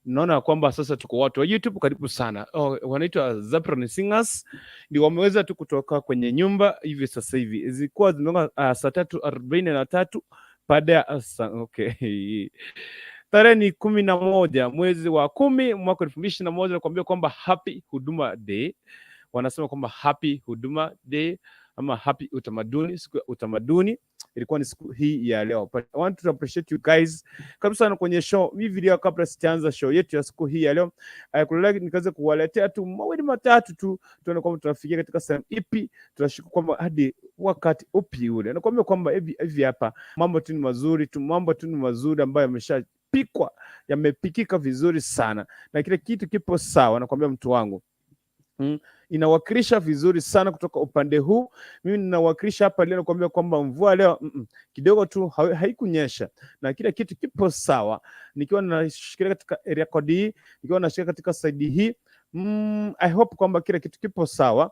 Naona kwamba sasa tuko watu wa YouTube, karibu sana. Oh, wanaitwa Zabron Singers ndio wameweza tu kutoka kwenye nyumba hivi sasa hivi, zilikuwa zimegonga saa 3:43 baada ya okay. Tarehe ni 11 mwezi wa 10 mwaka 2021, nakuambia kwamba happy Huduma Day. Wanasema kwamba happy Huduma Day ama happy utamaduni, siku ya utamaduni ilikuwa ni siku hii ya leo. But I want to appreciate you guys kabisa sana kwenye show hii video. Kabla sijaanza show yetu ya siku hii ya leo, kulala nikaweza kuwaletea tu mawili matatu tu, tuone kwamba tunafikia katika sehemu ipi, tunashukuru kwamba hadi wakati upi ule. Nakwambia kwamba hivi hivi hapa mambo tu ni mazuri tu, mambo tu ni mazuri ambayo yameshapikwa, yamepikika vizuri sana na kila kitu kipo sawa. Nakwambia mtu wangu, Inawakilisha vizuri sana kutoka upande huu. Mimi ninawakilisha hapa leo, nakwambia kwamba mvua leo kidogo tu haikunyesha na kila kitu kipo sawa, nikiwa nashikilia katika area code hii, nikiwa nashikilia katika side hii, I hope kwamba kila kitu kipo sawa.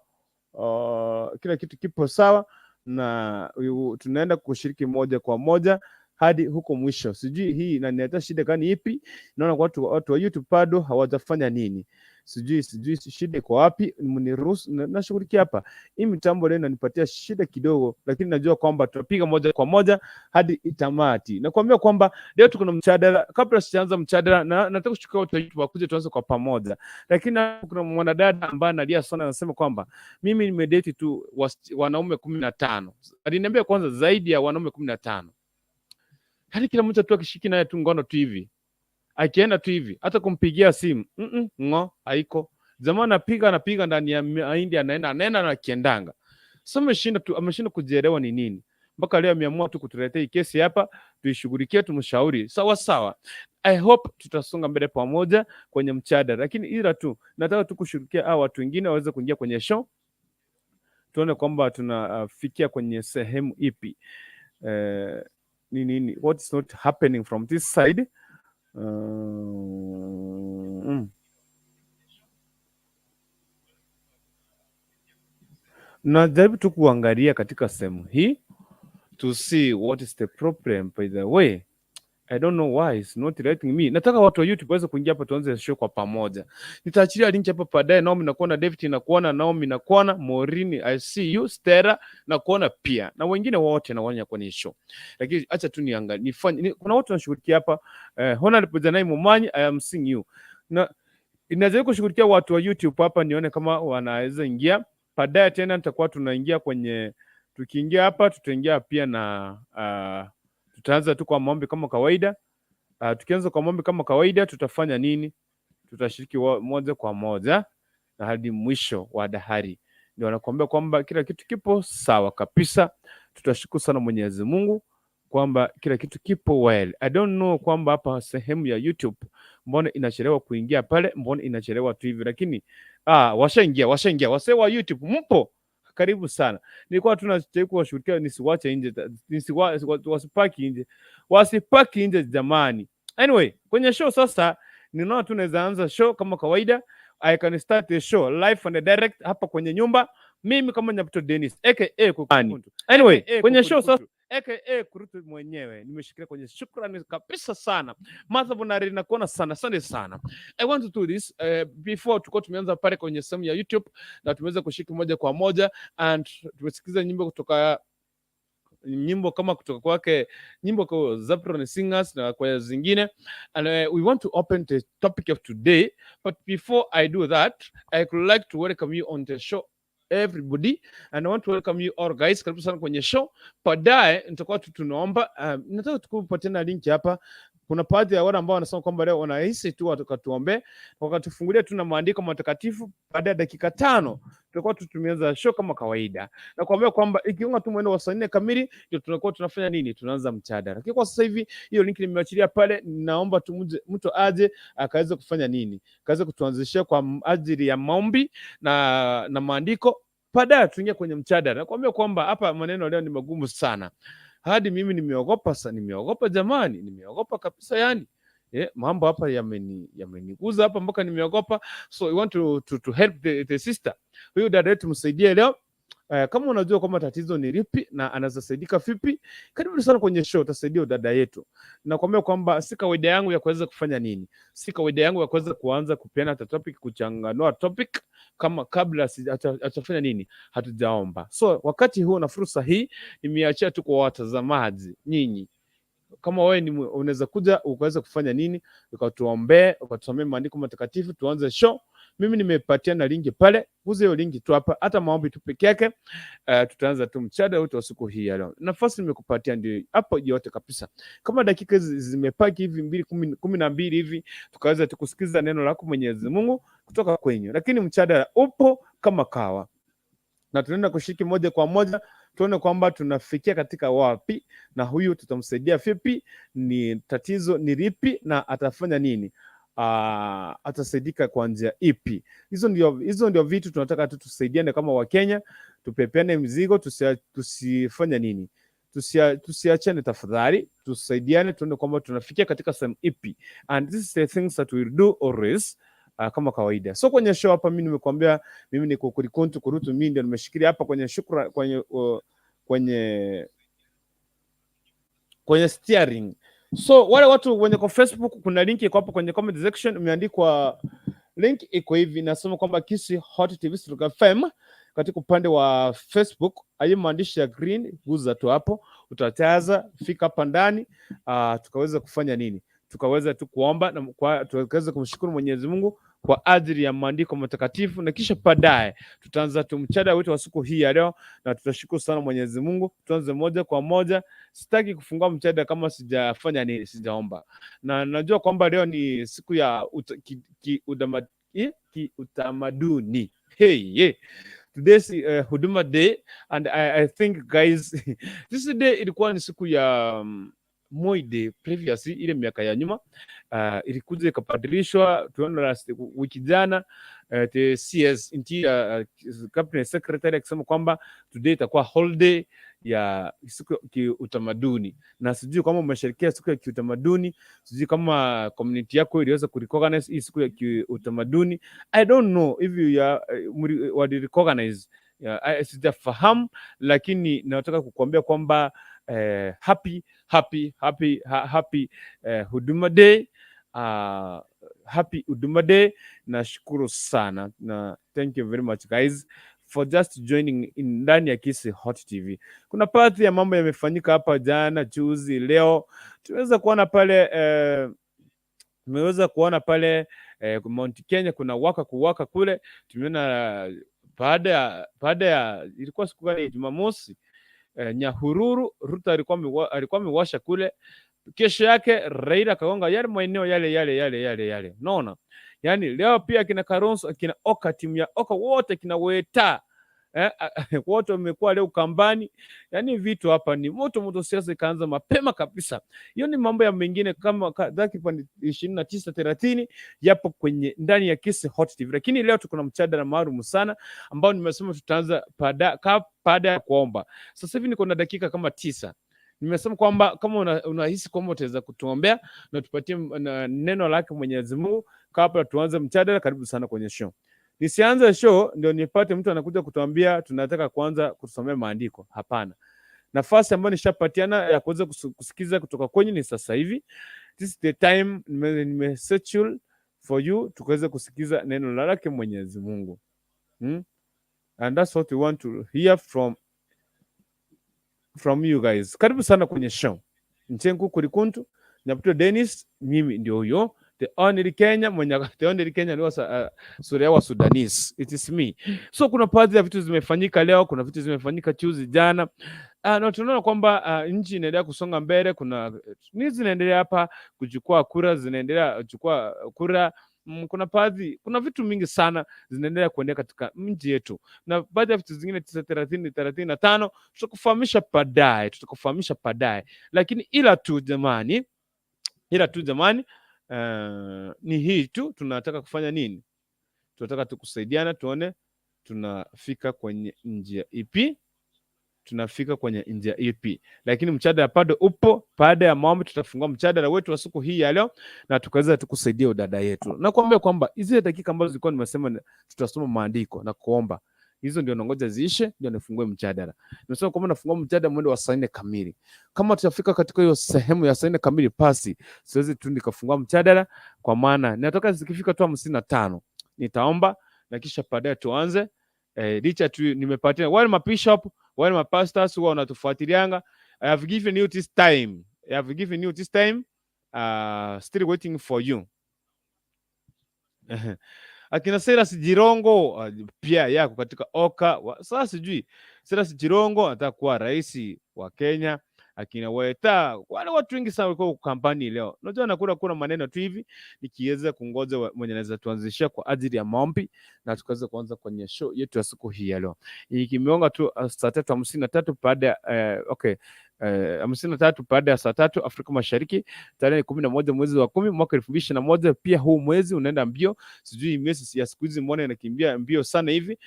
Kila kitu kipo sawa na tunaenda kushiriki moja kwa moja hadi huko mwisho. Sijui hii inaniletea shida gani ipi? Naona watu wa YouTube bado hawajafanya nini, sijui shida iko wapi, mniruhusu nashughulikia hapa. Hii mitambo leo inanipatia shida kidogo, lakini najua kwamba tutapiga moja kwa moja hadi tamati. Nakwambia kwamba leo tuko na mjadala. Kabla sijaanza mjadala, na nataka kuchukua watu wa YouTube wakuje tuanze kwa pamoja, lakini kuna mwanadada ambaye analia sana, anasema kwamba mimi nimedate tu wanaume 15. Aliniambia kwanza zaidi ya wanaume 15, yaani kila mtu tu akishiki naye tu ngono tu hivi, akienda tu hivi, hata kumpigia simu ng'o haiko. Jamaa anapiga anapiga ndani ya mahindi, anaenda anaenda na kiendanga. So ameshinda tu, ameshinda kujielewa ni nini mpaka leo ameamua tu kutuletea hii kesi hapa tuishughulikie, tumshauri sawa sawa. I hope tutasonga mbele pamoja kwenye mjadala, lakini ila tu nataka tu kushughulikia hao watu wengine waweze kuingia kwenye show, tuone kwamba tunafikia kwenye sehemu ipi. Ni nini, what is not happening from this side? Najaribu tu kuangalia katika sehemu hii to see what is the problem. By the way, I don't know why it's not letting me. Nataka watu wa YouTube waweze kuingia hapa tuanze show kwa pamoja. Nitaachilia link hapa baadaye. Naomi nakuona, David nakuona, Naomi nakuona, Morini I see you, Stella nakuona pia na wengine wote nawaona kwenye show. Lakini acha tu niangalie nifanye kuna watu wanashughulikia hapa, Honorable Janai Momanyi, I am seeing you. Na inajaribu kushughulikia watu wa YouTube hapa nione kama wanaweza ingia. Baadaye tena nitakuwa tunaingia kwenye, tukiingia hapa tutaingia pia na tutaanza tu kwa maombi kama kawaida. Tukianza kwa maombi kama kawaida tutafanya nini? Tutashiriki moja kwa moja na hadi mwisho wa dahari. Ndio wanakuambia kwamba kila kitu kipo sawa kabisa. Tutashukuru sana Mwenyezi Mungu kwamba kila kitu kipo well. I don't know kwamba hapa sehemu ya YouTube mbona inachelewa kuingia pale, mbona inachelewa tu hivi, lakini washaingia, washaingia. Wasee wa YouTube mpo karibu sana. Nilikuwa tunajaribu kuwashughulikia nisiwache nje, wasipaki nje, wasipaki nje jamani. Anyway, kwenye show sasa ninaona tunaweza anza show kama kawaida. I can start the show live and direct hapa kwenye nyumba, mimi kama Nyabuto Dennis aka Kukuntu. Anyway, kwenye show sasa aka Kurutu mwenyewe nimeshikilia kwenye shukrani kabisa sana. Martha Bonari, nakuona sana, asante sana. I want to do this before tulikuwa tumeanza pale kwenye sehemu ya YouTube na tumeweza kushiriki moja kwa moja and tumesikiza nyimbo kutoka nyimbo kama kutoka kwake, nyimbo kwa Zabron Singers na kwa zingine, and we want to open the topic of today. But before I do that, I would like to welcome you on the show, everybody, and I want to welcome you all guys. Karibu sana kwenye show. Baadaye nitakuwa tu tunaomba, nataka tukupatie na link hapa. Kuna baadhi ya wale ambao wanasema kwamba leo wanahisi tu wakatuombe, wakatufungulia tu na maandiko matakatifu. Baada ya dakika 5 tutakuwa tumeanza show kama kawaida, na kuambia kwamba ikiunga tu mwendo wa saa 4 kamili ndio tunakuwa tunafanya nini, tunaanza mjadala. Lakini kwa sasa hivi hiyo link nimeachilia pale, naomba tu mtu aje akaweze kufanya nini, akaweze kutuanzishia kwa ajili ya maombi na maandiko. Baadaye tuingie kwenye mjadala. Nakwambia kwamba hapa maneno leo ni magumu sana, hadi mimi nimeogopa sana, nimeogopa jamani, nimeogopa kabisa yani. Mambo hapa yameniguza hapa mpaka nimeogopa. So we want to help the sister. Huyu dada yetu msaidie leo. Kama unajua kwamba tatizo ni lipi na anaweza saidika vipi, karibu sana kwenye show, utasaidia dada yetu. Nakwambia kwamba si kawaida yangu ya kuweza kufanya nini, si kawaida yangu ya kuweza kuanza kupeana hata topic, kuchanganua topic kama kabla hatujafanya nini, hatujaomba. So wakati huu na fursa hii nimeachia tu kwa watazamaji nyinyi. Kama wewe ni unaweza kuja ukaweza kufanya nini, ukatuombee, ukatusomea maandiko matakatifu, tuanze show. Mimi nimepatia na link pale, guza hiyo link tu hapa, hata maombi tu peke yake. Tutaanza tu mchada wetu wa siku hii ya leo. Nafasi nimekupatia ndio hapo yote kabisa. Kama dakika hizi zimepaki hivi mbili 12 hivi, tukaweza tu kusikiza neno lako Mwenyezi Mungu kutoka kwenyu, lakini mchadala upo kama kawa na tunaenda kushiriki moja kwa moja, tuone kwamba tunafikia katika wapi na huyu tutamsaidia vipi, ni tatizo ni lipi na atafanya nini, atasaidika kwa njia ipi? Hizo ndio vitu tunataka tu tusaidiane kama Wakenya, tupepeane mzigo, tusifanye nini, tusiachane tafadhali, tusaidiane, tuone kwamba tunafikia katika sehemu ipi, and this is the things that we do always. Kama kawaida. So kwenye show hapa mimi nimekuambia mimi ni Kukurikuntu Kurutu, mimi ndio nimeshikilia hapa kwenye shukra, kwenye steering. So wale watu wenye kwa Facebook kuna link iko hapo kwenye comment section imeandikwa, link iko hivi nasema kwamba Kisii Hot TV Stroke FM katika upande wa Facebook, ayo maandishi ya green, guza tu hapo utachaza, fika hapa ndani, tukaweza kufanya nini? Tukaweza tu kuomba na tukaweza kumshukuru Mwenyezi Mungu kwa ajili ya maandiko matakatifu, na kisha baadaye tutaanza tu mchada wetu wa siku hii ya leo, na tutashukuru sana Mwenyezi Mungu. Tuanze moja kwa moja. Sitaki kufungua mchada kama sijafanya nini, sijaomba, na najua kwamba leo ni siku ya kiutamaduni. Hey, yeah. Today's Huduma Day and I think, guys, this day ilikuwa ni siku ya Moi Day previously, ile miaka ya nyuma, ilikuja ikabadilishwa. Tuona last wiki jana the CS, Interior, Cabinet Secretary akisema kwamba today itakuwa holiday ya siku ya kiutamaduni, na sijui kama umesherehekea siku ya kiutamaduni, sijui kama community yako iliweza kurecognize hii siku ya kiutamaduni. I don't know if you are, wali recognize. Yeah, sijafahamu, lakini nataka kukuambia kwamba happy happy happy happy Huduma Day, happy Huduma Day. Nashukuru sana na thank you very much, guys, for just joining in ndani ya Kisii Hot TV. Kuna baadhi ya mambo yamefanyika hapa jana, juzi, leo tumeweza kuona pale Mount Kenya kuna waka kuwaka kule. Tumeona baada ya ilikuwa siku gani, Jumamosi, Nyahururu Ruto alikuwa amewasha kule. Kesho yake Raila kagonga yale maeneo yale yale yale yale yale, unaona? Yani leo pia kina Kalonzo, kina Oka, timu ya Oka wote, kina Weta, wote wamekuwa leo Ukambani. Yani vitu hapa ni moto moto, siasa ikaanza mapema kabisa. Hiyo ni mambo ya mengine kama dakika 29 30 yapo kwenye ndani ya Kisii Hot TV, lakini leo tuko na mjadala maalum sana ambao nimesema tutaanza baada ya kuomba. Sasa hivi niko na dakika kama 9. Nimesema kwamba kama unahisi kwamba utaweza kutuombea na tupatie neno lake Mwenyezi Mungu kabla tuanze mjadala, karibu sana kwenye show. Nisianze show ndio nipate mtu anakuja kutuambia tunataka kuanza kusomea maandiko. Hapana. Nafasi ambayo nishapatiana ya kuweza kusikiza kutoka kwenyu ni sasa hivi. This is the time nime schedule for you tukaweze kusikiza neno lake Mwenyezi Mungu. And that's what we want to hear from you guys. Karibu sana kwenye show. Nchenku Kurikuntu, Nyaputo Dennis, mimi ndio huyo. The only Kenya mwenye the only Kenya ni sura wa Sudanese. It is me. So kuna baadhi ya vitu zimefanyika leo, kuna vitu zimefanyika juzi jana. Na tunaona kwamba nchi inaendelea kusonga mbele, kuna nini zinaendelea hapa, kuchukua kura zinaendelea kuchukua kura. Kuna baadhi kuna vitu mingi sana zinaendelea kuendelea katika mji yetu, na baadhi ya vitu zingine 9 30 35 tutakufahamisha baadaye, lakini ila tu jamani, ni hii tu tunataka kufanya nini? Tunataka tu kusaidiana, tuone tunafika kwenye njia ipi, tunafika kwenye njia ipi. Lakini mjadala bado upo. Baada ya maombi, tutafungua mjadala wetu wa siku hii ya leo na tukaweza tukusaidia dada yetu, na kuambia kwamba hizi dakika ambazo zilikuwa nimesema tutasoma maandiko na kuomba Hizo ndio nangoja ziishe ndio nifungue mjadala. Nimesema kwamba nafungua mjadala mwendo wa saa 4 kamili. Kama tutafika katika hiyo sehemu ya saa 4 kamili, pasi siwezi tu nikafungua mjadala, kwa maana nataka zikifika tu 55 nitaomba na kisha baadaye tuanze. Licha tu nimepatia wale mabishop, wale mapastors huwa wanatufuatilianga. I have given you this time. I have given you this time. Still waiting for you. Akina Silas Jirongo pia yako katika oka. Sasa sijui Silas Jirongo anataka kuwa rais wa Kenya. Akina Weta, wale watu wengi sana walikuwa kampani leo. Unajua nakula kuna maneno tu hivi, nikiweza kungoja mwenye anaweza tuanzishia kwa ajili ya maombi na tukaweza kuanza kwenye show yetu ya siku hii ya leo. Ikimeonga tu saa 3:53 baada ya okay, 53 baada ya saa 3 Afrika Mashariki, tarehe 11 mwezi wa 10 mwaka 2021. Pia huu mwezi unaenda mbio, sijui miezi ya siku hizi mbona inakimbia mbio sana hivi.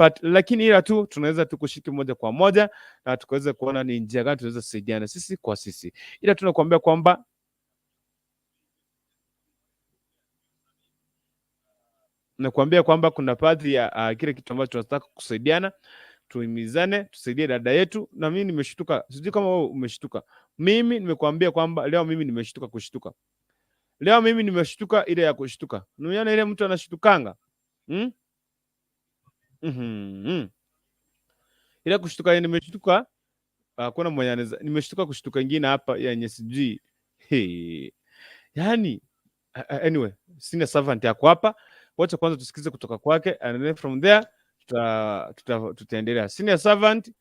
But lakini ila tu tunaweza tu kushiriki moja kwa moja na tukaweza kuona ni njia gani tunaweza kusaidiana sisi kwa sisi, ila tunakuambia kwamba kuna baadhi ya kile kitu ambacho tunataka kusaidiana, tuhimizane, tusaidie dada yetu. Na mimi nimeshtuka, sijui kama wewe umeshtuka. Mimi nimekuambia kwamba leo mimi nimeshtuka kushtuka. Leo mimi nimeshtuka ile ya kushtuka. Unaona ile mtu anashtukanga? Hmm? Ile kushtuka yenye nimeshtuka, hakuna mwenye anaweza. Nimeshtuka kushtuka ingine hapa yenye sijui. Hey. Yani, anyway, sina servant yako hapa. Wacha kwanza tusikize kutoka kwake and then from there tutaendelea. Senior servant,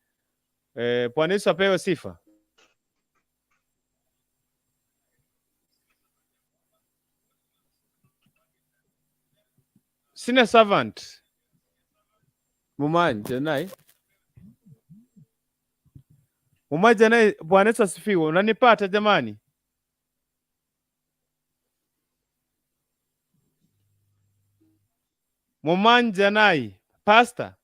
Bwana Yesu apewe sifa. Senior servant. Mumanje nai. Mumanje nai, Bwana Yesu asifiwe. Unanipata jamani? Mumanje nai, pastor.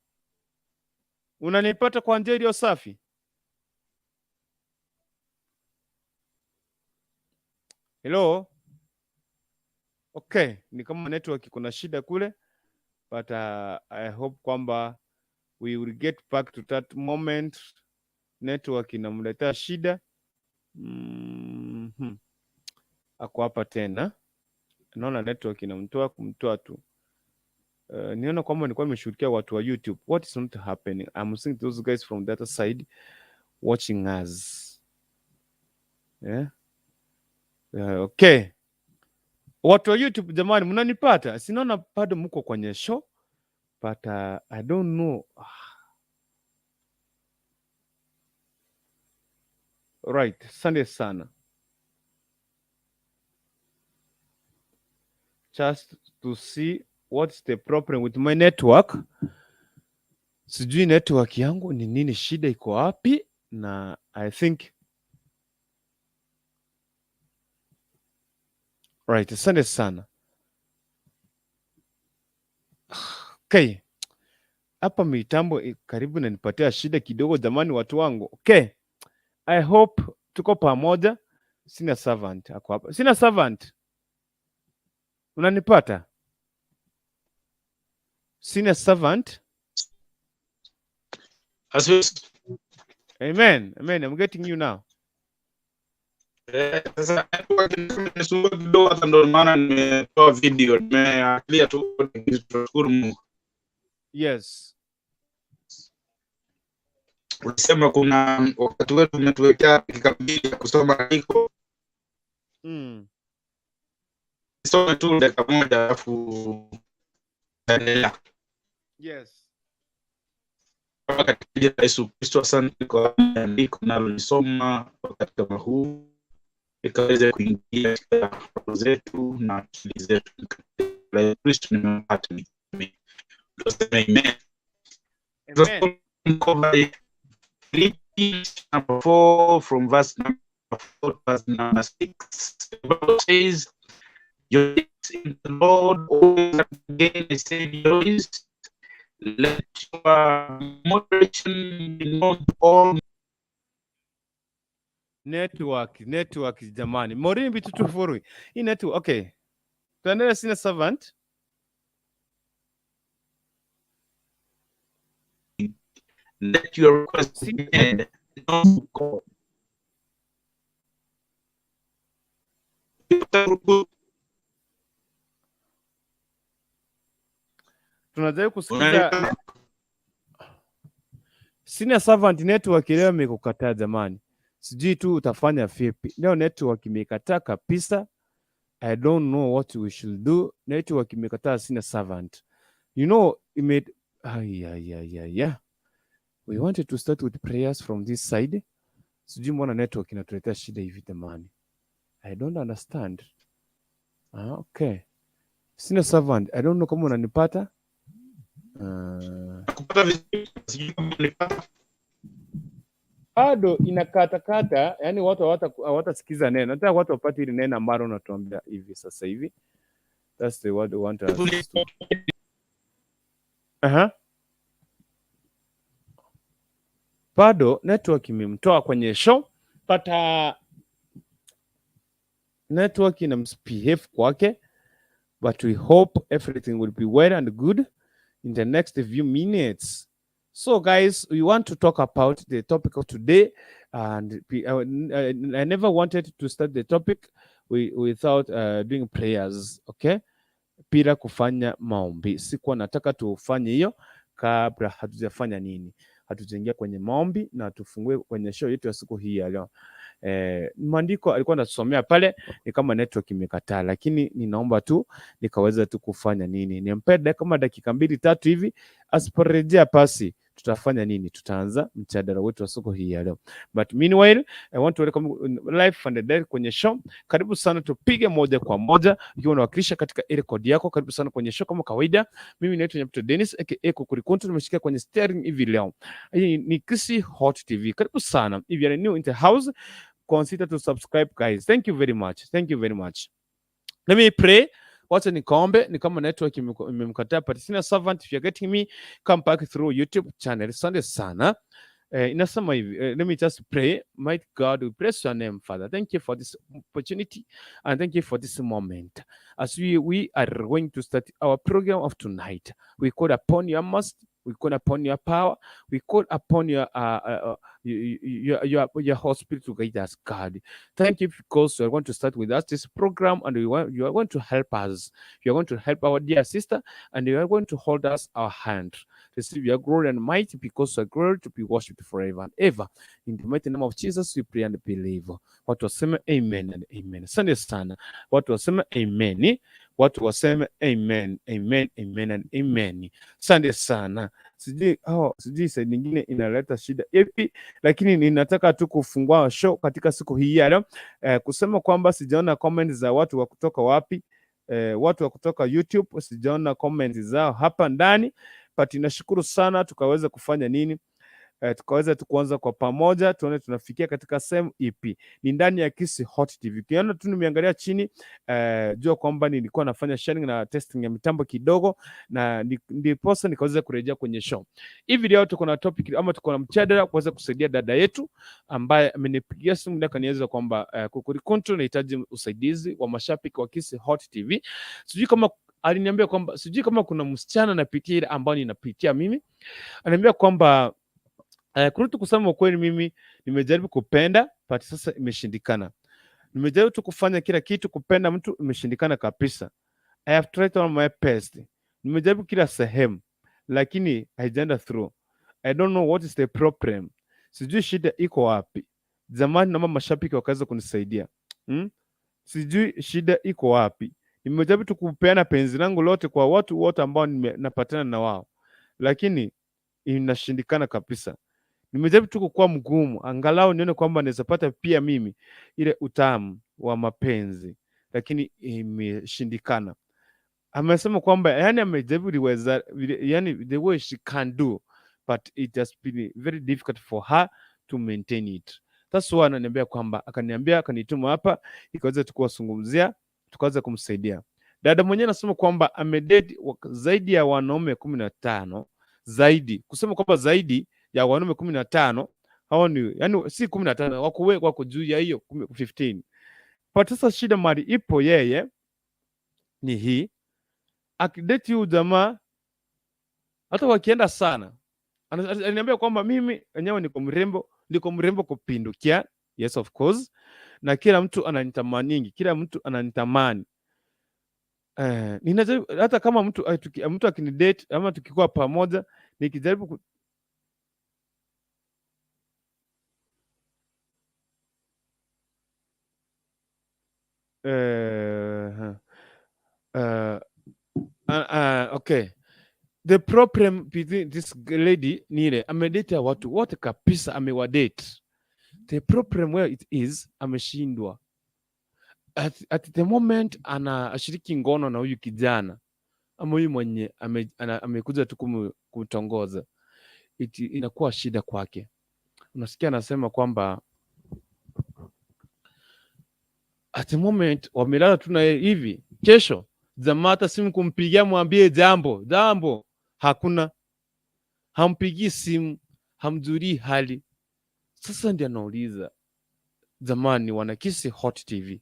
Unanipata kwa njia iliyo safi? Hello? Okay, ni kama network kuna shida kule, but I hope kwamba we will get back to that moment. Network inamletea shida. Ako hapa tena. Naona network inamtoa kumtoa tu. Niona kwamba nilikuwa nimeshughulikia watu wa YouTube. What is not happening? I'm seeing those guys from the other side watching us. Yeah. Okay. Watu wa YouTube jamani, mnanipata? Sinaona bado mko kwenye show, but I don't know. Right, asante sana. Just to see what's the problem with my network. Sijui network yangu ni nini, shida iko wapi, na I think right, asante sana. Okay. Hapa mitambo karibu inanipatia shida kidogo jamani, watu wangu. Okay. I hope tuko pamoja. Sina servant ako hapa. Sina servant. Unanipata? Senior servant. Amen. Amen. I'm getting you now. Sasa network imenisumbua kidogo, hata ndo maana nimetoa video, nimeangalia tu. Tunashukuru Mungu. Yes. Ulisema kuna wakati wetu umetuwekea dakika 2 ya kusoma andiko. Nisome tu dakika 1 alafu endelea. Yes. Katika jina la Yesu Kristo, asante kwa andiko nalolisoma wakati kama huu, ikaweze kuingia katika roho zetu na akili zetu. Katika Yesu Kristo nimepata nikiamini. Tuseme amen. Amen. Philippians number 4 from verse number 4 to verse number 6. The Bible says, Rejoice in the Lord always, again I say rejoice. Let your moderation be known to all. Network, network jamani. Morini bitu tufuru. Hii network, okay. Tuendelee sina servant. Let your request be made known to God. Tunajaribu kusikiza Senior Servant, network leo imekukataa jamani, sijui tu utafanya vipi leo. Network imekataa kabisa. I don't know what we should do. Network imekataa Senior Servant. You know, ime ay, ay, ay, ay, yeah. We wanted to start with prayers from this side. Sijui mbona network inatuletea shida hivi jamani. I don't understand. Ah, okay. Senior Servant, I don't know kama unanipata. Kupata vizuri, sijui kama unanipata. Bado inakatakata, yani watu hawatasikiza neno. Nataka watu wapate ile neno ambalo unatuambia hivi sasa hivi. That's the word we want us to. Aha. Bado network imemtoa kwenye show, but network ina misbehave kwake, but we hope everything will be well and good in the next few minutes. So guys, we want to talk about the topic of today, and I never wanted to start the topic without doing prayers, okay? Bila kufanya maombi. Sikuwa nataka tufanye hiyo kabla hatujafanya nini, hatujaingia kwenye maombi na tufungue kwenye show yetu ya siku hii ya leo. Maandiko alikuwa anasomea pale ni kama network imekataa, lakini ninaomba tu nikaweza tu kufanya nini, nimpe kama dakika mbili tatu hivi, asiporejea pasi tutafanya nini? Tutaanza mjadala wetu wa siku hii ya leo. But meanwhile, I want to welcome live and direct kwenye show. Karibu sana, tupige moja kwa moja ukiwa unawakilisha katika ile kodi yako. Karibu sana kwenye show kama kawaida. Mimi naitwa Nyabuto Dennis aka Kukurikuntu, nimeshikia kwenye steering hivi leo. Hii ni Kisii Hot TV. Karibu sana. If you are new in the house, consider to subscribe guys. Thank you very much. Thank you very much. Let me pray. Wacha nikaombe, ni kama network imemkataa, but Senior Servant, if you're getting me, come back through YouTube channel. Asante sana. Inasema hivi, let me just pray. Might God, we bless your name, Father. Thank you for this opportunity and thank you for this moment. As we are going to start our program of tonight, we call upon your mercy, we call upon your power, we call upon your Holy Spirit to guide us, God. Thank you because you are going to start with us this program and you are going to help us. You are going to help our dear sister and you are going to hold us our hand. Receive your glory and might because you are glory to be worshipped forever and ever. In the mighty name of Jesus, we pray and believe. Watu waseme amen and amen. Asante sana. Watu waseme amen. Watu waseme amen, amen, amen and amen. Asante sana. Sijui oh, sijui side nyingine inaleta shida ipi, lakini ninataka tu kufungua show katika siku hii ya leo kusema kwamba sijaona comment za watu wa kutoka wapi, watu wa kutoka YouTube sijaona comment zao hapa ndani, but nashukuru sana tukaweza kufanya nini, tukaweza tu kuanza kwa pamoja, tuone tunafikia katika sehemu ipi. Ni ndani ya Kisii Hot TV. Ukiona tu nimeangalia chini, jua kwamba nilikuwa nafanya sharing na testing ya mitambo kidogo, na ndiposa nikaweza kurejea kwenye show. Hivi leo tuko na topic ama tuko na mjadala kuweza kusaidia dada yetu ambaye amenipigia simu na akanieleza kwamba Kukurikuntu, nahitaji usaidizi wa mashabiki wa Kisii Hot TV. Sijui kama aliniambia kwamba sijui kama kuna msichana anapitia ile ambayo ninapitia mimi. Ananiambia kwamba Kurutu, kusema ukweli, mimi nimejaribu kupenda but sasa imeshindikana. Nimejaribu tu kufanya kila kitu kupenda mtu, imeshindikana kabisa. I have tried all my best. Nimejaribu kila sehemu lakini haijaenda through. I don't know what is the problem. Sijui shida iko wapi. Zamani naomba mashabiki wakaweza kunisaidia. Sijui shida iko wapi. Nimejaribu tu kupeana penzi langu lote kwa watu wote ambao napatana na wao, lakini inashindikana kabisa. Nimejaribu tu kukuwa mgumu, angalau nione kwamba naweza pata pia mimi ile utamu wa mapenzi, lakini imeshindikana. Amesema kwamba yani amejaribu liweza, yani the way she can do but it has been very difficult for her to maintain it. That's why ananiambia kwamba akaniambia akanituma hapa ikaweza tukuwazungumzia tukaweza kumsaidia. Dada mwenyewe anasema kwamba amedate zaidi ya wanaume 15, zaidi kusema kwamba zaidi ya wanaume 15, hao ni yani si 15, wako juu ya hiyo 15. But sasa shida mali ipo yeye ni hii, akidate huyu jamaa hata wakienda sana Aliniambia kwamba mimi enyewe niko mrembo, niko mrembo kupindukia. Yes, of course. Na kila mtu ananitamaningi, kila mtu ananitamani. Ninajaribu hata kama mtu akinidate ama tukikuwa pamoja, nikijaribu okay. The problem between this lady ni ile amedate watu wote kabisa, amewadate. The problem where it is, ameshindwa at the moment anashiriki ngono na huyu kijana ama huyu mwenye amekuja tu kumtongoza, inakuwa shida kwake. Unasikia anasema kwamba at the moment wamelala tu na yeye hivi, kesho jamaa hata simu kumpigia mwambie jambo jambo hakuna, hampigii simu, hamjulii hali. Sasa ndiye anauliza, jamani, wana Kisii Hot TV,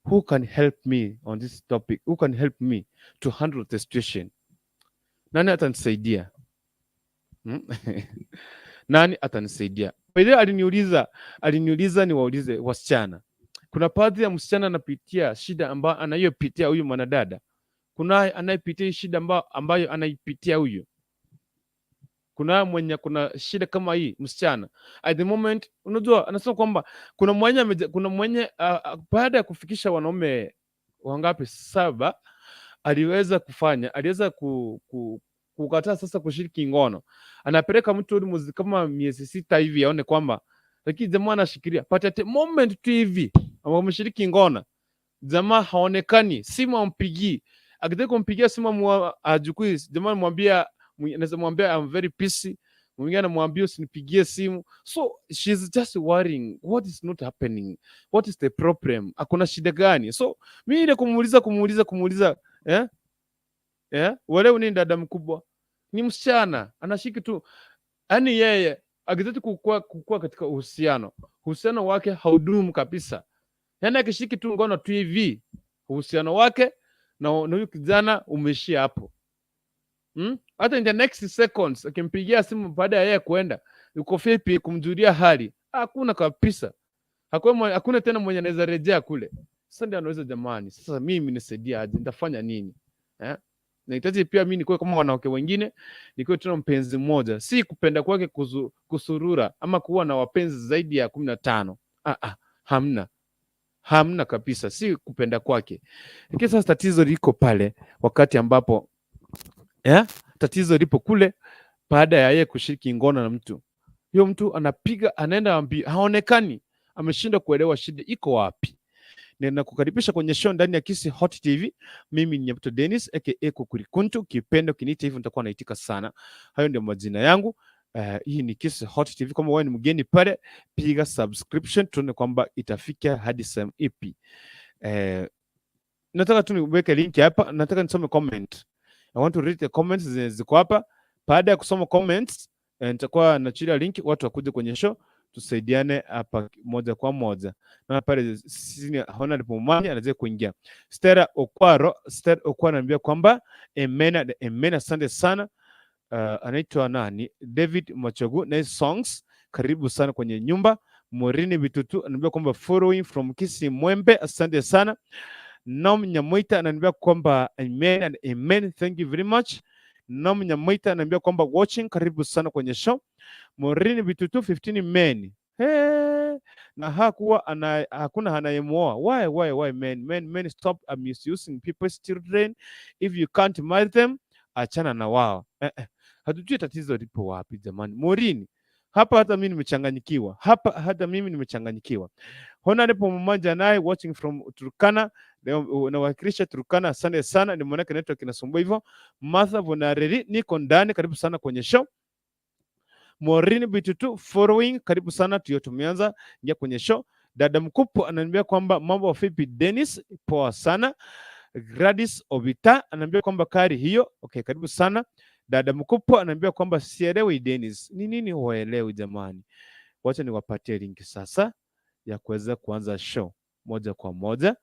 who can help me on this topic? Who can help me to handle the situation? Nani atanisaidia? Hmm? Nani atanisaidia? By the way, aliniuliza niwaulize wasichana. Kuna baadhi ya msichana anapitia shida ambayo anayopitia huyu mwanadada. Kuna anayepitia hii shida ambayo anaipitia huyu. Kuna mwenye kuna shida kama hii msichana. At the moment, unajua anasema kwamba kuna mwenye baada ya kufikisha wanaume wangapi 7 aliweza kukataa sasa kushiriki ngono. Anapeleka mtu almost kama miezi 6 hivi aone kwamba, lakini jamaa anashikilia. But at the moment tu hivi ameshiriki ngono, jamaa haonekani, simu ampigii. Akitaka kumpigia simu hajukui, jamaa anamwambia, anaweza mwambia I'm very busy. Mwingine anamwambia usinipigie simu. So she's just worrying what is not happening, what is the problem, akona shida gani? So mimi ile kumuuliza kumuuliza kumuuliza, Wale ni dada mkubwa, ni msichana anashiki tu, yani yeye akitaka kukua katika uhusiano, uhusiano wake haudumu kabisa. Yani akishiki tu ngono tu hivi, uhusiano wake na huyu kijana umeishia hapo. Hata in the next seconds akimpigia simu baada ya yeye kuenda, yuko vipi kumjulia hali, hakuna kabisa. Hakuna tena mwenye anaweza rejea kule. Sasa ndio anaweza, jamani, sasa mimi nisaidie aje? Nitafanya nini? Nahitaji pia mimi nikuwe kama wanawake wengine, nikuwe tuna mpenzi mmoja. Si kupenda kwake kusurura ama kuwa na wapenzi zaidi ya 15. Hamna. Hamna kabisa, si kupenda kwake. Lakini sasa tatizo liko pale wakati ambapo tatizo lipo kule baada ya yeye kushiriki ngono na mtu. Huyo mtu anapiga, anaenda ambi, haonekani, ameshindwa kuelewa shida iko wapi. Ninakukaribisha kwenye show ndani ya Kisii Hot TV. Mimi ni Nyabuto Dennis aka Kukurikuntu, kipendo kiniita hivyo nitakuwa naitika sana. Hayo ndio majina yangu. Hii ni Kisii Hot TV. Kama wewe ni mgeni pale, piga subscription tuone kwamba itafika hadi sehemu ipi. Nataka tu niweke link hapa, nataka nisome comment. I want to read the comments zenye ziko hapa. Baada ya kusoma comments, nitakuwa naachilia link watu wakuje kwenye show tusaidiane hapa moja kwa moja. Na pale senior Honorable Mumani anaweza kuingia. Stella Okwaro, Stella Okwaro ananiambia kwamba amen and amen, asante sana. Anaitwa nani? David Machogu, nice songs. Karibu sana kwenye nyumba. Morini Bitutu ananiambia kwamba following from Kisii Mwembe, asante sana. Nom Nyamoita ananiambia kwamba amen and amen, thank you very much. Nom Nyamoita ananiambia kwamba watching, karibu sana kwenye show. Morini Bitutu 15 men. Hey, na hakuwa ana, hakuna anayemuoa. Why men, men, men stop misusing people's children. If you can't marry them, achana na wao. Hatujui tatizo lipo wapi jamani. Morini, hapa hata mimi nimechanganyikiwa. Hapa hata mimi nimechanganyikiwa. Honorable Mumanja naye watching from Turkana. Leo unawakilisha Turkana, asante sana. Ni mwanake network inasumbua hivyo. Martha Vonareri, niko ndani, karibu sana kwenye show. Morini Bitutu following, karibu sana, tuyo tumeanza ingia kwenye show. Dada Mkupo ananiambia kwamba mambo vipi Dennis, poa sana. Gladys Obita ananiambia kwamba kari hiyo, okay, karibu sana. Dada Mkupo ananiambia kwamba sielewi Dennis. Ni nini huelewi jamani? Wacha niwapatie link sasa ya kuweza kuanza show moja kwa moja.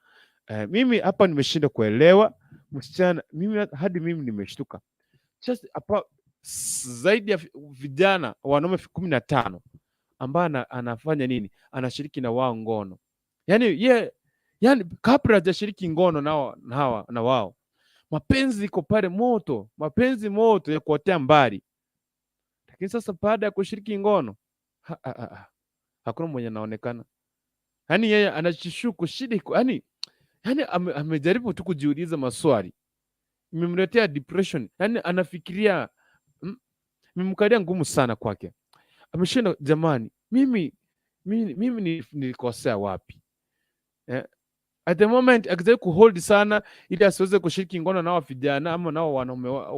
Mimi hapa nimeshindwa kuelewa msichana, mimi hadi mimi nimeshtuka. Just about Zaidi ya vijana wanaume 15 ambaye anafanya nini? Anashiriki na wao ngono. Yani ye, yani kabla hajashiriki ngono nao na hawa na wao, mapenzi iko pale moto, mapenzi moto ya kuotea mbali. Lakini sasa baada ya kushiriki ngono ha, ha, ha, ha, hakuna mwenye anaonekana. Yani yeye anajishuku shida iko yani amejaribu tu kujiuliza maswali, imemletea depression. Yani anafikiria imemkalia ngumu sana kwake. Ameshinda, jamani, mimi nilikosea wapi? Eh? At the moment akijaribu kuhold sana ili asiweze kushiriki ngono nao vijana ama nao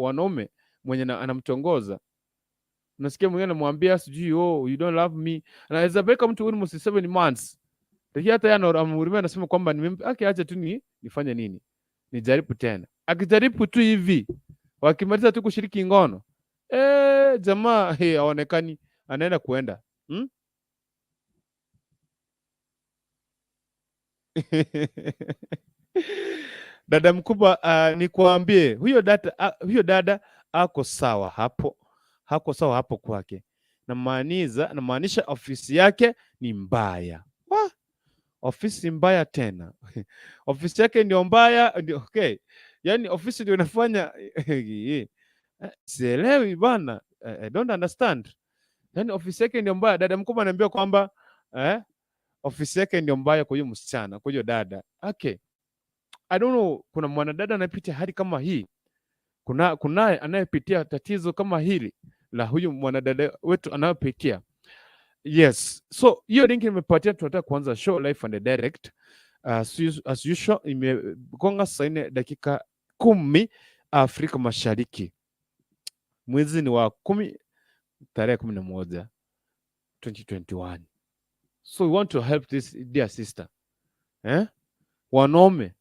wanaume mwenye anamtongoza, unasikia mwingine anamwambia sijui, "Oh, you don't love me." Anaweza peleka mtu almost 7 months, lakini hata yeye anamhurumia, anasema kwamba okay, acha tu ni nifanye nini, nijaribu tena. Akijaribu tu hivi, wakimaliza tu kushiriki ngono, jamaa, hey, haonekani, anaenda kuenda, Dada mkubwa, nikuambie huyo dada ako sawa hapo, hako sawa hapo kwake. Namaanisha ofisi yake ni mbaya. Wah, ofisi mbaya tena. Ofisi yake ndio mbaya, ndio okay. Yani ofisi ndio inafanya, sielewi bana. I don't understand. Yani ofisi yake ndio mbaya. Dada mkubwa ananiambia kwamba ofisi yake ndio mbaya kwa hiyo msichana, kwa hiyo dada. Okay. I don't know, kuna mwanadada anayepitia hali kama hii. Kuna kunaye anayepitia tatizo kama hili la huyu mwanadada wetu anayopitia. Yes. So hiyo link nimepatia, tunataka kuanza show live and direct. As usual imegonga saa 4 dakika 10 Afrika Mashariki. Mwezi ni wa 10 tarehe 11 2021. So we want to help this dear sister. Eh? Wanaume,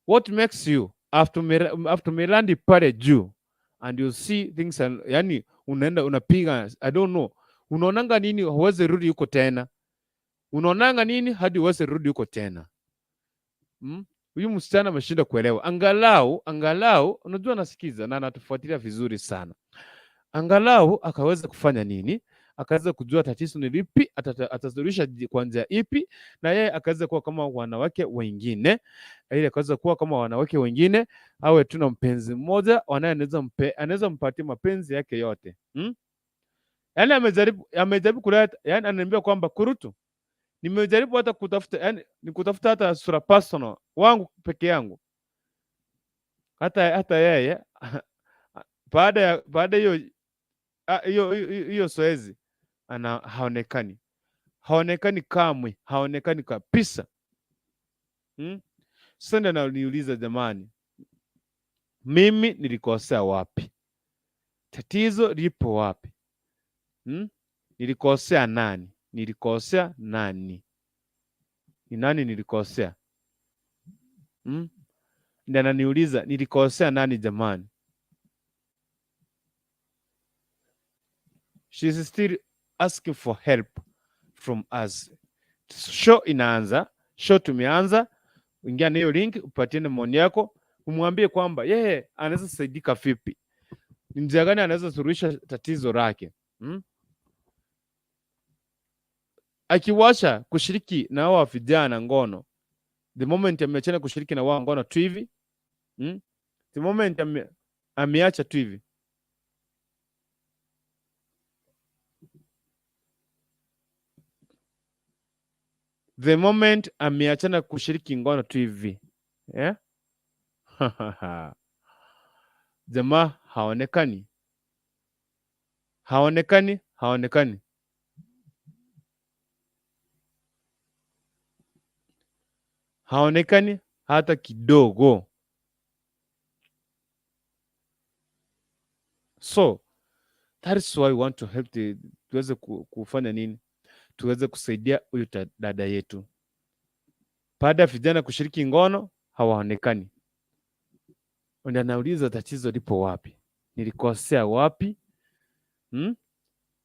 what makes you after umelandi pale juu and you see things and, yani unaenda unapiga, I don't know, unaonanga nini huwezi rudi huko tena? Unaonanga nini hadi huwezi rudi huko tena? Huyu msichana ameshinda kuelewa. Angalau unajua anasikiza na anatufuatilia vizuri sana. Angalau akaweza kufanya nini? Akaweza kujua tatizo ni lipi, atasuluhisha kwa njia ipi, na yeye akaweza kuwa kama wanawake wengine, ili akaweza kuwa kama wanawake wengine, awe tu na mpenzi mmoja anaweza mpatie mapenzi yake yote. Yani amejaribu kuleta, yani ananiambia kwamba kurutu, nimejaribu hata kutafuta, yani ni kutafuta hata sura personal wangu peke yangu, hata yeye baada hiyo hiyo zoezi ana haonekani kamwe, haonekani kabisa. Sasa ndio ananiuliza, jamani, mimi nilikosea wapi? Tatizo lipo wapi? Nilikosea nani? Nilikosea nani? Ni nani nilikosea? Ndio ananiuliza nilikosea nani jamani? She's still asking for help from us. Show inaanza, show tumeanza. Ingia na hiyo link, upatiane maoni yako, umwambie kwamba yeye anaweza saidika vipi, ni njia gani anaweza suluhisha tatizo lake, Akiwasha kushiriki na hawa vijana ngono, the moment ameachana kushiriki na wao ngono tu hivi, The moment ameacha tu hivi, the moment ameachana kushiriki ngono tu hivi, yeah? Jamaa haonekani, haonekani, haonekani. Haonekani hata kidogo. So that is why we want to help tuweze kufanya nini? Tuweze kusaidia huyu dada yetu. Baada ya vijana kushiriki ngono hawaonekani. Ndio anauliza tatizo lipo wapi? Nilikosea wapi?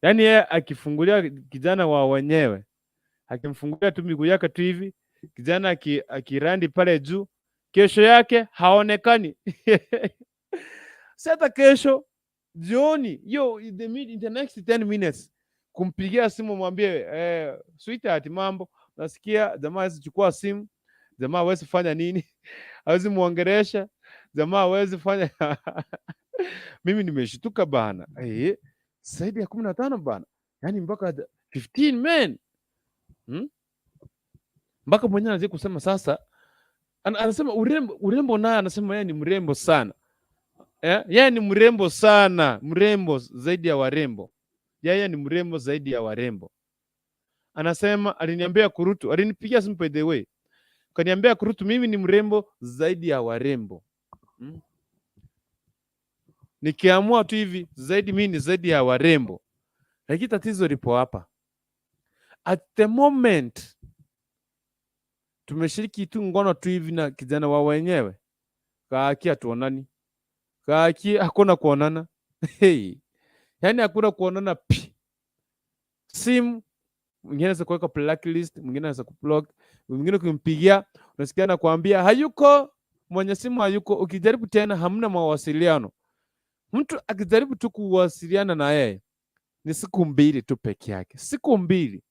Yaani yeye akifungulia kijana wa wenyewe, akimfungulia tu miguu yake tu hivi, kijana akirandi pale juu, kesho yake haonekani. Si hata kesho. Jioni hiyo, in the next 10 minutes kumpigia simu mwambie, "Sweetheart, mambo?" Nasikia jamaa hawezi chukua simu, jamaa hawezi fanya nini, hawezi muongelesha, jamaa hawezi fanya. Mimi nimeshtuka bana, zaidi ya 15 bana, yaani mpaka 15 men, Mpaka mwenyewe anazidi kusema sasa, anasema urembo, urembo naye anasema yeye ni mrembo sana, eh? Yeye ni mrembo sana, mrembo zaidi ya warembo. Yeye ni mrembo zaidi ya warembo. Anasema aliniambia Kurutu, alinipigia simu by the way, kaniambia, "Kurutu, mimi ni mrembo zaidi ya warembo, Nikiamua tu hivi zaidi, mimi ni zaidi ya warembo." Lakini tatizo lipo hapa, at the moment tumeshiriki tu ngono tu hivi na kijana wa wenyewe, kaaki hatuonani, kaaki hakuna kuonana. Hey. Yaani hakuna kuonana pi simu. Mwingine anaweza kuweka blacklist, mwingine anaweza kublock, mwingine ukimpigia unasikia anakuambia hayuko, mwenye simu hayuko. Ukijaribu tena hamna mawasiliano. Mtu akijaribu tu kuwasiliana na yeye ni siku 2 tu peke yake, siku 2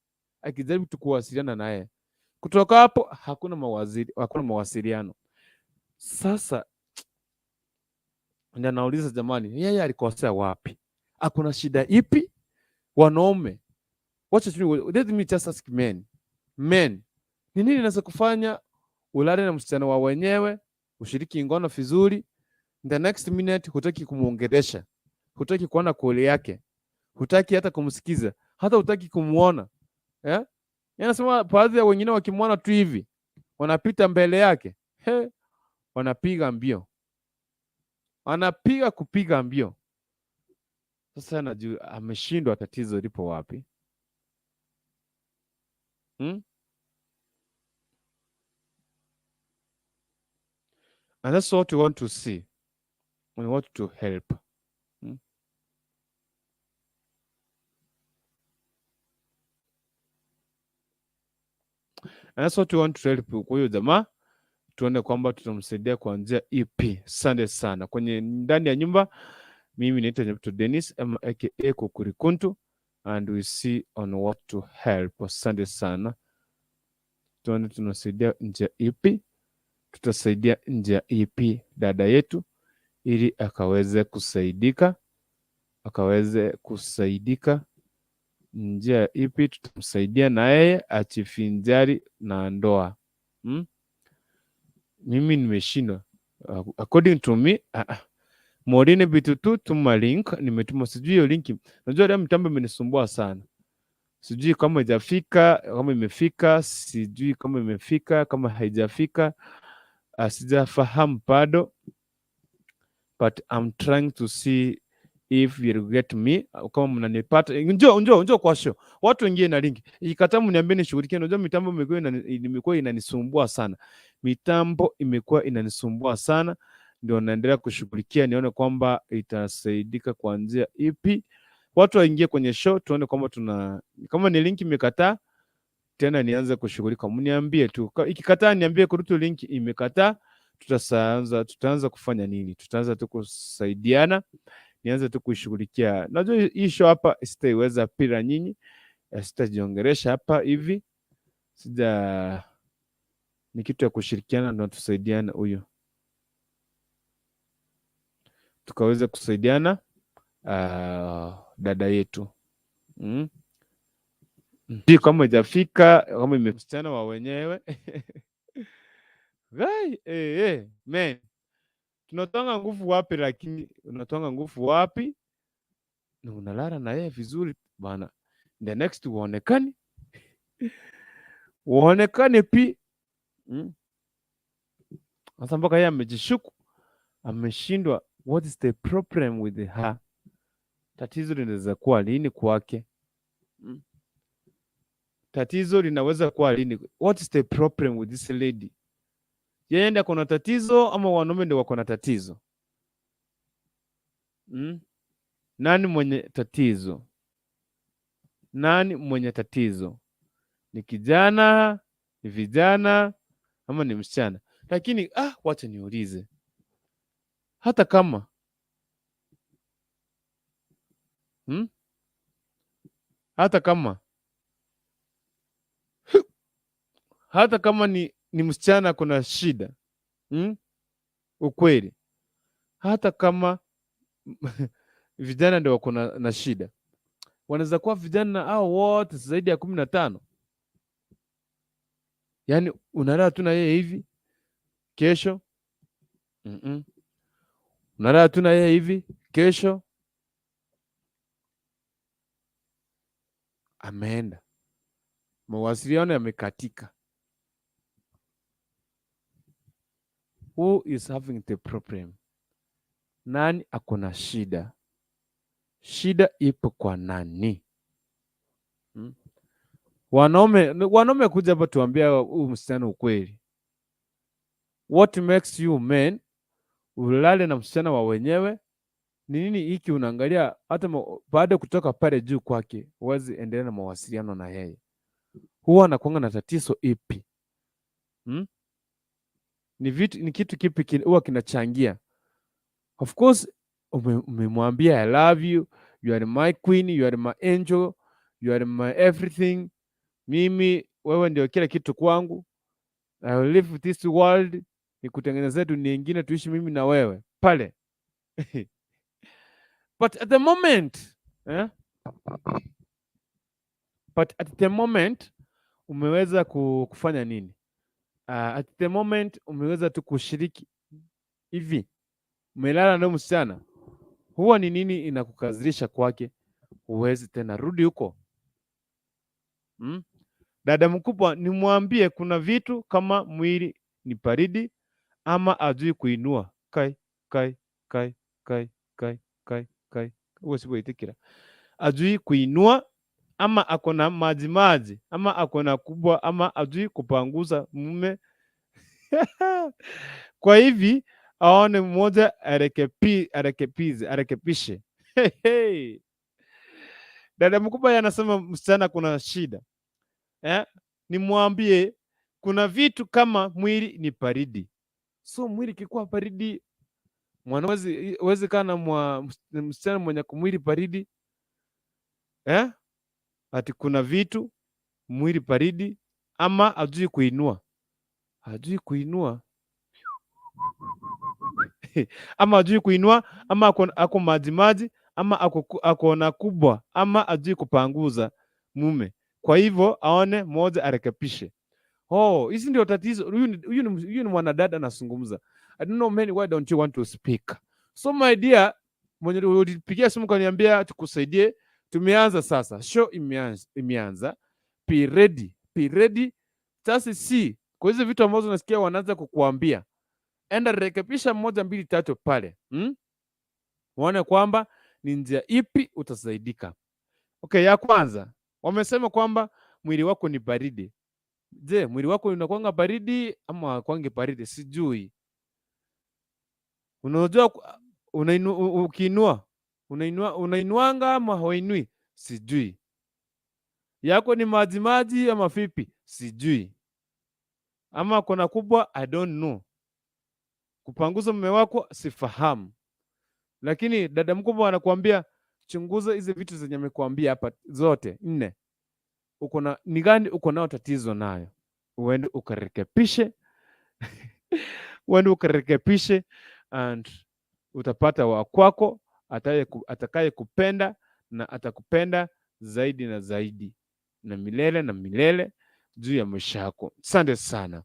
akijaribu tu kuwasiliana na yeye, kutoka hapo hakuna mawaziri, hakuna mawasiliano. Sasa ndio nauliza jamani, yeye alikosea wapi? Akuna shida ipi? Wanaume, wacha tu, let me just ask men. Men, ni nini inaweza kufanya ulale na msichana wa wenyewe, ushiriki ngono vizuri, the next minute hutaki kumuongelesha, hutaki kuona call yake, hutaki hata kumsikiza, hata hutaki kumuona, eh? Yeye anasema baadhi ya wengine wakimwona tu hivi wanapita mbele yake, he, wanapiga mbio, wanapiga kupiga mbio. Sasa najua ameshindwa, tatizo lipo wapi? And that's what we want to see. We want to help. And that's what we want to help. Kwa hiyo jamaa tuone kwamba tutamsaidia kwa njia ipi. Asante sana. Kwenye ndani ya nyumba, mimi naitwa Nyabuto Dennis aka Kukurikuntu, and we see on what to help. Asante sana. Tuone tunasaidia njia ipi, tutasaidia njia ipi dada yetu ili akaweze kusaidika, akaweze kusaidika. Njia ipi tutamsaidia na yeye ajivinjari na ndoa, Mimi nimeshindwa. According to me, Maureen Bitutu, tuma link, nimetuma, sijui hiyo link. Najua leo mitambo imenisumbua sana. Sijui kama haijafika, kama imefika, sijui kama imefika, kama haijafika. Sijafahamu bado. But I'm trying to see if you get me. Kama mnanipata, njoo njoo njoo kwa show. Watu wengine na link. Ikikataa mniambie nishughulikie. Unajua mitambo imekuwa inanisumbua sana. Mitambo imekuwa inanisumbua sana. Ndio naendelea kushughulikia nione kwamba itasaidika kwa njia ipi. Watu waingie kwenye show tuone kwamba tuna, kama ni link imekataa tena nianze kushughulika. Mniambie tu. Ikikataa niambie kurutu link imekataa, tutaanza kufanya nini? Tutaanza tu kusaidiana, nianze tu kuishughulikia. Najua hii show hapa sitaiweza pira nyinyi, sitajiongeresha hapa hivi. Sija, ni kitu ya kushirikiana na tusaidiana huyo. Tukaweza kusaidiana dada yetu. Sijui kama haijafika, kama msichana wa wenyewe. Gai, man. Tunatoanga nguvu wapi lakini unatoanga nguvu wapi? Na unalala na yeye vizuri bana. The next uonekane. Uonekane pi. Sasa mpaka yeye amejishuku, ameshindwa what is the problem with her? Tatizo linaweza kuwa lini kwake? Tatizo linaweza kuwa lini? What is the problem with this lady? Yeye ndiye ako na tatizo ama wanaume ndio wako na tatizo? Nani mwenye tatizo? Nani mwenye tatizo? Ni kijana, ni vijana ama ni msichana? Lakini wacha niulize. Hata kama Hmm? Hata kama ni msichana kuna shida, Ukweli, hata kama vijana ndio wako na shida, wanaweza kuwa vijana hao wote zaidi ya 15, yaani unalala tu na yeye hivi kesho, Unalala tu na yeye hivi kesho ameenda, mawasiliano yamekatika. Who is having the problem? Nani ako na shida? Shida ipo kwa nani? Hmm? Wanaume kuja hapa tuambia huyu msichana ukweli. What makes you men ulale na msichana wa wenyewe? Ni nini hiki unaangalia hata baada ya kutoka pale juu kwake huwezi endelea na mawasiliano na yeye? Huwa anakuanga na tatizo ipi? Hmm? Ni kitu kipi huwa kinachangia? Of course umemwambia I love you, you are my queen, you are my angel, you are my everything. Mimi wewe ndio kila kitu kwangu. I will leave this world, nikutengenezee dunia nyingine tuishi mimi na wewe pale. But at the moment, eh? But at the moment umeweza kufanya nini? At the moment umeweza tu kushiriki hivi, umelala na msichana, huwa ni nini inakukasirisha kwake? Huwezi tena rudi huko, Dada mkubwa, nimwambie kuna vitu kama mwili ni baridi ama ajui kuinua kai kai kai kai kai kai kai, huo sipoitikira, ajui kuinua ama ako na maji maji ama ako na kubwa ama ajui kupanguza mume kwa hivi aone mmoja arekebize arekebishe. Hey, hey. Dada mkubwa yeye anasema msichana kuna shida, eh? Nimwambie kuna vitu kama mwili ni baridi, so mwili ikikuwa baridi mwana wezi kaa na msichana mwenye kumwili baridi, eh? Ati kuna vitu mwili baridi ama ajui kuinua, ajui kuinua ama ajui kuinua ama ako maji maji ama ako na kubwa ama ajui kupanguza mume, kwa hivyo aone moja arekebishe. Oh, hizi ndio tatizo. Huyu ni mwanadada anazungumza. I don't know many, why don't you want to speak? So my dear, mwenye ulipigia simu kaniambia tukusaidie, tumeanza sasa. Show imeanza, imeanza. Be ready, be ready. Sasa si kwa hizo vitu ambazo unasikia wanaanza kukuambia, enda rekebisha moja mbili tatu pale, Uone kwamba ni njia ipi utasaidika. Okay, ya kwanza wamesema kwamba mwili wako ni baridi. Je, mwili wako unakuanga baridi ama kwangi baridi? Sijui. Unajua ukiinua unainua unainuanga ama hauinui? Sijui. Yako ni maji maji ama vipi? Sijui. Ama kuna kubwa, I don't know. Kupanguza mume wako sifahamu. Lakini dada mkubwa anakuambia chunguza hizi vitu zenye amekuambia hapa zote nne. Uko na ni gani uko nao tatizo nayo? Uende ukarekebishe. Uende ukarekebishe and utapata wa kwako atakaye kupenda na atakupenda zaidi na zaidi na milele na milele juu ya maisha yako. Asante sana.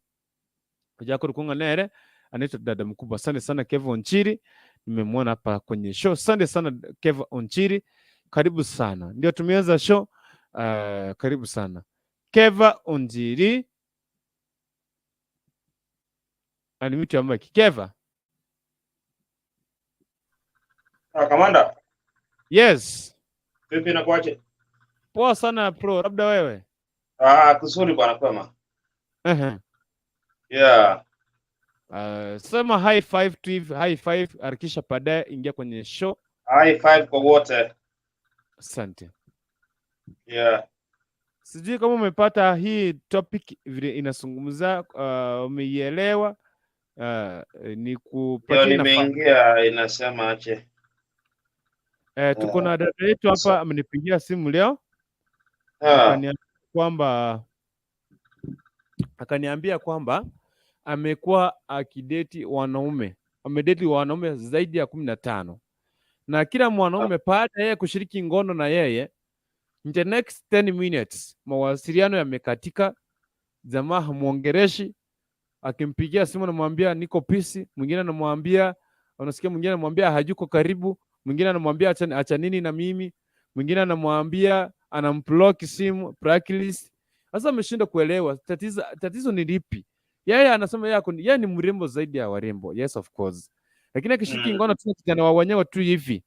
Jako Rukunga Nere anaitwa dada mkubwa. Asante sana Kevo Onchiri, nimemwona hapa kwenye show. Asante sana Kevo Onchiri, karibu sana. Ndio tumeanza show. Karibu sana Keva Onjiri. Unmute your mic. Keva. Ah, kamanda. Yes. Vipi inakuaje? Poa sana bro, labda wewe? Ah, kuzuri bwana, kwema. Yeah. Sema high five tu hivi, high five, harakisha baadaye ingia kwenye show. High five kwa wote. Asante. Yeah. Sijui kama umepata hii topic vile inazungumza, umeielewa? Ni Ndio kupatie nafasi. Nimeingia, inasema aje? Tuko na dada yetu hapa amenipigia simu leo akaniambia kwamba amekuwa akidate wanaume, amedate wanaume zaidi ya 15 na kila mwanaume baada ya yeye kushiriki ngono na yeye, in the next 10 minutes mawasiliano yamekatika, jamaa hamuongeleshi. Akimpigia simu anamwambia niko busy, mwingine anamwambia, unasikia, mwingine anamwambia hayuko karibu, mwingine anamwambia acha, acha nini na mimi, mwingine anamwambia anamblock simu, blacklist. Sasa ameshindwa kuelewa tatizo ni lipi. Yeye anasema yeye ni mrembo zaidi ya warembo, yes of course, lakini akishiriki ngono tu na kijana wa wenyewe tu hivi,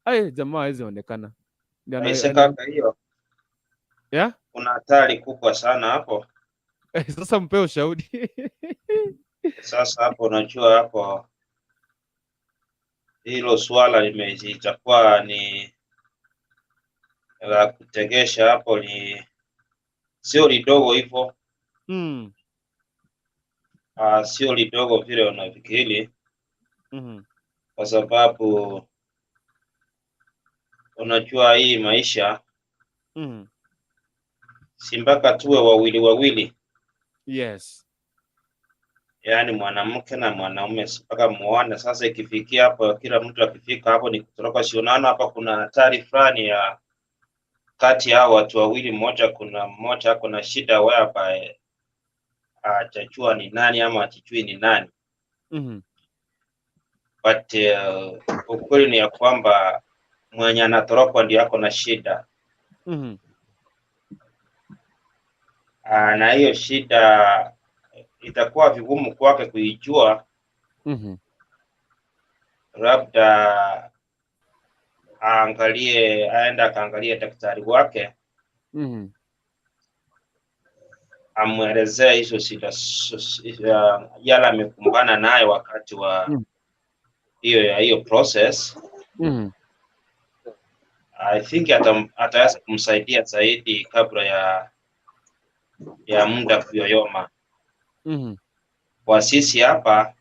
ai, jamaa hawezi onekana. Ndio Aise kaka, hiyo yeah? kuna hatari kubwa sana hapo. Sasa mpe ushauri. Sasa hapo unajua hapo hilo swala itakuwa ni la kutegesha hapo, ni sio lidogo hivyo. Sio lidogo vile unafikiri, kwa sababu unajua hii maisha si mpaka tuwe wawili wawili, yaani mwanamke na mwanaume, si mpaka muone. Sasa ikifikia hapo, kila mtu akifika hapo ni kutoroka. Si unaona hapa kuna hatari fulani ya kati ya hao watu wawili, mmoja kuna mmoja ako na shida whereby hajajua ni nani ama hajijui ni nani, but ukweli ni ya kwamba mwenye anatorokwa ndio ako na shida. Na hiyo shida itakuwa vigumu kwake kuijua, labda aangalie, aende akaangalie daktari wake, amwelezee hizo shida yale amekumbana nayo wakati wa hiyo ya hiyo process. I think ataweza kumsaidia zaidi kabla ya muda kuyoyoma. Kwa sisi hapa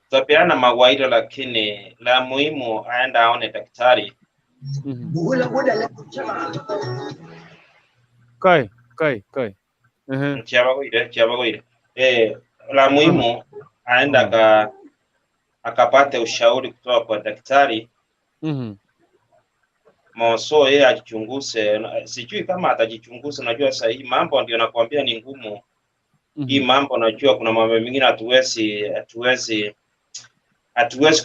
tutapeana mawaidha, lakini la muhimu aenda aone daktari. Kai, kai, kai. Chiabagoire, chiabagoire. La muhimu aenda akapate ushauri kutoka kwa daktari Moso, yeye ajichunguze. Sijui kama atajichunguza. Najua sasa hii mambo ndio nakwambia ni ngumu. Hii mambo najua kuna mambo mengine hatuwezi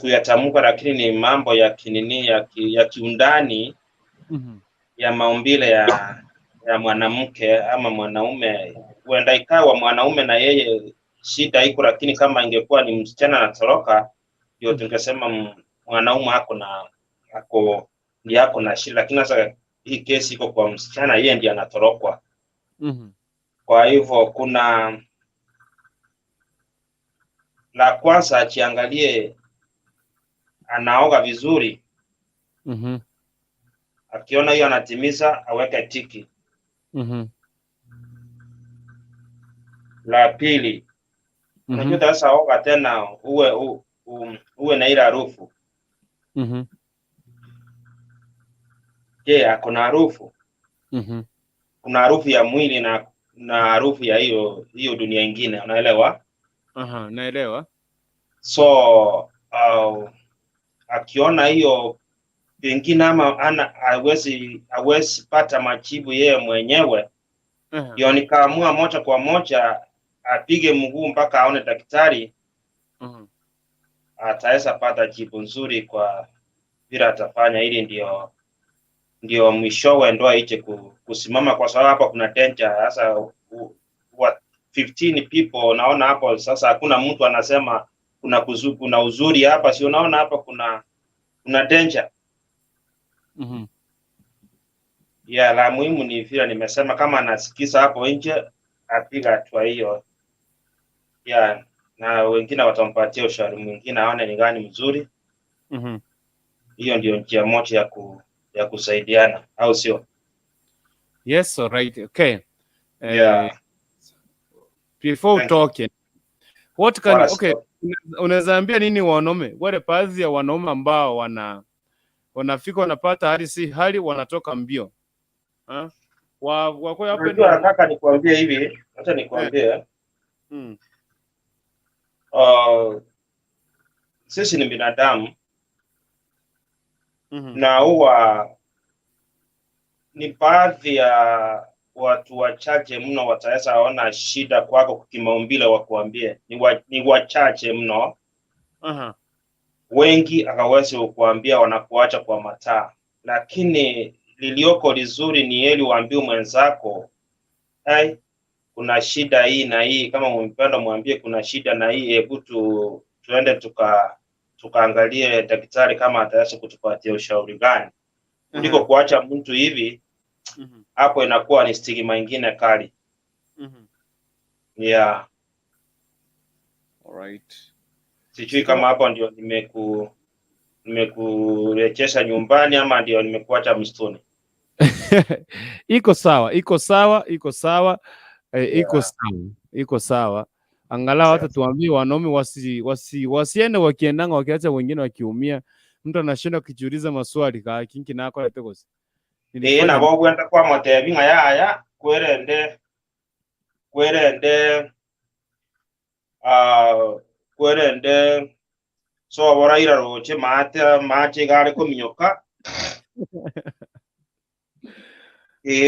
kuyatamka, lakini ni mambo ya kinini ya kiundani ya maumbile ya mwanamke ama mwanaume. Huenda ikawa mwanaume na yeye shida iko, lakini kama ingekuwa ni msichana anatoroka, ndio tungesema mwanaume ako ndiye ako na shida, lakini sasa hii kesi iko kwa msichana, yeye ndiye anatorokwa. Kwa hivyo kuna la kwanza ajiangalie anaoga vizuri, akiona hiyo anatimiza aweke tiki. La pili, unajua sasa oga tena uwe na ile harufu. Je, ako na harufu? Kuna harufu ya mwili na harufu ya hiyo hiyo dunia ingine, unaelewa? Aha, naelewa. So akiona hiyo pengine ama ana hawezi pata majibu yeye mwenyewe, ndio nikaamua moja kwa moja apige mguu mpaka aone daktari, ataweza pata jibu nzuri kwa vile atafanya, ili ndio mwishowe ndoa ije kusimama, kwa sababu hapa kuna danger. Sasa wa 15 people naona hapo sasa, hakuna mtu anasema kuna uzuri hapa, si unaona hapa kuna danger. Ya la muhimu ni vile nimesema, kama anasikiza hapo nje apiga hatua hiyo ya, na wengine watampatia ushauri mwingine aone ni gani mzuri. Hiyo ndio njia moja ya kusaidiana, au sio? Yes, all right. Okay. Before Thank you. utoke, what can Wala okay, sio. Unaweza ambia nini wanaume wale baadhi ya wanaume ambao Wanafika wanapata hali si hali, wanatoka mbio. Ha? Wako hapo. Unajua nataka nikuambie hivi, acha nikuambie. Sisi ni binadamu. Na huwa ni baadhi ya watu wachache mno wataweza ona shida kwako kimaumbile wakuambie. Ni wachache mno. Wengi hawawezi kukuambia, wanakuacha kwa mataa. Lakini lilioko lizuri ni heri uambie mwenzako, hey, kuna shida hii na hii. Kama umempenda mwambie kuna shida na hii, hebu tuende tukaangalie daktari kama ataweza kutupatia ushauri gani. Kuliko kuacha mtu hivi, hapo inakuwa ni stigma ingine kali. Yeah. All right. Sijui kama hapo ndio nimekurejesha nyumbani ama ndio nimekuacha msituni. Iko sawa, iko sawa, iko sawa. Iko sawa, iko sawa. Angalau hata tuambie wanaume wasiende wakiendanga wakiacha wengine wakiumia. Mtu anashinda kujiuliza maswali ka kinki nako yatekosi. Nabo kwenda kwa motebi ng'a yaya kwerende kwerende so boraira roche mate mache gare kominyoka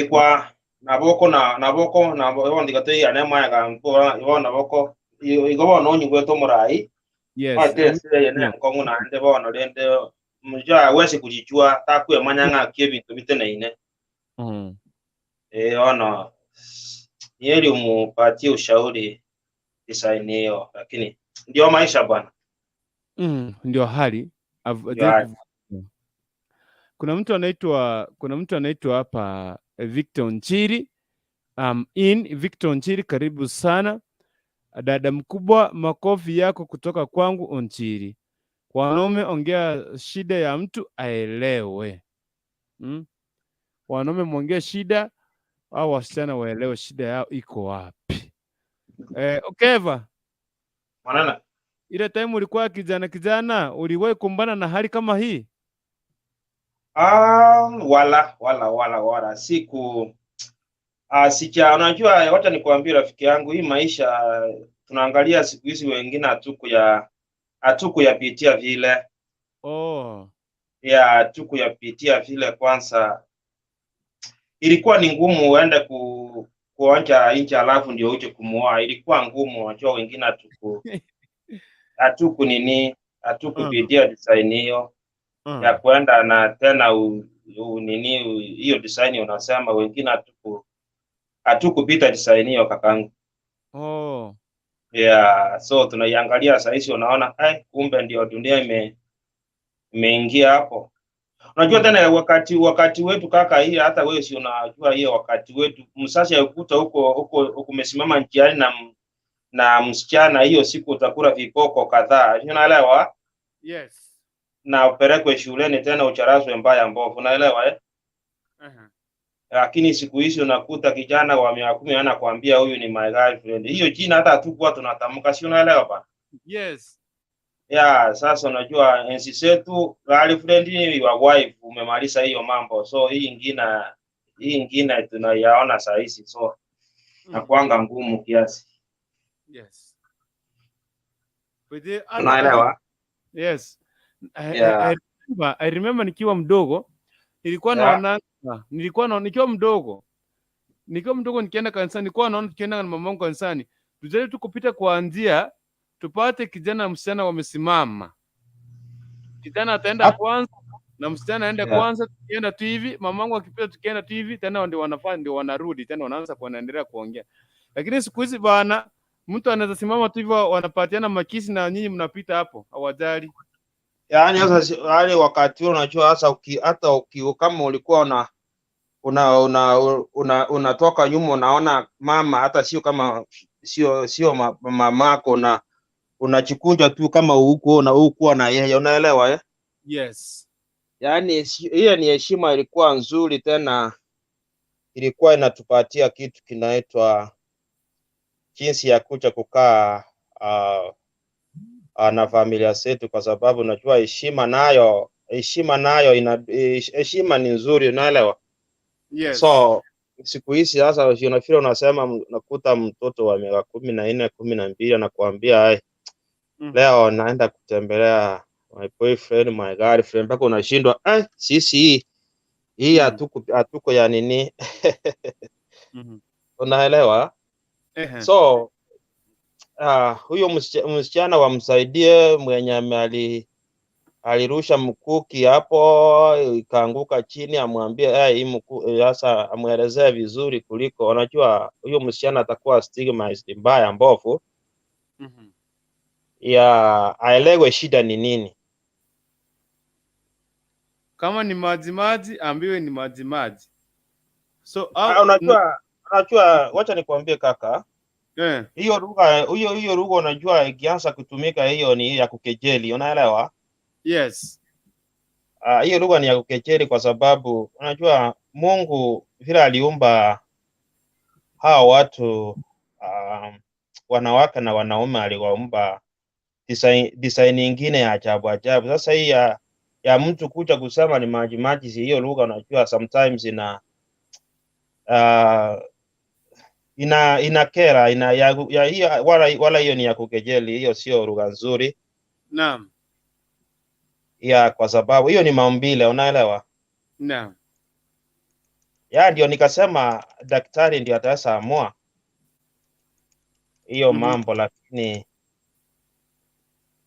kwa naboko na naboko nabo ndikate ya ne maya ga bo naboko igo bono nyigweto murai. Yes. Ate se ne nkongu na nde bono rende mja wese kujichua takwe manyanga kebintu biteneine. Ono yeli umupatie ushauri design hiyo, lakini ndio maisha bwana. Ndio hali. Kuna mtu anaitwa hapa Victor Nchiri. Victor Nchiri, karibu sana. Dada mkubwa, makofi yako kutoka kwangu Nchiri. Wanaume ongea shida ya mtu aelewe. Wanaume mwongee shida au wasichana waelewe shida yao iko wapi. Okeva. Mwanana. Ile time ulikuwa kijana uliwahi kumbana na hali kama hii? Wala siku sicha. Unajua, wacha nikwambie rafiki yangu, hii maisha tunaangalia siku hizi wengine hatukuyapitia vile. Ya hatukuyapitia vile. Kwanza ilikuwa ni ngumu uende kuonja nje alafu ndio uje kumuoa. Ilikuwa ngumu, unajua wengine hatuku nini, hatukupitia design hiyo ya kwenda na tena nini hiyo design unasema, wengine hatukupita design hiyo kakangu. Yeah, so tunaiangalia saa hizi unaona kumbe ndio dunia imeingia hapo. Unajua tena wakati wetu kaka, hii hata wewe si unajua hiyo wakati wetu msasi ukuta huko huko umesimama njiani na msichana, hiyo siku utakula viboko kadhaa. Unaelewa? Yes. Na upelekwe shuleni tena ucharazwe mbaya mbovu, unaelewa eh? Lakini siku hizi unakuta kijana wa miaka 10 anakuambia huyu ni my girlfriend. Hiyo jina hata hatukuwa tunatamka, si unaelewa bana? Yes. Yeah, sasa unajua enzi zetu girlfriend ni your wife, umemaliza hiyo mambo. So hii ingine tunaiona saa hizi, so nakuanga ngumu kiasi. Yes. Unaelewa? Yes. I remember nikiwa mdogo nilikuwa naona, nikiwa mdogo nikienda kanisani, nilikuwa naona tukienda na mamangu kanisani, tujaribu tu kupita kwa njia tupate kijana na msichana wamesimama. Kijana ataenda kwanza na msichana aende kwanza, tukienda tu hivi, mamangu akipita tukienda tu hivi, tena ndio wanafanya ndio wanarudi tena wanaanza kuendelea kuongea. Lakini siku hizi bana, mtu anaweza simama tu hivyo wanapatiana makisi na nyinyi mnapita hapo, hawajali. Yaani sasa wale wakati huo unajua sasa hata kama ulikuwa unatoka nyuma unaona mama hata sio kama sio mamako na unachikunja tu kama huko na huko na yeye, unaelewa eh? Yes. Yaani hiyo ni heshima ilikuwa nzuri, tena ilikuwa inatupatia kitu kinaitwa jinsi ya kuja kukaa na familia zetu, kwa sababu unajua heshima nayo heshima nayo ina heshima ni nzuri, unaelewa? Yes. So siku hizi sasa unafikiri unasema unakuta mtoto wa miaka 14, 12 anakuambia, "Ai, leo naenda kutembelea my boyfriend, my girlfriend," mpaka unashindwa, eh, sisi hii hatuko ya nini, unaelewa? Ehe. So huyo msichana wamsaidie mwenye alirusha mkuki hapo ikaanguka chini, amwambie, "Hey, hii sasa amwelezee vizuri kuliko unajua huyo msichana atakuwa stigmatized mbaya mbovu ya aelewe shida ni nini." Kama ni maji maji, ambiwe ni maji maji. So Ah, unajua, wacha nikwambie, kaka, hiyo lugha unajua ikianza kutumika, hiyo ni ya kukejeli, unaelewa? Yes. Ah, hiyo lugha ni ya kukejeli kwa sababu unajua Mungu vile aliumba hawa watu, wanawake na wanaume, aliwaumba design ingine ya ajabu ajabu. Sasa hii ya mtu kuja kusema ni maji maji, si hiyo lugha unajua sometimes ina inakera, ina ya hiyo, wala hiyo ni ya kukejeli, hiyo sio lugha nzuri ya kwa sababu hiyo ni maumbile, unaelewa? Naam. Ya ndio nikasema daktari ndio ataweza amua hiyo mambo, lakini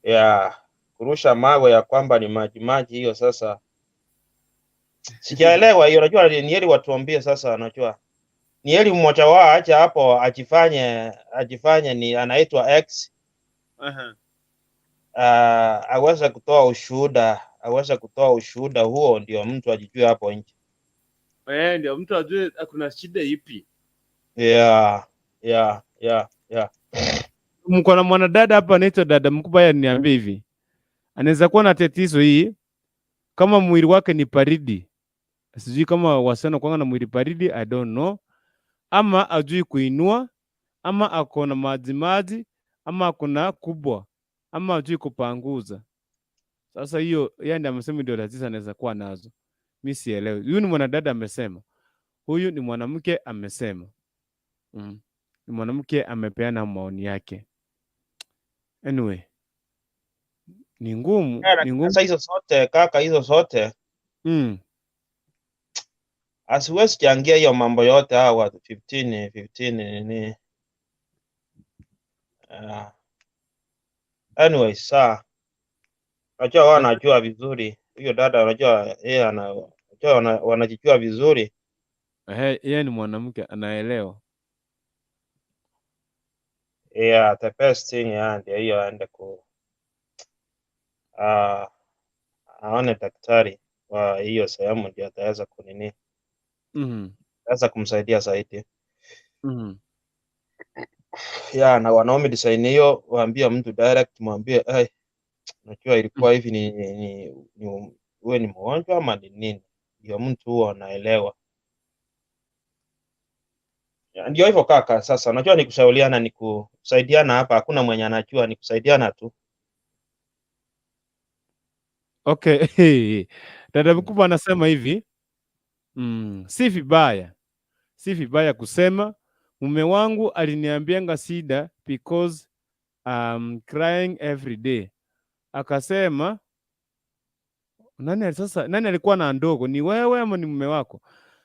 ya kurusha mawe ya kwamba ni maji maji, hiyo sasa sijaelewa hiyo. Unajua ni heri watuambie sasa, unajua ni heri mmoja wao aje hapo ajifanye ni anaitwa X, aweze kutoa ushuhuda huo, ndio mtu ajijue hapo nje. Eh, ndio mtu ajue kuna shida ipi. Yeah. Mko na mwanadada hapa anaitwa dada mkubwa, yeye niambie hivi, anaweza kuwa na tatizo hii kama mwili wake ni baridi, sijui kama wasichana kuanga na mwili baridi, I don't know, ama ajui kuinua, ama ako na maji maji, ama ako na kubwa, ama ajui kupanguza. Sasa hiyo yeye ndiye amesema ndio tatizo anaweza kuwa nazo. Mi sielewi. Huyu ni mwanadada amesema, huyu ni mwanamke amesema. Ni mwanamke amepeana maoni yake. Anyway, ni ngumu, Yeah, ni ngumu. Sasa hizo zote, kaka, hizo zote asiwezi changia hiyo mambo yote hawa watu 15 15 nini. Anyway, saa unajua wao wanajua vizuri huyo dada, unajua yeye ana unajua wanajijua vizuri. Ehe, yeye ni mwanamke anaelewa. Yeah, the best thing, yeah, ndio hiyo aende ku aone daktari wa hiyo sehemu ndio ataweza kunini, ataweza kumsaidia zaidi. Yeah, na wanaume design hiyo, waambie mtu direct, mwambie, "Hey, unajua ilikuwa hivi, ni uwe ni mgonjwa ama ni nini," ndio mtu huo anaelewa. Ya, ndio hivyo, kaka. Sasa unajua ni kushauriana, ni kusaidiana hapa, hakuna mwenye anajua, ni kusaidiana tu. Okay. Dada mkubwa anasema hivi, si vibaya kusema mume wangu aliniambianga shida because I'm crying every day. Akasema sasa nani alikuwa na ndogo, ni wewe ama ni mume wako?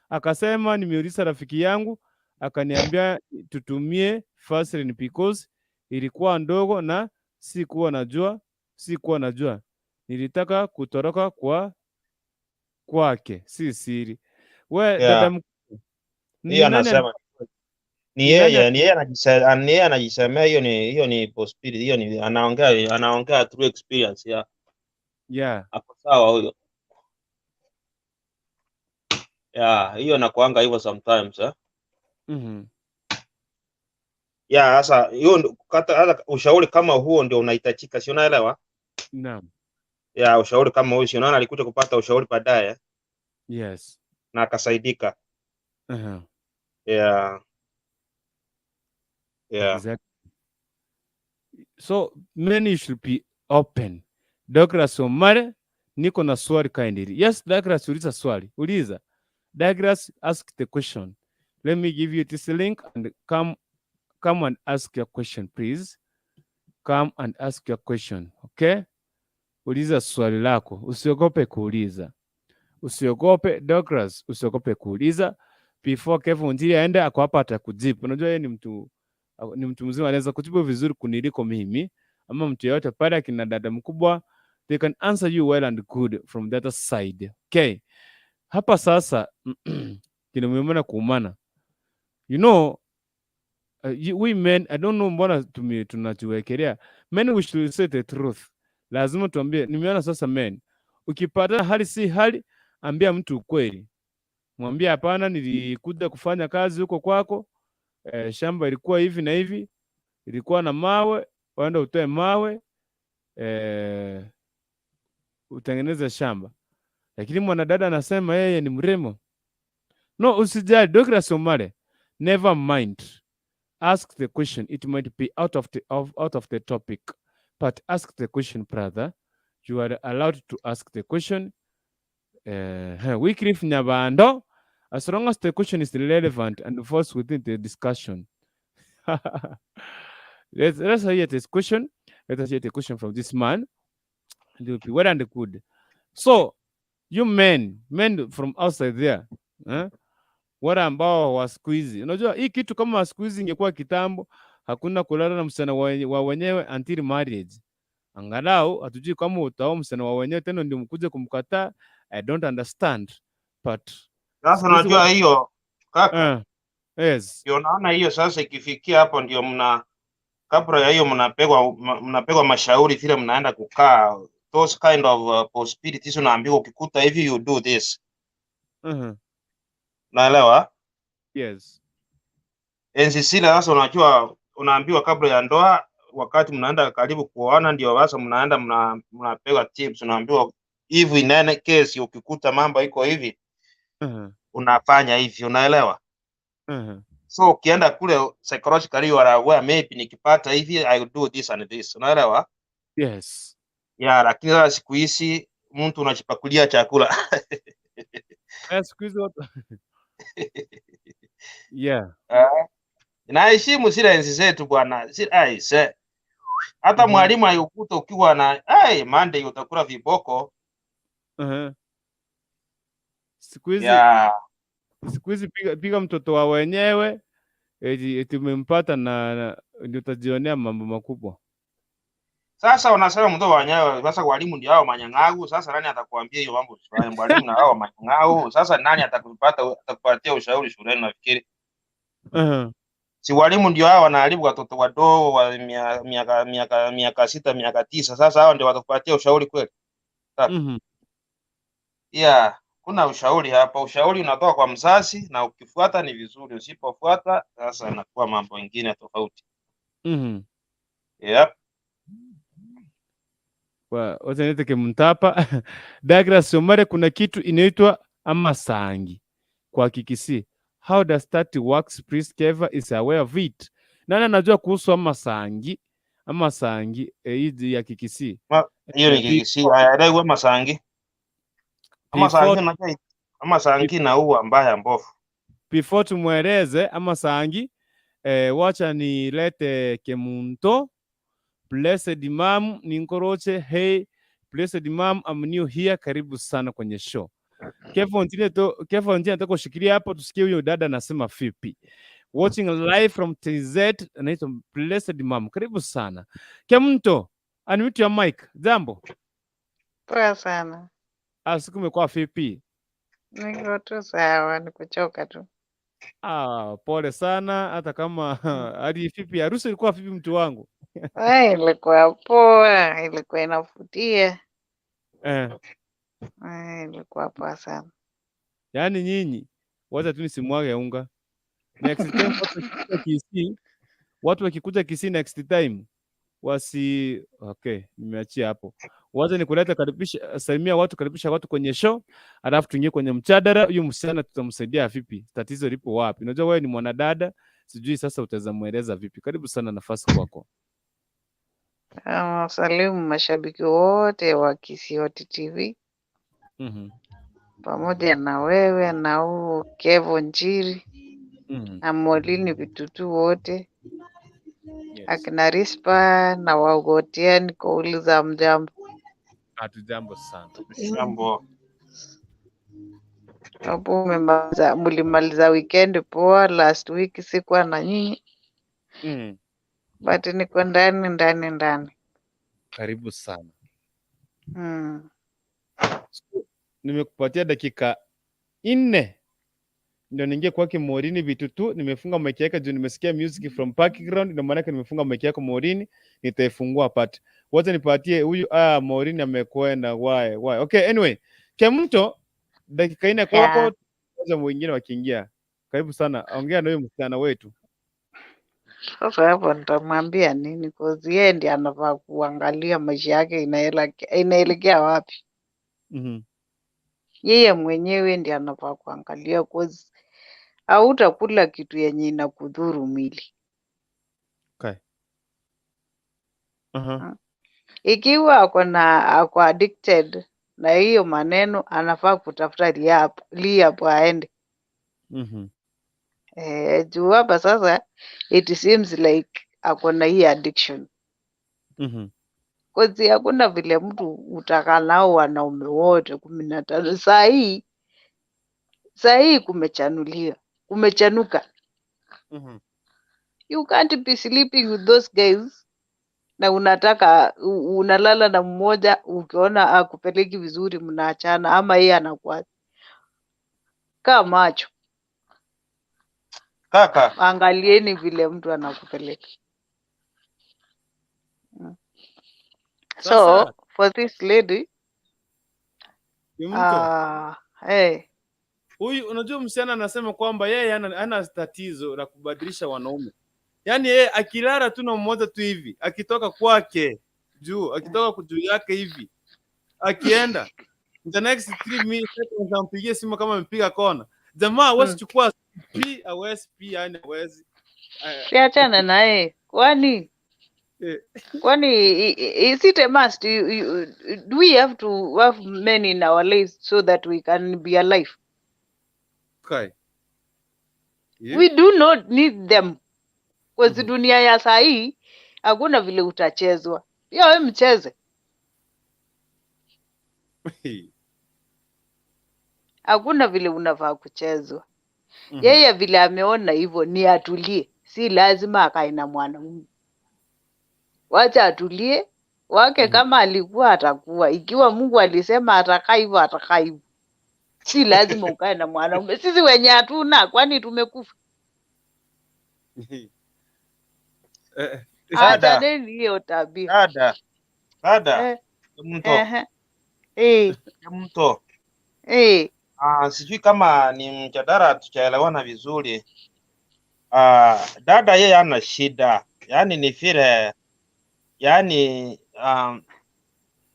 Akasema nimeuliza rafiki yangu akaniambia tutumie Vaseline because ilikuwa ndogo na sikuwa najua. Nilitaka kutoroka kwake, si siri. We dada ni Hiyo nani anasema ni ni nani yeye, ni yeye anajisemea, hiyo ni possibility, hiyo ni anaongea through experience, yeah. Ako sawa huyo. Yeah, hiyo nakuanga hivyo sometimes, eh. Yeah, sasa hiyo hata ushauri kama huo ndio unahitajika, si unaelewa? Naam. Yeah, ushauri kama huo, si unaona alikuja kupata ushauri baadaye na akasaidika. Yeah. Exactly. So many should be open. Douglas Omare, Niko na swali kindly. Yes, Douglas, uliza swali. Uliza. Douglas, ask the question. Let me give you this link and come and ask your question, please. Come and ask your question, okay? Uliza swali lako, usiogope kuuliza. Usiogope Douglas, usiogope kuuliza. Before Kevin Ntiri aende, ako hapa atakujibu. Unajua yeye ni mtu mzima, anaweza kujibu vizuri kuniliko mimi ama mtu yeyote pale, akina dada mkubwa, they can answer you well and good from the other side. Okay. Hapa sasa kinamuumana kuumana. We men, I don't know mbona tunajiwekelea. Men, we should say the truth. Lazima tuambie, nimeona sasa men, ukipata hali si hali, ambia mtu ukweli. Mwambie hapana, nilikuja kufanya kazi huko kwako, shamba ilikuwa hivi na hivi, ilikuwa na mawe, waenda utoe mawe, utengeneze shamba. Lakini mwanadada anasema yeye ni mrembo. No, usijali, Douglas Omare, never mind. Ask the question. It might be out of the topic, but ask the question, brother. You are allowed to ask the question. Wycliffe Nyabando, as long as the question is relevant and falls within the discussion. Let's hear this question. Let us hear the question from this man. It will be well and good. So, you men, men from outside there, eh? Wale ambao wa siku hizi, unajua hii kitu kama siku hizi ingekuwa kitambo, hakuna kulala na msichana wa wenyewe until marriage. Angalau hatujui kama utaoa msichana wa wenyewe tena ndio mkuje kumkataa. I don't understand, but Sasa siku hizi unajua hiyo kaka, yes. Ndio naona hiyo sasa ikifikia hapo ndio mna kabla ya hiyo mnapegwa mashauri vile mnaenda kukaa, those kind of possibilities unaambiwa ukikuta hivi you do this. Naelewa? Yes. Enzi zile sasa unajua unaambiwa kabla ya ndoa, wakati mnaenda karibu kuoana, ndio sasa mnaenda mnapewa tips, unaambiwa hivi in any case ukikuta mambo iko hivi unafanya hivi, unaelewa? So ukienda kule psychologically you are aware maybe nikipata hivi I will do this and this, unaelewa? Yes. Yeah, lakini sasa siku hizi mtu unajipakulia chakula. Siku hizi watu, yeah. Naheshimu zile enzi zetu bwana. Aise. Hata mwalimu ayukuta ukiwa na hey, Monday utakula viboko. Siku hizi siku hizi piga, piga mtoto wa wenyewe eti umempata na ndio utajionea mambo makubwa. Sasa wanasema mtoto wa wenyewe, sasa walimu ndio hao manyang'au. Sasa nani atakuambia hiyo mambo usifanye? Mwalimu na hao manyang'au. Sasa nani atakupatia ushauri shuleni nafikiri? Si walimu ndio hao wanaharibu watoto wadogo wa miaka 6, miaka 9. Sasa hao ndio watakupatia ushauri kweli? Sasa. Yeah, kuna ushauri hapa. Ushauri unatoka kwa mzazi na ukifuata ni vizuri, usipofuata sasa inakuwa mambo mengine tofauti. Yep. Wacha niite Kimtapa. Douglas Omare, kuna kitu inaitwa amasangi kwa Kikisii. How does that works? Please, Keva is aware of it. Nani anajua kuhusu amasangi? Amasangi hii ya Kikisii. Hiyo ni Kikisii. Hayaelewi amasangi. Amasangi unajua amasangi na huwa mbaya mbovu. Before tumweleze amasangi, wacha nilete Kemunto. Blessed Mam Ninkoroche, hey Blessed Mam, I'm new here, karibu sana kwenye show. Kevo Ntine to Kevo Ntine nataka ushikilie hapo tusikie huyo dada anasema vipi. Watching live from TZ, anaitwa Blessed Mam, karibu sana. Kemunto, unmute your mic. Jambo. Poa sana. Ah, siku imekuwa vipi? Niko tu sawa, ni kuchoka tu. Ah, pole sana hata kama hadi vipi, harusi ilikuwa vipi mtu wangu? Ilikuwa poa, ilikuwa inavutia. Ilikuwa poa sana. Yaani nyinyi wacha tu nisimwage unga. Next time watu wakikuja Kisii, watu wakikuja Kisii next time wasi, okay, nimeachia hapo. Wacha nikuleta, karibisha, salimia watu, karibisha watu kwenye show, alafu tuingie kwenye mjadala. Huyu msichana tutamsaidia vipi? Tatizo lipo wapi? Unajua wewe ni mwanadada, sijui sasa utaweza mueleza vipi. Karibu sana, nafasi kwako. Salimu mashabiki wote wa Kisii Hot TV. Pamoja na wewe na huu Kevo Njiri na Molini Vitutu wote. Akina Rispa na Wagotiani kuuliza mjambo. Hatujambo sana. Jambo. Hapo umemaliza, mlimaliza weekend poa. Last week sikuwa na nyinyi but niko ndani ndani ndani. Karibu sana. So, nimekupatia dakika 4 ndio niingie kwake Morini Vitutu. Nimefunga mic yake juu nimesikia music from background, ndio maana yake nimefunga mic yako Morini, nitaifungua part. Wacha nipatie huyu Morini amekwenda why why. Okay, anyway, Kemto, dakika 4 kwako, kwanza mwingine wakiingia. Karibu sana, ongea na huyu msichana wetu. Sasa hapo nitamwambia nini? Cause yeye ndiye anafaa kuangalia maisha yake inaelekea wapi. Yeye mwenyewe ndiye anafaa kuangalia, cause hautakula kitu yenye inakudhuru mwili. Okay. Aha. Ikiwa ako addicted na hiyo maneno, anafaa kutafuta rehab aende. Eh, juu hapa sasa it seems like ako na hii addiction. Cause hakuna vile mtu utakaa nao wanaume wote 15. Saa hii kumechanulia, kumechanuka. You can't be sleeping with those guys na unataka unalala na mmoja, ukiona akupeleki vizuri mnaachana, ama yeye anakuacha. Kaa macho, Kaka, angalieni vile mtu anakupeleka. So Sasa for this lady Kimto, hey, huyu unajua msichana anasema kwamba yeye hana tatizo la kubadilisha wanaume. Yaani yeye akilala tu na mmoja tu hivi, akitoka kwake juu, akitoka juu yake hivi, akienda the next 3 minutes ampigie simu kama amepiga kona. Jamaa hawezi chukua P, hawezi P, yani hawezi Siachana naye, kwani kwani is it a must? Do we have to have men in our lives so that we can be alive? Okay. Yeah. We do not need them. Kwa dunia ya saa hii hakuna vile utachezwa. Pia wewe mcheze. Hakuna vile unafaa kuchezwa. Yeye vile ameona hivyo ni atulie, si lazima akae na mwanaume. Wacha atulie wake, kama alikuwa atakuwa, ikiwa Mungu alisema atakaa hivyo, atakaa hivyo. Si lazima ukae na mwanaume. Sisi wenye hatuna, kwani tumekufa? Dada, Achaneni hiyo tabia. Dada, dada, mto, Ehe. Eh, mto. eh. Ah, sijui kama ni mjadala tuchaelewana vizuri. Dada yeye hana shida, yaani ni vile, yaani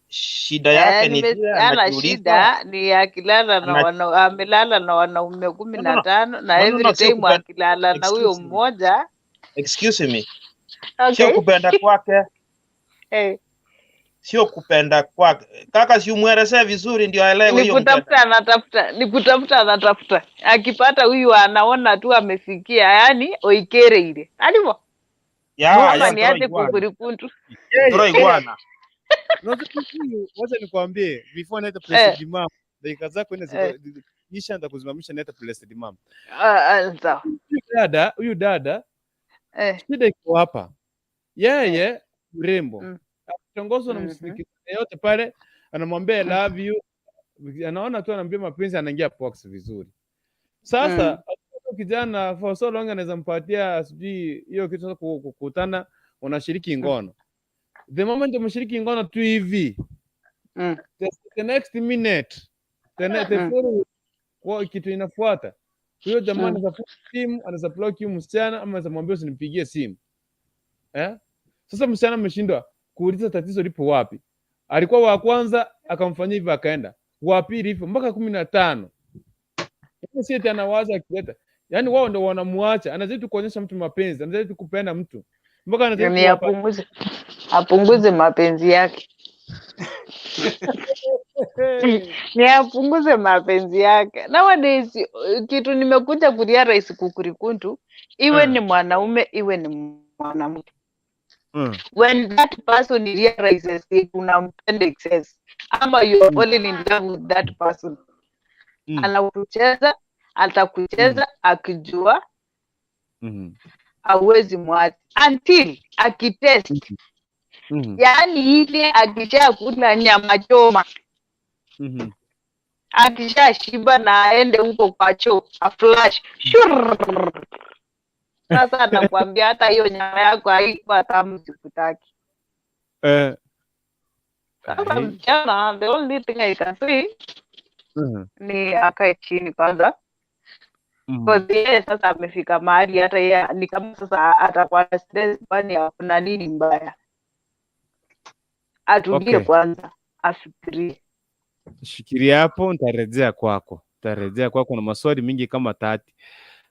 shida yake ni vile Ana anajiuliza shida ni akilala na amelala na wanaume kumi No, no, na no. tano na No, no, every no, sio time kupenda. akilala na huyo Excuse me. mmoja. Excuse me. Sio kupenda kwake, sio kupenda kwake. Kaka, si umwelezee vizuri ndio aelewe Ni hiyo kutafuta mjadala. anatafuta, ni kutafuta anatafuta, akipata huyu anaona tu amefikia, yani oikere ile alivo Ya, ama ya, ni aje turaiguana. kukurikuntu. Yeye Turaiguana. Unajua huyu, wacha nikwambie before naita Blessed Mom, dakika zako nne ziko nitakusimamisha naita Blessed Mom. Ah, ah, sawa. Huyu dada shida iko hapa. Yeye mrembo akitongozwa na msichana yote pale, anamwambia I love you, anaona tu anaambia mapenzi, anaingia box vizuri. Sasa kijana for so long anaweza mpatia sijui hiyo kitu, sasa kukutana, wanashiriki ngono. The moment umeshiriki ngono tu hivi, the next minute, the following, kwa kitu inafuata, huyo jamaa anaweza funga simu, anaweza block huyu msichana ama anaweza mwambia usinipigie simu, eh? Sasa msichana ameshindwa kuuliza tatizo lipo wapi. Alikuwa wa kwanza akamfanyia hivyo, akaenda wa pili hivyo mpaka 15. Yaani si eti anawaza akileta, yaani wao ndo wanamuacha, anazidi tu kuonyesha mtu mapenzi, anazidi tu kupenda mtu mpaka anazidi Ni kuwapa apunguze mapenzi yake. Ni apunguze mapenzi yake. Nowadays kitu nimekuja kurealize, Kukurikuntu, iwe ni mwanaume, iwe ni mwanamke, when that person realizes it, unampenda excess ama you are falling in love with that person, anakucheza, atakucheza akijua hauwezi mwacha until akitest, yaani ile akishakula nyama choma, akishashiba na aende huko kwa choo aflush shurr. Sasa anakuambia hata hiyo nyama yako haikuwa tamu, sikutaki. Sasa msichana, the only thing I can say ni akae chini kwanza, 'cause yeye sasa amefika mahali hata yeye ni kama sasa atakuwa na stress, kwani hakuna nini mbaya. Atulie kwanza, afikirie. Shikilia hapo, nitarejea kwako, nitarejea kwako na maswali mingi kama 30.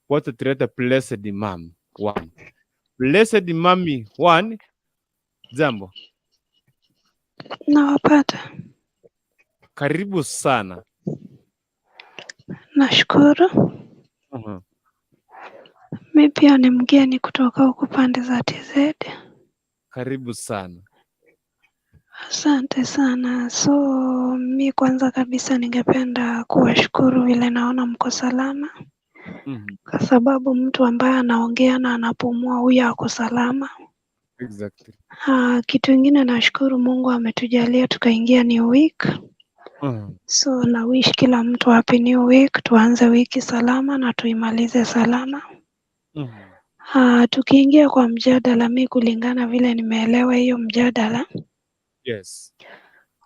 Wacha tulete Blessed Mom one. Blessed Mommy one, jambo. Nawapata. Karibu sana. Nashukuru. Mi pia ni mgeni kutoka huku pande za TZ. Karibu sana. Asante sana. So mi kwanza kabisa ningependa kuwashukuru vile naona mko salama, kwa sababu mtu ambaye anaongea na anapumua huyo ako salama. Kitu ingine nashukuru Mungu ametujalia tukaingia new week. So na wish kila mtu happy new week, tuanze wiki salama na tuimalize salama. Tukiingia kwa mjadala, mi kulingana vile nimeelewa hiyo mjadala,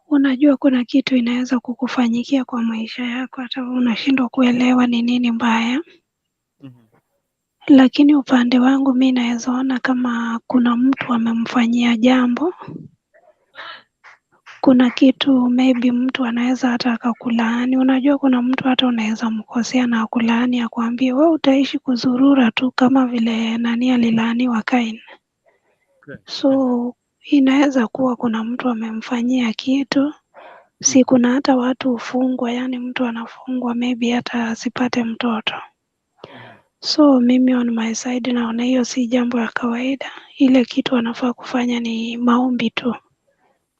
unajua kuna kitu inaweza kukufanyikia kwa maisha yako hata wewe unashindwa kuelewa ni nini mbaya. Lakini upande wangu mi naweza ona kama kuna mtu amemfanyia jambo, kuna kitu maybe mtu anaweza hata akakulaani. Unajua kuna mtu hata unaweza mkosea na akulaani akwambie we utaishi kuzurura tu kama vile nani alilaaniwa Kain. So inaweza kuwa kuna mtu amemfanyia kitu, si kuna hata watu hufungwa, yani mtu anafungwa maybe hata asipate mtoto. So mimi on my side naona hiyo si jambo ya kawaida. Ile kitu anafaa kufanya ni maombi tu.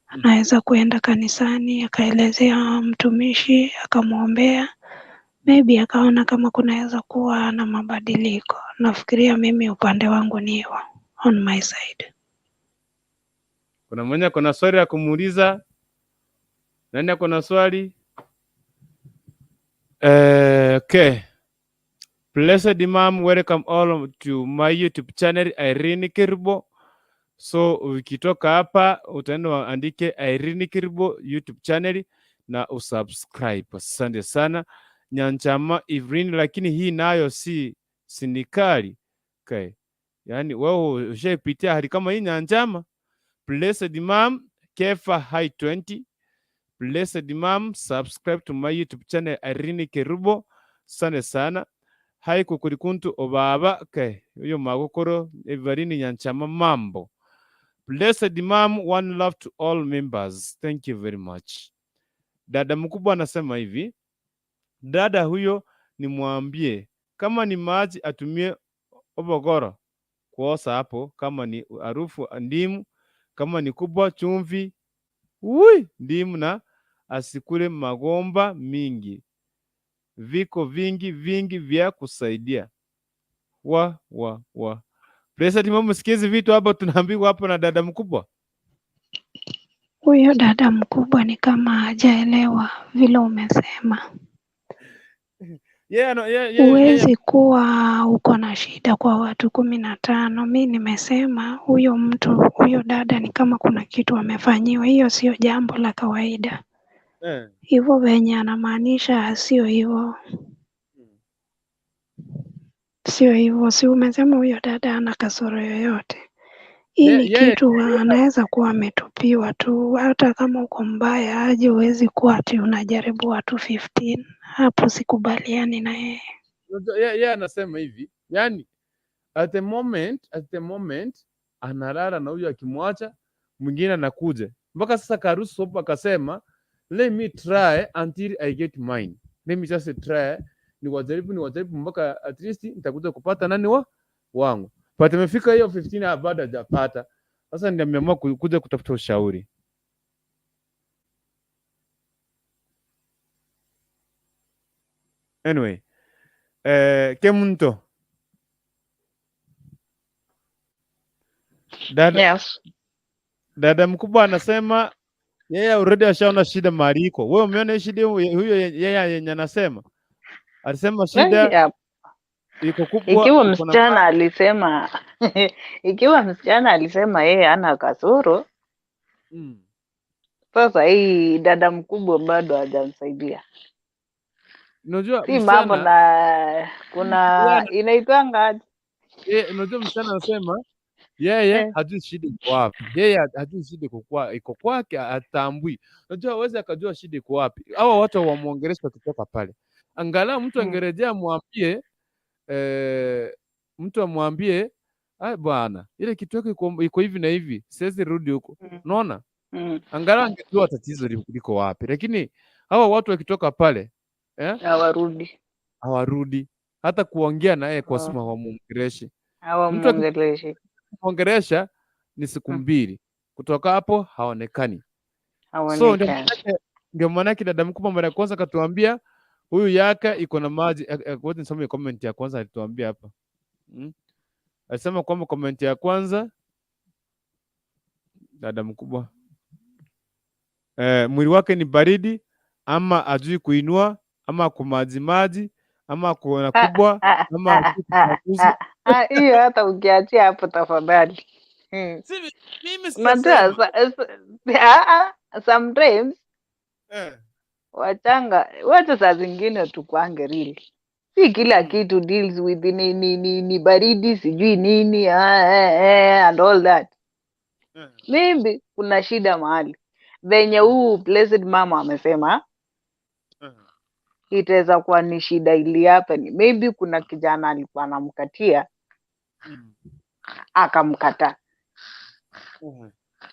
Anaweza kuenda kanisani akaelezea mtumishi akamwombea, maybe akaona kama kunaweza kuwa na mabadiliko. Nafikiria mimi upande wangu ni hiyo, on my side. Kuna mwenye kuna swali ya kumuuliza? Nani ako na swali? Okay. Blessed Mom, welcome all to my YouTube channel Irene Kerubo. So ukitoka hapa utaenda uandike Irene Kerubo YouTube channel na usubscribe. Asante sana Nyanchama Evelyn, lakini hii nayo si sinikali. Okay. Yaani wewe ushaipitia hali kama hii, Nyanchama? Blessed Mom, Kefa High 20. Blessed Mom, subscribe to my YouTube channel Irene Kerubo. Asante sana. Hai Kukurikuntu obaba. Okay. Huyo magokoro Evelyn Nyanchama, mambo. Blessed Mom, one love to all members. Thank you very much. Dada mkubwa anasema hivi, dada huyo nimwambie kama ni maji atumie obogoro kuosa hapo, kama ni harufu ndimu, kama ni kubwa chumvi, ui ndimu na asikule magomba mingi, viko vingi vingi vya kusaidia. Wa wa wa Blessed Mom, sikizi vitu hapa tunaambiwa hapo na dada mkubwa. Huyo dada mkubwa ni kama hajaelewa vile umesema. Yeah, no, yeah. Huwezi kuwa uko na shida kwa watu 15. Mi nimesema huyo mtu, huyo dada ni kama kuna kitu amefanyiwa. Hiyo sio jambo la kawaida. Hivyo venye anamaanisha sio hivyo, sio hivyo. Si umesema huyo dada ana kasoro yoyote? Hii ni kitu anaweza kuwa ametupiwa tu. Hata kama uko mbaya aje, huwezi kuwa ati unajaribu watu 15. Hapo sikubaliani na yeye. Unajua, yeye anasema hivi, yani at the moment analala na huyu, akimwacha mwingine anakuja. Mpaka sasa Karusu hapo akasema let me try until I get mine. Let me just try, niwajaribu mpaka at least nitakuja kupata nani wa wangu. But imefika hiyo 15 bado hajapata. Sasa ndio ameamua kuja kutafuta ushauri. Anyway, Kemunto. Dada, Yes. dada mkubwa anasema yeye already ashaona shida mahali iko. Wewe umeona shida huyo yeye yenye anasema? Alisema shida Yeah. iko kubwa. Ikiwa msichana alisema ikiwa msichana alisema yeye hana kasoro, sasa hii dada mkubwa bado hajamsaidia. Unajua si mambo na kuna inaitwanga unajua msichana anasema yeye hajui shida iko wapi. Yeye hajui shida iko kwake, hatambui. Unajua hawezi akajua shida iko wapi. Hawa watu wamuongelesha kutoka pale. Angalau mtu angerejea mwambie, mtu amwambie, ai bwana, ile kitu yako iko hivi na hivi, siwezi rudi huko. Unaona? Angalau angejua tatizo liko wapi. Lakini hawa watu wakitoka pale, hawarudi. Hawarudi. Hata kuongea naye kwa simu hawamuongeleshi. Hawamuongeleshi. Kuongelesha ni siku mbili. Kutoka hapo haonekani. So ndio maana yake dada mkubwa mara ya kwanza akatuambia huyu yaka iko na maji. Ngoja nisome comment ya kwanza alituambia hapa. Alisema kwamba comment ya kwanza dada mkubwa, mwili wake ni baridi ama ajui kuinua ama kumaji maji ama kuona kubwa ama hiyo hata ukiachia hapo tafadhali. Mimi sijasema. Sometimes wachanga wacha saa zingine tukwange real. Si kila kitu deals with ni baridi sijui nini and all that. Maybe kuna shida mahali. Venye huu blessed mama amesema itaweza kuwa ni shida ili happen. Maybe kuna kijana alikuwa anamkatia akamkataa.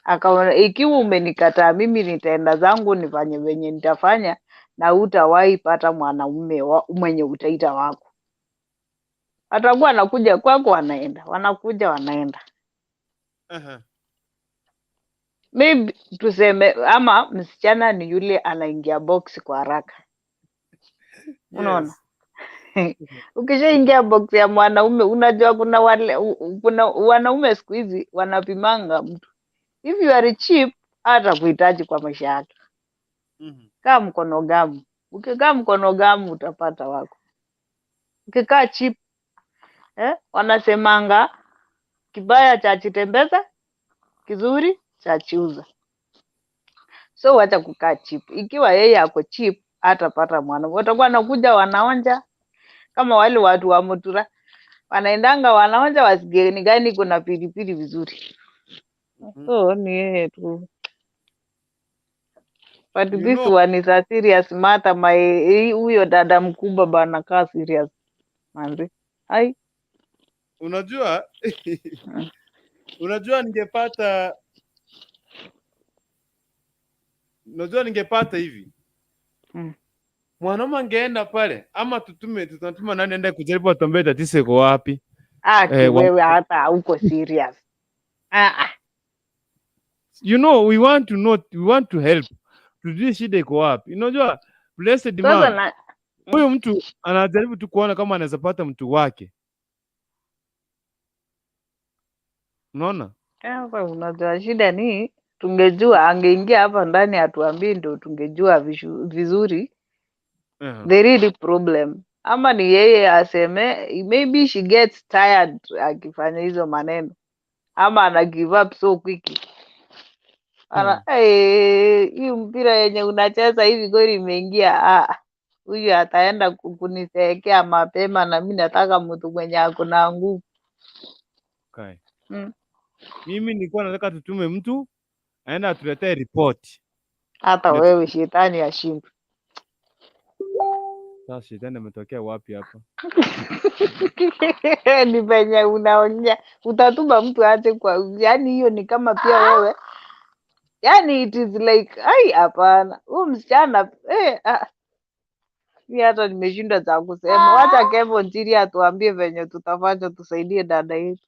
Akaona ikiwa umenikataa mimi nitaenda zangu nifanye venye nitafanya na hutawahi pata mwanaume mwenye utaita wako. Atakuwa anakuja kwako wanaenda, wanakuja wanaenda. Maybe tuseme ama msichana ni yule anaingia box kwa haraka. Unaona? Yes. Ukishaingia box ya mwanaume unajua kuna wale kuna wanaume siku hizi wanapimanga mtu. If you are cheap hata kuhitaji kwa maisha yake. Kaa mkono gamu. Ukikaa mkono gamu utapata wako. Ukikaa cheap wanasemanga kibaya cha chitembeza, kizuri cha chiuza. So wacha kukaa cheap. Ikiwa yeye ako cheap atapata mwana. Watakuwa wanakuja wanaonja kama wale watu wa Mutura wanaendanga wanaonja wasigeni gani kuna pilipili vizuri. So ni yeye tu. But You this know, one is a serious matter. My huyo dada mkubwa bana kaa serious manzi. Ai. Unajua unajua ningepata hivi. Mwanaume angeenda pale ama tutatuma nani aende kujaribu atuambie tatizo iko wapi? Wewe hata hauko serious. You know, we want to know, we want to help. Tujue shida iko wapi. Unajua blessed man. Huyu mtu anajaribu tu kuona kama anaweza pata mtu wake. Unaona? Sasa unajua shida ni tungejua angeingia hapa ndani atuambie ndio tungejua vizuri. The real problem. Ama ni yeye aseme maybe she gets tired akifanya hizo maneno. Ama ana give up so quickly. Ana hii mpira yenye unacheza hivi goli imeingia, huyu ataenda kuniseekea mapema na mimi nataka mtu mwenye ako na nguvu. Okay. Mimi nilikuwa nataka tutume mtu aende atuletee report. Hata wewe shetani ashindwe. Sasa shetani ametokea wapi hapa? Ni venye unaongea. Utatuma mtu aje kwa, yani hiyo ni kama pia wewe Yani it is like, ai, hapana, huyu msichana mi hata nimeshindwa za kusema. Wacha Kevo Njiri atuambie venye tutafanya tusaidie dada yetu.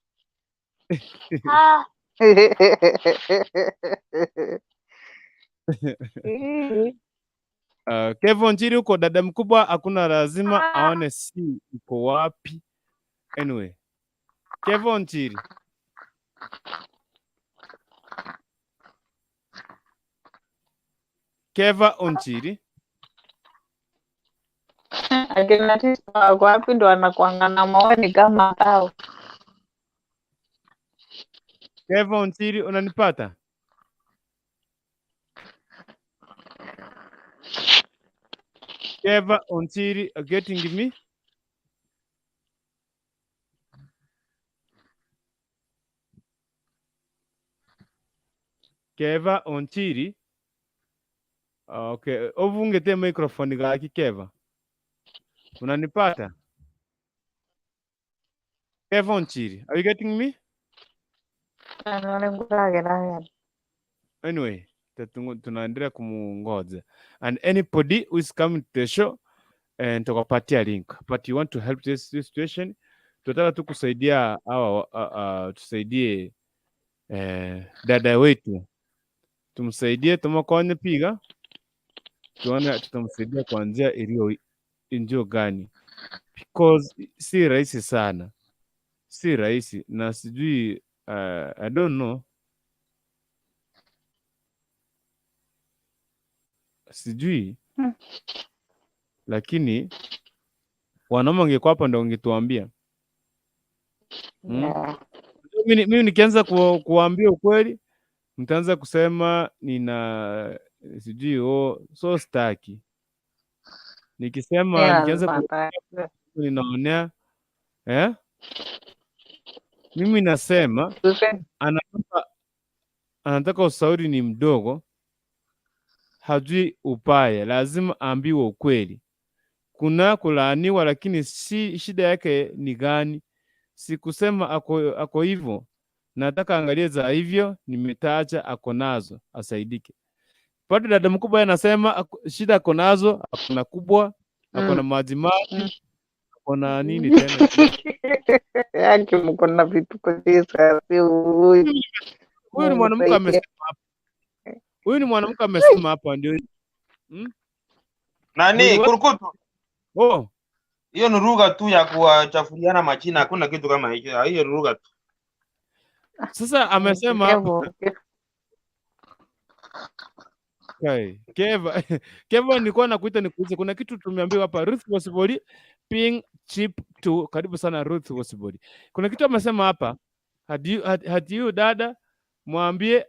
Kevo Njiri huko dada mkubwa hakuna lazima aone si uko wapi. Anyway, Kevo Njiri. Keva Onchiri. Akina Tito wako wapi ndo wanakuanga na maoni kama hao. Keva Onchiri, unanipata? Keva Onchiri, are getting me? Keva Onchiri. Okay, ovungete microphone gaki Keva. Unanipata? Keva Onchiri, are you getting me? Anyway, tunaendelea kumungoja. And anybody who is coming to the show, and tukapatia link. But you want to help this situation, tunataka tu kusaidia hawa, tusaidie dada wetu. Tumsaidie tumakonye piga. Tuone tutamsaidia kwa njia iliyo njio gani. Because si rahisi sana. Si rahisi na sijui, I don't know. Sijui. Lakini wanaume wangekuwa hapa ndio wangetuambia. Yeah. Mimi nikianza kuambia ukweli, mtaanza kusema nina sijui, oh, so staki. Nikisema nikianza ninaonea, eh? Mimi nasema anataka ushauri ni mdogo, hajui upaya, lazima aambiwe ukweli. Kuna kulaaniwa, lakini si shida yake ni gani? Sikusema ako hivyo. Nataka angalie za hivyo nimetaja ako nazo asaidike. Bado dada mkubwa anasema shida ako nazo, ako na kubwa, ako na maji maji, ako na nini tena? Yake mko na vitu kabisa, si huyu. Huyu ni mwanamke amesema hapa. Huyu ni mwanamke amesema hapa ndio. Nani kurukutu? Oh. Hiyo ni lugha tu ya kuwachafuliana majina, hakuna kitu kama hicho. Hiyo ni lugha tu. Sasa amesema hapa. Okay. Keva, Keva nilikuwa nakuita nikuulize kuna kitu tumeambiwa hapa Ruth Wasibori ping chip to karibu sana Ruth Wasibori. Kuna kitu amesema hapa hadi dada mwambie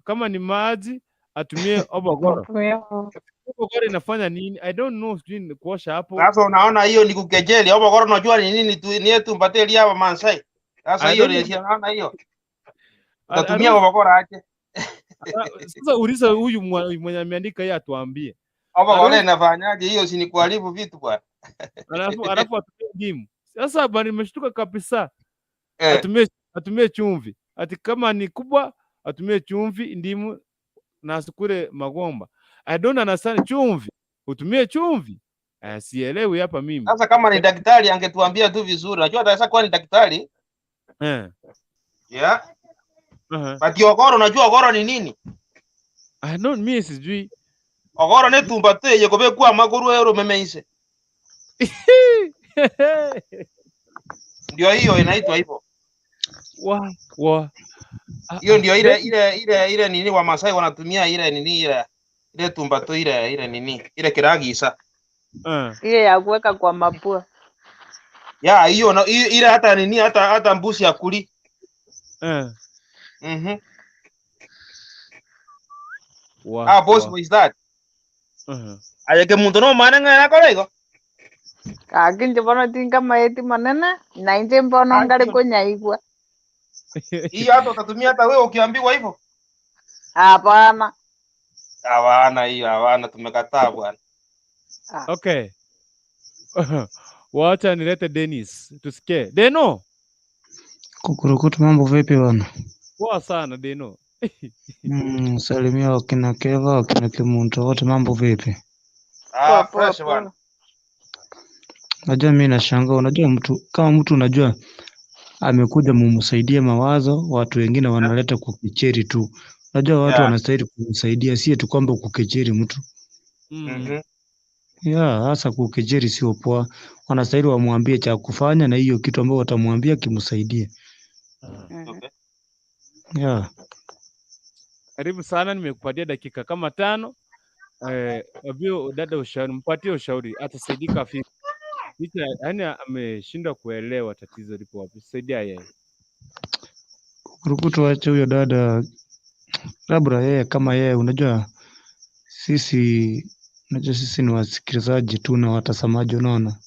kama ni maji atumie obogoro. Obogoro inafanya nini? I don't know, sijui ni kuosha hapo. Sasa unaona hiyo ni kukejeli. Obogoro unajua ni nini tu ni yetu mpateli hapa Maasai. Sasa hiyo ni unaona hiyo. Utatumia obogoro aje? Sasa uliza huyu mwenye ameandika yeye atuambie. Obogoro inafanyaje hiyo? Si ni kuharibu vitu bwana. Alafu atumie ndimu. Sasa bwana nimeshtuka kabisa. Atumie chumvi. Ati kama ni kubwa atumie chumvi, ndimu na asikule magomba. I don't understand chumvi. Utumie chumvi? Sielewi hapa mimi. Sasa kama ni daktari angetuambia tu vizuri. Unajua ataweza kuwa ni daktari. Yeah. But ogoro, unajua ogoro ni nini? I don't, mimi sijui. Ogoro ni tumbate yekobe kwa maguru ero memeise. Ndio hiyo inaitwa hivyo. Wa hiyo ndio ile ile ile ile nini wa Masai wanatumia ile nini ile ile tumbato ile ile nini ile kiragisa. Ile ya kuweka kwa mapua. Ya hiyo na ile hata nini hata mbuzi ya kuli. Ah, boss, what is that? Ayeke muntu no mana ngana kolego. Kakinje bono tinga maeti manene na inje mbono ngare konyaigwa. Hiyo hata utatumia hata wewe ukiambiwa hivyo? Hapana. Hawana hiyo, hawana, tumekataa bwana. Okay. Wacha nilete Dennis tusikie. Deno. Kukurukutu, mambo vipi bwana? Poa sana Deno. Salimia wakina Keva, wakina Kimuntu wote, mambo vipi? Poa Ah, poa fresh bwana. poa. Najua mimi nashangaa, unajua mtu kama mtu unajua amekuja mumsaidie mawazo, watu wengine wanaleta kukecheri tu. Unajua watu wanastahili kumsaidia, si eti kwamba kukecheri mtu. Mhm. Ya, hasa kukejeri sio poa. Wanastahili wamwambie cha kufanya na hiyo kitu ambayo watamwambia kimsaidie. Okay. Ya. Karibu sana, nimekupatia dakika kama 5. Abio dada ushauri, mpatie ushauri, atasaidika vipi? Licha yaani ameshindwa kuelewa tatizo lipo wapi. Saidia yeye. Kurukutu ache huyo dada, labda yeye kama yeye, unajua sisi, unajua sisi ni wasikilizaji tu na watazamaji, unaona.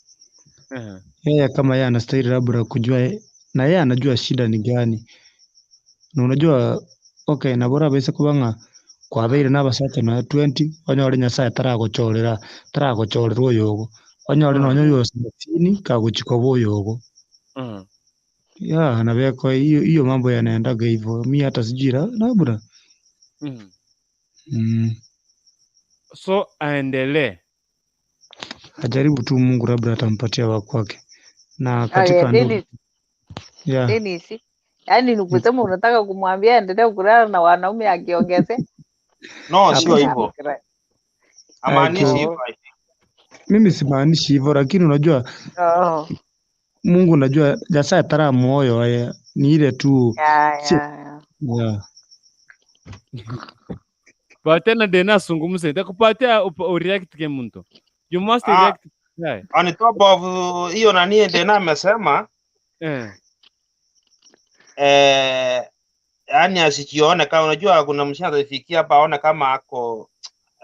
Yeye kama yeye anastahili labda kujua, na yeye anajua shida ni gani. Na unajua okay, na bora bese kubanga kwabeire n'abasacha na 20 onyore Nyasaye taragochorera taragochorera oyogo onyore nonye oyo 60 kagochika boyogo. Ya nabeko hiyo hiyo mambo yanaendaga hivyo, mi hata sijui labda. So aendelee, Ajaribu tu, Mungu labda atampatia wa kwake na Aya, katika ndoa. Dennis, Yeah. Dennis. Yaani ni kusema unataka kumwambia endelee kulala na wanaume akiongezea? No, sio Mimi hivyo. nafikira. Hamaanishi Okay. hivyo. Mimi simaanishi hivyo, lakini unajua Oh. Mungu unajua Nyasaye tara moyo haya ni ile tu Ya, si, ya, ya. yeah. Patia Dena asungumze, nitakupatia ureact ke muntu. You must react. Yeah. On top of hiyo nani Dena amesema yani asijione kama, unajua kuna mshana atafikia hapa aone kama ako,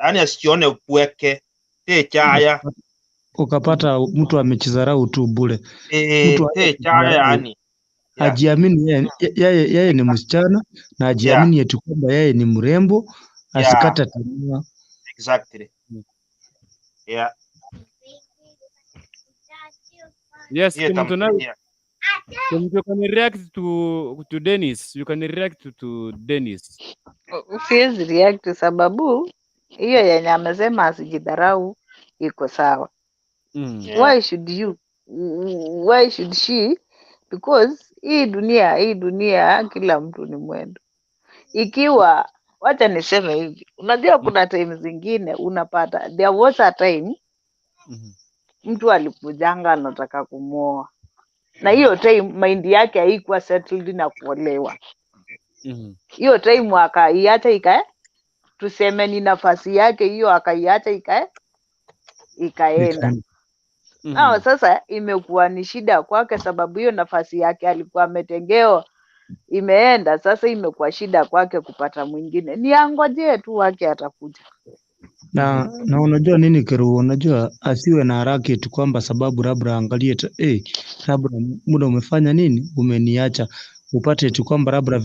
yani asijione upweke te chaya Ukapata mtu amechizarau tu bure, mtu te chaya yani ajiamini yeye ni msichana na ajiamini eti kwamba yeye ni mrembo, asikate tamaa. Exactly. Yeah. Yes, Hiyo Kimuntu now, itamsaidia. Kimuntu, you can react to Dennis. You can react to Dennis. Siwezi react sababu hiyo yenye amesema asijidharau iko sawa. Why should you? Why should she? Because hii dunia kila mtu ni mwendo. Ikiwa wacha niseme hivi, unajua kuna time zingine unapata, there was a time mtu alikujanga anataka kumwoa, na hiyo time mind yake haikuwa settled na kuolewa. Hiyo time akaiacha ikae, tuseme ni nafasi yake hiyo, akaiacha ikae ikaenda. Nao sasa imekuwa ni shida kwake, sababu hiyo nafasi yake alikuwa ametengewa imeenda. Sasa imekuwa shida kwake kupata mwingine, ni angojee tu wake atakuja. Na unajua nini Keru, unajua asiwe na haraka eti kwamba sababu labda angalie labda muda umefanya nini, umeniacha, upate eti kwamba labda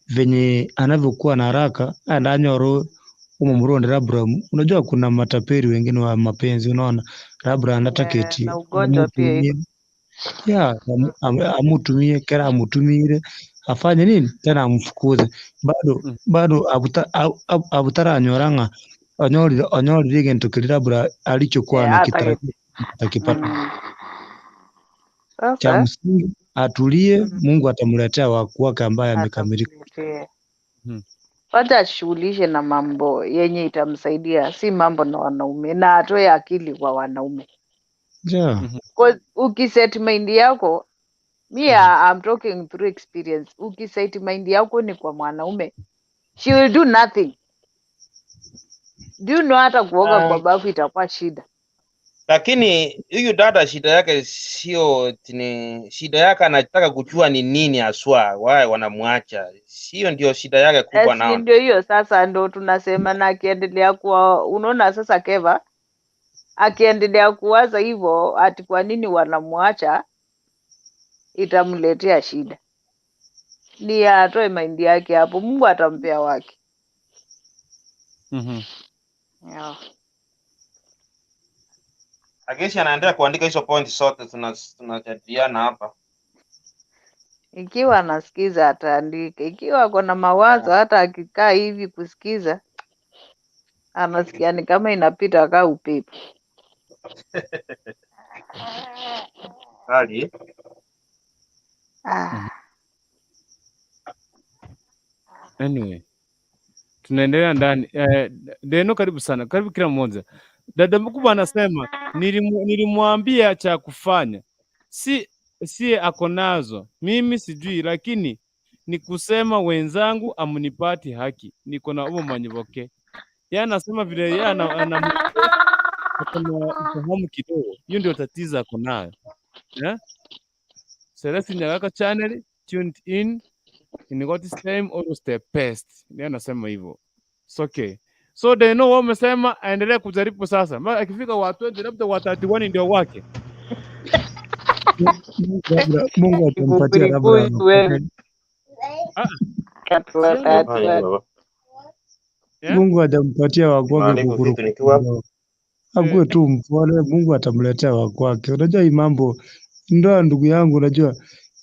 venye anavyokuwa na haraka andanyoro umumronde labda, unajua kuna mataperi wengine wa mapenzi, unaona labda anataka eti Na ugonjwa pia iko. amutumie ya amutumie kera amutumire afanye nini tena amfukuze bado bado abutaranyora onyorire onyorire gento kiri labda alichokuwa anakitarajia atakipata. Cha Sasa msingi atulie, Mungu atamletea waku wake ambaye amekamilika. atamletea. Wacha ashughulishe na mambo yenye itamsaidia, si mambo na wanaume, na atoe akili kwa wanaume. Yeah. 'Cause ukiset mind yako, me I'm talking through experience. Ukiset mind yako ni kwa mwanaume, she will do nothing. Do you know hata kuoga kwa bafu itakuwa shida. Lakini huyu dada shida yake sio ni shida yake, anataka kujua ni nini haswa wao wanamwacha. Sio ndio shida yake kubwa Si naona. ndio hiyo sasa, ndo tunasema, na akiendelea kuwa, unaona sasa Keva akiendelea kuwaza hivyo ati kwa nini wanamwacha, itamletea shida. Ni atoe mind yake hapo, Mungu atampea wake. Yeah. Ageshi anaendelea kuandika hizo point zote tunajadiliana hapa. Ikiwa anasikiza ataandika, ikiwa ako na mawazo, hata akikaa hivi kusikiza anasikia ni kama inapita kaa upepo. Hali Ah, Anyway, tunaendelea ndani. Deno, karibu sana, karibu kila mmoja. Dada mkubwa anasema nilimwambia cha kufanya, si ako nazo, mimi sijui, lakini ni kusema wenzangu amnipati haki, niko na ubumanyi boke. Yeye anasema vile yeye ana ako na ufahamu kidogo, hiyo ndio tatizo ako nayo eh? Celestine Nyagaka channel tuned in God's time always the best. Yeye anasema hivyo. It's okay. So they know wamesema aendelee kujaribu sasa. Mara akifika wa 20 labda wa 31 ndio wake. Labda Mungu atampatia labda Kikuyu wewe Ah, katwa sio katwa. yeah? Mungu atampatia wa kwake maandiko kukuru. vipi nikiwa Akuwe tu mpole, Mungu atamletea wa kwake. Unajua hii mambo ndoa, ndugu yangu, unajua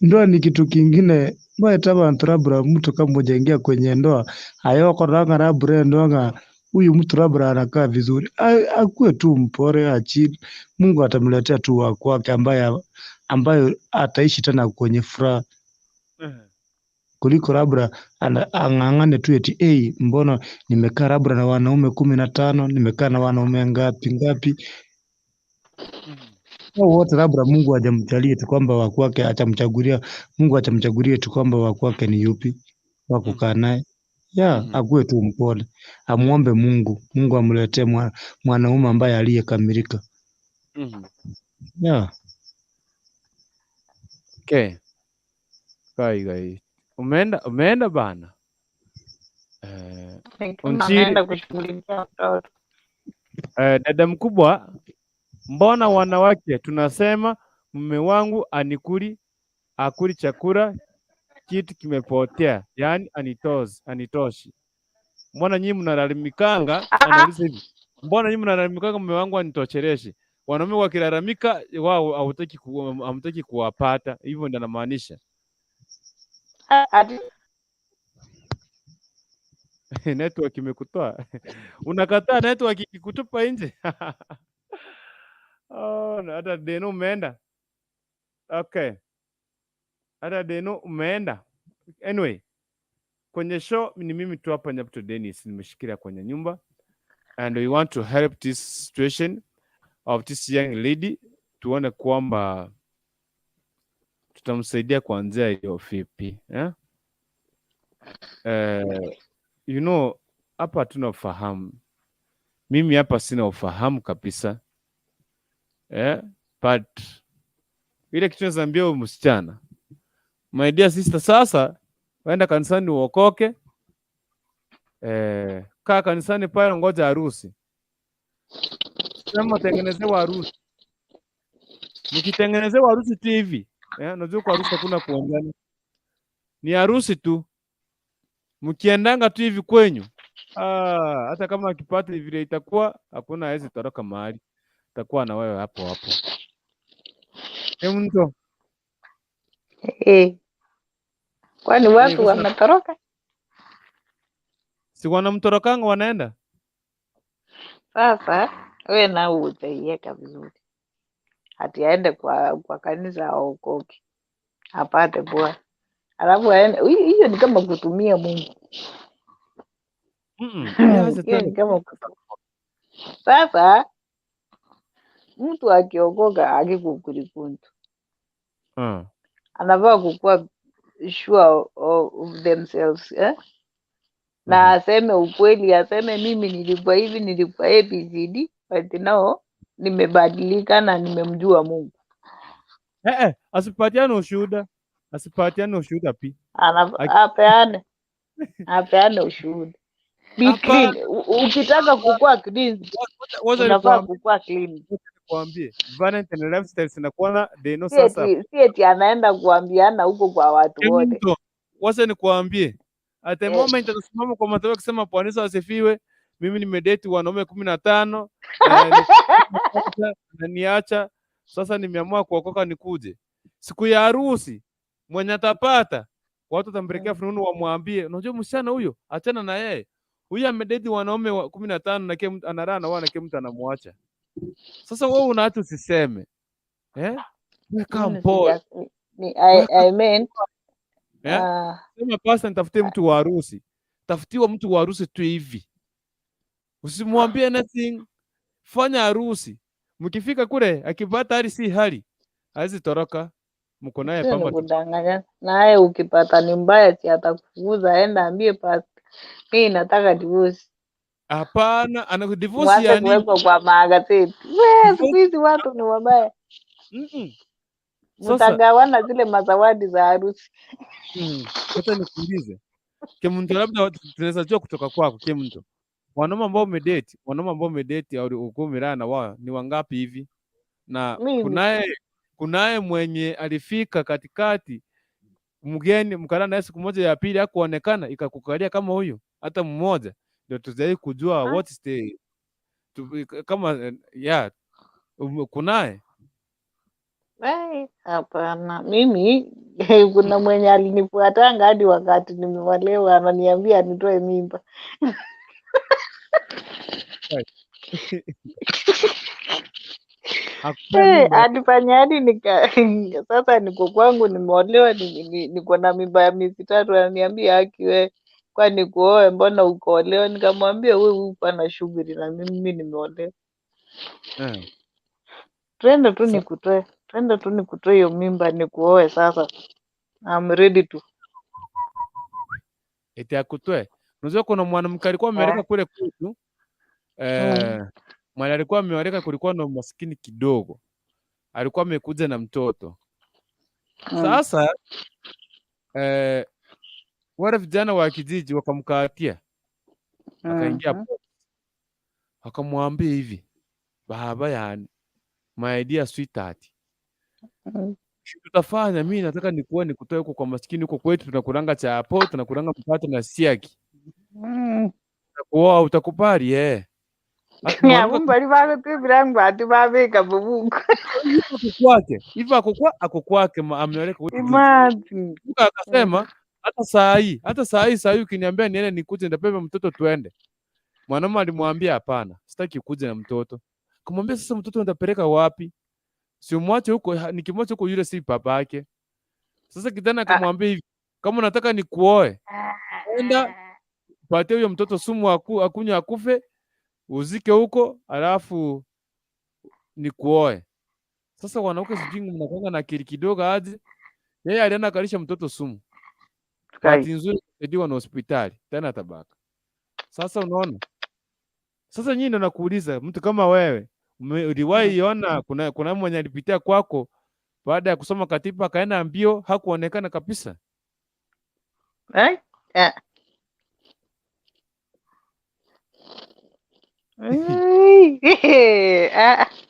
ndoa ni kitu kingine maetabantu mtu kama hujaingia kwenye ndoa ayokoranga rabure ndoa huyu mtu labda anakaa vizuri, akuwe tu mpole, achili. Mungu atamletea tu wa kwake ambayo ataishi tena kwenye furaha kuliko labda ang'ang'ane tu eti hey, mbona nimekaa labda na wanaume 15, nimekaa na wanaume ngapi ngapi, hao wote labda Mungu hajamjalia tu kwamba wa kwake atamchagulia, Mungu atamchagulia tu kwamba wa kwake ni yupi wa kukaa naye. Ya, akuwe tu mpole, amuombe Mungu, Mungu amletee mwanaume ambaye aliyekamilika. Ya. Okay. Kai kai. Umeenda bana. Ni kama Onchiri, anaenda kushughulikia mtoto. Dada mkubwa, mbona wanawake tunasema mume wangu anikuli akuli chakula kitu kimepotea, yaani anitoshi. Mbona nyinyi mnalalamikanga? Anauliza hivi, mbona nyinyi mnalalamikanga mume wangu anitochereshi? Wanaume wakilalamika wao hamtaki kuwapata, hivyo ndio anamaanisha. Ati Network imekutoa. Unakataa network ikikutupa nje. Oh, na hata Deno umeenda. Okay. Hata Deno umeenda. Anyway, kwenye show ni mimi tu hapa Nyabuto Dennis nimeshikilia kwenye nyumba and we want to help this situation of this young lady, tuone kwamba tutamsaidia kwa njia iliyo vipi, eh? You know, hapa hatuna ufahamu. Mimi hapa sina ufahamu kabisa eh? But ile kitu naambia huyu msichana, my dear sister, sasa waenda kanisani uokoke, kaa kanisani pale, ngoja harusi, sema tengenezewa harusi. Mkitengenezewa harusi tu hivi unajua kwa harusi hakuna kuongana, ni harusi tu. Mkiendanga tu hivi kwenyu, hata kama akipata vile itakuwa, hakuna hawezi toroka mahali, itakuwa na wewe hapo hapo. Mto Kwani watu wanatoroka? Si wanamtorokanga wanaenda? Sasa we na utaiweka vizuri, ati aende kwa kanisa aokoke apate Bwana, alafu aende. Hiyo ni kama kutumia Mungu. Hiyo ni kama kutumia. Sasa mtu akiokoka akikukurikuntu anafaa kukuwa sure of themselves, eh? Na aseme ukweli, aseme mimi nilikuwa hivi, nilikuwa ABCD, but now nimebadilika na nimemjua Mungu. Asipatiane ushuhuda, asipatiane ushuhuda pi. Apeane ushuhuda. Be clean. Ukitaka kukua clean, unafaa kukua clean. Nikwambie, Valentine Lifestyle zinakuwa they know sasa. Si eti anaenda kuambiana huko kwa watu wote. Wacha nikuambie, at the moment atasimama kwa mataifa akisema Bwana Yesu asifiwe, mimi nimedate wanaume 15 na niacha sasa, nimeamua kuokoka nikuje. Siku ya harusi Mwenye atapata watu watampelekea fununu, wamwambie, unajua msichana huyo, achana na yeye, huyu amedate wanaume wa 15 na kile mtu analala na wao na kile mtu anamwacha. Sasa wewe unaacha usiseme, eh? Wewe kaa Mimi mpole, ni I, wewe I meant eh? Sema pasta, nitafutie mtu wa harusi, tafutiwa mtu wa harusi tu hivi, usimwambie anything, fanya harusi. Mkifika kule akipata hali si hali, hawezi toroka, mko naye sio ni pamba tu. kudanganya naye. Ukipata ni mbaya, si atakufukuza. Enda ambie pasta, mimi nataka divorce, Hapana, ana divorce mwanze ya nini? kuwekwa kwa magazeti. We, siku Divorce hizi watu ni wabaya, Sasa mtagawana zile mazawadi za harusi. Sasa nikuulize kimtu, labda tunaweza jua kutoka kwako kimtu, wanaume ambao umedate, wanaume ambao umedate au ulikuwa umelala na wao ni wangapi hivi? Na Mimi kunaye mwenye alifika katikati mgeni mkalala naye siku moja ya pili hakuonekana ikakukalia kama huyo hata mmoja? Ndio tuzai kujua what is the tu, kama yeah, kunaye Ai, hapana, mimi kuna mwenye alinifuatanga hadi wakati nimeolewa, ananiambia nitoe mimba. Hakupea Eh, mimba? alifanya hadi nika sasa niko kwangu nimeolewa, niko na mimba ya miezi 3, ananiambia haki we, kwani kuoe mbona ukaolewa? Nikamwambia wewe hukuwa na shughuli na mimi nimeolewa, twende tu nikutoe, twende tu nikutoe hiyo mimba nikuoe sasa, I'm ready to. Eti akutoe. Unajua kuna mwanamke alikuwa ameoleka kule kwetu, mwana alikuwa ameoleka, kulikuwa na umaskini kidogo, alikuwa amekuja na mtoto. Sasa wale vijana wa kijiji wakamkatia, akaingia hapo, akamwambia hivi, baba, yani my dear sweetheart, tutafanya mimi nataka nikuoe nikutoe huko kwa maskini huko kwetu, tunakulanga chapo, tunakulanga mkate na siagi, kuoa utakubali? Eh. Mwanamke Nyabumba livakupivirangu ati vaveka bubuku. Hivyo ako kwake, hivyo ako kwake, ameoleka huko kijiji. Imagine. Mke akasema hata saa hii, hata saa hii, saa hii ukiniambia niende nikuje nitabeba mtoto tuende. Mwanaume alimwambia hapana, sitaki kuja na mtoto. Kumwambia sasa mtoto nitapeleka wapi? Si umwache huko, nikimwacha huko yule si babake. Sasa kijana akamwambia hivi, kama unataka nikuoe, enda patie huyo mtoto sumu akunywe akufe, uzike huko, alafu nikuoe. Sasa wanawake sijui mnakuanga na akili kidogo aje. Yeye alienda akalisha mtoto sumu. Bahati nzuri akasaidiwa na hospitali tena Tabaka. Sasa unaona? Sasa nyinyi ndo nakuuliza, mtu kama wewe uliwahi ona kuna mwenye alipitia kwako baada ya kusoma katiba akaenda mbio hakuonekana kabisa? Eh?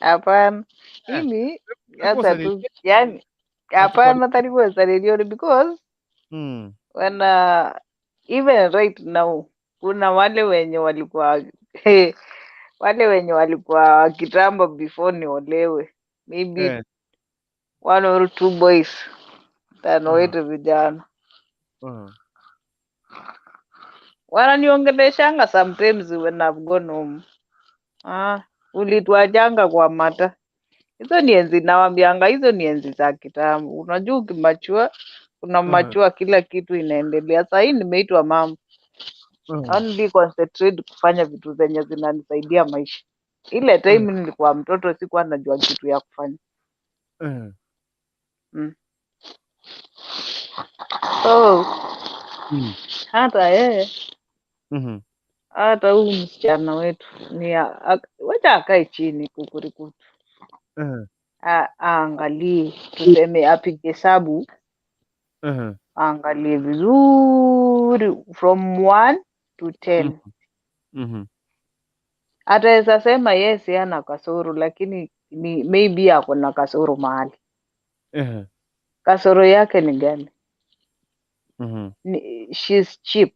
Hapana. Mimi hata tu yani hapana tarikuwa because wana even right now kuna wale wenye walikuwa wale wenye walikuwa kitambo before niolewe, maybe 1 or 2 boys tano wetu vijana wananiongeleshanga sometimes when I've gone home. Ulituachanga kwa mata. Hizo ni enzi nawambianga, hizo ni enzi za kitambo. Unajua ukimachua, unamachua kila kitu inaendelea. Sasa hii nimeitwa mama. Only concentrate kufanya vitu zenye zinanisaidia maisha. Ile time nilikuwa mtoto sikuwa najua kitu ya kufanya. So, hata yeye, hata huyu msichana wetu ni wacha akae chini kukurikutu. Aangalie, tuseme apige hesabu, aangalie vizuri from 1 to 10. Ataweza sema yes hana kasoro, lakini ni maybe ako na kasoro mahali. Kasoro yake ni gani? Ni, she's cheap.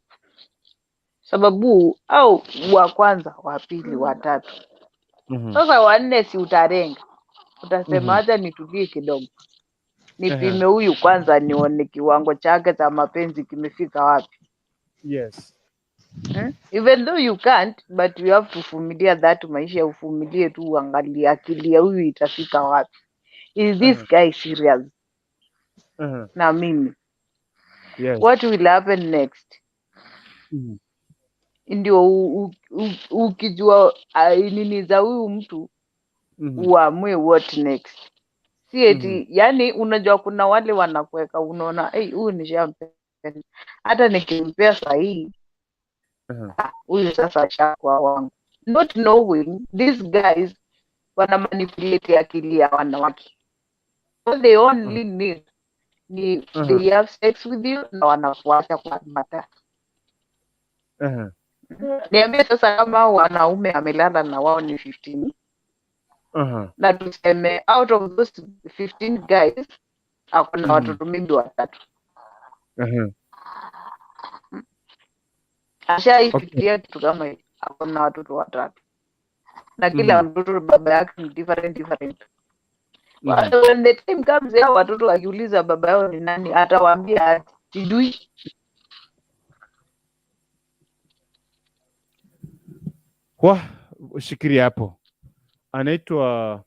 Sababu au wa kwanza, wa pili, wa tatu. Sasa wa nne si utarenga. Utasema acha nitulie kidogo. Nipime huyu kwanza, nione kiwango chake cha mapenzi kimefika wapi. Even though you can't, but you have to vumilia that maisha, uvumilie tu, uangalie akili ya huyu itafika wapi. Is this guy serious na mimi? What will happen next? Ndio ukijua nini za huyu mtu, uamue what next. Si eti yani, unajua kuna wale wanakuweka, unaona, hey, huyu nishampenda, hata nikimpea sahii, huyu sasa ashakuwa wangu, not knowing these guys wana manipulate akili ya wanawake. What they only need ni they have sex with you na wanakuacha kwa mataa. Niambie sasa, kama hao wanaume amelala na wao ni 15, na tuseme out of those 15 guys ako na watoto maybe watatu, ashaifikiria kitu kama hiyo? Ako na watoto watatu na kila mtoto baba yake ni different different. When the time comes, hao watoto wakiuliza baba yao ni nani, atawaambia sijui. Wa shikiria hapo. Anaitwa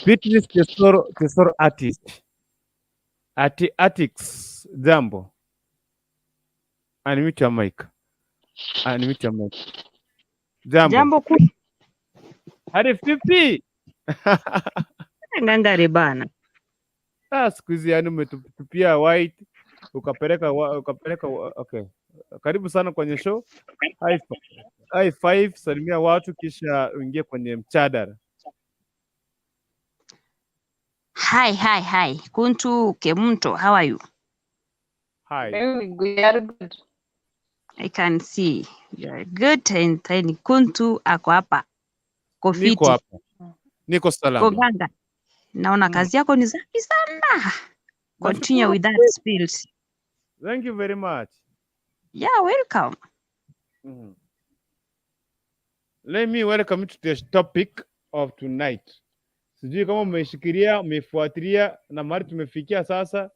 Beatrice Tesoro, Tesoro Artist. Artix, jambo. Unmute your mic. Unmute your mic. Jambo. Jambo ku Hadi vipi? Ngangare bana. Ah, siku hizi yani umetupia white ukapeleka okay. Karibu sana kwenye show. High five, salimia watu kisha uingie kwenye mchadara. Hi, hi, hi. Kuntu Kemunto, how are you? Hi. We are good. I can see you are good and then Kuntu ako hapa. Niko Kofiti. hapa. Niko salama. Koganga. Naona kazi yako ni safi sana. Continue with that spirit. Thank you very much. Yeah, welcome. Let me welcome you to the topic of tonight. Sijui kama umeishikilia, umeifuatilia na mahali tumefikia sasa,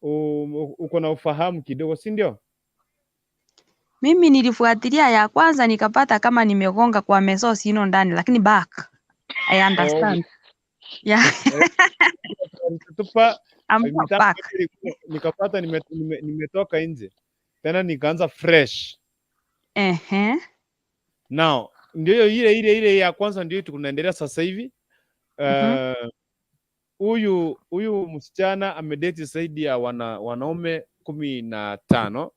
uko na ufahamu kidogo, si ndio? Mimi nilifuatilia ya kwanza nikapata kama nimegonga kwa meso sino ndani, lakini back. I understand. Yeah. Tupa I'm mitambo back. Nikapata nimetoka nje tena nikaanza fresh. Now ndio ile ya kwanza ndio tunaendelea sasa hivi. Huyu msichana amedate zaidi ya wanaume 15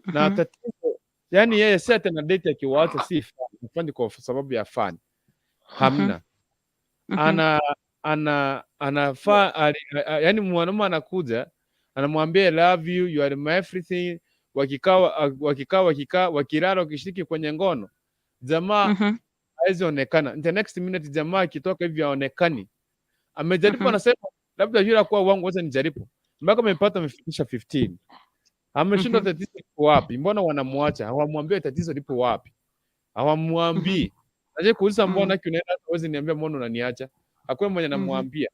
na tatizo yani yeye si ati anadate akiwaacha, si fun, kwa sababu ya fun. Hamna. Anafaa yani mwanaume anakuja anamwambia I love you, you are my everything, wakikaa wakilala wakishiriki kwenye ngono, jamaa hawezi onekana. The next minute jamaa akitoka hivi haonekani. Amejaribu, anasema labda yule kwa wangu, wacha nijaribu. Mpaka amepata amefikisha 15. Ameshindwa, tatizo lipo wapi? Mbona wanamwacha? Hawamwambii tatizo lipo wapi? Hawamwambii. Aje kuuliza mbona unaenda, huwezi niambia mbona unaniacha. Hakuna mwenye anamwambia.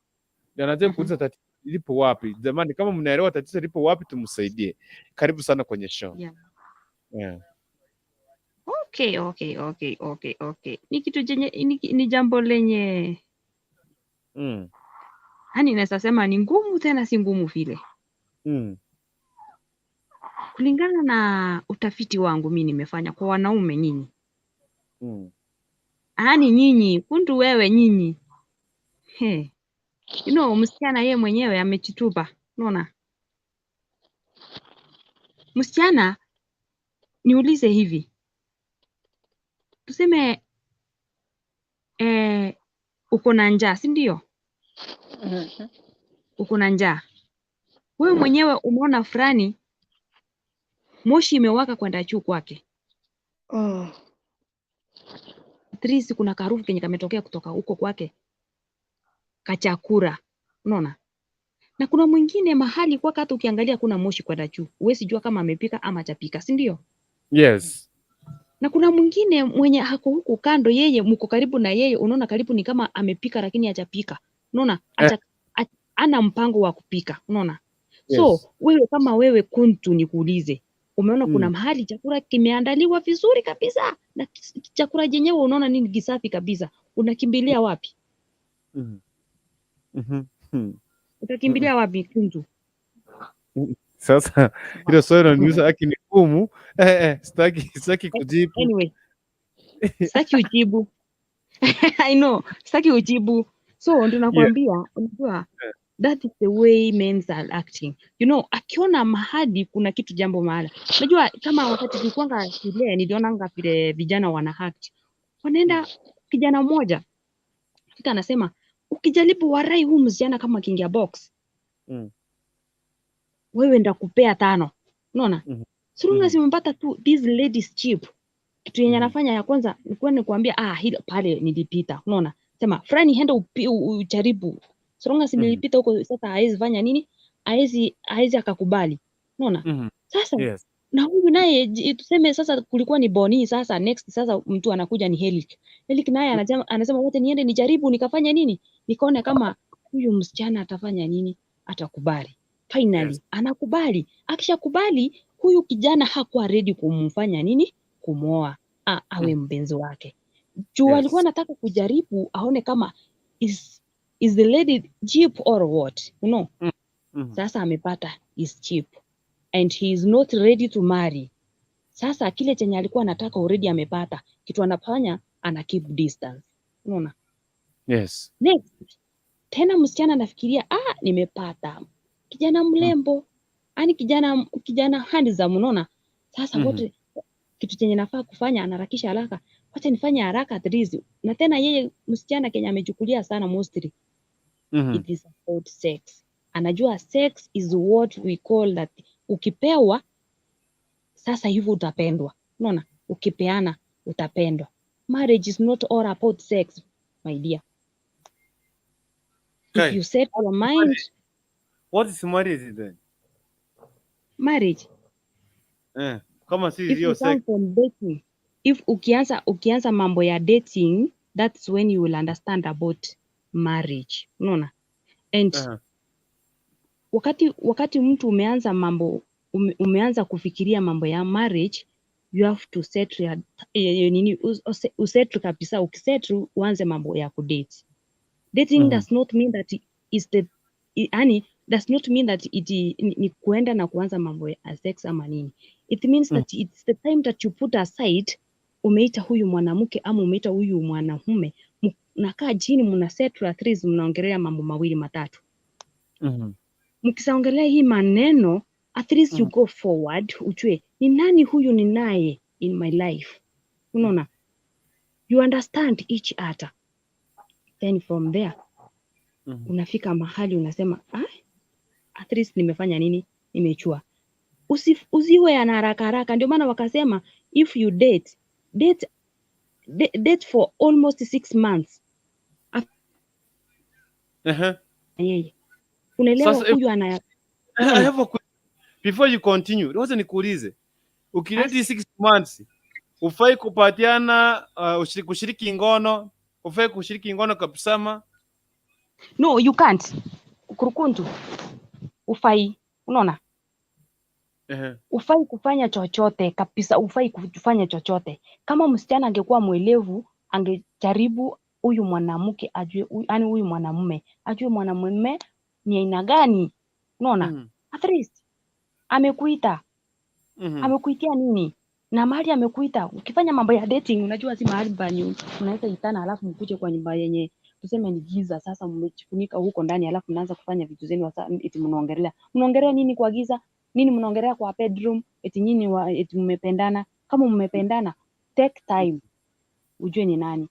Na anataka kuuliza tatizo lipo wapi? Jamani, kama mnaelewa tatizo lipo wapi, tumsaidie. Karibu sana kwenye show. Yeah. Okay. Ni kitu chenye ni jambo lenye yani naweza sema ni ngumu, tena si ngumu vile. Kulingana na utafiti wangu mi nimefanya kwa wanaume nyinyi. Yaani nyinyi, Kuntu wewe nyinyi. He. You know, msichana yeye mwenyewe amejitupa. Unaona? Msichana, niulize hivi. Tuseme uko na njaa, si ndio? Uko na njaa. Wewe mwenyewe umeona fulani moshi imewaka kwenda juu kwake. At least kuna kaharufu kenye kametokea kutoka huko kwake kachakura. Unaona? Na kuna mwingine mahali kwake hata ukiangalia kuna moshi kwenda juu. Huwezi jua kama amepika ama hajapika, si ndio? Yes. Na kuna mwingine mwenye hako huku kando, yeye mko karibu na yeye, unaona karibu ni kama amepika lakini hajapika. Unaona? Ana mpango wa kupika, unaona? So wewe kama wewe Kuntu, nikuulize, umeona kuna mahali chakula kimeandaliwa vizuri kabisa na chakula chenyewe unaona nini kisafi kabisa, unakimbilia wapi? Utakimbilia wapi, Kuntu? Sasa hilo swali unaniuliza haki ni gumu. Sitaki kujibu. Anyway, sitaki ujibu. I know, sitaki ujibu. So ndio nakwambia, unajua, that is the way men are acting. Akiona mahali kuna kitu jambo mahala. Unajua kama wakati tulikuwanga shule nilionanga vile vijana wana act. Wanaenda kijana mmoja fika anasema ukijaribu warai huu msichana kama akiingia box, wewe ndakupea 5. Unaona? So long as umepata tu this lady is cheap. Kitu yenye anafanya ya kwanza ni ni kuambia, "Ah, hilo pale nilipita." Unaona? Sema fulani enda ujaribu. So long as nilipita huko, sasa haezi fanya nini? Haezi akakubali. Unaona? Sasa na huyu naye tuseme sasa kulikuwa ni Boni, sasa next sasa mtu anakuja ni Helik. Helik naye anasema wote niende nijaribu nikafanya nini? Nikaone kama huyu msichana atafanya nini? Atakubali. Finally anakubali. Akishakubali, huyu kijana hakuwa ready kumfanya nini? Kumwoa awe mpenzi wake. Juu alikuwa anataka kujaribu aone kama is the lady cheap or what. Sasa amepata is cheap and he is not ready to marry. Sasa kile chenye alikuwa anataka already amepata. Kitu anafanya, ana keep distance. Unaona? Next, tena msichana anafikiria, "Ah, nimepata kijana mrembo, yani kijana handsome," unaona? Sasa wote kitu chenye nafaa kufanya, anaharakisha haraka, wacha nifanye haraka at least. Na tena yeye msichana kenye amechukulia sana mostly, it is about sex. Anajua sex is what we call that ukipewa sasa hivi utapendwa. Unaona? Ukipeana utapendwa. Marriage is not all about sex, my dear. If you set your mind What is marriage then? Marriage, Kama si if hiyo you come sex. From dating, if ukianza mambo ya dating, that's when you will understand about marriage. Unaona? And wakati mtu umeanza mambo umeanza kufikiria mambo ya marriage, you have to settle your, nini, usettle kabisa. Ukisettle, uanze mambo ya kudate. Dating does not mean that is the yani does not mean that it ni kuenda na kuanza mambo ya sex ama nini. It means that it's the time that you put aside, umeita huyu mwanamke ama umeita huyu mwanamume, mnakaa chini, mna settle at least, mnaongelea mambo mawili matatu. Mkisaongelea hii maneno, at least you go forward, ujue ni nani huyu ni naye in my life. Unaona? You understand each other, then from there unafika mahali unasema, "Ah, at least nimefanya nini? Nimechua." Usiwe ana haraka haraka. Ndio maana wakasema if you date, date for almost 6 months yeye unaelewa Sasa, huyu ana I have a question. Before you continue, wacha nikuulize. Ukidate 6 months, ufai kupatiana kushiriki ngono, ufai kushiriki ngono kabisa ma? No, you can't. Kurukuntu, ufai, unaona? Ufai kufanya chochote kabisa, ufai kufanya chochote. Kama msichana angekuwa mwelevu, angejaribu huyu mwanamke ajue, yaani huyu mwanamume ajue mwanamume ni aina gani, unaona? At least amekuita, amekuitia nini na mahali amekuita. Ukifanya mambo ya dating, unajua si mahali penye unaweza itana alafu mkuje kwa nyumba yenye tuseme ni giza, sasa mmejifunika huko ndani, alafu mnaanza kufanya vitu zenu, sasa eti mnaongelea. Mnaongelea nini kwa giza? Nini mnaongelea kwa bedroom? Eti nyinyi eti mmependana. Kama mmependana, take time ujue ni nani.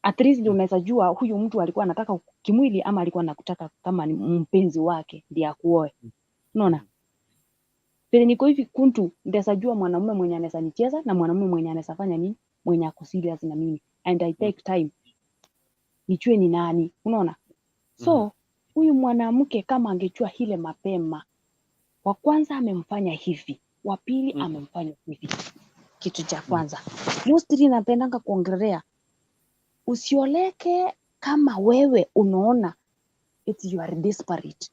At least ndio unaweza jua huyu mtu alikuwa anataka kimwili ama alikuwa anakutaka kama ni mpenzi wake ndiye akuoe. Unaona? Vile niko hivi Kuntu, ndaweza jua mwanamume mwenye anaweza nicheza na mwanamume mwenye anaweza fanya nini, mwenye ako serious na mimi, and I take time nijue ni nani, unaona? So huyu mwanamke kama angejua ile mapema, wa kwanza amemfanya hivi, wa pili amemfanya hivi. Kitu cha kwanza, mostly napendanga kuongelea, usioleke kama wewe unaona It's you are desperate.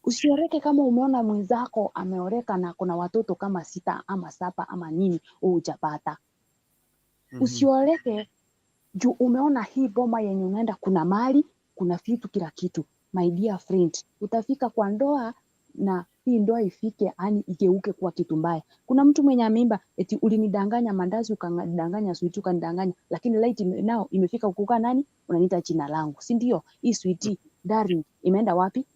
Usioreke kama umeona mwenzako ameoreka na kuna watoto kama 6 ama 7 ama nini, wewe hujapata. Usioreke juu umeona hii boma yenye unaenda kuna mali, kuna vitu, kila kitu. My dear friend, utafika kwa ndoa na hii ndoa ifike yani igeuke kuwa kitu mbaya. Kuna mtu mwenye ameimba eti ulinidanganya mandazi, ukanidanganya switi, ukanidanganya, lakini light nao imefika kukaa nani? Unaniita jina langu, si ndio? Hii switi darling imeenda wapi?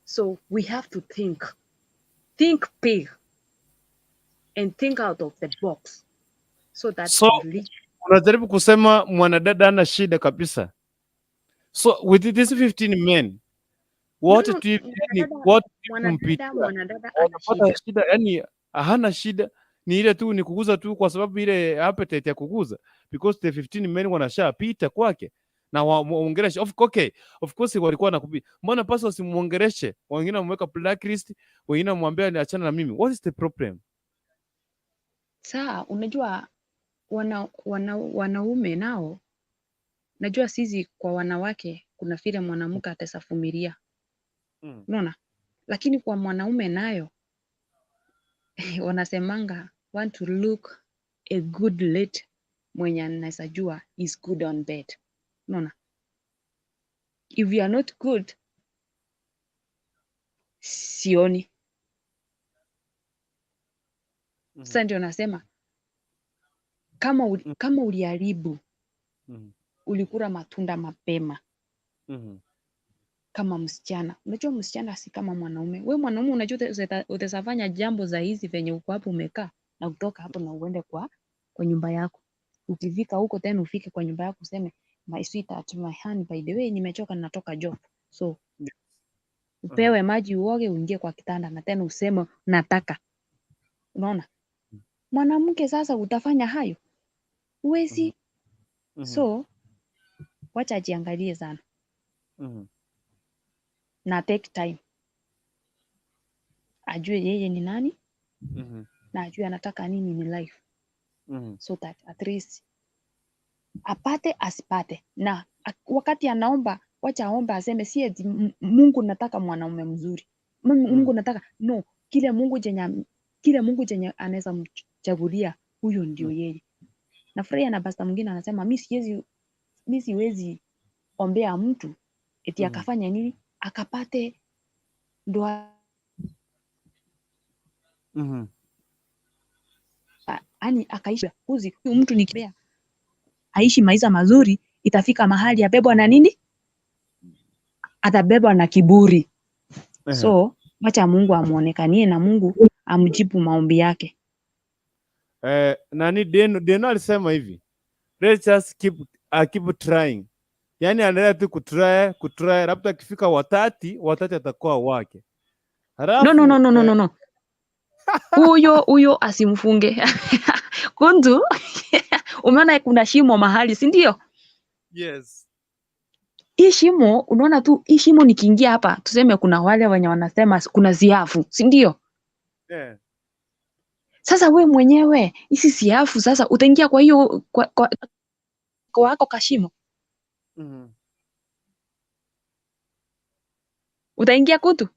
So we have to think. Think big and think out of the box so that So we reach. Unajaribu kusema mwanadada ana shida kabisa. So with these 15 men wote No, tu yani wote kumpitia mwanadada ana wanapata shida. Shida, yani hana shida, ni ile tu ni kuguza tu, kwa sababu ile appetite ya kuguza, because the 15 men wanashapita kwake na waongeleshe. Okay, of course walikuwa nakupi, mbona pasa wasimuongeleshe? Wengine wameweka blacklist, wengine wamwambia ni achana na mimi. What is the problem? Saa unajua wanaume nao, najua sisi kwa wanawake kuna vile mwanamke atasafumilia, unaona, lakini kwa mwanaume nayo wanasemanga want to look a good lady mwenye anaweza jua is good on bed, unaona. If you are not good, sioni. Sasa ndio nasema kama uliharibu, ulikula matunda mapema kama msichana. Unajua msichana si kama mwanaume. We mwanaume unajua utaweza jambo za hizi venye uko hapo umekaa na kutoka hapo na uende kwa nyumba yako. Ukifika huko tena ufike kwa nyumba yako useme my sweetheart, my honey, by the way nimechoka natoka job. So upewe maji uoge uingie kwa kitanda na tena useme nataka. Unaona? Mwanamke sasa utafanya hayo? Huwezi. So wacha ajiangalie sana na take time, ajue yeye ni nani na ajue anataka nini in life, so that at least apate asipate, na wakati anaomba, wacha aombe aseme si eti Mungu nataka mwanaume mzuri, Mungu nataka no, kile Mungu chenye anaweza mchagulia huyo ndio yeye. Nafurahia na pastor mwingine anasema mi siwezi ombea mtu eti akafanya nini akapate ndoa, yani akaishi kuzi huyu mtu nikibea aishi maisha mazuri, itafika mahali abebwa na nini, atabebwa na kiburi. So wacha Mungu amuonekanie na Mungu amjibu maombi yake. Nani Deno alisema hivi, let's just keep trying. Yani anaendelea tu kutry, labda akifika watati atakuwa wake. No, no, no, no, no, no, no. Huyo asimfunge. Kuntu umeona kuna shimo mahali, si ndio? Yes. Hii shimo unaona tu, hii shimo nikiingia hapa, tuseme kuna wale wenye wanasema kuna ziafu, si ndio? Yeah. Sasa we mwenyewe hizi siafu sasa utaingia kwa hiyo kwa wako kashimo. Utaingia kutu?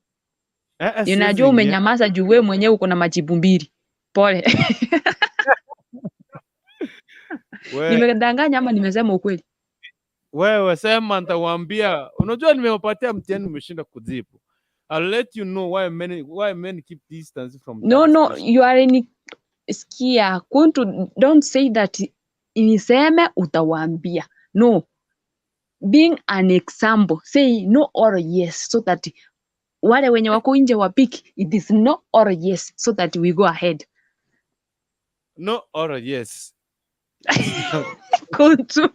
Siwezi Ninajua ingia. umenyamaza juu we mwenyewe uko na majibu mbili. Pole. Nimedanganya ama nimesema ukweli? Wewe sema, nitawaambia. Unajua nimewapatia mtihani umeshinda kujibu. I'll let you know why men keep distance from No, that no, situation. you are in sikia, Kuntu, don't say that niseme utawaambia. No. Being an example, say no or yes so that wale wenye wako nje wapiki, it is no or yes so that we go ahead. No or yes. Kuntu.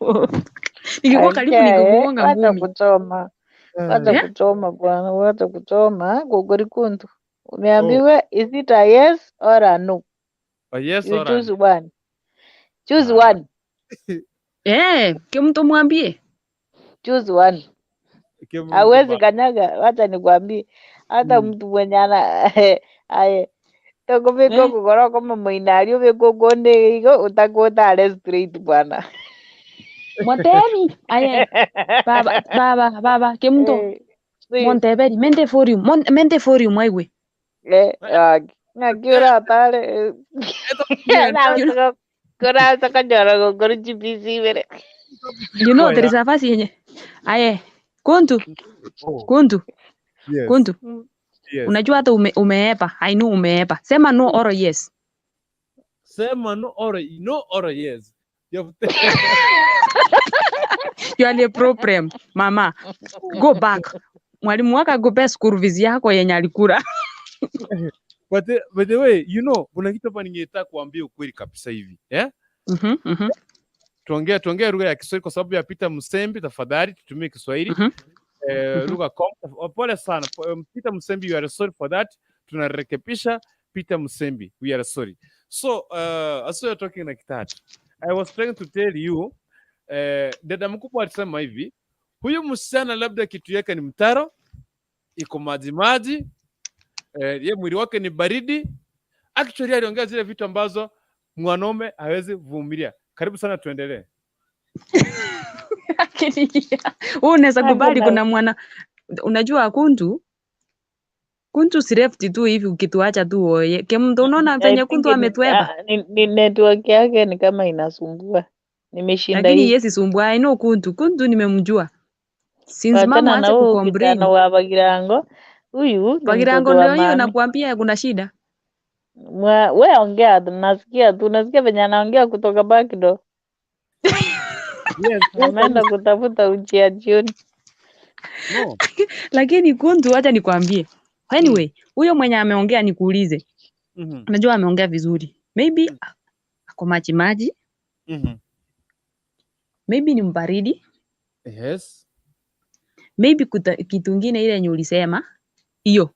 Ningekuwa karibu ningekugonga Wacha ngumi. kuchoma. Wacha kuchoma bwana, wacha kuchoma gogori Kuntu. Umeambiwa is it a yes or a no? A yes You or a choose no. one. Choose one. Kimtu mwambie. Choose one. Kimtu Hawezi kanyaga, wacha nikwambie. Hata mtu mwenye ana aye tokobeka okogoro kama moinari obeke okonde igo utakuwa utare straight bwana. Motebi aye baba baba baba Kemunto Monteberi mente forium mente forium aiwe. Ng'aki oratare. Korasa kanyora gokora GPC bere. You know there is a fasi yenye. Aye Kuntu. Kuntu. Yes. Kuntu. Yes. Unajua hata umeepa. I know umeepa. Sema no or yes. Sema no or no or yes. You are a problem, mama. Go back. Mwalimu wako akupe school fees yako yenye alikula. But by the way, you know, kuna kitu hapa ningetaka kuambia ukweli kabisa hivi. Eh? Tuongee lugha ya Kiswahili kwa sababu ya Peter Musembi, tafadhali tutumie Kiswahili. Lugha pole sana. Peter Musembi, you are sorry for that. Tunarekebisha Peter Musembi, we are sorry. So, as we are talking like that, I was trying to tell you, dada mkubwa alisema hivi, huyu msichana labda kitu yake ni mtaro, iko maji maji, ye mwili wake ni baridi. Actually aliongea zile vitu ambazo mwanaume hawezi vumilia. Karibu sana, tuendelee. Wewe unaweza kubali kuna mwana, unajua Kuntu si left tu hivi ukituacha tu oye. Kemunto, unaona venye Kuntu ametuepa. Ni network yake ni kama inasumbua. Nimeshinda Lakini hivi. yesi sumbua. I know Kuntu. Kuntu nimemjua. Since mama Wachana na aache huyu kucomplain. kijana wa Bagirango. Huyu ni Bagirango mtoto wa ndio hiyo mami. nakuambia kuna shida. We ongea tu, nasikia tu, nasikia venye anaongea kutoka back door. Yes, Ameenda kutafuta uji ya jioni. No. Lakini Kuntu, acha nikwambie. Anyway, huyo mwenye ameongea nikuulize. Unajua ameongea vizuri. Maybe ako maji maji, maybe ni mbaridi, Yes. maybe kitu ingine ile yenye ulisema hiyo.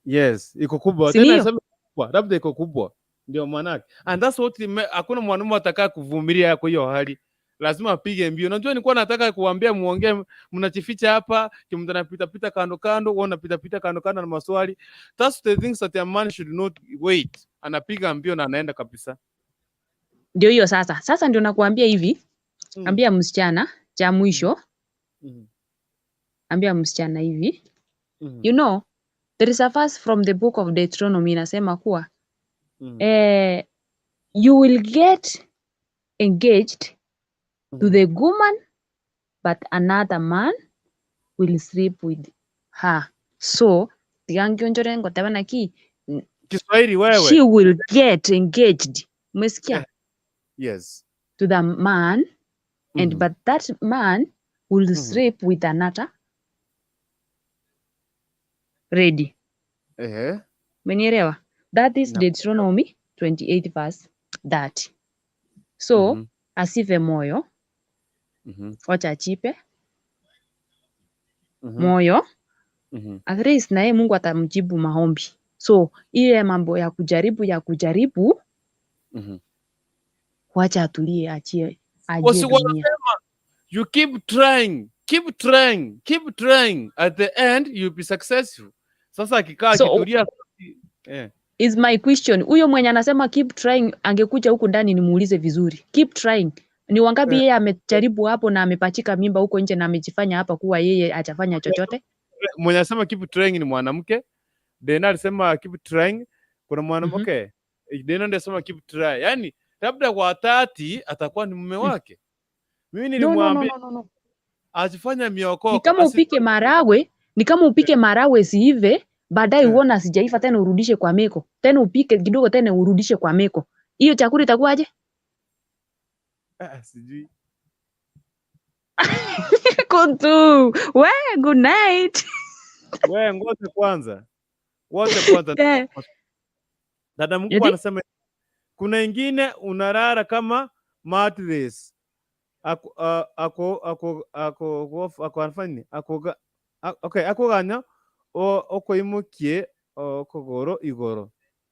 Yes, iko kubwa. Si Tena ndio? sema kubwa, labda iko kubwa. Ndio maana. And that's what hakuna mwanaume atakaa kuvumilia kwa hiyo hali. Lazima apige mbio. Unajua nilikuwa nataka kuambia muongee, mnachificha hapa, kimtu anapita pita kando kando, wewe unapita pita kando kando na maswali. That's the things that a man should not wait. Anapiga mbio na anaenda kabisa. Ndio hiyo sasa. Sasa ndio nakuambia hivi, ambia msichana cha mwisho, ambia msichana hivi. You know, there is a verse from the book of Deuteronomy inasema kuwa you will get engaged to the woman but another man will sleep with her. So tiga ngoteba naki Kiswahili wewe. She will get engaged. Umesikia? Yes. To the man and but that man will sleep with another lady. Umenielewa? That is No. Deuteronomy 28 verse 30. So asife moyo, wacha achipe moyo. At least na yeye Mungu atamjibu maombi. So ile mambo ya kujaribu wacha atulie, achie Wasi dunia. wanasema you keep trying, keep trying, keep trying. At the end you'll be successful. Sasa akikaa So akitulia is my question, huyo mwenye anasema keep trying angekuja huku ndani nimuulize vizuri. Keep trying. Ni wangapi yeye amejaribu hapo na amepachika mimba huko nje na amejifanya hapa kuwa yeye hajafanya chochote? Mwenye anasema keep trying ni mwanamke. Dena alisema keep trying. Kuna mwanamke Dena ndiye alisema keep try. Yani labda kwa 30 atakuwa ni mume wake. Mimi No, no, no, nilimwambia no, no, no. asifanye Ni miokoka, kama upike maragwe, ni kama upike maragwe siive, baadaye uone asijaiva tena urudishe kwa meko. Tena upike kidogo tena urudishe kwa meko. Hiyo chakula itakuwaje? Sijui. Kuntu, we good night. We ngoja kwanza. Ngoja kwanza. Dada mkubwa Eti? anasema kuna ingine unarara kama mattress. Ako ako ako ako ako anafanya nini? Ako okay, akoganya okoimukie okogoro igoro.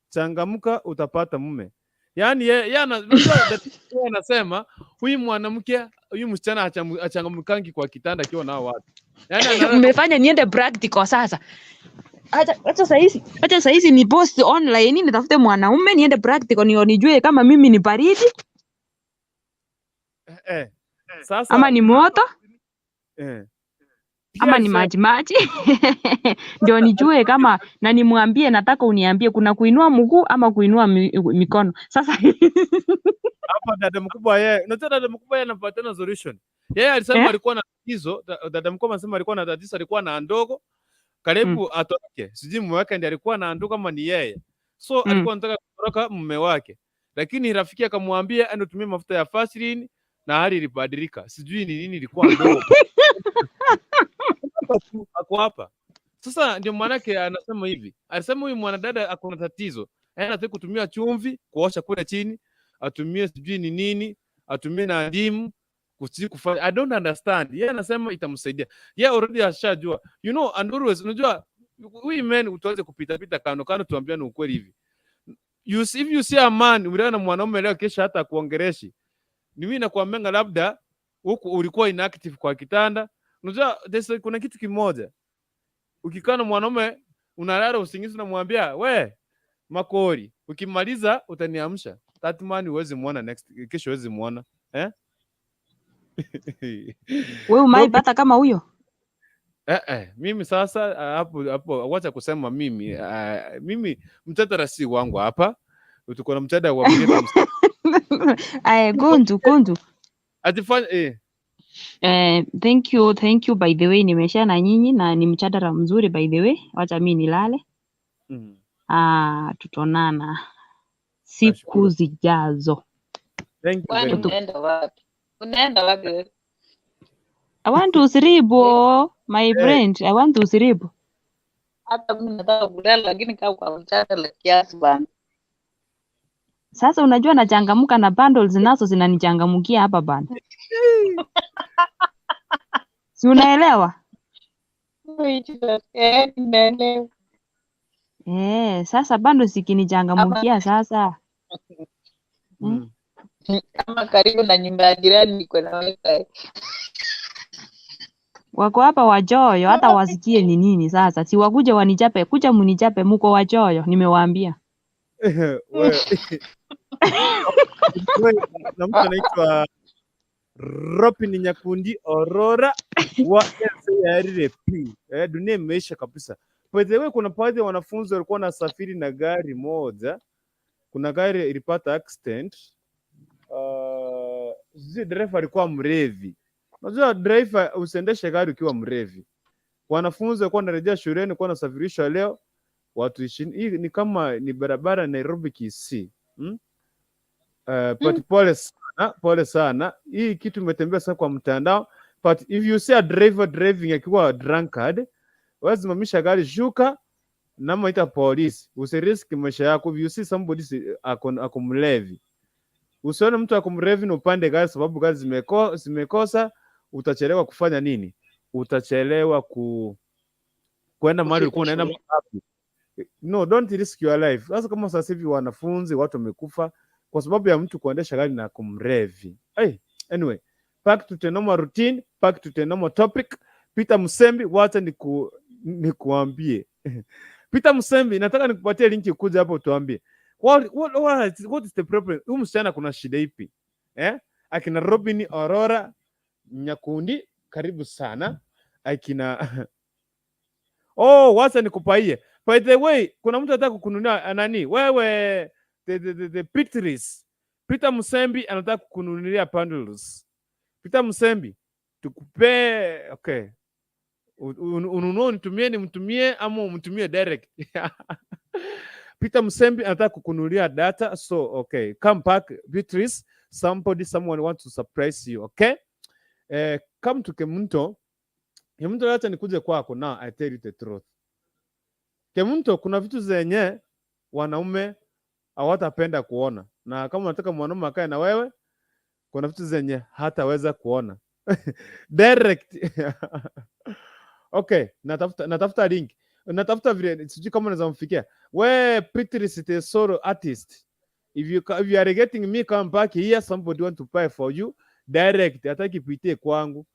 Changamka utapata mume. Yaani yeye anasema huyu mwanamke, huyu msichana achangamkangi kwa kitanda akiwa nao watu. Yaani analala Mmefanya niende practical sasa. Acha saizi ni post online nitafute mwanaume niende practical nijue kama mimi ni baridi. Sasa Ama ni moto pia ama ni alisema maji maji ndio nijue kama na nimwambie, nataka uniambie kuna kuinua mguu ama kuinua mikono. Sasa hapa dada mkubwa yeye, unajua dada mkubwa yeye anapatiana solution. Yeye alisema alikuwa na tatizo, dada mkubwa anasema alikuwa na tatizo, alikuwa na ndogo karibu atoroke. Sijui mume wake ndiye alikuwa na ndogo kama ni yeye. So alikuwa anataka kutoroka mume wake. Lakini rafiki akamwambia ende tumie mafuta ya Vaseline na hali ilibadilika. Sijui ni nini ilikuwa ndogo. Hapa tu, ako hapa. Sasa ndio maanake anasema hivi. Alisema huyu mwanadada ako na tatizo. Yeye anataka kutumia chumvi kuosha kule chini, atumie sijui ni nini, atumie na ndimu sijui kufanya. I don't understand. Yeye anasema itamsaidia. Yeye already ashajua. And always unajua we men tuanze kupita pita kando kando tuambiane ukweli hivi. You see, if you see a man uliona na mwanaume leo kesho hata kuongeleshi. Ni mimi nakuambianga labda huku ulikuwa inactive kwa kitanda. Unajua kuna kitu kimoja. Ukikaa na mwanaume unalala usingizi unamwambia we makori, ukimaliza utaniamsha. That man huwezi muona next, kesho huwezi muona, eh? Wewe umaipata kama huyo? Eh, mimi sasa hapo hapo wacha kusema mimi mimi mjadala si wangu hapa. Tuko na mjadala wa Miriam. Aya, Gundu, Gundu. Atifanya Thank you, thank you by the way, nimesha na nyinyi na ni mjadala mzuri by the way. Wacha mi nilale. Ah, tutaonana siku Nashukuru. zijazo. Thank you Kwani very much. unaenda wapi? Unaenda wapi wewe? I want to sleep, oh, my friend. I want to sleep. Hata mimi nataka kulala lakini kama kwa mjadala kiasi bana. Sasa unajua nachangamuka na bundles nazo zinanichangamukia hapa bana. Si unaelewa? Eh, nimeelewa. Eh, sasa bundles zikinichangamukia sasa. Kama karibu na nyumba ya jirani niko na wifi. Wako hapa wachoyo hata wasikie ni nini sasa. Si wakuje wanichape, kuja munichape muko wachoyo, nimewaambia. Wewe, na mtu anaitwa Robin Nyakundi Aurora wa SARP. Dunia imeisha kabisa. By the way, kuna baadhi ya wanafunzi walikuwa wanasafiri na gari moja. Kuna gari ilipata accident. Sijui dereva alikuwa mrevi. Unajua driver, usiendeshe gari ukiwa mrevi. Wanafunzi walikuwa wanarejea shuleni, walikuwa wanasafirishwa leo watu 20. Hii ni kama ni barabara Nairobi Kisii. But pole sana, pole sana. Hii kitu imetembea sana kwa mtandao. But if you see a driver driving akiwa drunkard, wewe simamisha gari, shuka nama ita polisi. Usiriski maisha yako. If you see somebody ako mlevi, usione mtu ako mlevi na upande gari sababu gari zimekosa, utachelewa kufanya nini? Utachelewa kwenda mahali ulikuwa Kufika unaenda shule. wapi? No, don't risk your life. Sasa kama sasa hivi wanafunzi watu wamekufa kwa sababu ya mtu kuendesha gari na kumrevi. Hey, anyway, back to the normal routine, back to the normal topic. Peter Musembi, wacha nikuambie. Peter Musembi, nataka nikupatie linki kuja hapo tuambie. What is the problem? Huyu msichana kuna shida ipi? Eh? Akina Robin Aurora Nyakundi, karibu sana. Akina Oh, wacha nikupaie. By the way, kuna mtu anataka kukununulia nani? Wewe the Beatrice. Peter Musembi anataka kukununulia bundles. Peter Musembi, tukupe okay. Ununue unitumie nimtumie ama umtumie direct. Peter Musembi anataka kukununulia data, so okay, come back Beatrice, somebody someone wants to surprise you, okay? Come to Kemunto. Kemunto, acha nikuje kwako now I tell you the truth. Kemunto, kuna vitu zenye wanaume hawatapenda kuona, na kama unataka mwanaume akae na wewe, kuna vitu zenye hataweza kuona direct. Okay, natafuta link, natafuta vile, sijui kama unaweza mfikia we Beatrice the solo artist. If you are getting me, come back here, somebody want to buy for you direct. Hataki ipitie kwangu,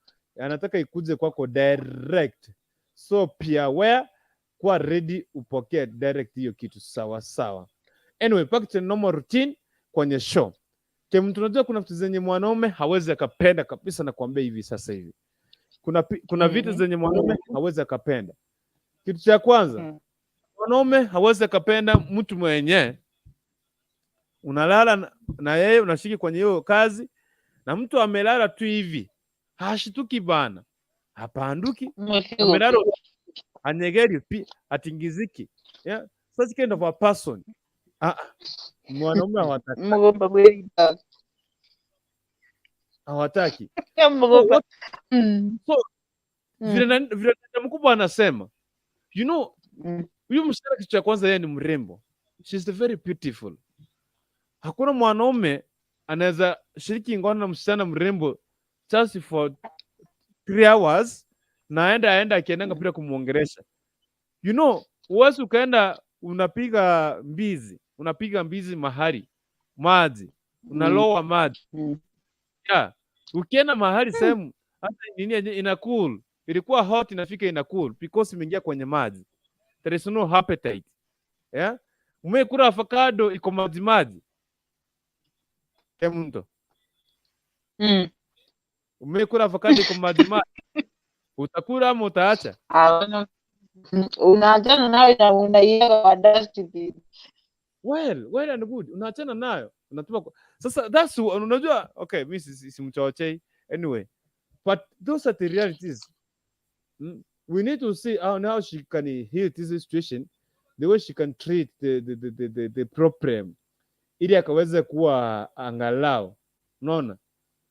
anataka ikuje kwako direct. So pia where kuwa ready upokee direct hiyo kitu sawa sawa. Anyway, back to normal routine kwenye show. Mtu unajua kuna vitu zenye mwanaume hawezi akapenda kabisa, na kuambia hivi sasa hivi. Kuna vitu zenye mwanaume hawezi akapenda. Kitu cha kwanza, mwanaume hawezi akapenda mtu mwenye unalala na yeye, unashiki kwenye hiyo kazi na mtu amelala tu hivi, hashituki bana, hapanduki, amelala, anyegeri pi, atingiziki. Yeah? Such kind of a person. Ah, ah, mwanaume hawataki, Mgomba kweli. Hawataki. So, Mgomba. So vile vile dada mkubwa anasema, huyu msichana, kitu cha kwanza, yeye ni mrembo. She's very beautiful. Hakuna mwanaume anaweza shiriki ngono na msichana mrembo just for 3 hours na aenda akiendanga bila kumwongelesha. Huwezi ukaenda unapiga mbizi mahali maji, unaloa maji. Yeah. Ukienda mahali sehemu hata nini yenye ina cool, ilikuwa hot, inafika ina cool because imeingia kwenye maji. There is no appetite. Yeah? Umekula avocado iko maji maji. Mto. Umekula avocado iko maji maji. Utakula ama utaacha? Ah, unaachana nayo na unaiweka kwa dustbin. Well, well and good. Unaachana nayo. Unatupa sasa that's unajua, okay, mimi simchochei anyway. But those are the realities. We need to see how now she can heal this situation, the way she can treat the problem ili akaweze kuwa angalau, unaona,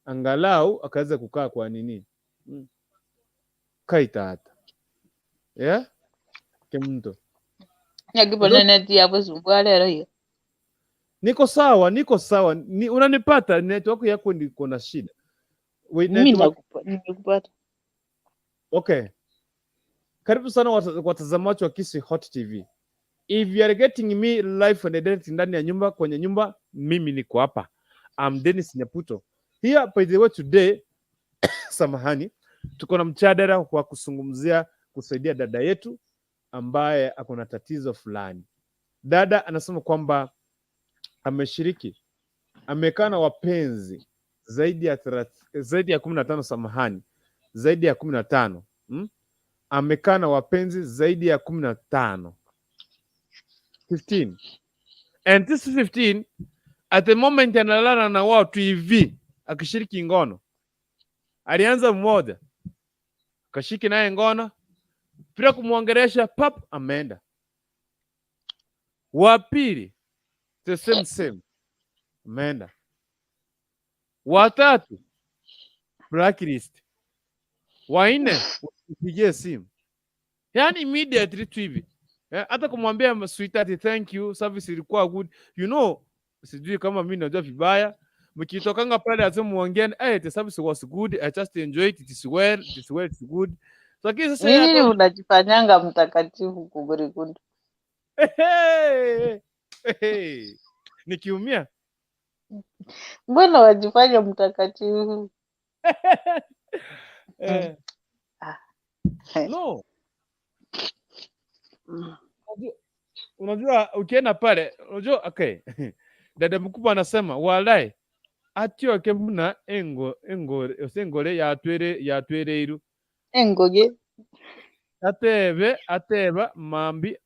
angalau akaweza kukaa kwa nini, kaitata, yeah, kimto. Nyakibona neti yabo zumbwa lero hiyo. Niko sawa, niko sawa. Unanipata? Network yako niko na shida. Wait, Mimi network. Nimekupata. Okay. Karibu sana watazamaji wa Kisii Hot TV. If you are getting me live and direct ndani ya nyumba, kwenye nyumba, mimi niko hapa. I'm Dennis Nyaputo. Here, by the way, today, samahani, tuko na mjadala wa kuzungumzia kusaidia dada yetu ambaye ako na tatizo fulani. Dada anasema kwamba ameshiriki, amekaa na wapenzi zaidi ya 15, samahani, zaidi ya 15. Amekaa na wapenzi zaidi ya 15, 15, and this 15, at the moment analala na wao tu hivi akishiriki ngono. Alianza mmoja, kashiki naye ngono bila kumwongelesha, pap, ameenda. Wa pili, the same same, ameenda. Watatu, blacklist. Wa nne, usipigie simu, yani immediately tu hivi. Eh, hata kumwambia, "Sweetheart, thank you, service ilikuwa good." Sijui kama mimi najua vibaya, mkitokanga pale lazima muongee, "Hey, the service was good, I just enjoyed it, it is well, it is well, it's good." Lakini sasa yeye Nini unajifanyanga mtakatifu kugurikunda? Hey, hey, nikiumia. Mbona wajifanya mtakatifu? Eh, Ah. no. Unajua ukienda pale, unajua, okay, dada mkubwa anasema walai atioke muna engo engo engore yatwere yatwereiru. Engoge. Atebe ateba mambi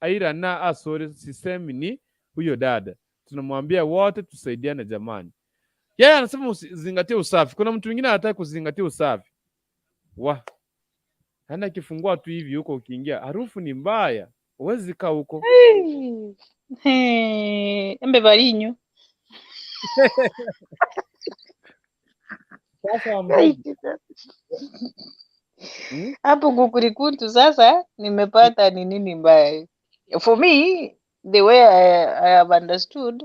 airana asore sisemi ni huyo dada, tunamwambia wote tusaidiane jamani. Yeye anasema usizingatie usafi. Kuna mtu mwingine anataka kuzingatia usafi wa yaani akifungua tu hivi huko, ukiingia harufu ni mbaya, huwezi kaa huko. Hey, embe barinyo. Sasa mdogo. Hapo kukurikuntu sasa nimepata ni nini mbaya. For me, the way I have understood,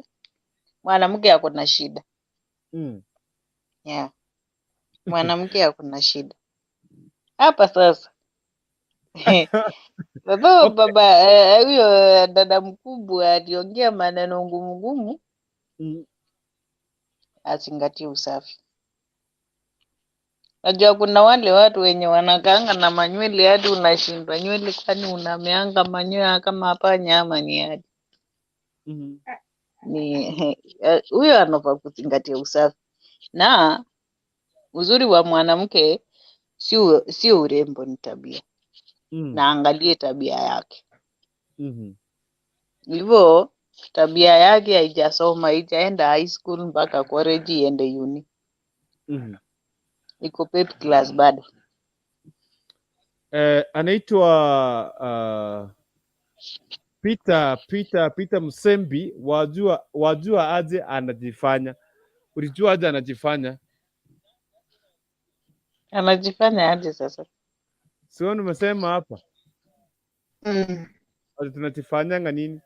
mwanamke ako na shida. Yeah. Mwanamke ako na shida. Hapa sasa. Baba baba, huyo dada mkubwa aliongea maneno ngumu ngumu, azingatie usafi. Najua kuna wale watu wenye wanakaanga na manywele hadi unashindwa nywele, kwani unameanga manyoya kama hapa nyama ni hadi. Ni huyo anafaa kuzingatia usafi, na uzuri wa mwanamke si urembo, ni tabia. Na angalie tabia yake. Hivyo tabia yake haijasoma, haijaenda high school mpaka college iende uni, iko pep class bado. Anaitwa Peter Msembi, wajua aje anajifanya. Ulijua aje anajifanya? Anajifanya aje sasa? Sio nimesema hapa. Ati tunajifanyanga nini?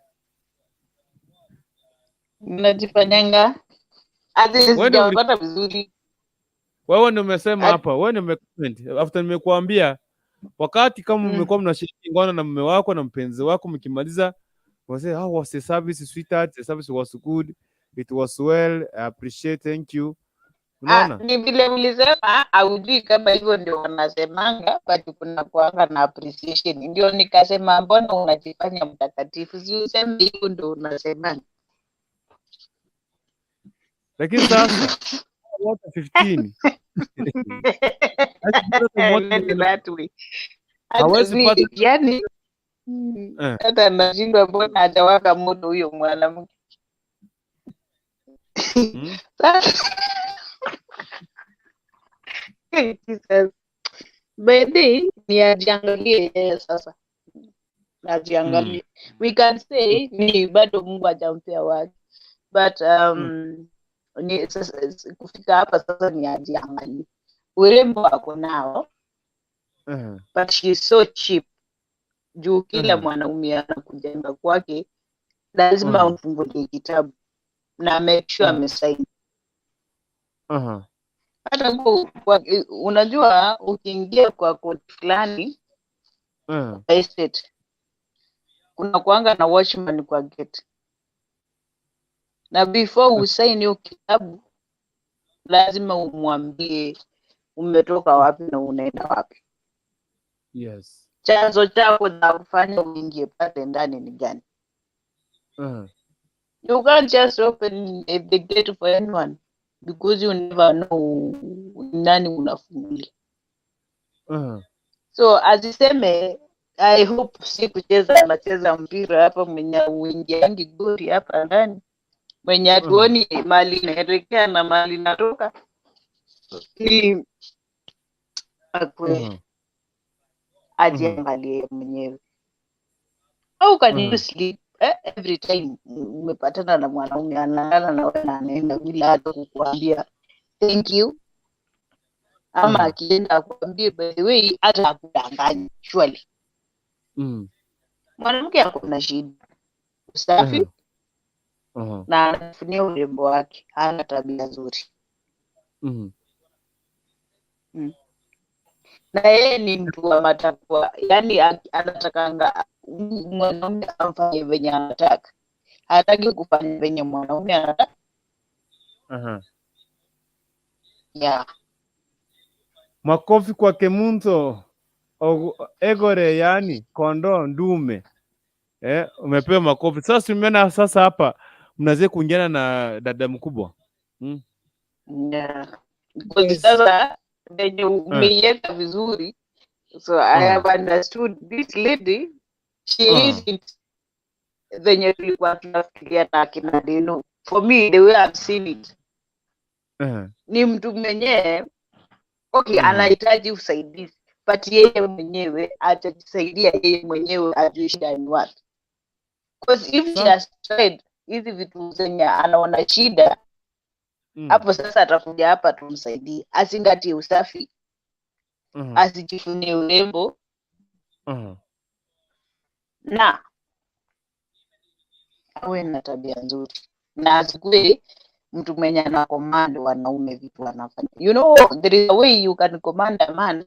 Mnajifanyanga aje? Wewe ndio Sijapata vizuri. Wewe ndio umesema hapa, wewe ndio umecomment. After nimekuambia wakati kama mmekuwa mnashiriki ngono na mume wako na mpenzi wako, mkimaliza wase, "How was the service, sweetheart? The service was good. It was well. I appreciate. Thank you." Ah, Unaona? ni vile ulisema haujui kama hivyo ndio wanasemanga, but kuna kuanga na appreciation. Ndio nikasema mbona unajifanya mtakatifu? Si useme hivyo ndio unasemanga. Lakini sasa wote 15 Let it that way. Hata hawezi pata yani hata nashindwa mbona hajawaka moto huyo mwanamke. Sasa Jesus. By the ni ajiangalie yeye sasa, ajiangalie. We can say ni bado Mungu hajampea wake, but ni sasa, kufika hapa sasa ni ajiangalie. Urembo ako nao, but she's so cheap, juu kila mwanaume anakujenga kwake lazima amfungulie kitabu na make sure amesaini. Hata unajua ukiingia kwa koti fulani kwa estate, kuna kuanga na watchman kwa gate, na before usaini hiyo kitabu lazima umwambie umetoka wapi na unaenda wapi. Chanzo chako cha kufanya uingie pale ndani ni gani? You can't just open the gate for anyone because you never know nani unafungulia. So asiseme I hope si kucheza anacheza mpira hapa, mwenye uingiangi goli hapa ndani, mwenye hatuoni mali inaelekea na mali inatoka, ili akwe ajiangalie mwenyewe. How can you sleep every time umepatana na mwanaume analala na wewe na anaenda bila hata kukuambia thank you, ama akienda akuambie by the way, hata akudanganyi surely. Mwanamke ako na shida usafi na anafunia urembo wake, hana tabia nzuri. Na yeye ni mtu wa matakwa, yani anatakanga mwanaume amfanye venye anataka, hataki kufanya venye mwanaume anataka. Yeah. Makofi kwa Kemunto Egore, yani kondoo ndume. Umepewa makofi. Sasa tumeona sasa hapa mnaweza kuingiana na dada mkubwa. Yeah. Because sasa venye umeiweka vizuri, so I have understood this lady, she isn't venye tulikuwa tunafikiria na akina Deno. For me, the way I've seen it, ni mtu mwenyewe okay, anahitaji usaidizi, but yeye mwenyewe atajisaidia yeye mwenyewe, ajue shida ni wapi. Because if she has tried hizi vitu zenye anaona shida hapo, sasa atakuja hapa tumsaidie, azingatie usafi, asijifunie urembo na awe na tabia nzuri na asikuwe mtu mwenye ana command wanaume vitu wanafanya. You know, there is a way you can command a man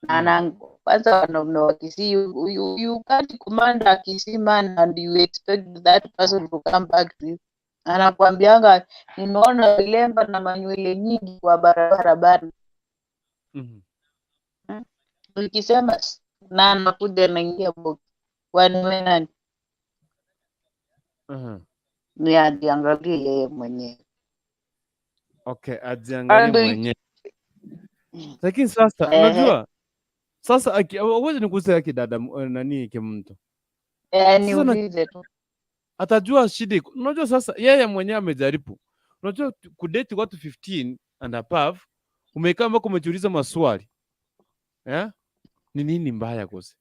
na kwanza wanaume wa Kisii, you can't command a Kisii man and you expect that person to come back to you. Anakuambianga nimeona vilemba na manywele nyingi kwa barabara bana. Ukisema na anakuja anaingia box. Kwani wewe nani? Ni ajiangalie yeye mwenyewe. Okay, ajiangalie And mwenyewe. Lakini sasa unajua sasa uweze nikuulize aki dada nani kimtu. Eh, Sasa niulize tu. Atajua shida iko. Unajua sasa yeye mwenyewe amejaribu. Unajua kudate watu 15 and above, umekaa mpaka umejiuliza maswali. Eh? Ni nini mbaya kose?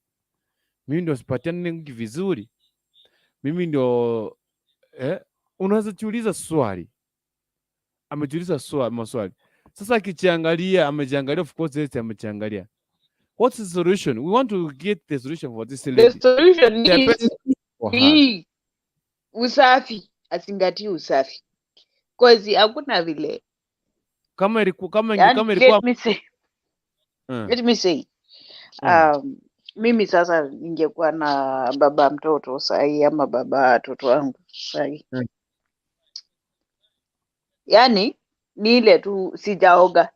Mimi ndio sipatiani vizuri. Mimi ndio, unaweza jiuliza swali. Amejiuliza swali maswali. Sasa akijiangalia, amejiangalia, of course yeye amejiangalia. What's the solution? We want to get the solution for this The lady. solution The is best for her. hii usafi, azingatie usafi. 'Cause hakuna vile. Kama ilikuwa kama Yani, kama ilikuwa let me say, let me say mimi sasa ningekuwa na baba mtoto sahi ama baba watoto wangu sahi, yani ni ile tu sijaoga,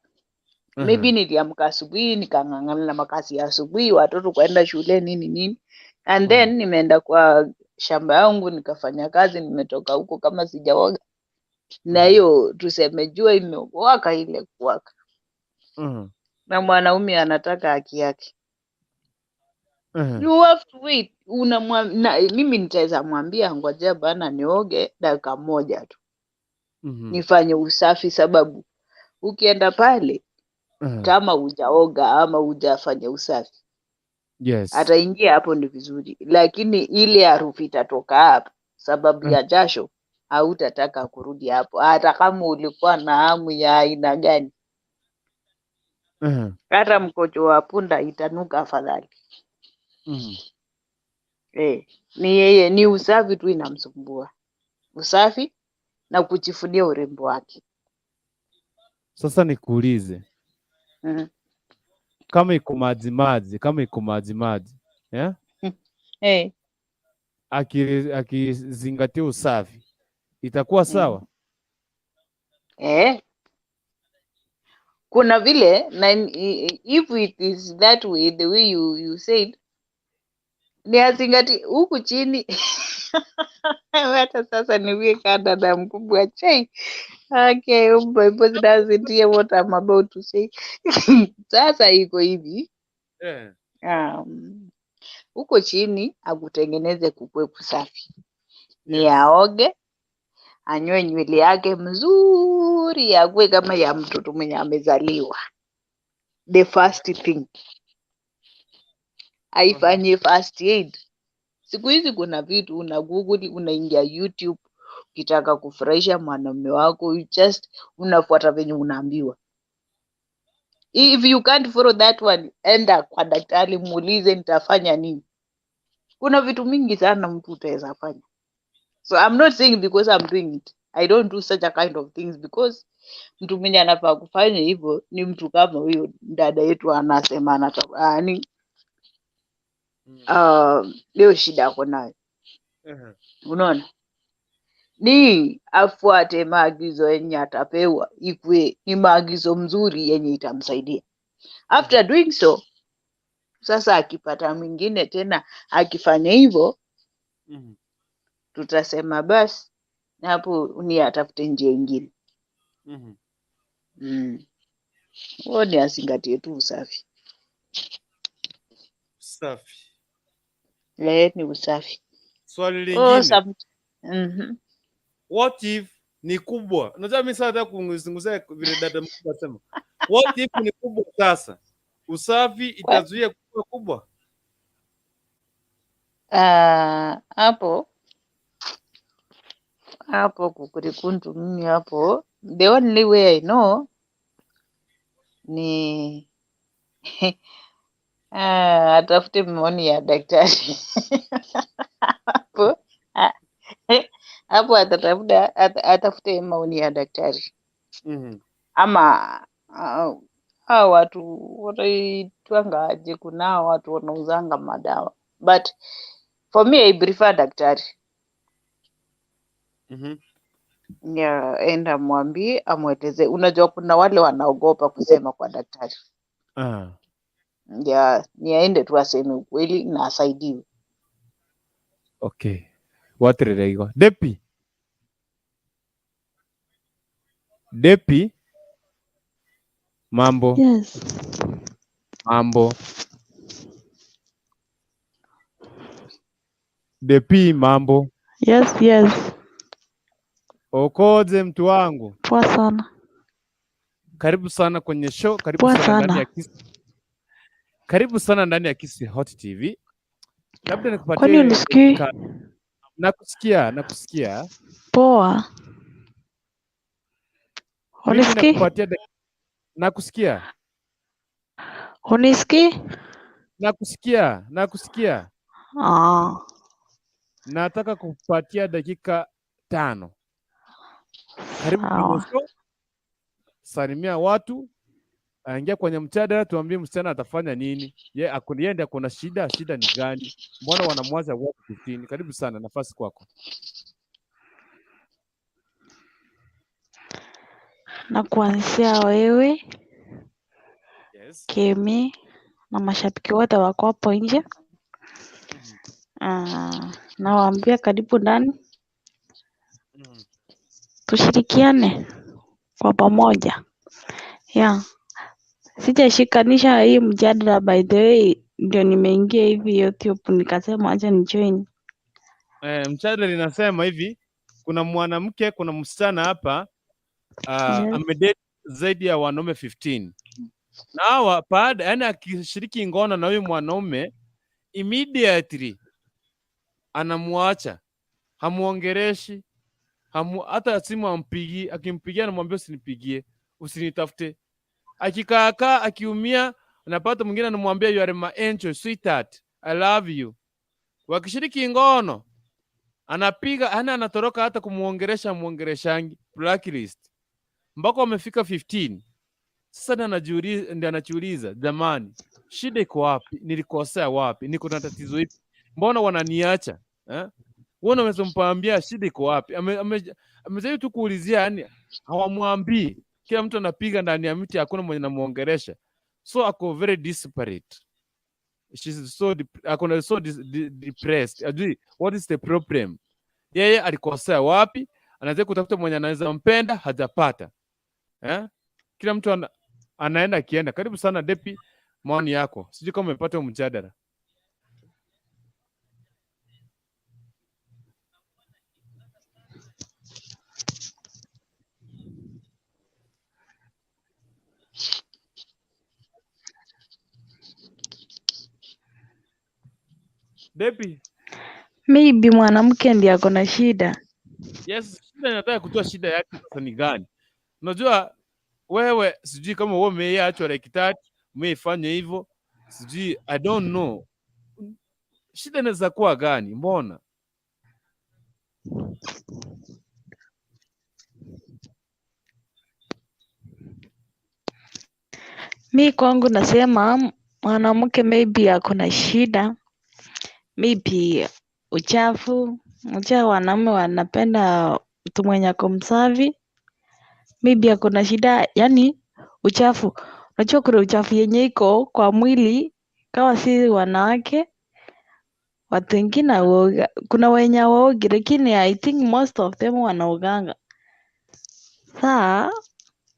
maybe niliamka asubuhi, nikang'ang'ana na makazi ya asubuhi, watoto kwenda shule, nini nini, and then nimeenda kwa shamba yangu nikafanya kazi, nimetoka huko kama sijaoga, na hiyo tuseme jua imewaka ile kuwaka, na mwanaume anataka haki yake, you have to wait. Na, mimi nitaweza mwambia, "Ngojea bana nioge dakika moja tu, nifanye usafi," sababu ukienda pale kama hujaoga ama hujafanya usafi, ataingia hapo ni vizuri, lakini ile harufu itatoka hapo sababu ya jasho, hautataka kurudi hapo, hata kama ulikuwa na hamu ya aina gani. Hata mkojo wa punda itanuka afadhali. Eh, ni yeye ni usafi tu inamsumbua, usafi na kujifunia urembo wake. Sasa nikuulize, kama iko maji maji, kama iko maji maji, yeah? Eh. Akizingatia usafi itakuwa sawa? Eh. Kuna vile na if it is that way, the way you said, ni azingati huku chini. Hata sasa niwie kaa dada mkubwa chai. Okay, my boss doesn't hear what I'm about to say. Sasa iko hivi, huko chini akutengeneze kukue kusafi, ni aoge, anyoe nywele yake mzuri, akuwe kama ya mtoto mwenye amezaliwa. The first thing aifanye first aid. Siku hizi kuna vitu una Google, unaingia YouTube, ukitaka kufurahisha mwanaume wako, you just unafuata venye unaambiwa. If you can't follow that one, enda kwa daktari, muulize nitafanya nini. Kuna vitu mingi sana mtu utaweza fanya. So I'm not saying because I'm doing it. I don't do such a kind of things because mtu mwenye anafaa kufanya hivyo ni mtu kama huyo dada yetu anasema anataka yani, leo shida ako nayo, unaona, ni afuate maagizo yenye atapewa, ikue ni maagizo mzuri yenye itamsaidia. After doing so, sasa akipata mwingine tena akifanya hivyo, tutasema basi na hapo ni atafute njia ingine. Huo ni azingatie tu usafi. Safi. Eh, ni usafi. Swali Oh, lingine. Some. What if ni kubwa? Unajua mimi sasa nataka kuzungumzia vile dada mkubwa asema. What if ni kubwa sasa? Usafi itazuia kuwa kubwa? Ah, hapo hapo kukurikuntu mimi hapo the only way I know ni atafute maoni ya daktari hapo. Ah, hapo atatafuta atafute maoni ya daktari ama hao watu wanaitwanga aje, kuna hao watu wanauzanga madawa, but for me I prefer daktari. Yeah, enda mwambie, amweleze. Unajua kuna wale wanaogopa kusema kwa daktari. Yeah, ni aende tu aseme ukweli na asaidiwe. Okay. Waterere. Depi. Depi, mambo. Yes. Mambo. Depi, mambo. Yes, yes. Okoje mtu wangu? Poa sana. Karibu sana kwenye show, karibu Poa sana ndani ya sana. Kisii. Karibu sana ndani ya Kisii Hot TV. Labda Kwani nikupatie unisikii? dakika. Nakusikia, nakusikia. Poa. Mimi Unisikii? nakupatia nakusikia. Unisikii? Nakusikia, nakusikia. Ah, Nataka kukupatia dakika 5. Karibu kwenye sawa. show. Salimia watu, aingia kwenye mjadala, tuambie msichana atafanya nini. Ye yeye ndiye akona shida, shida ni gani? Mbona wanamwaza watu 15? Karibu sana, nafasi kwako. Na kuanzia wewe, Yes. Kemi na mashabiki wote wako hapo nje. Nawaambia karibu ndani. Tushirikiane kwa pamoja. Yeah. Sijashikanisha hii mjadala by the way, ndio nimeingia hivi YouTube nikasema acha ni join. Mjadala linasema hivi, kuna mwanamke, kuna msichana hapa Yes. amedate zaidi ya wanaume 15. Na hawa baada, yani akishiriki ngono na huyu mwanaume immediately anamuacha, hamuongereshi, hata simu ampigi, akimpigia anamwambia usinipigie, usinitafute. Akikaakaa akiumia, anapata mwingine anamwambia you are my angel sweetheart, I love you. Wakishiriki ngono anapiga, ana anatoroka, hata kumuongeresha muongereshangi, blacklist mpaka wamefika 15. Sasa ndiye anajiuliza, jamani, shida iko wapi? Nilikosea wapi? Niko na tatizo ipi? Mbona wananiacha? Eh? Wewe unaweza mpambia shida iko wapi? Amejaribu tu kuulizia, yani hawamwambii. Kila mtu anapiga ndani ya mti, hakuna mwenye anamuongelesha. So ako very desperate. She's so ako so depressed. Ajui what is the problem? Yeye alikosea wapi? Anaweza kutafuta mwenye anaweza mpenda, hajapata. Eh? Kila mtu anaenda akienda. Karibu sana Depi, maoni yako. Sijui kama umepata mjadala. Depi. Maybe mwanamke ndiye ako na shida. Yes, shida inataka kutoa shida yake sasa ni gani? Unajua wewe sijui kama wewe umeachwa like that, umeifanya hivyo, sijui I don't know. Shida inaweza kuwa gani? Mbona? Mi kwangu nasema mwanamke maybe ako na shida, maybe uchafu. Unajua wanaume wanapenda mtu mwenye ako msafi. Maybe ako na shida, yani uchafu. Unajua kuna uchafu yenye iko kwa mwili kama si wanawake, watu wengine hawaoga. Kuna wenye hawaogi, lakini I think most of them wanaoganga. Saa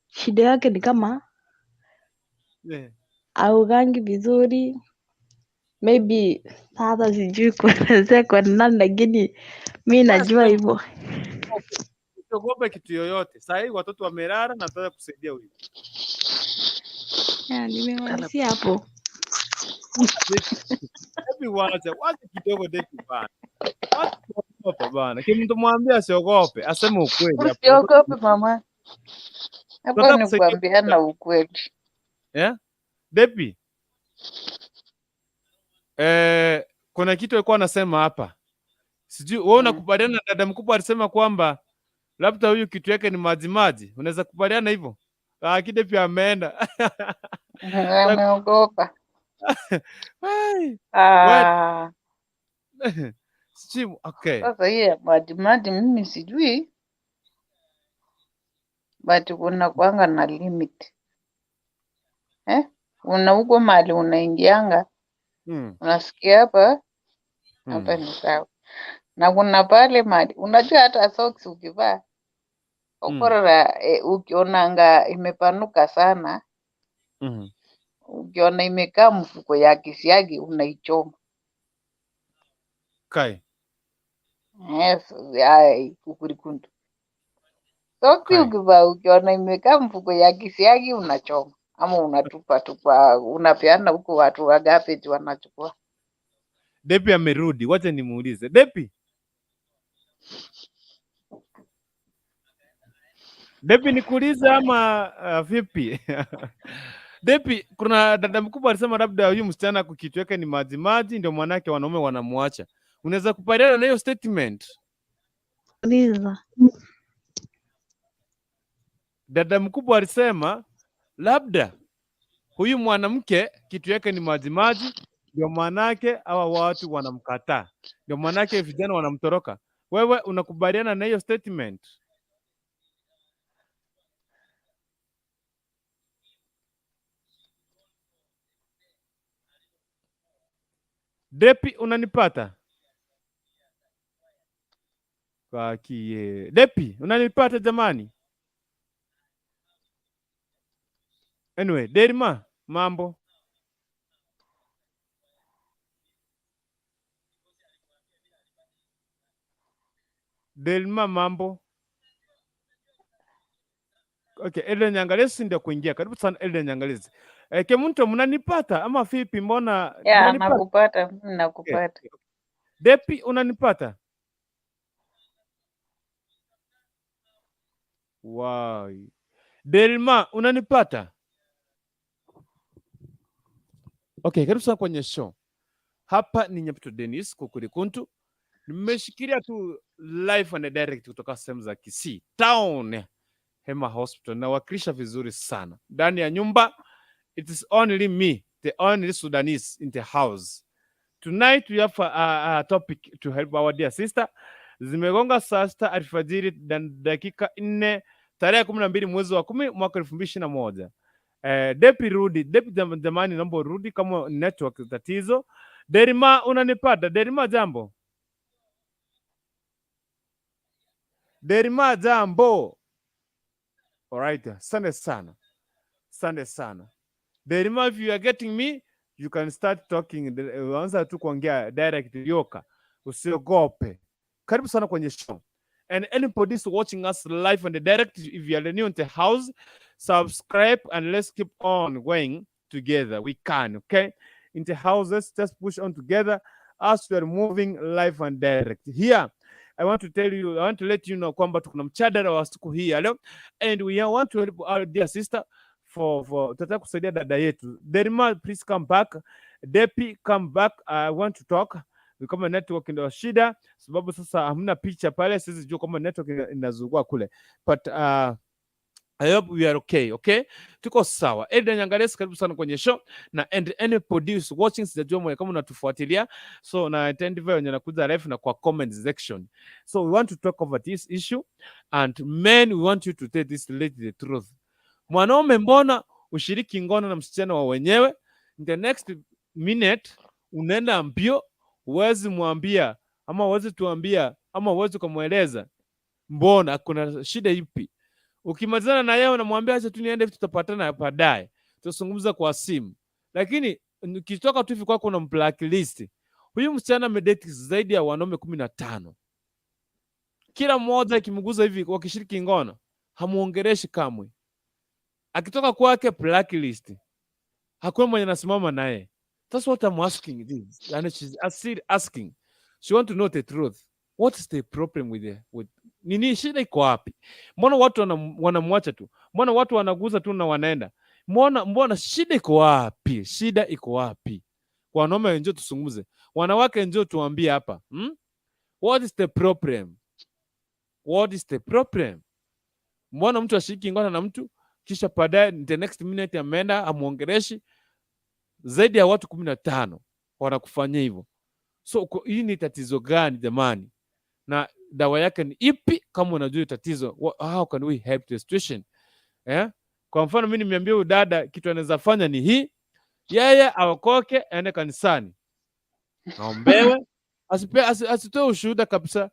shida yake ni kama haogangi vizuri. Maybe sasa sijui kuelezea kwa nani, lakini mi najua hivyo. Usiogope kitu yoyote. Saa hii watoto wamelala na nataka kusaidia huyu. Yeah, nimemalizia hapo. Hebu wacha, wacha kidogo Depi bana. Wacha kuogopa bana. Kile mtu mwambie asiogope, aseme ukweli hapo. Usiogope mama. Hapo Tunataka ni kusaidia kuambiana ukweli. Yeah? Depi. Kuna kitu alikuwa anasema hapa. Sijui wewe unakubaliana na dada mkubwa alisema kwamba labda huyu kitu yake ni maji maji. Unaweza kubaliana hivyo? Lakini Depi ameenda. Ameogopa. Sijui, okay. Sasa hii ya maji maji mimi sijui, but kuna kuanga na limit. Una huko mahali unaingianga, unasikia hapa, hapa ni sawa. Na kuna pale mahali unajua hata socks ukivaa Okorora ukionanga imepanuka sana, ukiona imekaa mfuko ya kisiagi unaichoma. Kai. Yes, ai kukurikundu. Soksi Kai. ukivaa ukiona imekaa mfuko ya kisiagi unachoma ama unatupa tu kwa unapeana huko watu wa garbage wanachukua. Depi amerudi, wacha nimuulize. Depi. Depi nikuulize ama vipi? Depi, kuna dada mkubwa alisema labda huyu msichana kichwa yake ni maji maji, ndio maanake wanaume wanamwacha. Unaweza kupaliana na hiyo statement? Uliza. Dada mkubwa alisema labda huyu mwanamke kitu yake ni maji maji, ndio maanake hawa watu wanamkataa, ndio maanake vijana wanamtoroka. Wewe unakubaliana na hiyo statement? Depi, unanipata? Kakie. Depi, unanipata jamani? Anyway, Derima, mambo. Delma, mambo. Okay, Ellen Nyangalezi ndio kuingia. Karibu sana Ellen Nyangalezi. Kemunto, mnanipata ama vipi? Mbona Ya, mnanipata? nakupata, mimi Okay. nakupata. Depi, unanipata? Wow. Delma, unanipata? Okay, karibu sana kwenye show. Hapa ni Nyaputo Dennis Kukurikuntu. Nimeshikilia tu live and direct kutoka sehemu za Kisii Town Hema Hospital. Nawakilisha vizuri sana ndani ya nyumba. It is only me, the only Sudanese in the house. Tonight we have a topic to help our dear sister. Zimegonga saa 6 alfajiri dakika 4 tarehe 12 mwezi wa 10 mwaka 2021. Depi rudi, Depi jamani, naomba urudi kama network tatizo. Derima unanipata? Derima jambo. Derima jambo. Alright, asante sana. Asante sana. Derima, if you are getting me, you can start talking. Anza tu kuongea direct yoka. Usiogope. Karibu sana kwenye show. And anybody is watching us live and direct, if you are new in the house, subscribe and let's keep on going together. We can, okay? In the house, let's just push on together as we are moving live and direct. Here, I want to tell you, I want to let you know kwamba tuko na mjadala wa siku hii ya leo, and we want to help our dear sister for tutataka kusaidia dada yetu. Derima, please come back. Depi, come back. I want to talk. Kama network ndio shida, sababu sasa hamna picha pale, sisi jua kama network inazungua kule. But I hope we are okay, okay? Tuko sawa. Eden Nyangalesi, karibu sana kwenye show. Na and anybody who's watching, sijajua mwenye kama unatufuatilia. So na identify wenye nakuja live na kwa comment section. So we want to talk over this issue, and men, we want you to tell this lady the truth. Mwanaume, mbona ushiriki ngono na msichana wa wenyewe? In the next minute unaenda mbio, huwezi mwambia ama huwezi tuambia ama huwezi kumweleza mbona kuna shida ipi. Ukimalizana na yeye unamwambia acha tu niende, tutapatana baadaye, tutazungumza kwa simu. Lakini ukitoka tu hivi kwako una blacklist. Huyu msichana amedate zaidi ya wanaume 15. Kila mmoja akimguza hivi wakishiriki ngono, hamuongeleshi kamwe. Akitoka kwake blacklist. Hakuna mwenye anasimama naye. That's what I'm asking this. And she's still asking. She want to know the truth. What is the problem with the, with nini shida iko wapi? Mbona watu wanamwacha tu? Mbona watu wanaguza tu na wanaenda? Mbona shida iko wapi? Shida iko wapi? Wanaume njoo tuzungumze. Wanawake njoo tuambie hapa. What is the problem? What is the problem? Mbona mtu ashiriki ngono na mtu kisha baadaye the next minute ameenda amuongeleshi? Zaidi ya watu 15 wanakufanyia hivyo. So hii ni tatizo gani jamani? Na dawa yake ni ipi? Kama unajua tatizo, how can we help the situation? Kwa mfano mimi nimeambia huyu dada kitu anaweza fanya ni hii, yeye aokoke aende kanisani aombewe, asitoe ushuhuda kabisa,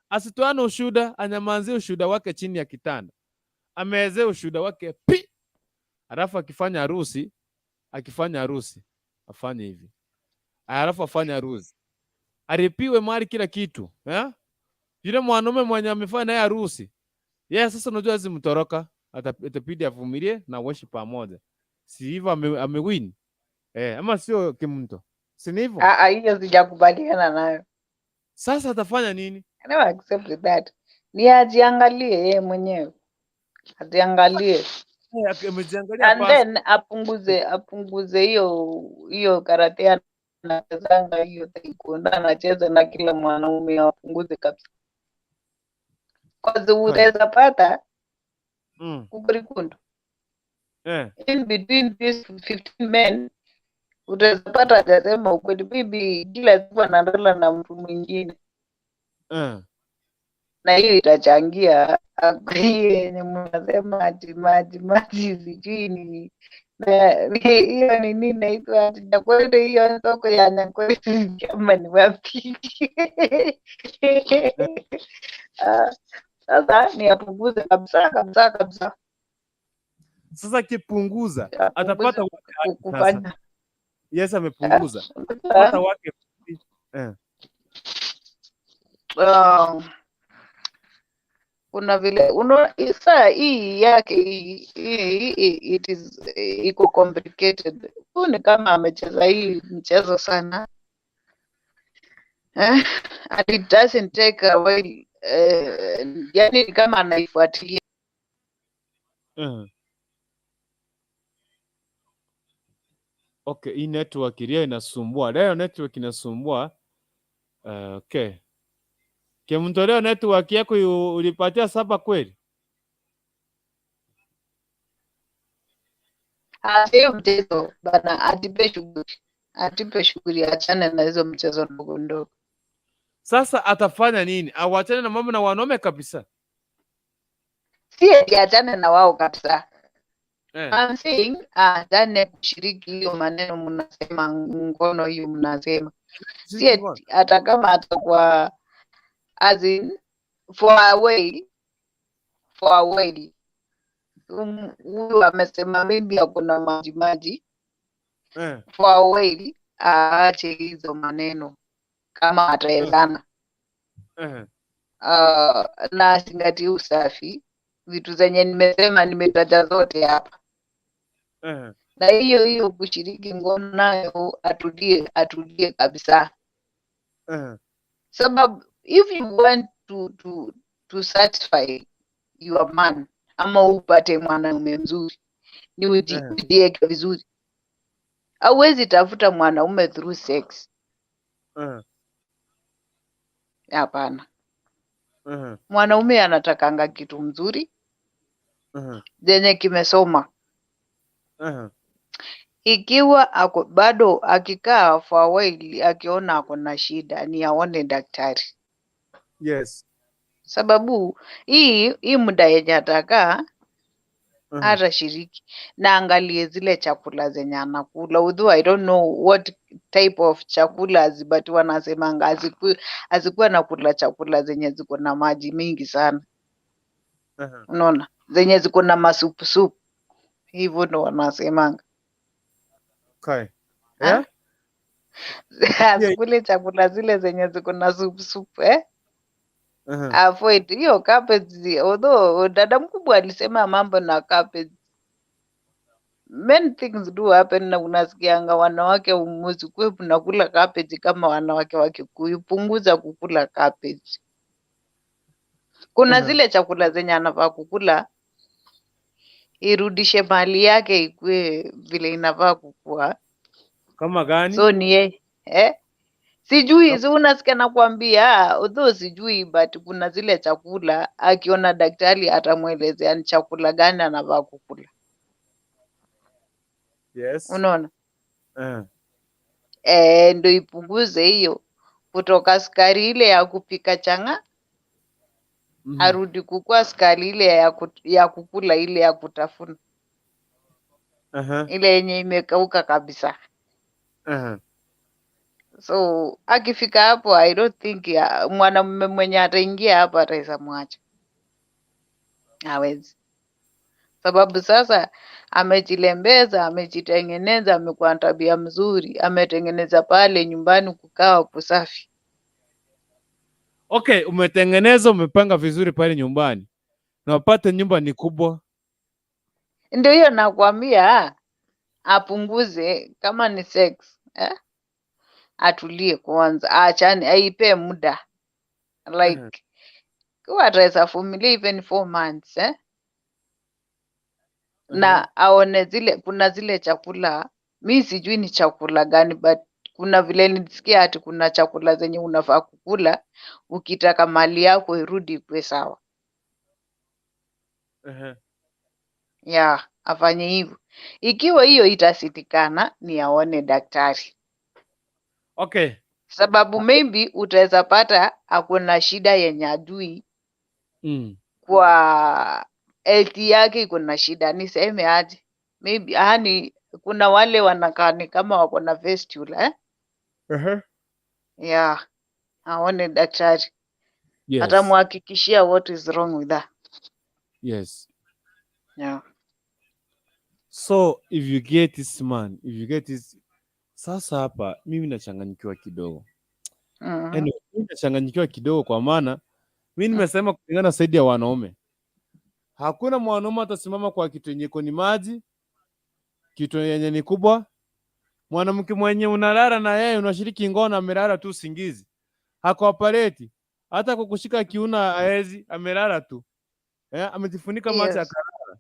asitoane ushuhuda, anyamanzie ushuhuda wake chini ya kitanda. Amezee ushuhuda wake pi, alafu akifanya harusi afanye hivi, alafu afanye harusi alipiwe mali kila kitu, eh? Yule mwanaume mwenye amefanya naye harusi yeye sasa, unajua hawezi mtoroka, itabidi avumilie na waishi pamoja, si hivyo? Amewin, eh, ama sio Kimto, si ni hivyo? Ah, ah, hiyo sijakubaliana nayo. Sasa atafanya nini? I never accept that. Ni ajiangalie yeye mwenyewe, ajiangalie. Eh, amejiangalia And basi. Then apunguze hiyo karate anachezanga, hiyo taekwondo anacheza na kila mwanaume, apunguze kabisa. Cause unaweza pata kukurikund in between these 15 men utaweza pata hajasema ukweli, bibi kila siku analala na mtu mwingine na hiyo itachangia hiyo yenye mnasema ati maji maji sijui ni na hiyo nini inaitwa ati Nyakwende, hiyo soko ya Nyakwende kama ni wapi? Ah, sasa ni apunguze kabisa kabisa kabisa. Sasa akipunguza apunguze atapata wake aje sasa? Kufanya Yes, amepunguza, atapata wake eh. Kuna vile unaona saa hii yake hii it is iko complicated. Huu ni kama amecheza hii mchezo sana, eh? And it doesn't take a while, yani ni kama anaifuatilia. Okay, hii network leo inasumbua. Leo network inasumbua. Okay. Kimto, leo network yako ulipatia 7 kweli? Ah, hiyo mchezo bana, atipe shughuli, atipe shughuli, achane na hizo mchezo ndogo ndogo. Sasa atafanya nini? Awachane na mambo na wanaume kabisa? Si eti achane na wao kabisa. Eh. I'm saying achane kushiriki hiyo maneno mnasema ngono hiyo mnasema. Si Shiriki ngono. eti hata kama atakuwa, as in for a while, for a while. Huyu amesema maybe hakuna maji maji for a while, aache hizo maneno kama ataezana. Na azingatie usafi, vitu zenye nimesema nimetaja zote hapa, na hiyo hiyo kushiriki ngono nayo atulie, atulie kabisa, sababu if you want to satisfy your man ama upate mwanaume mzuri ni ujieke vizuri. Hauwezi tafuta mwanaume through sex, hapana. Mwanaume anatakanga kitu mzuri zenye kimesoma. Ikiwa ako bado akikaa for a while, akiona ako na shida ni aone daktari, sababu hii muda yenye atakaa hatashiriki, na angalie zile chakula zenye anakula, although I don't know what type of chakula, but wanasemanga azikuwe nakula chakula zenye ziko na maji mingi sana, unaona, zenye ziko na masupu supu hivyo ndo wanasemanga. Ah? Asikule chakula zile zenye ziko na supu supu, eh? Avoid hiyo cabbage, although dada mkubwa alisema mambo na cabbage. Many things do happen na unasikianga wanawake msikuwe mnakula cabbage kama wanawake wa Kikuyu, punguza kukula cabbage. Kuna zile chakula zenye anafaa kukula irudishe mali yake ikue vile inafaa kukua. Kama gani? So ni ye, eh? Sijui, si unasikia nakwambia, although sijui, but kuna zile chakula akiona daktari atamwelezea ni chakula gani anafaa kukula. Unaona? Eh, ndo ipunguze hiyo kutoka sukari ile ya kupika chang'aa arudi kukua sukari ile ya kukula, ile ya kutafuna, ile yenye imekauka kabisa. So akifika hapo, I don't think mwanamume mwenye ataingia hapo ataweza mwacha, hawezi. Sababu sasa amejilembeza, amejitengeneza, amekuwa na tabia mzuri, ametengeneza pale nyumbani kukawa kusafi. Okay, umetengeneza, umepanga vizuri pale nyumbani na upate nyumba ni kubwa. Ndio hiyo nakwambia, apunguze kama ni sex, eh? Atulie kwanza, aachane, aipe muda like kuwa ataweza vumilia even 4 months, eh? Na aone zile, kuna zile chakula, mi sijui ni chakula gani, but kuna vile nilisikia ati kuna chakula zenye unafaa kukula ukitaka mali yako irudi ikuwe sawa. Yeah, afanye hivyo. Ikiwa hiyo itasitikana, ni aone daktari, sababu maybe utaweza pata akona shida yenye ajui kwa health yake iko na shida, niseme aje? Maybe yani kuna wale wanakaa ni kama wako na fistula, eh? Yeah, aone daktari, atamhakikishia what is wrong with her. Yeah. So if you get this man, if you get this, sasa hapa mimi nachanganyikiwa kidogo. Anyway, mimi nachanganyikiwa kidogo kwa maana mi nimesema kulingana zaidi ya wanaume. Hakuna mwanaume atasimama kwa kitu yenye iko ni maji, kitu yenye ni kubwa. Mwanamke mwenye unalala na yeye, unashiriki ngono, amelala tu usingizi, hacooperate hata kukushika kiuno haezi, amelala tu, eh, amejifunika macho akalala.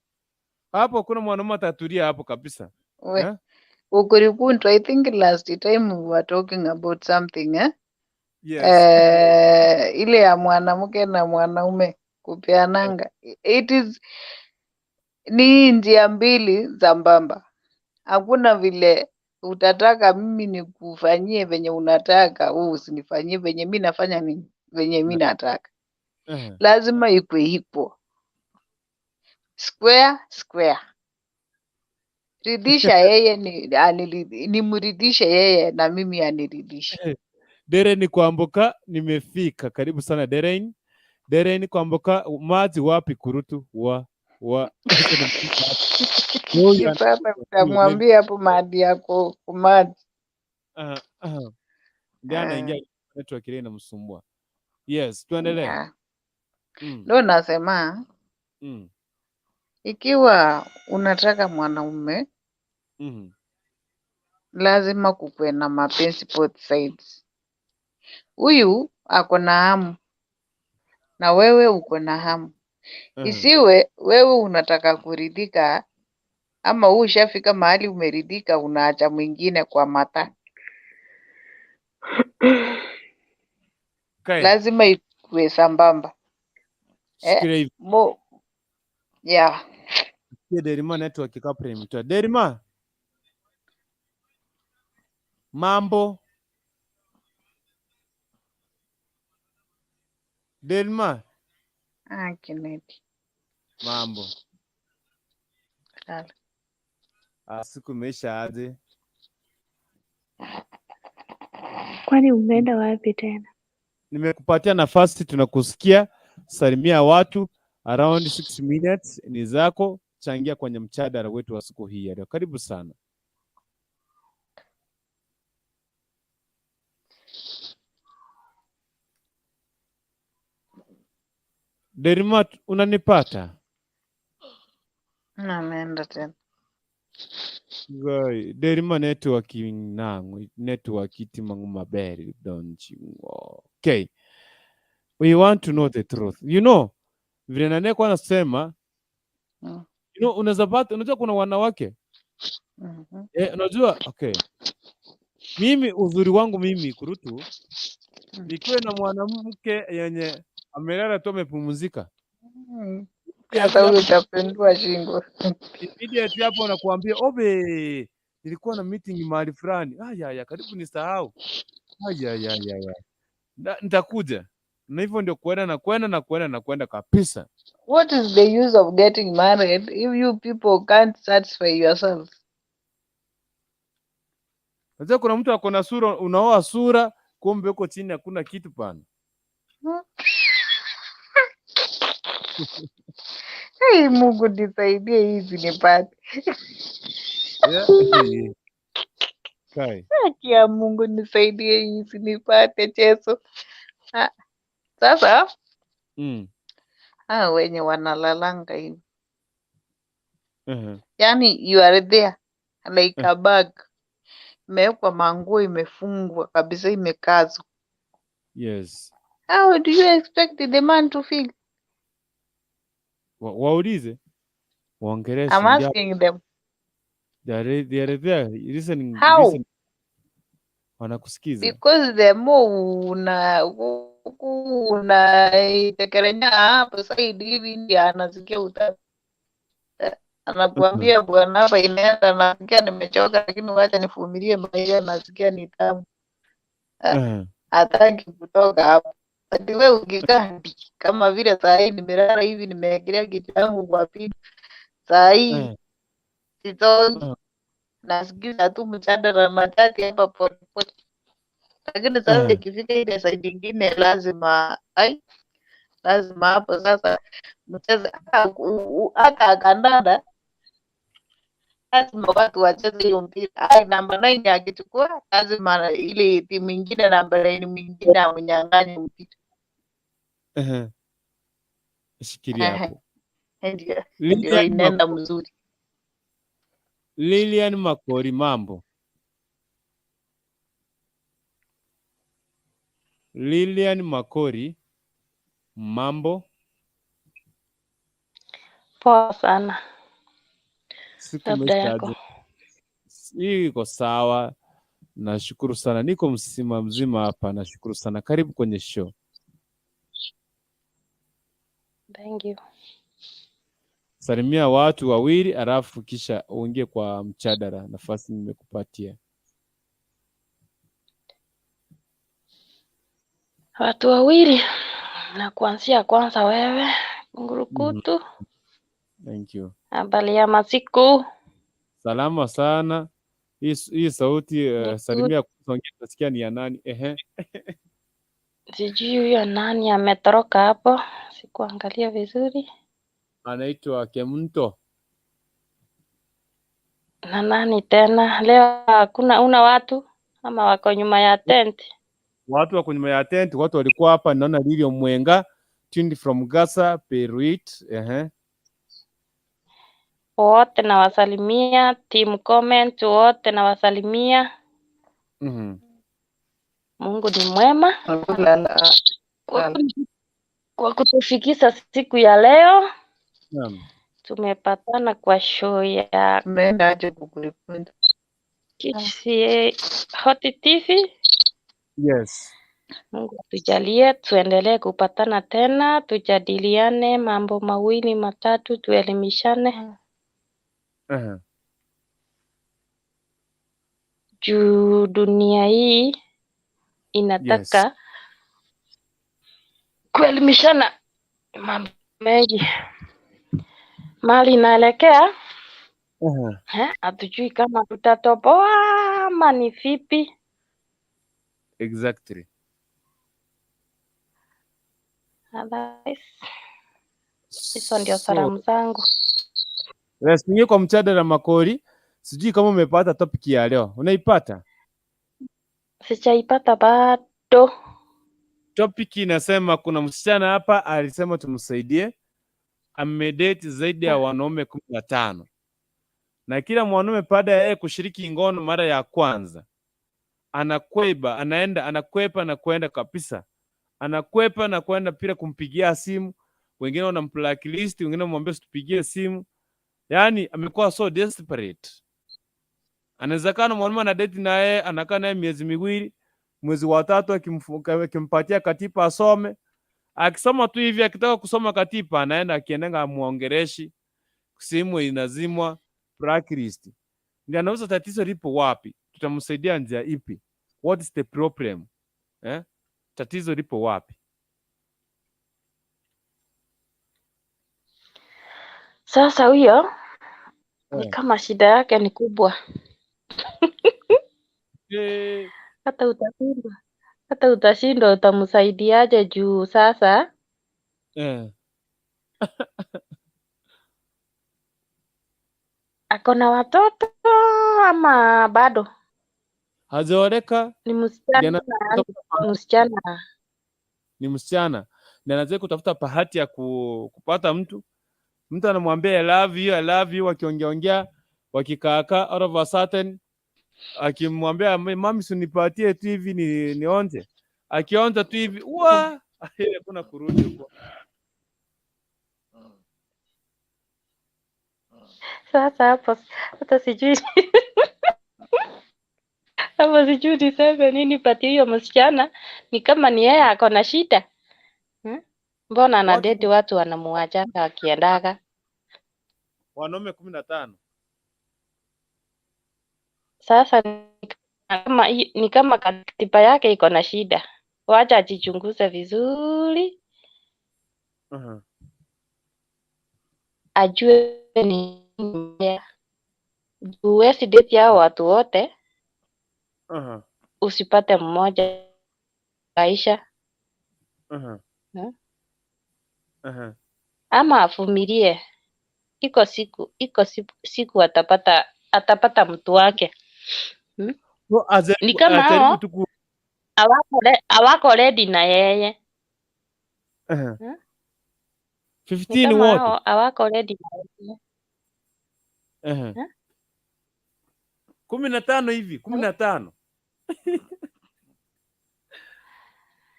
Hapo hakuna mwanaume atatulia hapo kabisa. We, Eh? Ukurikuntu, I think last time we were talking about something, eh? Yes. Eh, ile ya mwanamke na mwanaume kupeananga. It is ni njia mbili za mbamba. Hakuna vile utataka mimi nikufanyie venye unataka, wewe usinifanyie venye mi nafanya nini, venye mi nataka. Lazima ikwe equal. Square square. Ridhisha yeye ni nimridhishe yeye na mimi aniridhishe. Deren Kwamboka, nimefika. Karibu sana Deren. Deren Kwamboka, maji wapi kurutu wa Huyu Sasa utamwambia hapo mahali yako kumaji. Ndiye anaingia, network ile inamsumbua. Yes, tuendelee. Yeah. Ndo nasema ikiwa unataka mwanaume lazima kukuwe na mapenzi both sides. Huyu ako na hamu na wewe uko na hamu. Isiwe wewe unataka kuridhika ama huu ushafika mahali umeridhika, unaacha mwingine kwa mata. Lazima ikuwe sambamba. Eh, Shikilia hivi. Mo, yeah. Sikia Derima, network kapre imetoa. Derima. Mambo. Derima. Ah, Kennedy. Mambo. Lala. Ah, siku imeisha aje? Kwani umeenda wapi tena? Nimekupatia nafasi, tunakusikia. Salimia watu around 6 minutes ni zako, changia kwenye mjadala wetu wa siku hii ya leo. Karibu sana. Derima, unanipata? Na ameenda tena. Gai, Derima network nangu, network itimangu maberi don't you. Okay. We want to know the truth. Vile nani kwa anasema, unaweza pata, unajua kuna wanawake. Eh, unajua, okay. Mimi uzuri wangu mimi kurutu, nikiwe na mwanamke yenye amelala tu amepumzika. Sasa huyo utapindua shingo. Immediately hapo nakuambia, obe, nilikuwa na meeting mahali fulani. Aya ya, karibu nisahau. Aya ya ya ya. Nitakuja. Na hivyo ndio kuenda na kwenda na kwenda na kwenda kabisa. What is the use of getting married if you people can't satisfy yourselves? Unajua kuna mtu ako na sura, unaoa sura, kumbe huko chini hakuna kitu pana. Hey, Mungu nisaidie hizi nipate. Yeah. Kai. Haki ya Mungu nisaidie hizi nipate cheso. Ah, sasa ah, wenye wanalalanga hivi. Yaani you are there like a bag. Imewekwa manguo imefungwa kabisa imekazwa. Yes. How do you expect the man to feel? Waulize. Waongeleshe. I'm asking them. They are there listening, How? listening. Wanakusikiza. Because the more una unaitekelenya hapo side hivi ndiye anasikia utata. Anakuambia bwana, hapa inaenda, nasikia nimechoka, lakini wacha nivumilie maisha, nasikia ni tamu. Hataki kutoka hapo. Ati wewe ukikaa ndi kama vile saa hii nimelala hivi, nimeekelea kichwa yangu kwa pili, saa hii sitoki, nasikiza tu mjadala matati hapa polepole, lakini sasa ikifika ile side ingine lazima ai, lazima hapo sasa mcheze hata kandanda lazima watu wacheze hiyo mpira. Ai, namba 9 akichukua lazima ile timu ingine namba 9 mwingine amnyang'anye mpira. Shikilia hapo. Ndio ndio inaenda mzuri. Lilian Makori, mambo. Lilian Makori, mambo. Poa sana. Siku Labda yako. Hii iko sawa. Nashukuru sana. Niko mzima mzima hapa. Nashukuru sana. Karibu kwenye show. Thank you. Salimia watu wawili alafu kisha uingie kwa mchadara. Nafasi nimekupatia. Watu wawili na kuanzia kwanza wewe Ngurukutu. Thank you. Habari ya masiku? Salama sana. Hii sauti salimia kwanza, utasikia ni ya nani? Ehe. Sijui huyo nani ametoroka hapo, sikuangalia vizuri. Anaitwa Kemto. Na nani tena leo? Hakuna una watu ama wako nyuma ya tent? Watu wako nyuma ya tent, watu walikuwa hapa. Naona Lilio Mwenga tuned from Gaza, Beirut. Ehe. Wote nawasalimia, team comment wote nawasalimia. Mungu ni mwema kwa kutufikisha siku ya leo. Naam. Tumepatana kwa show ya KCA Hot TV. Yes. Mungu atujalie tuendelee kupatana tena, tujadiliane mambo mawili matatu, tuelimishane juu dunia hii inataka kuelimishana mambo mengi. Mali inaelekea hatujui kama tutatoboa ama ni vipi. Exactly. Otherwise, hizo ndio salamu zangu. Yes, tuingie kwa mjadala Makori. Sijui kama umepata topic ya leo. Unaipata? Sijaipata bado. Topic inasema kuna msichana hapa alisema tumsaidie. Amedate zaidi ya wanaume 15. Na kila mwanaume baada ya yeye kushiriki ngono mara ya kwanza anakweba, anaenda, anakwepa na kwenda kabisa. Anakwepa na kwenda bila kumpigia simu. Wengine wanamblacklist, wengine wanamwambia usitupigie simu. Yaani amekuwa so desperate. Anaweza kaa na mwanaume ana date na yeye, anakaa naye miezi miwili, mwezi wa tatu akimpatia katiba asome. Akisoma tu hivi, akitaka kusoma katiba anaenda akiendenga muongereshi, simu inazimwa, blacklist. Ndio anauza tatizo lipo wapi? Tutamsaidia njia ipi? What is the problem? Tatizo lipo wapi? Sasa huyo ni kama shida yake ni kubwa. Hata utashindwa utamsaidiaje juu sasa Ako na watoto ama bado? Hajaoleka. Ni Ndiye msichana, anatafuta bahati. msichana. Ni msichana na anaweza kutafuta bahati ya kupata mtu. Mtu anamwambia "I love you, I love you", wakiongeaongea, wakikaakaa, all of a sudden akimwambia, "Mami, si unipatie tu hivi ni nionje." Akionja tu hivi, wa, hakuna kurudi huko. Sasa hapo hata sijui, hapo sijui niseme nini, but hiyo msichana ni kama ni yeye ako na shida. Mbona Watu anadeti watu wanamuachanga akiendaga? Wanaume 15. Sasa ni kama katiba yake iko na shida. Wacha ajichunguze vizuri, ajue ni mbaya. Huwezi date hao watu wote usipate mmoja maisha. Ama avumilie. Iko siku atapata mtu wake. So, Ni kama ajaribu hao tu ku hawako ready na yeye. Ni 15 kama wote. hao hawako ready na yeye. 15 hivi, 15.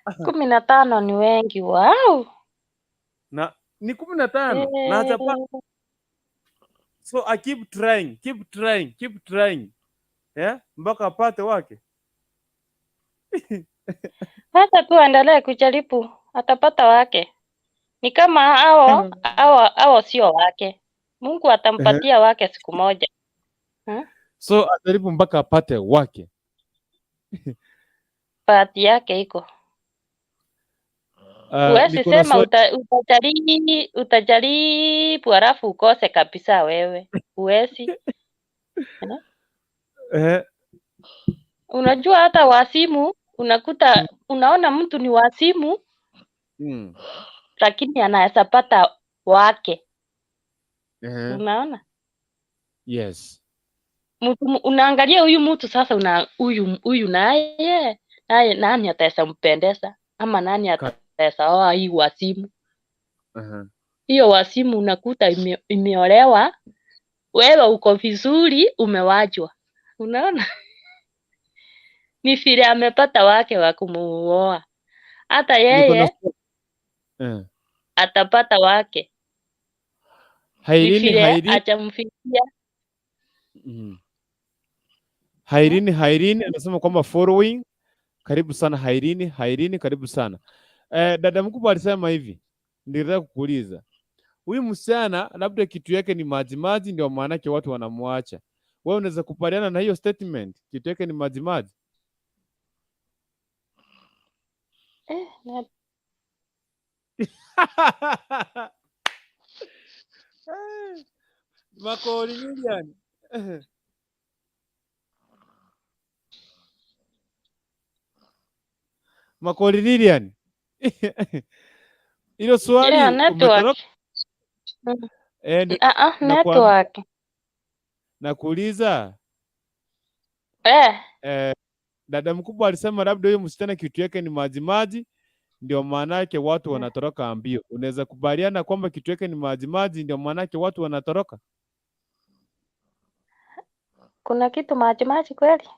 15 ni wengi. Wow. Na ni 15 na hajapata. So I keep trying, keep trying, keep trying. Yeah? Mpaka apate wake. Hata tu aendelee kujaribu, atapata wake. Ni kama hao sio wake. Mungu atampatia wake siku moja. So ajaribu mpaka apate wake. Bahati yake iko. Huwezi Niko na sema swali. Utajaribu halafu ukose kabisa wewe. Huwezi. Unajua hata wasimu unakuta unaona mtu ni wasimu lakini anaweza pata wake. Unaona? Yes. Mtu unaangalia huyu mtu sasa, una huyu naye nani ataweza mpendeza ama nani ataweza oa hii wasimu? Hiyo wasimu unakuta imeolewa, wewe uko vizuri, umewachwa. Unaona? Ni vile amepata wake wa kumuoa. Hata Niko na yeye swali. Atapata wake. Ni Hairini vile Hairini hajamfikia. Hairini anasema kwamba following. Karibu sana Hairini, Hairini karibu sana. Dada mkubwa alisema hivi, nilitaka kukuuliza. Huyu msichana labda kitu yake ni maji maji, ndio maana yake watu wanamwacha. Wewe unaweza kupaliana na hiyo statement? Kitu yake ni maji maji. Makori Lilian. Makori Lilian. Hilo swali Yeah, network. umetoroka. Ah, ah, network. Nakuuliza. Dada mkubwa alisema labda huyo msichana kitu yake ni maji maji, ndio maana yake watu wanatoroka mbio. Unaweza kubaliana kwamba kitu yake ni maji maji, ndio maana yake watu wanatoroka? Kuna kitu maji maji kweli?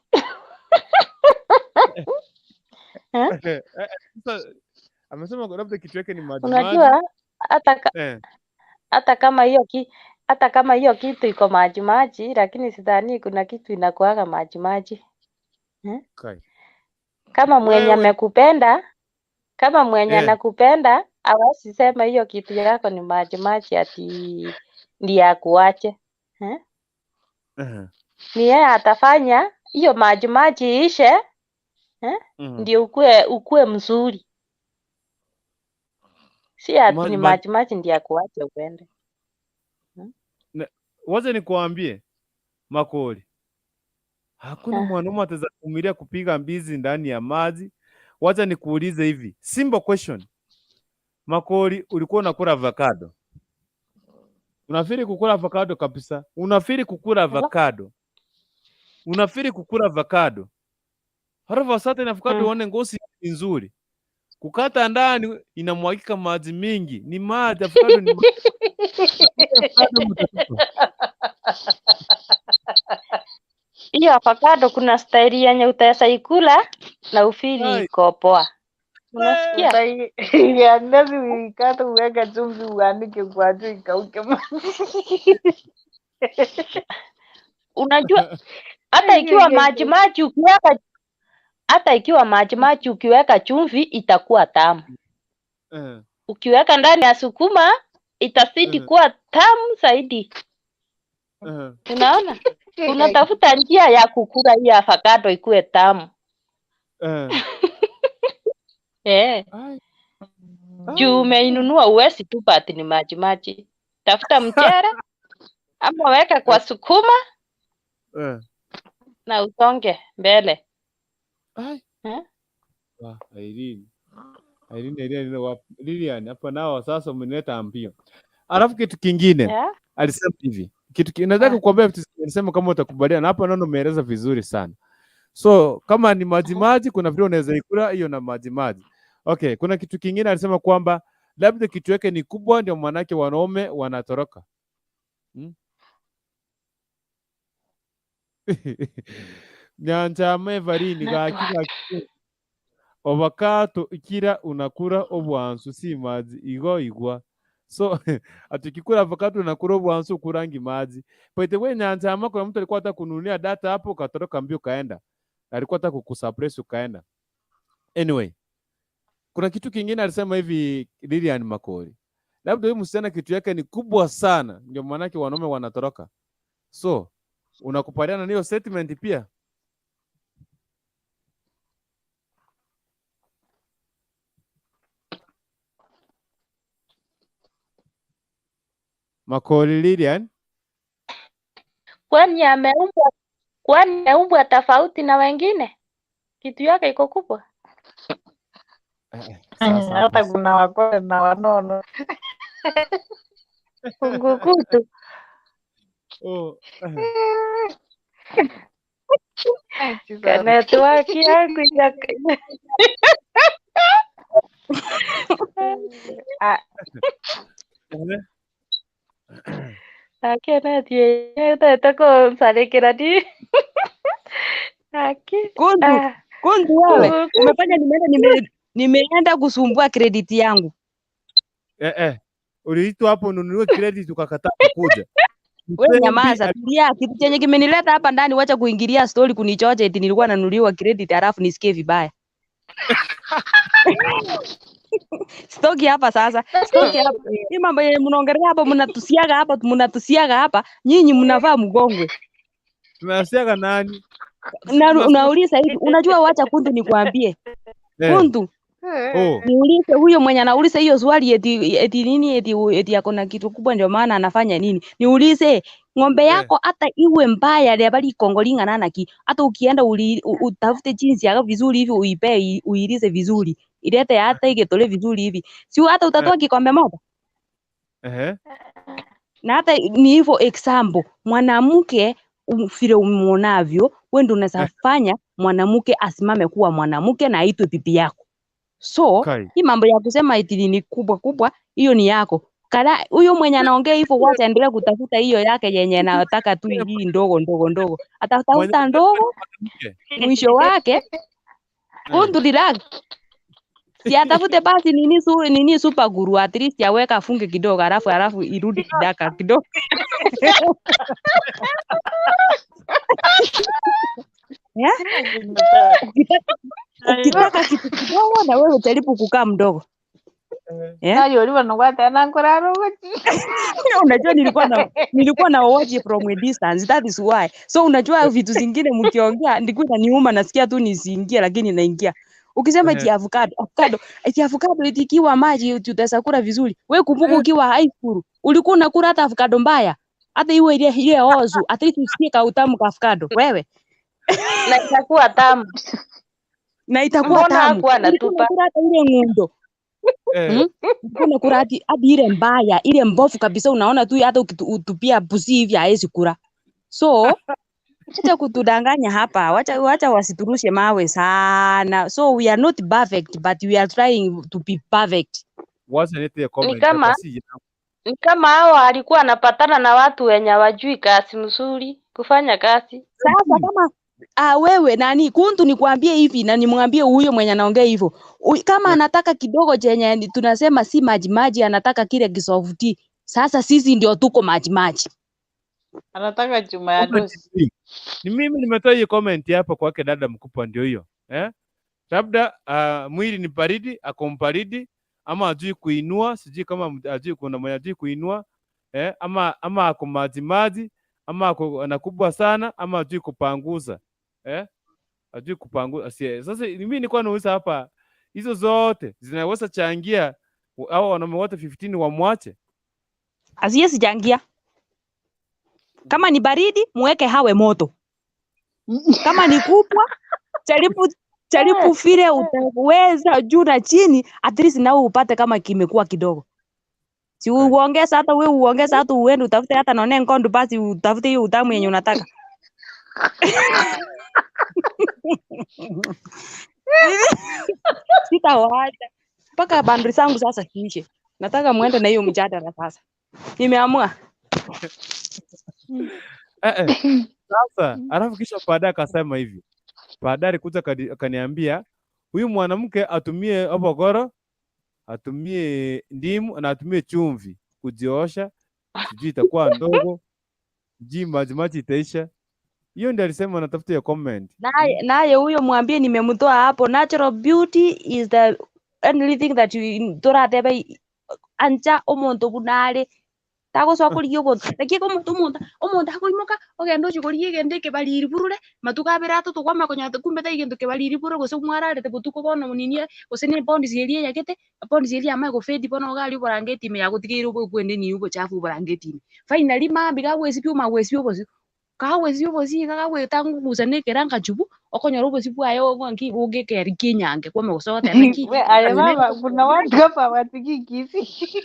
Eh? Sasa amesema labda kitu yake ni maji maji. Unajua hata kama hiyo kitu iko maji maji, lakini sidhani kuna kitu inakuaga maji maji. Kai. Kama mwenye Wewe amekupenda, kama mwenye anakupenda hawezi sema hiyo kitu yako ni maji maji ati ndiye akuache. Ni yeye atafanya hiyo maji maji iishe, Ndio ukue mzuri. Si ati ni maji maji ndiye akuache uende. Wacha nikuambie Makori, hakuna mwanaume ataweza kuvumilia kupiga mbizi ndani ya maji. Wacha nikuulize hivi, simple question. Makori, ulikuwa unakula avocado? Unafiri kukula avocado kabisa. Unafiri kukula avocado. Unafiri kukula avocado. Halafu sasa avocado uone ngozi ni nzuri. Kukata ndani inamwagika maji mingi. Ni maji avocado ni maji. Avocado mtatupa. Hiyo avocado kuna staili yenye utaweza ikula na ufili Ai. iko poa. Unasikia? Ya nazi uikate uweke chumvi uanike kwa juu ikauke maji. Unajua hata ikiwa maji maji ukiweka hata ikiwa maji maji ukiweka chumvi itakuwa tamu. Ukiweka ndani ya sukuma itazidi kuwa tamu zaidi. Unaona? Unatafuta njia ya kukula hiyo avocado ikuwe tamu. Eh. Juu umeinunua uwezi tupa ati ni maji maji. Tafuta mchere ama weka kwa sukuma na usonge mbele. Eh? Irene. Irene, Irene, wapi? Lilian, hapa nao sasa umenileta mbio. Alafu kitu kingine alisema hivi. Kitu nataka kukuambia vitu alisema kama utakubaliana hapa, naona umeeleza vizuri sana. So kama ni maji maji, kuna vile unaweza ikula hiyo na maji maji. Okay, kuna kitu kingine alisema kwamba labda kitu yake ni kubwa ndio maanake wanaume wanatoroka. Nyanjama Evarini gaki gaki. Avocado ikira unakula obwansu si maji igo igwa. So atukikula avocado unakula obwansu kurangi maji. By the way, Nyanjama kuna mtu alikuwa hata kununulia data hapo ukatoroka mbio kaenda. Alikuwa hata kukusuppress ukaenda. Anyway, kuna kitu kingine alisema hivi Lilian Makori. Labda huyu msichana kitu yake ni kubwa sana ndio maana wanaume wanatoroka. So unakubaliana na hiyo statement pia? Makori Lilian? Kwani ameumbwa tofauti na wengine? Kitu yake iko kubwa. Sasa Hata kuna wakole na wanono. Kungukutu. Oh. Network yangu ya Kundu, Kundu wewe umefanya nimeenda kusumbua credit yangu. Uliitwa hapo ununue credit ukakataa kuja. Wewe nyamaza, tulia. Kitu chenye kimenileta hapa ndani, wacha kuingilia story kunichocha eti nilikuwa nanunuliwa credit halafu nisikie vibaya. Stoki hapa sasa. Stoki hapa. Hii mambo yenye mnaongelea hapa, mnatusiaga hapa, mnatusiaga hapa. Nyinyi mnavaa mgongwe. Tunasiaga nani? Na unauliza hivi, unajua wacha Kundu nikwambie. Kundu. Oh. Niulize huyo mwenye anauliza hiyo swali eti nini eti ako na kitu kubwa ndio maana anafanya nini? Niulize ng'ombe yako hata iwe mbaya ya bali ikongolinga nana ki hata ukienda utafute jinsi yako vizuri hivi uipe uilize vizuri ilete hata iketole vizuri hivi si hata utatoa kikombe moja. Na hata ni hivyo example mwanamke vile umuonavyo wewe ndio unaweza fanya mwanamke asimame kuwa mwanamke na aitwe bibi yako. So hii mambo ya kusema eti ni kubwa kubwa hiyo ni yako. Kala huyo mwenye anaongea hivyo wacha endelea kutafuta hiyo yake yenye anataka tu hii ndogo ndogo ndogo. Atatafuta ndogo mwisho wake Kundu relax. Si atafute basi nini super guru at least aweka afunge kidogo alafu irudi kidaka kidogo. Yeah? Ukitaka kitu kidogo na wewe jaribu kukaa mdogo. Yeah? Unajua nilikuwa na watch from a distance, that is why. So unajua vitu zingine mkiongea nilikuwa inaniuma, nasikia tu nisiingie lakini naingia. Ukisema eti avocado, eti avocado eti ikiwa maji utasakula vizuri. Wewe kumbuka ukiwa high school ulikuwa unakula hata avocado mbaya. Hata iwe ile ozu, at least usikie ka utamu ka avocado wewe. Na itakuwa tamu. Na itakuwa Mbona tamu. hakuwa Ulikuwa anatupa? unakula hata ile ngundo. Ulikuwa unakula hadi ile mbaya, ile mbovu kabisa, unaona tu hata ukitupia busi hivi haezi kula. So wacha kutudanganya hapa, wacha wasiturushe mawe sana. So we are not perfect but we are trying to be perfect. Wacha nilete Ni comment hapa kama si ni kama hawa alikuwa anapatana na watu wenye hawajui kazi mzuri kufanya kazi. Sasa kama wewe nani kuntu nikwambie hivi na nimwambie huyo mwenye anaongea hivyo, kama anataka kidogo chenye tunasema si maji maji, anataka kile kisofti. Sasa sisi ndio tuko maji maji. Anataka chuma ya Comment dosi. ni ni mimi nimetoa hiyo comment hapa kwake dada mkubwa, ndio hiyo Labda mwili ni baridi, ako mbaridi ama ajui kuinua, sijui kama ajui, kuna mwenye ajui kuinua ama ako maji maji ama ako anakubwa sana ama ajui kupanguza ajui kupanguza. Sasa mimi nilikuwa nauliza hapa, hizo zote zinaweza changia hao wanaume wote 15 wamwache? Asiye sichangia. Kama ni baridi muweke hawe moto, kama ni kubwa jaribu vile utaweza juu na chini, at least nawe upate kama kimekuwa kidogo. Si uongeza hata wewe uongeza hata uende utafute hata naone nkondo basi utafute hiyo utamu yenye unataka. Sitawaacha mpaka bandri zangu sasa ziishe. Nataka muende na hiyo mjadala sasa. Nimeamua. Sasa alafu kisha baadaye akasema hivi, baadaye alikuja akaniambia huyu mwanamke atumie obogoro, atumie ndimu na atumie chumvi kujiosha, sijui itakuwa ndogo, sijui maji maji itaisha. Hiyo ndio alisema, natafuta hiyo comment. Naye huyo mwambie nimemtoa hapo. Natural beauty is the only thing that you toratebe ancha omonto bunare tagocoka korigia obonto naki omonto omonto akoimoka ogenda ochia korigia egento ekebariri burure matuko abere atoto kwama konya kumbe ta egento kebariri burure gose mwararete botuko bono moninie gose ne bonds eria eyagete bonds eria yamae gofedi bono iga aria oborangeti ime yagotigeire obokwende nigo obochafu oborangeti ime. Finally mambi gagwesibia omagwesibia obosi kagwesibia obosi iga gagwetangugusa na ekeranga chubu okonyora obosi bwaye nki bogekeri kinyange kwame gose ogoteba nki We, aye mama, kuna watu hapa hawasikii Kisii.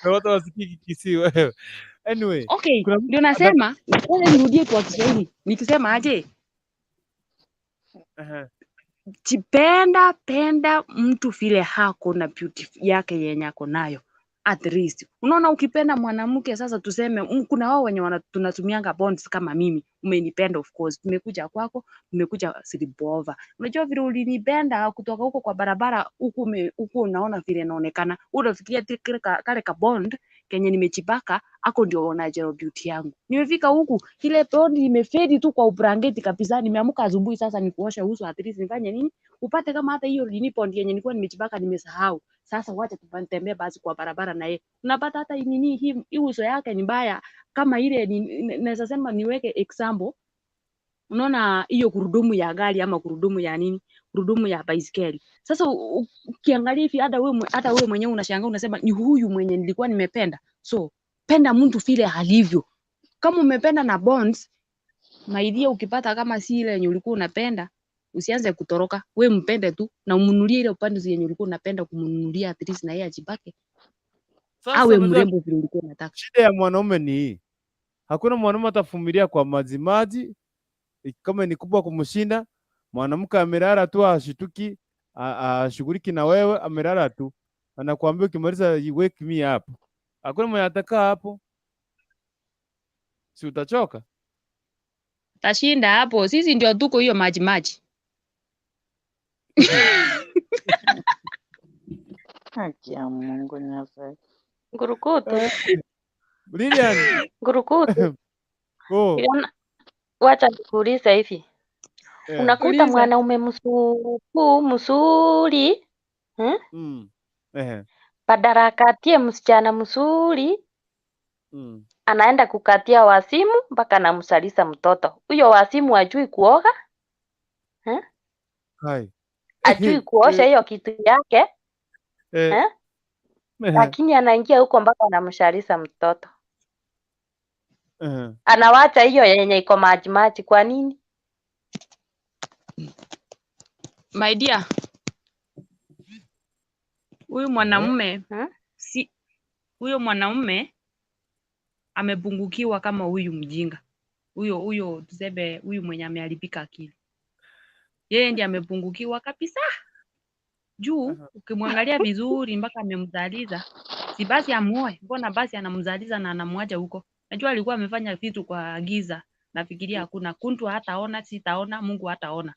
Watu hawasikii Kisii wewe. Anyway, Okay, kuna mtu ndio nasema ngoja nirudie kwa Kiswahili. Nikisema aje? Jipenda, penda mtu vile hako na beauty yake yenye ako nayo. At least. Unaona ukipenda mwanamke sasa tuseme kuna wao wenye tunatumianga bonds kama mimi. Umenipenda of course. Tumekuja kwako, tumekuja sleepover. Unajua vile ulinipenda kutoka huko kwa barabara huku huku unaona vile naonekana. Unafikiria kale ka bond kenye nimechipaka ako ndio natural beauty yangu. Nimefika huku ile bond imefedi tu kwa ubrangeti kabisa. Nimeamka asubuhi sasa nikuosha uso at least nifanye nini? Upate kama hata hiyo nini bond yenye nilikuwa nimechipaka nimesahau. Sasa wacha tupatembee basi kwa barabara na yeye. Unapata hata nini hii uso yake ni mbaya kama ile naweza sema niweke example. Unaona hiyo gurudumu ya gari ama gurudumu ya nini? Gurudumu ya baiskeli. Sasa ukiangalia hivi hata wewe mwenyewe unashangaa unasema ni huyu mwenye nilikuwa nimependa. So penda mtu vile alivyo. Kama umependa na bonds, my dear, ukipata kama si ile yenye ulikuwa unapenda, usianze kutoroka. We mpende tu na umnunulie ile upande yenye ulikuwa unapenda kumnunulia, at least na yeye ajibake. Sasa Awe mrembo vile ulikuwa unataka. Shida ya mwanaume ni hii. Hakuna mwanaume atavumilia kwa maji maji kama ni kubwa kumshinda. Mwanamke amelala tu ashituki, ashughuliki na wewe, amelala tu. Anakuambia ukimaliza you wake me up. Hakuna mwenye atakaa hapo. Si utachoka? Tashinda hapo. Sisi ndio tuko hiyo maji maji. Haki ya Mungu Nyasaye. Ngurukutu. Lilian. Ngurukutu. Oh. Wacha nikuulize hivi. Unakuta Uliza. mwanaume mzuri, Badala akatie msichana mzuri, anaenda kukatia wasimu mpaka anamsalisa mtoto. Huyo wasimu hajui kuoga? Hai. Hajui kuosha hiyo kitu yake. Lakini anaingia huko mpaka anamshalisa mtoto. Anawacha hiyo yenye iko maji maji kwa nini? My dear. Huyu mwanamume si huyo mwanaume amepungukiwa kama huyu mjinga. Huyo tuseme huyu mwenye ameharibika akili. Yeye ndiye amepungukiwa kabisa. Juu ukimwangalia vizuri mpaka amemzaliza. Si basi amuoe, mbona basi anamzaliza na anamwacha huko? Najua alikuwa amefanya vitu kwa giza. Nafikiria hakuna kuntu hataona, sitaona, Mungu hataona.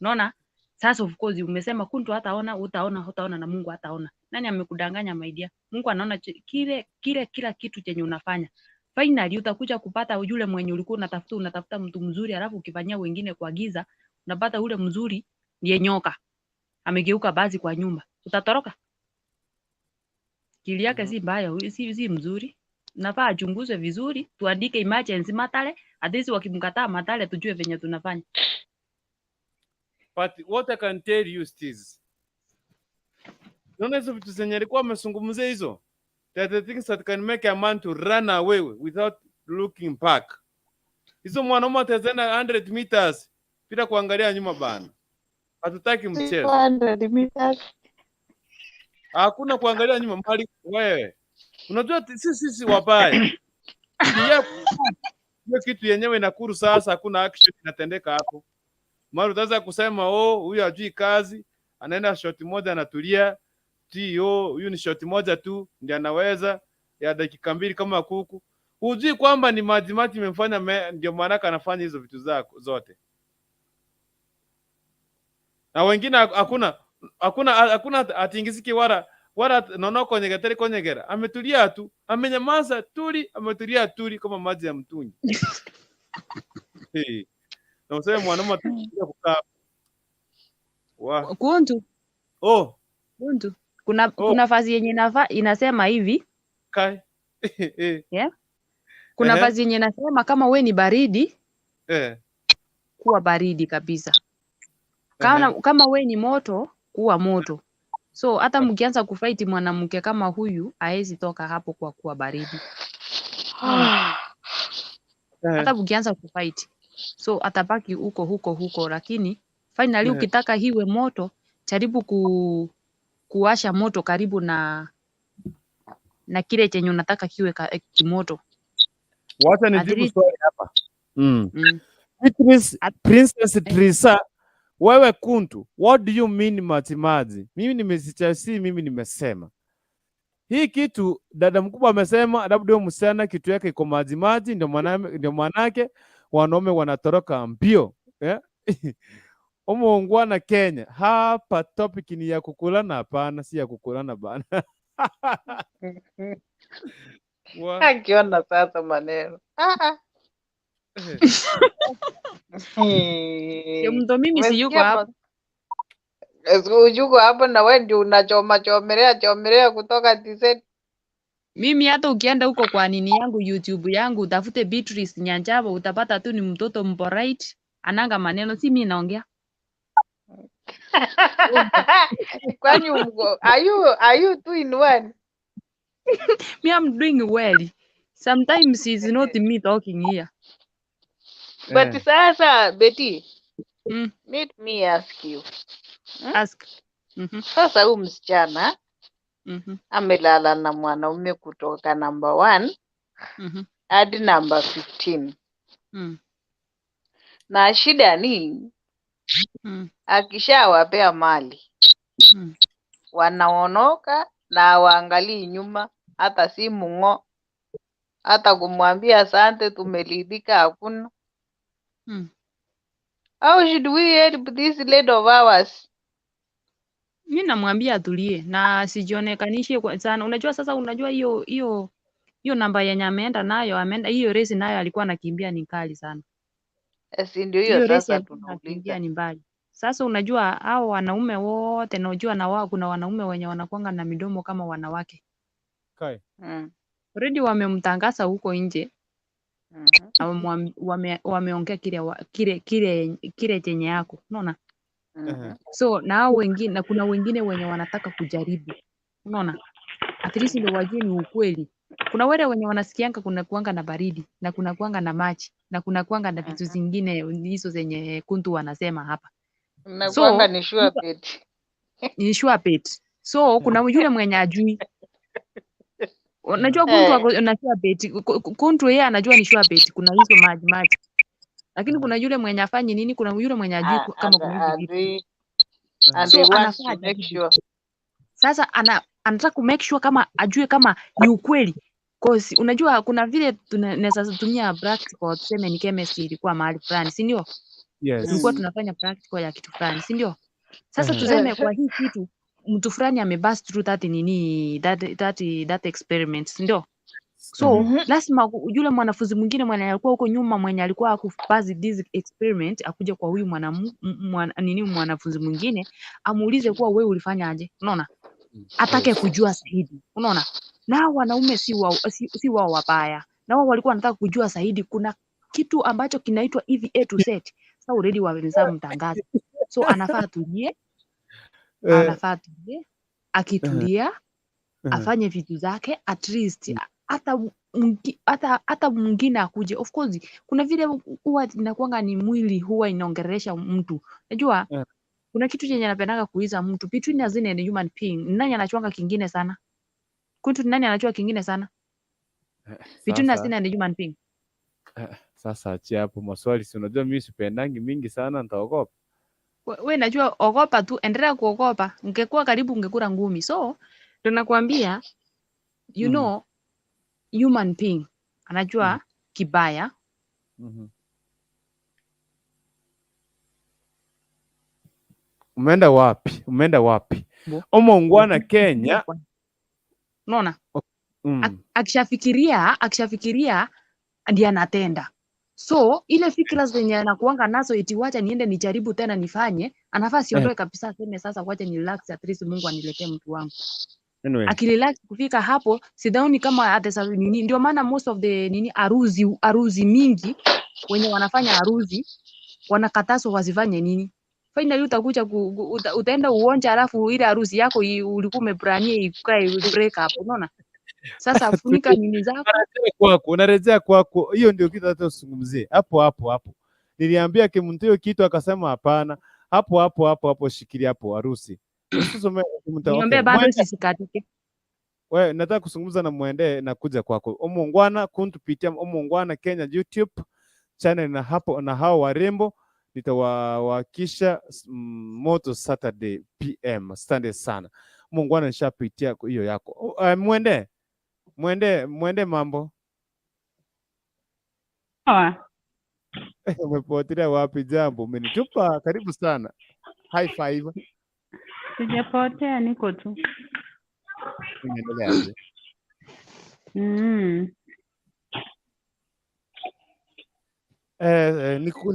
Unaona? Sasa of course umesema kuntu hataona, utaona, na Mungu hataona. Nani amekudanganya my dear? Mungu anaona kile kila kitu chenye unafanya. Finally utakuja kupata yule mwenye ulikuwa unatafuta mtu mzuri, alafu ukifanyia wengine kwa giza, unapata ule mzuri ndiye nyoka. Amegeuka basi kwa nyumba. Utatoroka. Akili yake si mbaya, si mzuri. Nafaa achunguzwe vizuri, tuandike emergency Matale, at least wakimkataa Matale tujue venye tunafanya. But what I can tell you is this. Unaona hizo vitu zenye alikuwa amezungumzia hizo? That the things that can make a man to run away without looking back. Hizo mwanaume ataenda 100 meters bila kuangalia nyuma bana. Hatutaki mchezo. 100 meters. Hakuna kuangalia nyuma mali wewe. Unajua sisi wabaya. Hiyo kitu yenyewe inakuru sasa, hakuna action inatendeka hapo. Mara utaanza kusema oh, huyu hajui kazi, anaenda shot moja anatulia. Tio, huyu ni shot moja tu ndiye anaweza ya dakika 2 kama kuku. Hujui kwamba ni maji maji imemfanya, ndio maana anafanya hizo vitu zako zote. Na wengine hakuna atingiziki wala nono konyegera konyegera. Ametulia tu, amenyamaza tuli, ametulia tuli kama maji ya mtungi. Hey. Na useme mwanaume atakuja kukaa. Wa. Kuntu. Oh. Kuntu. Kuna fazi yenye inasema hivi. Kai. Yeah. Kuna vazi yenye inasema kama we ni baridi, kuwa baridi kabisa. Kama we ni moto, kuwa moto. So hata mkianza kufight mwanamke kama huyu haezi toka hapo kwa kuwa baridi. Hata mkianza kufight, so atabaki huko huko huko, lakini finally ukitaka hiwe moto, jaribu kuwasha moto karibu na kile chenye unataka kiwe kimoto. Wacha nijibu swali hapa. Princess Trisa, wewe Kuntu, what do you mean majimaji? Mimi nimesichasi, mimi nimesema. Hii kitu dada mkubwa amesema labda huyo msichana kitu yake iko majimaji, ndio manake wanaume wanatoroka mbio. Yeah? Umuungwana Kenya. Hapa topic ni ya kukulana, hapana, si ya kukulana bana. Akiona sasa maneno. Mdo mimi si yuko hapo. Yuko hapo na wewe ndio unachoma chomelea kutoka TZ. Mimi hata ukienda huko kwa nini yangu YouTube yangu utafute Beatrice Nyanjabo utapata tu ni mtoto mpolite ananga maneno, si mimi naongea. Kwani are you two in one? Me, I'm doing well. Sometimes it's not me talking here. But sasa Betty, let me ask you. Ask. Sasa huyu msichana amelala na mwanaume kutoka number 1 hadi number 15. Na shida ni akishawapea mali wanaonoka na waangalii nyuma, hata simu ngo, hata kumwambia asante tumelidhika hakuna. How should we help this lady of ours? Mimi namwambia atulie na asijionekanishe sana. Unajua sasa, unajua hiyo namba yenye ameenda nayo, ameenda hiyo race nayo alikuwa anakimbia ni kali sana. Si ndio hiyo sasa tunauliza. Ni mbali. Sasa unajua hao wanaume wote, na unajua na wao kuna wanaume wenye wanakuanga na midomo kama wanawake. Kai. Already wamemtangaza huko nje. Wameongea kile chenye yako. Unaona? So na hao wengine, na kuna wengine wenye wanataka kujaribu. Unaona? At least ndio wajue ni ukweli. Kuna wale wenye wanasikianga kuna kuanga na baridi na kuna kuanga na maji na kuna kuanga na vitu zingine hizo zenye Kuntu wanasema hapa. Na kuanga ni sure bet. Ni sure bet. So kuna yule mwenye ajui. Unajua Kuntu ako na sure bet. Kuntu yeye anajua ni sure bet. Kuna hizo maji maji. Lakini kuna yule mwenye afanyi nini, kuna yule mwenye ajui kama kuna hizi vitu. Ajui and So he wants anafaa to make ajaribu. sure. Sasa anataka ku make sure kama ajue kama ni ukweli. Cause unajua kuna vile tunaweza tumia practical, tuseme ni chemistry ilikuwa mahali fulani, si ndio? Yes. Tulikuwa tunafanya practical ya kitu fulani, si ndio? Sasa tuseme kwa hii kitu mtu fulani amepass through that nini that experiment, si ndio? So lazima yule mwanafunzi mwingine mwenye alikuwa huko nyuma mwenye alikuwa hakupass this experiment akuje kwa huyu nini mwanafunzi mwingine amuulize kuwa wewe ulifanya aje, unaona? Atake kujua zaidi, unaona? Na wanaume si wao wabaya, na wao walikuwa wanataka kujua zaidi. Kuna kitu ambacho kinaitwa hivi A to Z. Sasa already wameshamtangaza, so anafaa atulie, anafaa atulie. Akitulia afanye vitu zake at least hata mwingine akuje. Of course kuna vile huwa inakuanga ni mwili huwa inaongelesha mtu, najua kuna kitu chenye napendaga kuuliza mtu, between us and human being, nani anachuanga kingine sana? Kuntu, nani anachua kingine sana between us Sasa and human being? Sasa achia hapo maswali, si unajua mimi sipendangi mingi sana, nitaogopa. We najua ogopa tu, endelea kuogopa. Ungekuwa karibu ungekula ngumi. So ndo nakwambia, you know, human being anajua kibaya. Umeenda wapi? Umeenda wapi? Omongwana Kenya. Unaona? Akishafikiria ndiye anatenda. So ile fikra zenye anakuanga nazo eti wacha niende nijaribu tena nifanye, anafaa siondoe kabisa, aseme sasa wacha ni relax, at least Mungu aniletee mtu wangu. Anyway. Akirelax kufika hapo sidhani kama ata nini. Ndio maana most of the nini harusi mingi wenye wanafanya harusi wanakatazwa wasifanye nini. Finally utakuja utaenda uonja, alafu ile harusi yako ulikuwa umeplania ikae break up, unaona? Sasa funika nini zako. Narejea kwako, narejea kwako. Hiyo ndio kitu hata usizungumzie hapo hapo hapo. Niliambia Kimuntu hiyo kitu akasema hapana. Hapo hapo hapo hapo, shikilia hapo harusi. Usisome Kimuntu. Niombe Okay. bado Mwende. sisikatike. Wewe, nataka kuzungumza na Mwende na kuja kwako. Omongwana Kuntu pitia Omongwana Kenya YouTube channel na hapo na hao warembo nitawawakisha moto Saturday PM. Asante sana. Muungwana, nishapitia hiyo yako. Mwende mwende mwende, mambo. Sawa. Umepotelea wapi? Jambo, umenitupa. Karibu sana. High five. Sijapotea, niko tu. Unaendeleaje?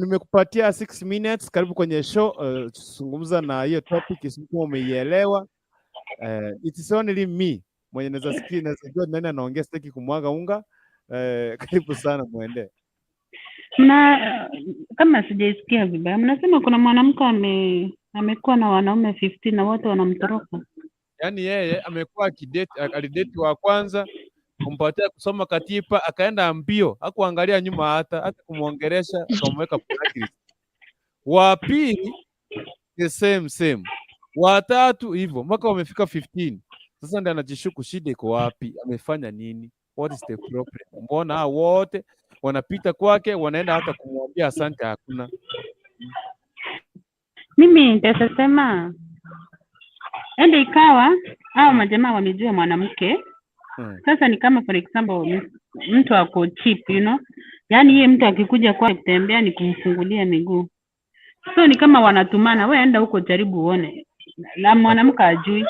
Nimekupatia 6 minutes, karibu kwenye show. Zungumza na hiyo topic isipokuwa umeielewa. It is only me mwenye naweza sikia, naweza jua nani anaongea, sitaki kumwaga unga. Karibu sana Mwende. Mna kama sijaisikia vibaya, mnasema kuna mwanamke amekuwa na wanaume 15 na wote wanamtoroka. Yaani yeye amekuwa akidate, alidate wa kwanza kumpatia kusoma katiba, akaenda mbio, hakuangalia nyuma hata kumwongelesha, akamweka blacklist. Wa pili the same same, wa tatu hivyo mpaka wamefika 15. Sasa ndiye anajishuku, shida iko wapi? Amefanya nini? What is the problem? Mbona hao wote wanapita kwake, wanaenda hata kumwambia asante hakuna. Mimi nitasema ende ikawa hao majamaa wamejua mwanamke sasa ni kama for example mtu ako cheap, yaani yeye mtu akikuja kwa kutembea ni kumfungulia miguu, so ni kama wanatumana, we enda huko jaribu uone, na mwanamke ajui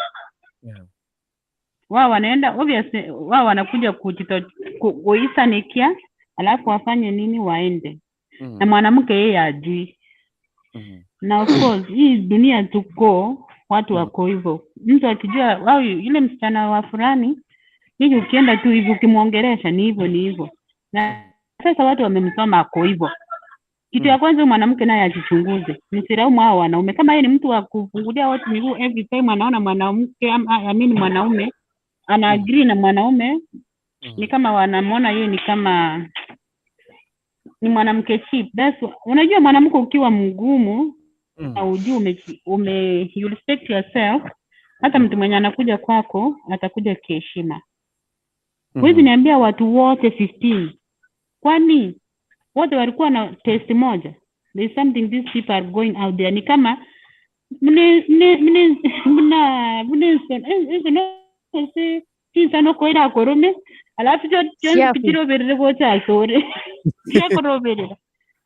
wao wanaenda, obviously wao wanakuja kuisanikia, alafu wafanye nini, waende na mwanamke yeye ajui. Na of course hii dunia tuko watu wako hivyo, mtu akijua au yule msichana wa fulani hivi, ukienda tu hivi ukimwongelesha ni hivyo ni hivyo, na sasa watu wamemsoma ako hivyo. Kitu ya kwanza huyu mwanamke naye ajichunguze, msilaumu hao wanaume. Kama yeye ni mtu wa kufungulia watu miguu every time anaona mwanamke ama I mean mwanaume ana agree na mwanaume, ni kama wanamwona yeye ni kama ni mwanamke cheap. That's unajua mwanamke ukiwa mgumu na ujui ume you respect yourself, Hata mtu mwenye anakuja kwako atakuja kiheshima. Huwezi niambia watu wote 15, kwani wote walikuwa na test moja? There is something these people are going out there. Ni kama mne mne mne mna mne chinsano koira akorome alafu Siafu. pichiroberere vochasore chiakoroberera.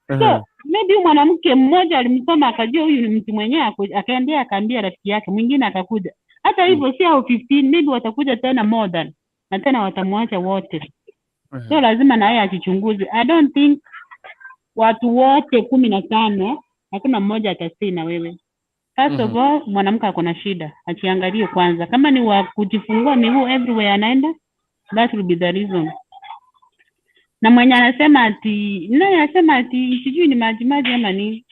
So maybe mwanamke mmoja alimsoma akajua huyu ni mtu mwenyewe, akaendea akaambia rafiki yake mwingine akakuja. Hata hivyo si hao 15, maybe watakuja tena more than, na tena watamwacha wote. So lazima na yeye ajichunguze. I don't think watu wote 15 hakuna mmoja atastay na wewe. First of all, mwanamke ako na shida, achiangalie kwanza. Kama ni wa kujifungua miguu everywhere anaenda, that will be the reason. Na mwenye anasema ati nani anasema ati sijui ni maji maji ama nini?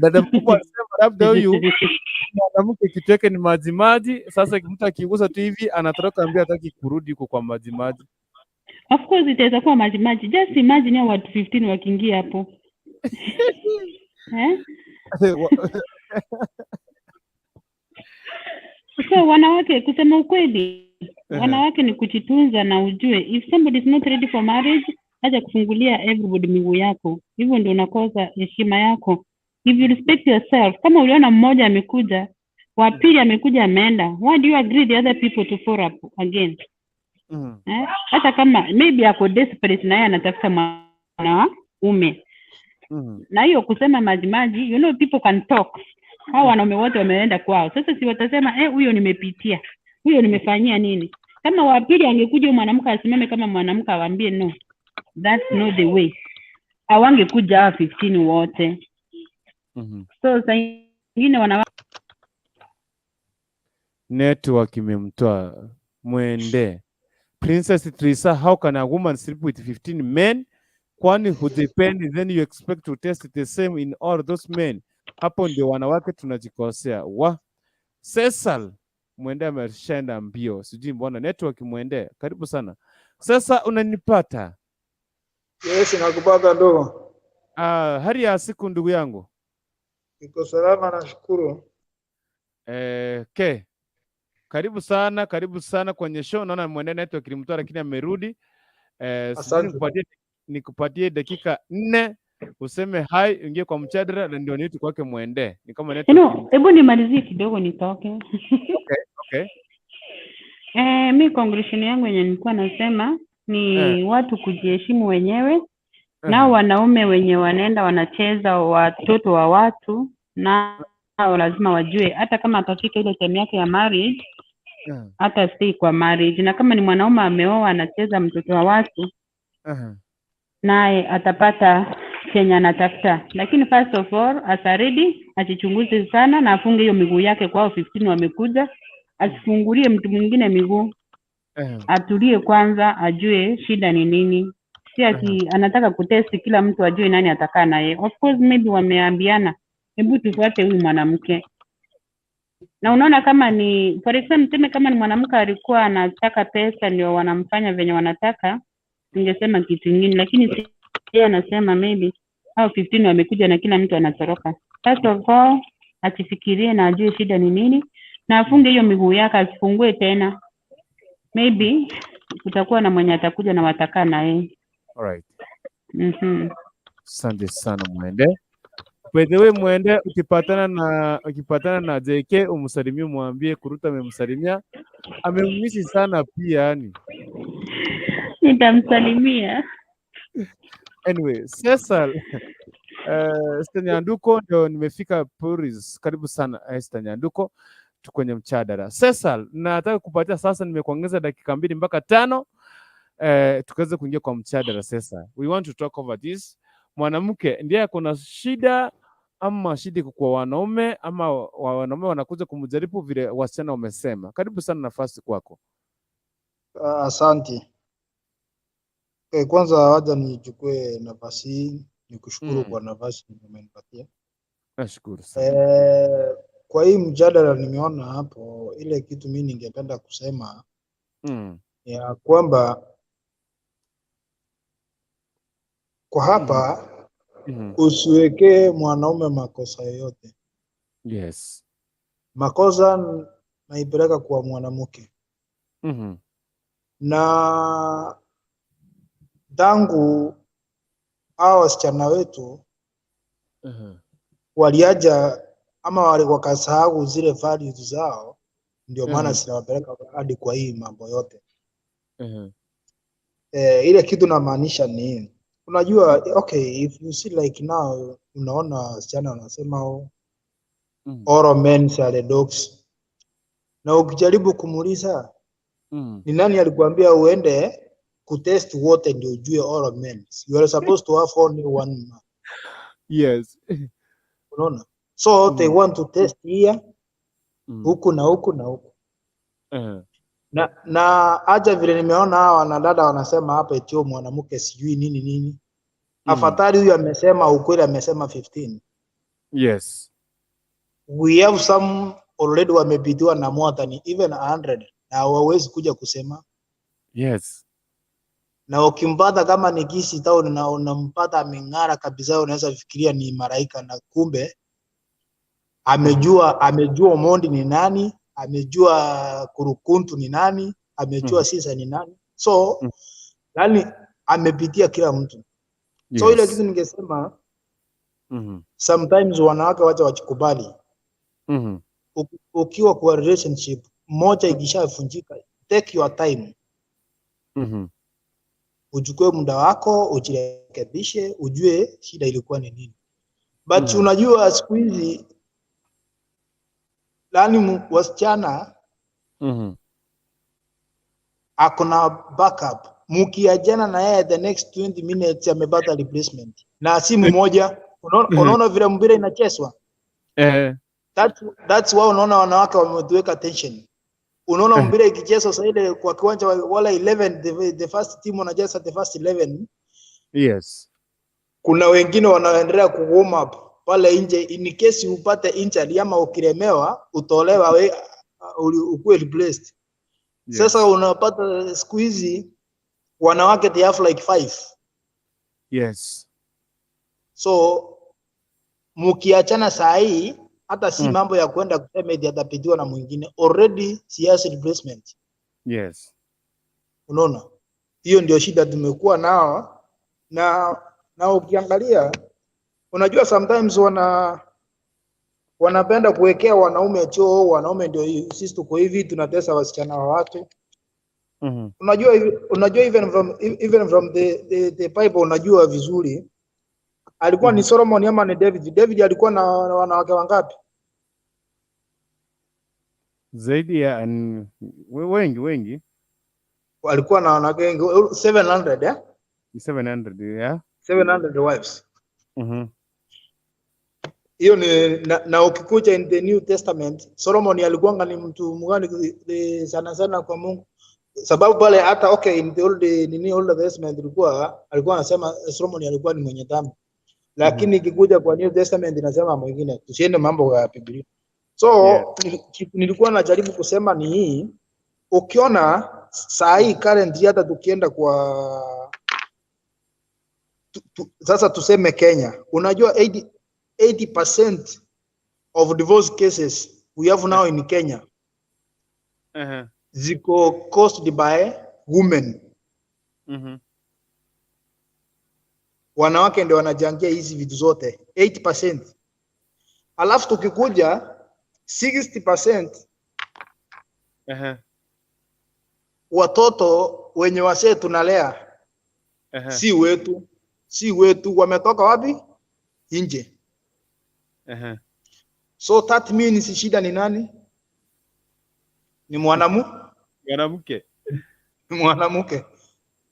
Dada mkubwa anasema labda huyu mwanamke kitu yake ni maji maji. Sasa mtu akigusa tu hivi anatoroka, ambia hataki kurudi huko kwa maji maji. Of course itaweza kuwa maji maji. Just imagine hao watu 15 wakiingia hapo. Eh? So wanawake, kusema ukweli, wanawake ni kujitunza na ujue if somebody is not ready for marriage, acha kufungulia everybody miguu yako. Hivyo ndio unakosa heshima yako. If you respect yourself, kama uliona mmoja amekuja, wa pili amekuja ameenda, why do you agree the other people to follow up again? Eh? Hata kama maybe ako desperate na yeye anatafuta mwanaume. Na hiyo kusema maji maji, you know people can talk. Hao wanaume wote wameenda kwao. Sasa si watasema huyo nimepitia, huyo nimefanyia nini? Kama wa pili angekuja mwanamke asimame kama mwanamke awaambie no, that's not the way. Hawangekuja hawa 15 wote. So saa ingine wanawake Network imemtoa Mwende. Princess Trisa, how can a woman sleep with 15 men? Kwani hujipendi, then you expect to test the same in all those men? Hapo ndio wanawake tunajikosea. Wa Cecil Mwende ameshaenda mbio, sijui mbona network. Mwende, karibu sana. Sasa unanipata? Yes, nakupata ndugu. Hali ya siku ndugu yangu? Iko salama nashukuru. Ke. Karibu sana, karibu sana kwenye show. Naona Mwende network ilimtoa lakini amerudi. Sijui Asante. nikupatie dakika 4 useme hi, uingie kwa mjadala na ndio niite kwake Mwende. Ni kama network. You know, hebu nimalizie kidogo nitoke. Okay. Mi conclusion yangu yenye nilikuwa nasema ni watu kujiheshimu wenyewe. Nao wanaume wenye wanaenda wanacheza watoto wa watu, nao lazima wajue hata kama atafika ile time yake ya marriage, hata stay kwa marriage. Na kama ni mwanaume ameoa anacheza mtoto wa watu, naye atapata chenye anatafuta. Lakini first of all, as a lady ajichunguze sana na afunge hiyo miguu yake kwao 15 wamekuja, asifungulie mtu mwingine miguu. Atulie kwanza, ajue shida ni nini. Si ati anataka kutest kila mtu ajue nani atakaa naye. Of course maybe wameambiana, hebu tufuate huyu mwanamke. Na unaona kama ni for example, tuseme kama ni mwanamke alikuwa anataka pesa ndio wanamfanya venye wanataka, ningesema kitu kingine, lakini yeye anasema maybe hao 15 wamekuja na kila mtu anatoroka. First of all, ajifikirie na ajue shida ni nini na afunge hiyo miguu yake asifungue tena. Maybe kutakuwa na mwenye atakuja na watakaa na yeye. Alright. Asante sana Mwende. By the way, Mwende, ukipatana na JK umsalimie, mwambie Kuruta amemsalimia. Amemmisi sana pia yani. Nitamsalimia. Anyway, Cecil Esther Nyanduko ndio nimefika Paris. Karibu sana Esther Nyanduko tu kwenye mjadala. Cecil, nataka kupatia sasa, nimekuongeza dakika 2 mpaka 5 tukaweze kuingia kwa mjadala sasa. We want to talk over this. Mwanamke ndiye ako na shida ama shida iko kwa wanaume ama wanaume wanakuja kumjaribu vile wasichana wamesema? Karibu sana, nafasi kwako. Asante. Kwanza wacha nichukue nafasi hii nikushukuru kwa nafasi umenipatia. Nashukuru sana. Kwa hii mjadala nimeona hapo, ile kitu mi ningependa kusema ya kwamba kwa hapa usiwekee mwanaume makosa yoyote. Makosa naipeleka kwa mwanamke. Na tangu hawa wasichana wetu waliaja ama wakasahau zile values zao, ndio maana zinawapeleka hadi kwa hii mambo yote. Ile kitu namaanisha ni, unajua, okay, if you see like now, unaona wasichana wanasema, "Oh, all men are dogs," na ukijaribu kumuuliza, "Ni nani alikuambia uende kutest wote ndio ujue all men? You are supposed to have only one man." Unaona? So they want to test here, huku na huku na huku. Na acha vile nimeona hawa wanadada wanasema hapa eti huyo mwanamke sijui nini nini. Afadhali huyu amesema ukweli, amesema 15. We have some already wamepitiwa na more than even 100 na hawawezi kuja kusema. Na ukimpata kama ni Kisii town na unampata ameng'ara kabisa, unaweza fikiria ni malaika, na kumbe amejua Omondi ni nani, amejua Kurukuntu ni nani, amejua Sisa ni nani. So yani amepitia kila mtu. So ile kitu ningesema, sometimes wanawake wacha wajikubali. Ukiwa kwa relationship moja ikishavunjika, take your time, uchukue muda wako, ujirekebishe, ujue shida ilikuwa ni nini. But unajua siku hizi yani wasichana ako na backup. Mukiachana na yeye, the next 20 minutes amepata replacement na simu moja. Unaona, unaona vile mpira inachezwa? That's why unaona wanawake wametuweka tension. Unaona mpira ikichezwa sasa ile kwa kiwanja wala 11, the first team wanacheza the first 11, kuna wengine wanaendelea ku warm up pale nje in case upate injury ama ukilemewa utolewa we ukuwe replaced. Sasa unapata siku hizi wanawake, they have like five. So mukiachana saa hii, hata si mambo ya kwenda kusema eti atapitiwa na mwingine, already she has replacement. Unaona, hiyo ndio shida tumekuwa nao. Na ukiangalia, unajua, sometimes wanapenda kuwekea wanaume choo, wanaume ndio sisi tuko hivi, tunatesa wasichana wa watu. Unajua even from the Bible, unajua vizuri alikuwa ni Solomon ama ni David? David alikuwa na wanawake wangapi? Zaidi ya wengi wengi. Alikuwa na wanawake wengi, 700, eh? 700, yeah. 700 wives. Hiyo ni na ukikuja in the New Testament, Solomon alikuwa ni mtu mgani sana sana kwa Mungu? Sababu pale hata, okay, in the old nini, Old Testament alikuwa anasema Solomon alikuwa ni mwenye dhambi, lakini ikikuja kwa New Testament inasema mwingine. Tusiende mambo ya Biblia. So nilikuwa najaribu kusema ni hii, ukiona saa hii currently, hata tukienda kwa sasa tuseme Kenya, unajua 80% of divorce cases we have now in Kenya ziko caused by women. Wanawake ndio wanachangia hizi vitu zote 80%. Alafu tukikuja 60%, watoto wenye wasee tunalea si wetu, si wetu, wametoka wapi? Nje. So that means shida ni nani? Ni Mwanamke. Ni mwanamke.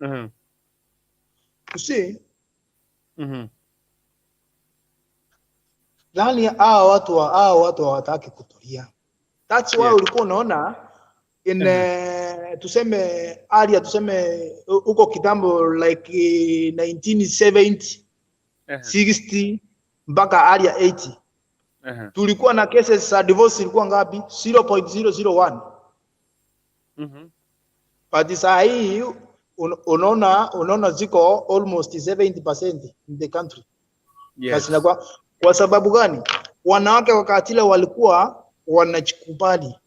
You see, yani hawa watu hawataki kutulia. That's why ulikuwa unaona in tuseme area, tuseme huko kitambo like 1970, 60 mpaka area 80, tulikuwa na cases za divorce ilikuwa ngapi? 0.001. But saa hii unaona ziko almost 70% in the country. Basi kwa sababu gani? Wanawake wakati ile walikuwa wanajikubali.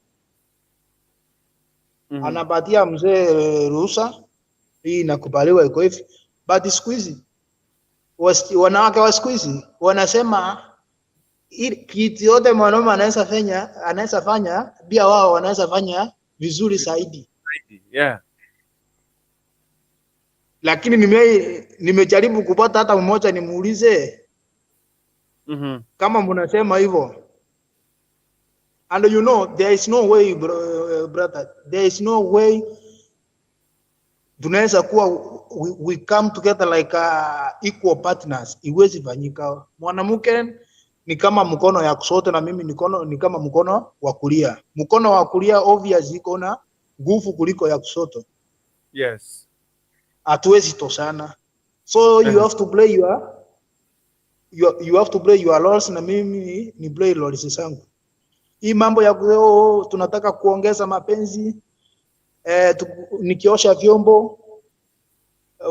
Anapatia mzee ruhusa, hii inakubaliwa, iko hivi. But siku hizi wanawake wa siku hizi wanasema kitu yote mwanaume anaweza fanya, pia wao wanaweza fanya vizuri zaidi. Yeah. Lakini nimejaribu kupata hata mmoja nimuulize kama mnasema hivyo. And you know there is no way, brother, there is no way tunaweza kuwa we come together like equal partners. Iwezi fanyika. Mwanamke ni kama mkono ya kushoto na mimi ni kama mkono wa kulia. Mkono wa kulia obvious iko na nguvu kuliko ya kushoto. Yes. Hatuwezi toshana. So you have to play your roles na mimi ni play roles zangu. Hii mambo ya tunataka kuongeza mapenzi, nikiosha vyombo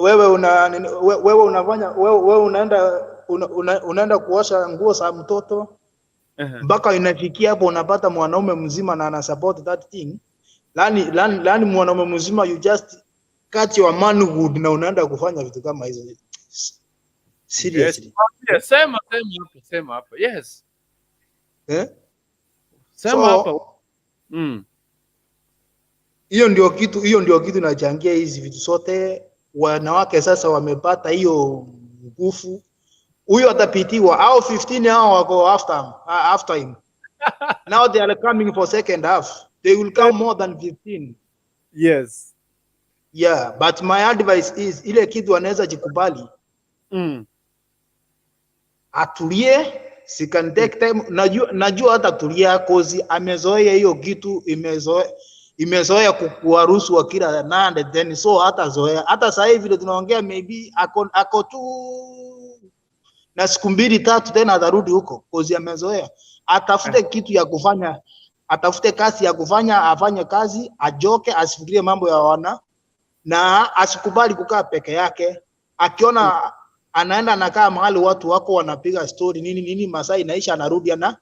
wewe unafanya wewe unaenda kuosha nguo za mtoto mpaka inafikia hapo unapata mwanaume mzima na ana support that thing. Lani mwanaume mzima you just cut your manhood na unaenda kufanya vitu kama hizo. Seriously. Yes. Sema hapa. Yes. Eh? Sema hapa. Hiyo ndio kitu inachangia hizi vitu zote. Wanawake sasa wamepata hiyo nguvu. Huyo atapitiwa au 15 hao wako after him. Now they are coming for second half. They will come more than 15. Yes. Yeah, but my advice is ile kitu anaweza jikubali. Atulie, she can take time. Najua hata tulia kozi amezoea hiyo kitu, imezoea kuwaruhusu wa kila nande then so hata zoea. Hata sasa hivi vile tunaongea maybe ako tu na siku 2-3 tena atarudi huko kozi amezoea. Atafute kitu ya kufanya, atafute kazi ya kufanya, afanye kazi, ajoke, asifikirie mambo ya wana na asikubali kukaa peke yake. Akiona anaenda anakaa mahali watu wako wanapiga story nini nini, masaa inaisha anarudi ana.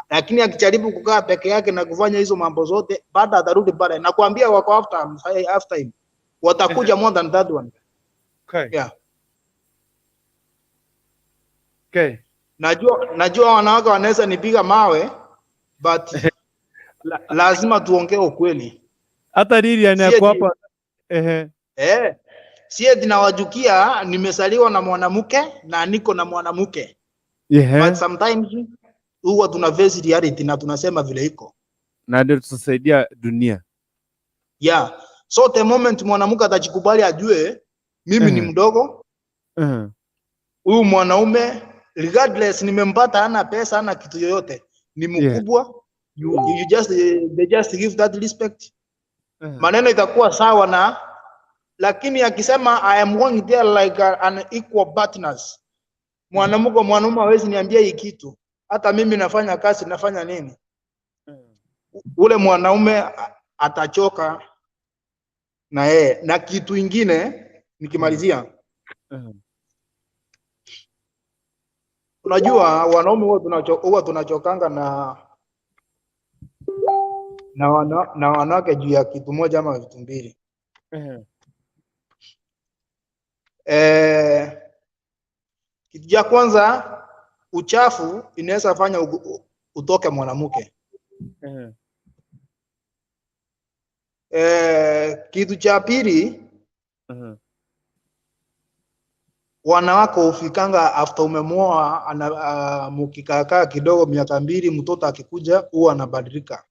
Lakini akijaribu kukaa peke yake na kufanya hizo mambo zote, baada atarudi pale. Nakwambia wako after him. Watakuja more than that one. Okay. Yeah. Okay. Najua wanawake wanaweza nipiga mawe, but lazima tuongee ukweli. Hata Lilian yako hapa. Sie tunawajukia, nimesaliwa na mwanamke na niko na mwanamke. But sometimes huwa tuna face reality na tunasema vile iko. Na ndio tutasaidia dunia. Yeah. So the moment mwanamke atajikubali ajue mimi ni mdogo. Huyu mwanaume regardless nimempata hana pesa hana kitu yoyote, ni mkubwa. You just they just give that respect. Maneno itakuwa sawa na, lakini akisema I am going there like an equal partners. Mwanamke mwanaume hawezi niambia hii kitu. Hata mimi nafanya kazi, nafanya nini? Ule mwanaume atachoka na yeye. Na kitu ingine nikimalizia. Unajua wanaume huwa tunachokanga na wanawake juu ya kitu moja ama vitu mbili. Kitu cha kwanza, uchafu inaweza fanya utoke mwanamke. Kitu cha pili, wanawake ufikanga after umemuoa, mkikakaa kidogo miaka 2, mtoto akikuja huwa anabadilika.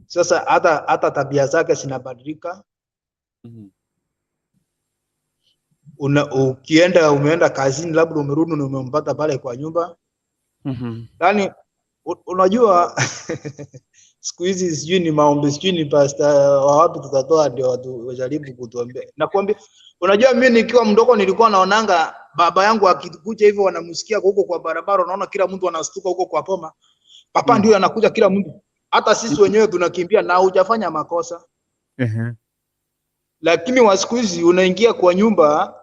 Sasa hata tabia zake zinabadilika. Ukienda umeenda kazini labda umerudi na umempata pale kwa nyumba. Yaani unajua siku hizi sijui ni maombi, sijui ni pastor wa wapi tutatoa ndio watu wajaribu kutuambia. Nakwambia unajua mimi nikiwa mdogo nilikuwa naonanga baba yangu akikuja hivyo wanamsikia huko kwa barabara, unaona kila mtu anastuka huko kwa poma. Papa ndio anakuja kila mtu. Hata sisi wenyewe tunakimbia na hujafanya makosa. Lakini wa siku hizi unaingia kwa nyumba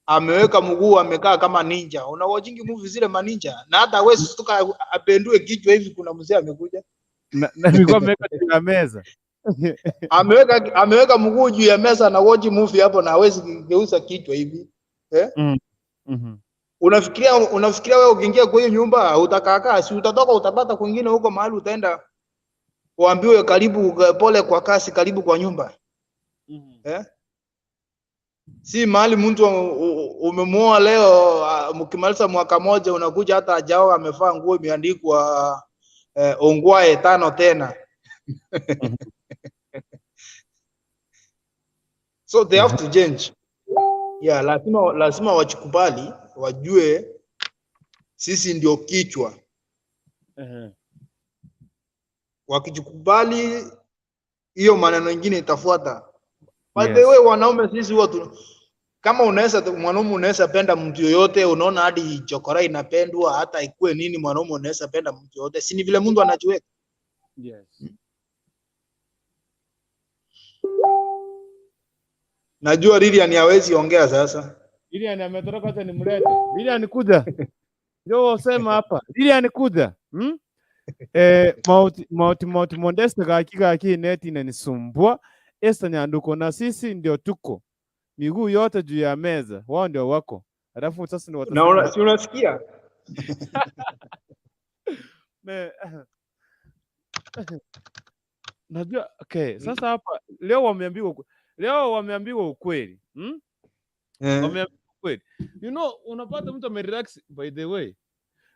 ameweka mguu amekaa kama ninja. Una watching movie zile maninja na hata wewe stuka apendue kichwa hivi kuna mzee amekuja. Na miguu ameweka juu ya meza. Ameweka mguu juu ya meza na watch movie hapo na hawezi kugeuza kichwa hivi. Eh? Unafikiria wewe ukiingia kwa hiyo nyumba utakaakaa, si utatoka utapata kwingine huko mahali utaenda uambiwe karibu, pole kwa kasi, karibu kwa nyumba. Eh? Si mahali mtu umemuoa leo, mkimaliza mwaka moja unakuja hata hajao amevaa nguo imeandikwa ongwae 5 tena. So they have to change. Yeah, lazima wachukubali, wajue sisi ndio kichwa. Wakijikubali hiyo maneno mengine itafuata. By the way, wanaume sisi huwa kama unaweza mwanaume unaweza penda mtu yoyote, unaona hadi chokora inapendwa hata ikue nini, mwanaume unaweza penda mtu yoyote. Si ni vile mtu anajiweka. Yes. Najua Lilian hawezi ongea sasa. Lilian ametoroka, acha nimlete. Lilian kuja. Njoo sema hapa. Lilian kuja. Mauti Modeste gaki neti inanisumbua. Esther Nyanduko na sisi ndio tuko. Miguu yote juu ya meza. Wao ndio wako. Alafu sasa ndio Na si unasikia? Najua, okay, sasa hapa leo wameambiwa ukweli. Wameambiwa ukweli. You know, unapata mtu amerelax by the way.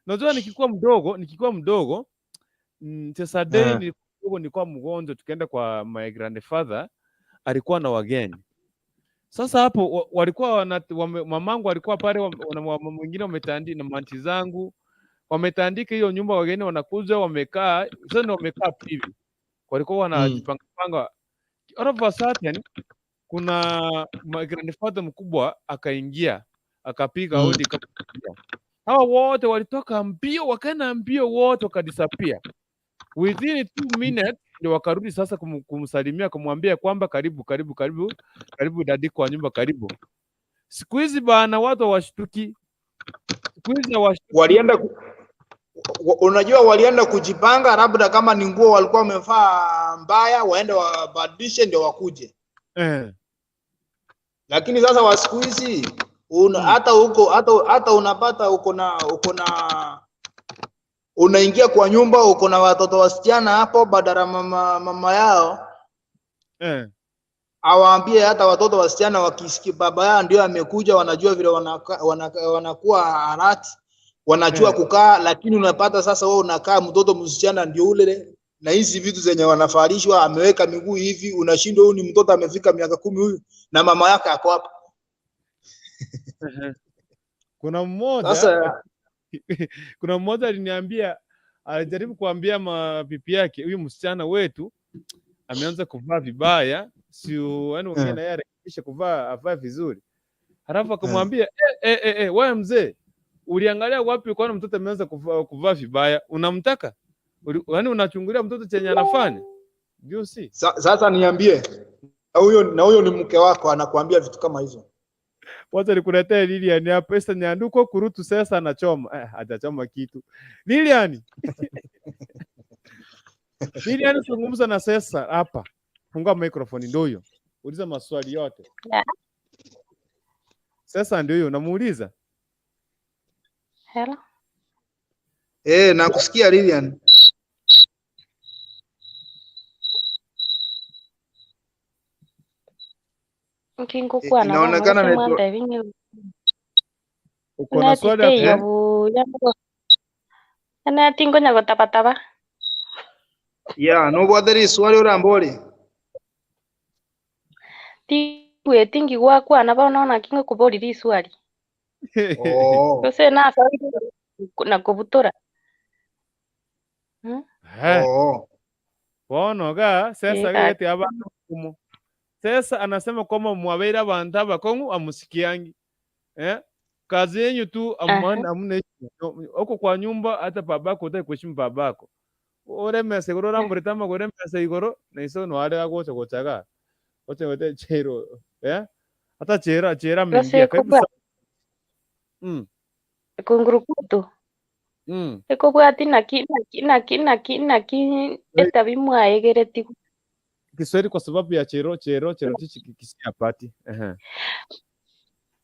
Najua nikikuwa mdogo, sasa day nilikuwa mgonjwa, tukaenda kwa my grandfather, alikuwa na wageni. Sasa hapo walikuwa mamangu alikuwa pale, mwingine wametandika na manti zangu. Wametandika hiyo nyumba, wageni wanakuja wamekaa, sasa ndio wamekaa hivi. Walikuwa wanajipanga panga. All of a sudden kuna my grandfather mkubwa akaingia, akapiga hodi akaingia. Hawa wote walitoka mbio, wakaenda mbio wote wakadisappear. Within 2 minutes ndio wakarudi sasa kumsalimia, kumwambia kwamba karibu karibu karibu karibu dadi kwa nyumba karibu. Siku hizi bana watu hawashtuki. Siku hizi hawashtuki. Walienda unajua walienda kujipanga, labda kama ni nguo walikuwa wamevaa mbaya waende wabadilishe ndio wakuje. Lakini sasa wa siku hizi hata huko hata unapata uko na unaingia kwa nyumba uko na watoto wasichana hapo badala mama yao awaambie hata watoto wasichana wakisikia baba yao ndio amekuja, wanajua vile wanakuwa alert, wanajua kukaa. Lakini unapata sasa wewe unakaa mtoto msichana ndio ule na hizi vitu zenye wanafarishwa, ameweka miguu hivi, unashindwa huyu ni mtoto amefika miaka 10 huyu na mama yake ako hapa. Kuna mmoja sasa kuna mmoja aliniambia, alijaribu kuambia mabibi yake huyu msichana wetu ameanza kuvaa vibaya, sio yani wengine naye arekebishe kuvaa avae vizuri. Halafu akamwambia wewe mzee, uliangalia wapi kwa mtoto ameanza kuvaa vibaya? Unamtaka? Yaani unachungulia mtoto chenye anafanya? You see? Sasa niambie, na huyo ni mke wako anakuambia vitu kama hizo. Wacha nikuletee Lilian hapa. Esther Nyanduko kurutu sasa anachoma. Hajachoma kitu. Lilian. Lilian zungumza na sasa hapa. Fungua microphone ndio huyo. Uliza maswali yote. Yeah. Sasa ndio huyo namuuliza. Hello. Nakusikia Lilian. Nkingukwana Inaonekana uko na swali hapo. Ana tingo nyago tabataba. Yeah, no bwadari swali urambori. Tigwe tingi gwakwana bona kingo kubori swali. Oh. Gose na na kubutora. Oh. Bono ga sasa gete abantu kumo. Sasa anasema kwamba mwabeira abantu abakongu amusikiangi. Kazi yenyu tu amuna huko kwa nyumba hata babako utaki kuheshimu babako. Oremese igoro ramburitama goremese igoro na iso no are agocha gochaga. Oche wete chero hata chera chera mengia karibu. Kungurukutu. Ekobwati naki naki naki naki naki etabi mwaegereti. Kiswahili kwa sababu ya chero chero chero tichi kisia pati.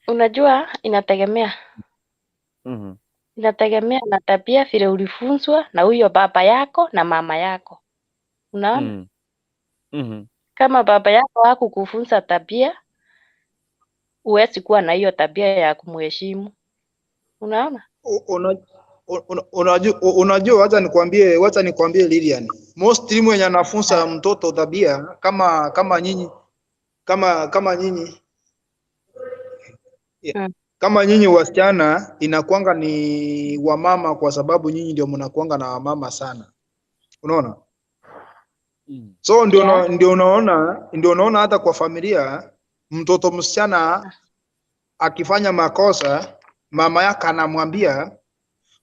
Unajua inategemea. Inategemea na tabia vile ulifunzwa na huyo baba yako na mama yako. Unaona? Kama baba yako hakukufunza tabia, huwezi kuwa na hiyo tabia ya kumheshimu. Unaona? Unajua, wacha nikwambie Lilian. Most timu yenye anafunza mtoto tabia kama nyinyi kama nyinyi yeah. Kama nyinyi wasichana inakuanga ni wamama, kwa sababu nyinyi ndio mnakuanga na wamama sana. Unaona? So ndio ndio unaona hata kwa familia mtoto msichana akifanya makosa mama yake anamwambia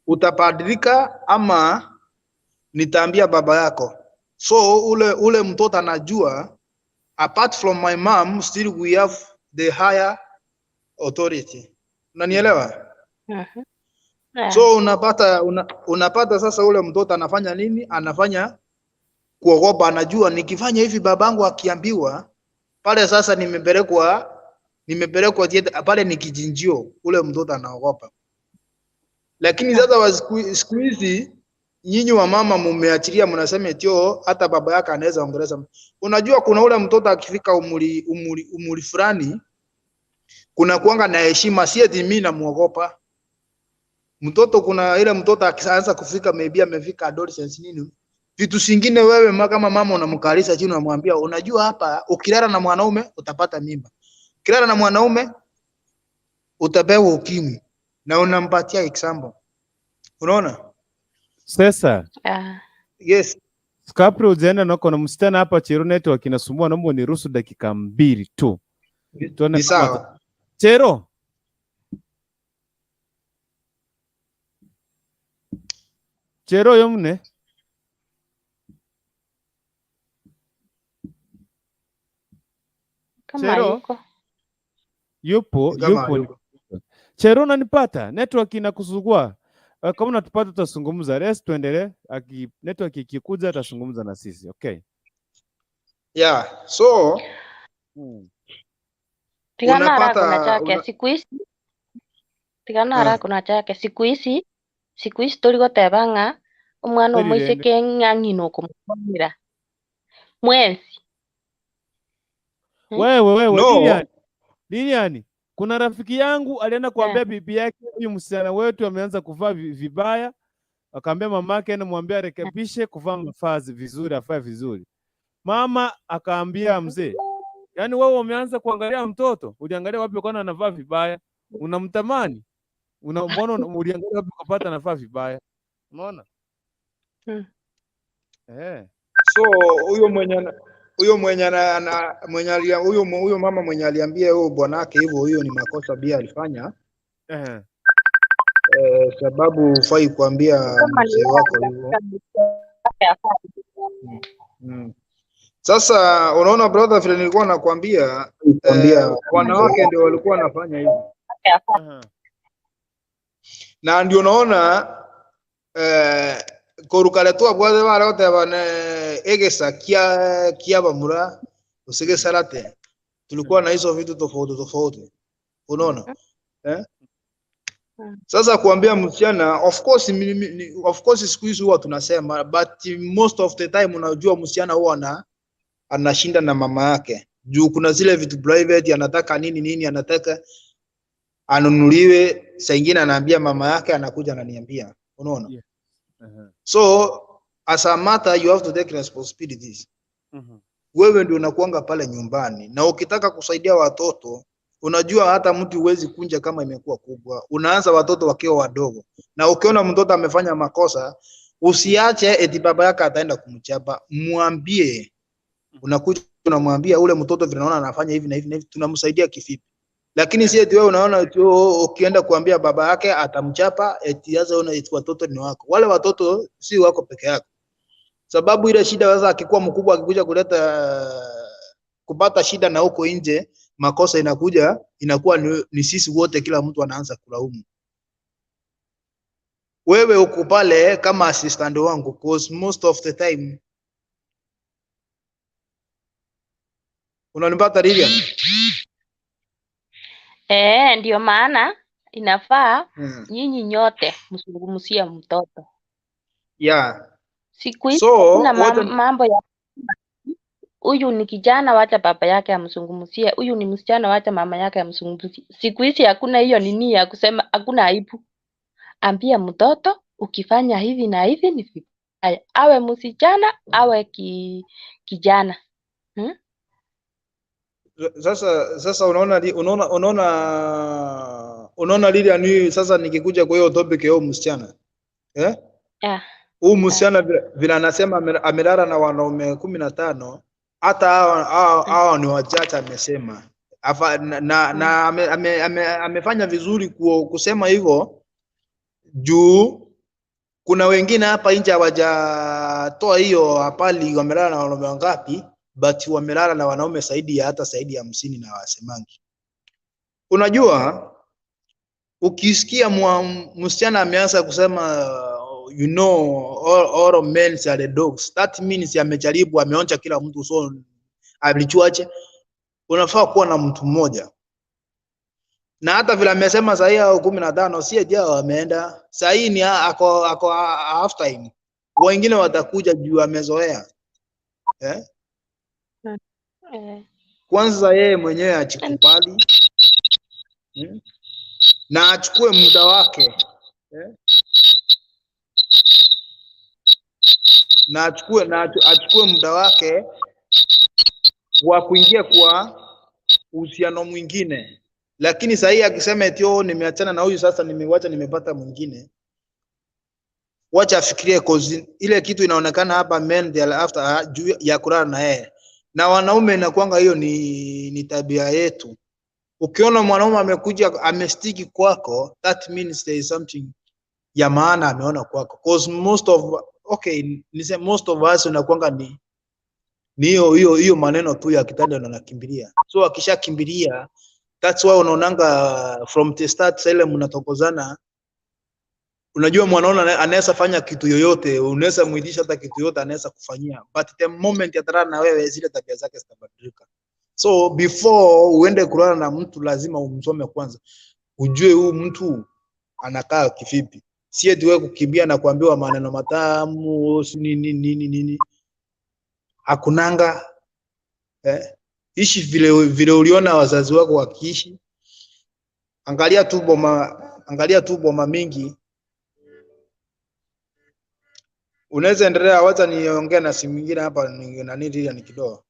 utabadilika ama nitaambia baba yako. So ule mtoto anajua apart from my mom still we have the higher authority. Unanielewa? So unapata sasa ule mtoto anafanya nini? Anafanya kuogopa, anajua nikifanya hivi babangu akiambiwa pale sasa nimepelekwa pale ni kijinjio, ule mtoto anaogopa. Lakini sasa siku hizi nyinyi wa mama mumeachilia, mnasema eti hata baba yake anaweza ongeleza. Unajua kuna ule mtoto akifika umri fulani kuna kuanga na heshima, si eti mimi namuogopa mtoto. Kuna ile mtoto akianza kufika maybe amefika adolescence nini, vitu singine wewe kama mama unamkalisha chini unamwambia unajua hapa ukilala na mwanaume utapata mimba, ukilala na mwanaume utapewa ukimwi, na unampatia example. Unaona? Sasa yes. Kabla ujaenda nako na msichana hapa Chero network inasumbua, naomba uniruhusu dakika 2 tu. Tuone sawa. Chero. Chero yomne. Kama Chero yuko. Yupo, yupo. Chero unanipata? Network inakusugua. Kama unatupata tutazungumza. Rest tuendelee. Network ikikuja atazungumza na sisi. Okay. Yeah. So tigana kuna chake siku hizi. Tigana kuna chake siku hizi. Siku hizi toligoteba ng'a omwana omoiseke ng'a ng'ina okomokonera. Mwensi. Wewe no. Lilian. Lilian, kuna rafiki yangu alienda kuambia bibi yake huyu msichana wetu ameanza kuvaa vibaya, akaambia mamake na mwambie arekebishe kuvaa mavazi vizuri, afae vizuri. Mama akaambia mzee, yaani wewe umeanza kuangalia mtoto, uliangalia wapi ukaona anavaa vibaya? Unamtamani? Mbona uliangalia wapi ukapata anavaa vibaya? Unaona? So huyo mama mwenye aliambia huyo bwanake hivyo, huyo ni makosa bia alifanya. Sababu hufai kuambia mzee wako hivyo. Sasa unaona brother, vile nilikuwa nakwambia wanawake ndio walikuwa wanafanya hivyo. Na ndio unaona korukaletwa bwaze barote bane egesa kia bamura usige salate. Tulikuwa na hizo vitu tofauti tofauti. Unaona? Sasa kuambia msichana, of course siku hizi huwa tunasema, but most of the time unajua msichana huwa anashinda na mama yake. Juu kuna zile vitu private anataka nini nini, anataka anunuliwe, saa nyingine anaambia mama yake, anakuja ananiambia. Unaona? Yeah. So as a mother you have to take responsibilities. Wewe ndio unakuanga pale nyumbani, na ukitaka kusaidia watoto, unajua hata mtu huwezi kunja kama imekuwa kubwa. Unaanza watoto wakiwa wadogo, na ukiona mtoto amefanya makosa usiache eti baba yake ataenda kumchapa, mwambie. Unakuja unamwambia ule mtoto vile naona anafanya hivi na hivi na hivi, tunamsaidia kivipi? Lakini si eti wewe unaona eti ukienda kuambia baba yake atamchapa, eti sasa una eti watoto ni wako. Wale watoto si wako peke yako. Sababu ile shida sasa akikuwa mkubwa akikuja kuleta kupata shida na huko nje, makosa inakuja inakuwa ni sisi wote, kila mtu anaanza kulaumu. Wewe uko pale kama assistant wangu, cause most of the time unanipata Lilian? Ndio maana inafaa nyinyi nyote mzungumzie mtoto. Yeah. Siku hizi So hakuna wote mambo ya huyu ni kijana, wacha baba yake amzungumzie, huyu ni msichana, wacha mama yake amzungumzie. Siku hizi hakuna hiyo nini ya kusema, hakuna aibu. Ambia mtoto ukifanya hivi na hivi ni vibaya, awe msichana awe kijana. Sasa unaona Lilian, hii sasa nikikuja kwa hiyo topic ya huyu msichana, eh? Yeah. Huyu msichana vile anasema amelala na wanaume 15, hata hao ni wachache amesema. Na amefanya vizuri kusema hivyo, juu kuna wengine hapa nje hawajatoa hiyo hapali wamelala na wanaume wangapi, but wamelala na wanaume zaidi ya hata zaidi ya 50 na wasemangi. Unajua, ukisikia msichana ameanza kusema you know all men are dogs, that means amejaribu, ameonja kila mtu, so alichuache. Unafaa kuwa na mtu mmoja. Na hata vile amesema sahi hao 15 si eti hao wameenda. Sahi ni ako half time. Wengine watakuja juu amezoea. Eh? Kwanza yeye mwenyewe achikubali. Na achukue muda wake. Na achukue muda wake wa kuingia kwa uhusiano mwingine. Lakini sahi akisema eti oh, nimeachana na huyu sasa nimewacha nimepata mwingine, wacha afikirie, cause ile kitu inaonekana hapa men they are after juu ya kulala na yeye. Na wanaume inakuanga hiyo ni tabia yetu. Ukiona mwanaume amekuja amestiki kwako, that means there is something ya maana ameona kwako. Cause most of most of us inakuanga ni hiyo maneno tu ya kitanda na nakimbilia. So akishakimbilia, that's why unaonanga from the start sasa mnatokozana. Unajua mwanaona anaweza fanya kitu yoyote, unaweza muitisha hata kitu yoyote anaweza kufanyia, but the moment atalala na wewe zile tabia zake zitabadilika. So before uende kulala na mtu lazima umsome kwanza, ujue huyu mtu anakaa kivipi. Si eti wewe kukimbia na kuambiwa maneno matamu nini nini nini, hakunanga. Ishi vile uliona wazazi wako wakiishi. Angalia tu boma mingi. Unaweza endelea, wacha niongee na simu nyingine hapa, nani ni kidogo.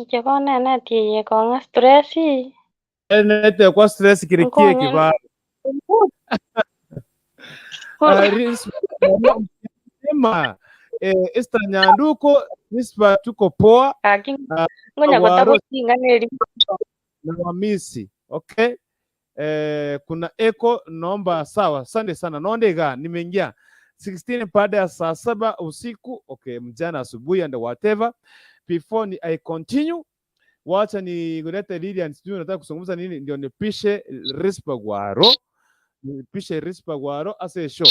Chekona na tiye konga stressi. Nete kwa stress kirikie kiba. Esther Nyanduko, Rispa tuko poa. Na wamisi. Okay. Kuna echo, naomba sawa. Asante sana. Naondega nimeingia 16 baada ya saa 7 usiku. Okay, mjana asubuhi and whatever. Before I continue, wacha ni kulete Lilian, sijui nataka kuzungumza nini, ndio nipishe Rispa Gwaro. Nipishe Rispa Gwaro ase show.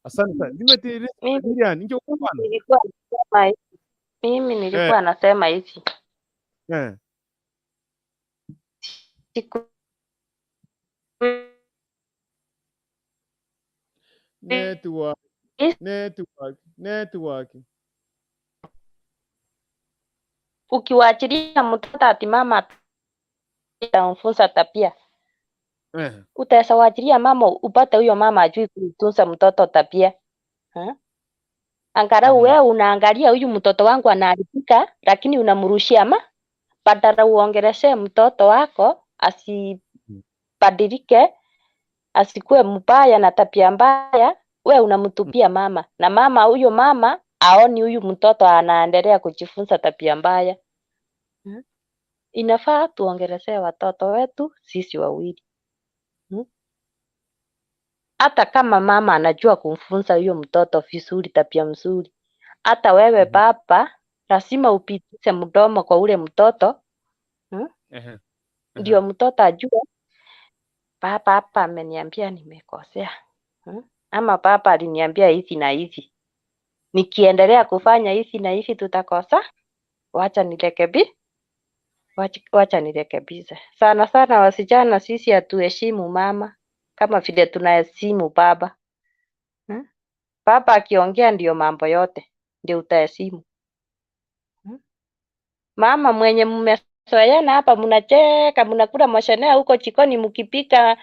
Asante sana. Nimeti Lilian, ndio bwana. Mimi nilikuwa nasema hivi. Network. Ukiwaachilia mtoto ati mama atamfunza tabia. Utaweza waachilia mama upate huyo mama ajui kutunza mtoto tabia. Angalau wewe unaangalia huyu mtoto wangu anaharibika, lakini unamrushia ma badala uongeleshe mtoto wako asibadilike, asikue mbaya na tabia mbaya, we unamtupia mama. Na mama huyo mama aoni huyu mtoto anaendelea kujifunza tabia mbaya. Inafaa tuongelesee watoto wetu sisi wawili. Hata kama mama anajua kumfunza huyo mtoto vizuri, tabia mzuri, Hata wewe baba lazima upitishe mdomo kwa ule mtoto, Ehe. Ndio mtoto ajue baba hapa ameniambia nimekosea, Ama baba aliniambia hivi na hivi, nikiendelea kufanya hivi na hivi tutakosa, wacha nirekebi, wacha nirekebishe. Sana sana wasichana sisi hatuheshimu mama kama vile tunaheshimu baba, Baba akiongea ndio mambo yote, ndio utaheshimu. Mama mwenye mmezoeana hapa, mnacheka, mnakula mashanea huko jikoni mkipika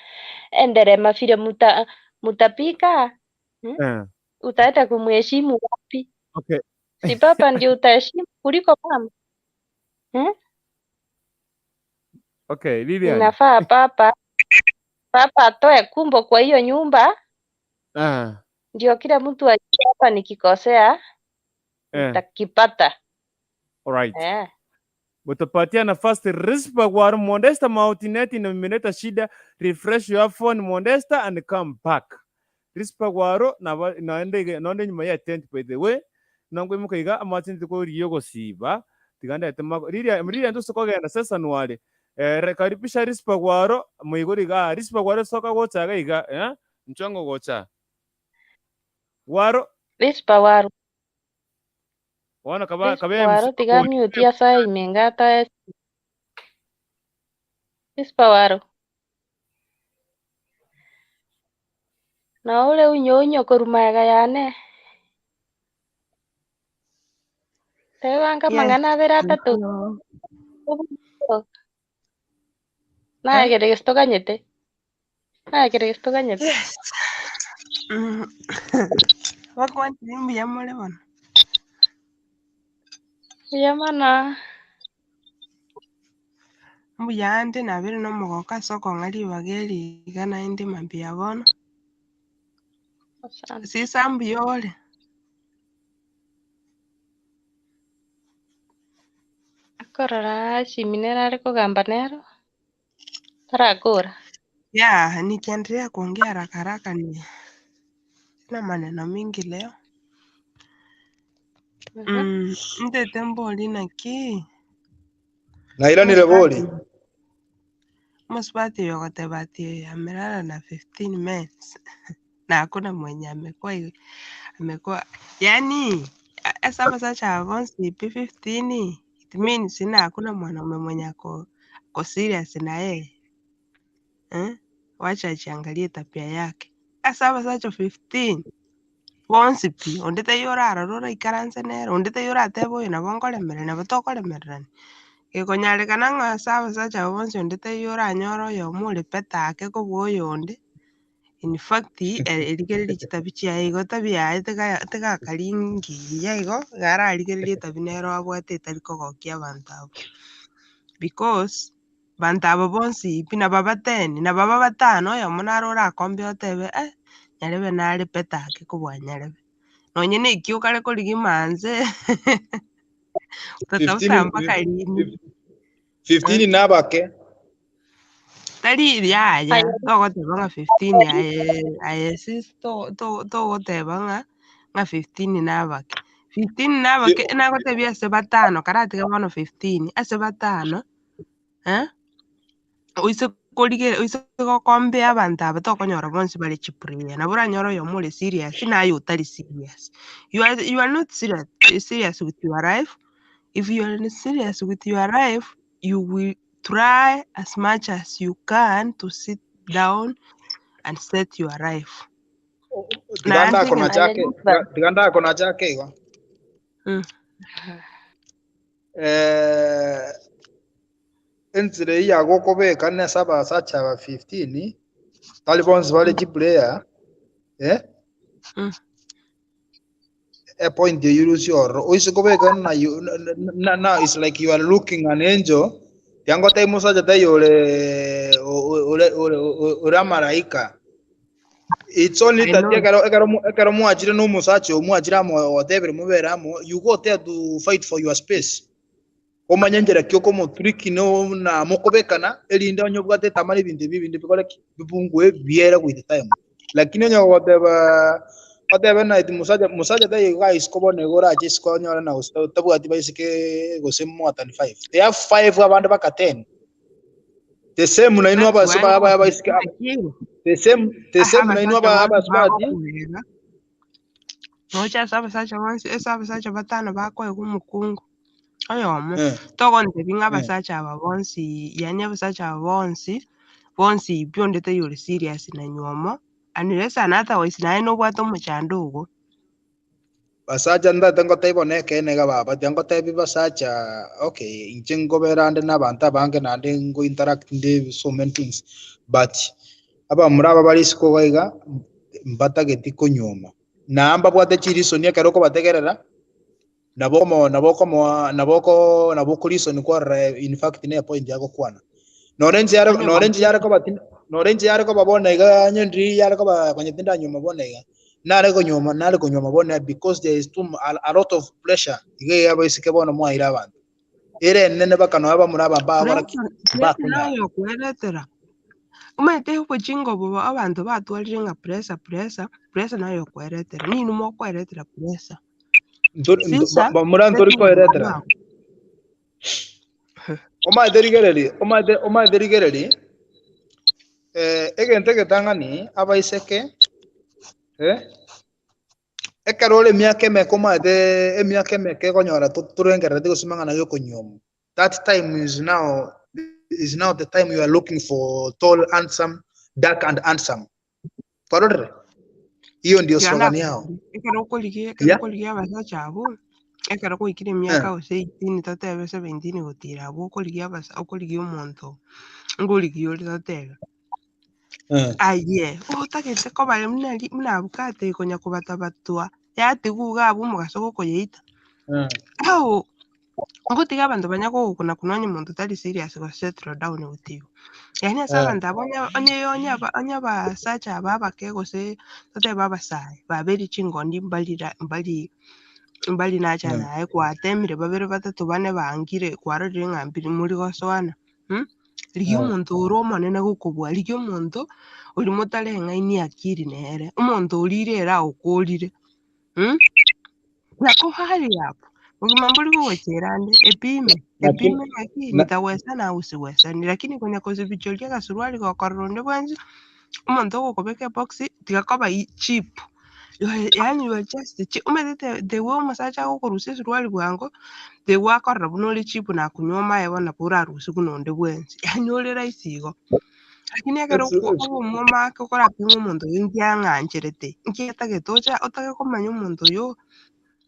enderema vile mutapika, Utaenda kumheshimu wapi? Okay. Si baba ndio utaheshimu kuliko mama, Okay, Lilian. Inafaa baba atoe kumbo kwa hiyo nyumba, ndio kila mtu ajue hapa nikikosea nitakipata. All right. Mutapatia nafasi Rispa kwa Mondesta Mautineti na imeleta shida. Refresh your phone Mondesta and come back. Rispa gwaro na naende naende nyuma ya tent by the way. Nangwe mukaiga amatindi ko riyogo siba. Tiganda etema Lilia Lilia ndo soko genda sasa nwale. Karibisha Rispa gwaro muigori ga Rispa gwaro soka gocha ga iga Mchongo gocha. Gwaro Rispa waro. Wana kaba kabe waro tiga mute ya sai mengata Rispa waro. Na ule unyo korumaga yane. Tebanga mangana vera tatu. Na kere gesto ganyete. Na kere gesto ganyete. Yes. Wakwanti mbuya mole bono. Mbuya mana. Mbuya ande nabere no mugoka ase okong'a ribaga eri iga naende mambia bono. Sisa mbuya ore. Akorora siminera ari kugamba nero. Tarakura. Ya, nikiendelea kuongea haraka haraka ni sina maneno mingi leo. Ndete mboli naki. Na ila ni leboli. Mosbati yokote bati amelala na 15 men. Na hakuna mwenye amekuwa yani asa sacha bonsi P15 it means na hakuna mwanaume mwenye ako serious na yeye. Wacha achiangalie tabia yake. Asa sacha 15 bonsi pi ondete yorara rora ikaranse nero ondete yoratebo oyo nabo nkoremerera nabo tokoremererani gekonyarikana ng'a asa sacha bonsi ondete yoranyora oyo omore petake kobua oyo onde. In fact, erigereria chitabi chiaye igo tabi yaye tegakaringiya igo iga tabi nero abwate etari kogokia abanto abo. Because banto abo bonsi pi nabo bateni nabo batano oyomo naro orakombe otebe nyarebe nare petake kobua nyarebe. Nonye na ekio okare korigia manze utatafuta mpaka lini. 15 nabake. Tari yaya togoteba ng'a 15 aye sis togoteba ng'a 15 nabake 15 nabake nagotebia ase batano karatiga bono 15 ase batano oise korigera oise gokombea abanto aba tokonyora bonsi bare chipuria nabo oranyora oyomo ore serious naye otari serious. You are not serious with your life. If you are serious with your life, you will try as much as you can to sit down and set your life. Tiganda kona chake, tiganda kona chake igo. Enzire ya gokobeka ne saba sacha ba 15 Talibans vale player A point the use your oise kobeka na you now it's like you are looking an angel. Yango tai musaja tai ore ore ore ore maraika. It's only that ekero muachire no musacha omuachira mo whatever muberamo you go there to fight for your space. Omanye njera kyoko mo trick no na mokobekana erinde onyo bwate tamari bindi bindi bikole bibungwe biera with time. Lakini onyo whatever Otebe na eti musacha musacha taiyo iga isiko bono iga orache isiko onyore na gose tabwati baiseke gose more than five. They have five abande baka 10. The same na inwe That's abase why ba ba baiseke naki the same na inwe abasacha aba bonsi abasubati bagokwega nocha ase abasacha bonsi ase abasacha batano bakoegwa omokungu oyomo togontebia ng'a abasacha aba bonsi yaani abasacha aba bonsi bonsi pi onde taiyo ore serious na nywomo unless and otherwise naye nobwate omochando ogo. Basacha ndate ngotebi bono ekeene iga baba, tiga ngotebi basacha okay inche nkobera ande na abanto abange naende ngo interact nde so many things but abamura aba bare isiko iga iga mbatageti konyuoma. Naaa mbabwate chireason ekero okobategerera nabo okomo nabo okomoa nabo oko nabo okoreason kwarora in fact na epoint agokwana. Nore inche yare Onye nore inche yare koba tindi nore inche yare koba bono iga onye ndiri yare koba konya tindanyuoma bono iga, nare konyuoma nare konyuoma bono iga because there is too a lot of pressure iga iga abaiseke bono mwaire abanto. Ere enene baka nonya bamura aba mbagokora ki? Pressure pressure Mbakonyara. naye okweretera. Omanyete obochinga obo abanto batwarire ng'a pressure pressure, pressure naye okweretera, ninwe mokweretera pressure. Ntori nto Sisa, bamura ntori settle koeretera. obogima bwao. Omanyete rigereri omanyete omanyete rigereri egento egetang'ani abaiseke ekero ore emiaka emeke omanyete emiaka emeke ekonyora torengerereti gose mang'ana ya okonyuoma. That time is now the time you are looking for tall, handsome, dark and handsome. Kwarorire? Hiyo ndio Tiga slogan yao. ndakotebia, ekero okorigia ekero okorigia abasacha abwo, ekero gwaikire emiaka gose 18 totebe 17 gotira abwo okorigia abasa okorigia omonto ngorigia ore totebe. Aye, otagete koba buna ri buna avocado ekonya kobatabatwa, yatigwa iga abwo omogaso gokoyeita. Ao, ngotiga abanto banya kogokuna kuna onye monto tari serious go settle down with you. Yaani ase abanto aba onye onye onye aba onye abasacha aba abake gose totebe abasae, babeire chingondi mbari ra mbari mbari nacha naye gwatemire babere batato bane bangire kwarorire ng'a mbiri mori gosoana Rigia omonto ore omonene gokobua, rigia omonto oria motareng'aini akiri nere, omonto orire ere agokorire Nako hurry up, obogima mbori gogochera ande, epime, Lakini epime ng'aki na nitawezana au siwezani, lakini konya kosibichoria agasuruari gokorora onde bwensi, omonto ogokobeka ebox tiga koba cheap. You are yaani you are just cheap, omanyete the way omosacha agokorusia esuruari bwango, the way akorora buna ore cheap na kunywa omaye bono nabo orarusiwe na onde bwensi, yaani ore rahisi igo. Lakini ekero okoba omwoma ake okorapima omonto oyo nki ang'ancherete, nki atagete ocha otage komanya omonto oyo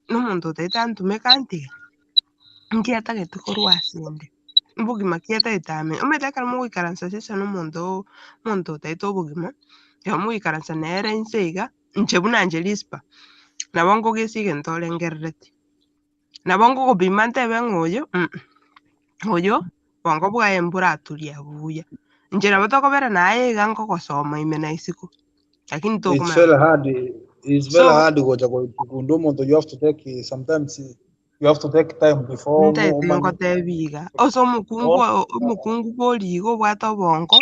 na omonto otagete antumeke antige, nki atagete korwa asende, mbogima ki atagete ame. Omanyete ekero mogoikaransa sasa na omonto omonto otagete obogima, ekero mogoikaransa nere inse iga, inche buna inche Risper, nabo nkogesia egento orengerereti. Nabo nkogopima ntebe ng'a oyo oyo bongo bwaye mboraturia buya. Inche nabo tokobera naye iga nkogosoma ime na isiko, lakini it's tokomanya very hard it's very So hard gocha kugundua omonto you have to take sometimes you have to take time before ntaete omanye nkotebi iga, ase omokungu omokungu bori iga obwate obongo,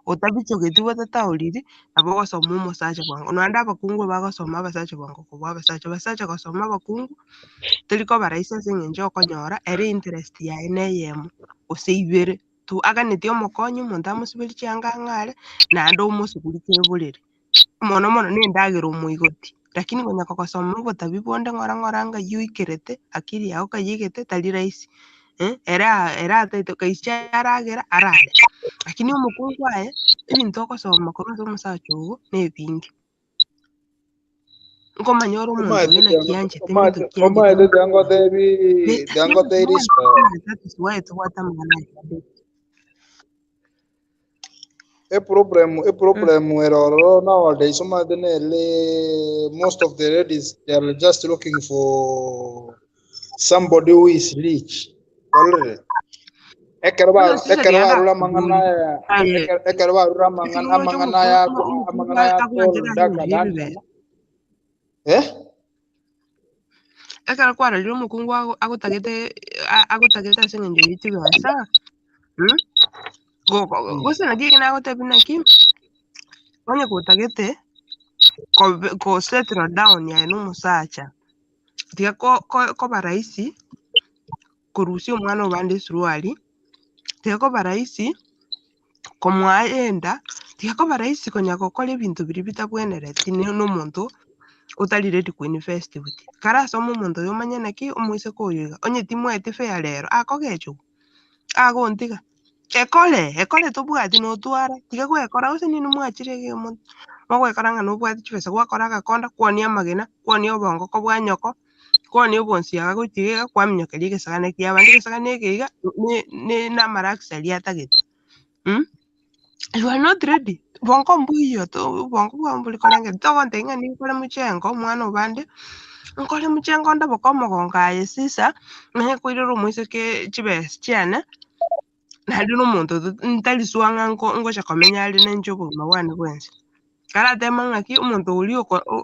otabichogeti botataoriri, nabo ogosoma omosacha bwango. Naende abakungu bagosoma abasacha bwango kobua abasacha, abasacha gosoma abakungu, teri koba rahisi ase eng'encho okonyora, ere interest yaye na eyemo, gose ibere tu, aganetie omokonyi omonto amosiberie chianga ang'are, naende omosugurikie borere. Mono mono na endagera omoigoti. Lakini konya kogosoma obotabi bonde ng'ora ng'ora ng'ai oikerete, akili yago kaiyegete tari rahisi. Ere ere ataete kaiche aragera arare. Lakini omokungu aye, ebinto ogosoma korwa ase omosacha ogo na ebinge. Nkomanya ore omonto oyo naki anchete, ebinto ki anchete Omanyete tiangotebi tiangotebi Risper that is why tobwate amang'ana aya. E problem ere ororo nowadays omanyete nere most of the ladies they are just looking for somebody who is rich. Ororire? Ekero ba Bono sisa ekero rianda barura amang'ana aya aye ekero barura amang'ana ekero ogocha amang'ana aya omokungu amang'ana aya agwanchete tall ase dark and eng'encho handsome y'ebibesa. Ekero kwarorire omokungu agotagete agotagete ase eng'encho ye chibesa, Gose naki eke nagotebia naki, onye gotagete Ko settle down yaye n'omusacha tiga koba rahisi korusia omwana obande esuruari tiga koba rahisi komwaenda tiga koba rahisi konya gokora ebinto biria bitabwenereti n'omonto otari ready kuinvest with karasoma omonto oyo omanye naki omoiseke oyo iga onye timweti fair rero akogechigwa agontiga ekore tobwati notwara tiga gwekora gose nini mwachire iga omonto mogwekora ng'a nobwate chibesa gwakora agakonda kwonia amagena kwonia obongoko bwa nyoko kwonia obonsi gochia iga kwaminyokeria egesagane kia abande egesagane eke iga na amaraxari atagete. You are not ready. Bongo mbuyo to bongo bwa mbuli korenge togonte ng'a ninkore muchengo omwana obande nkore muchengo ndaboka omogongo aye sisa naye koirera omoiseke chibesa chiane naende n'omonto ntariswa ng'a ngocha komenya are nenche obogima bwane bwensi karatema ng'aki omonto oria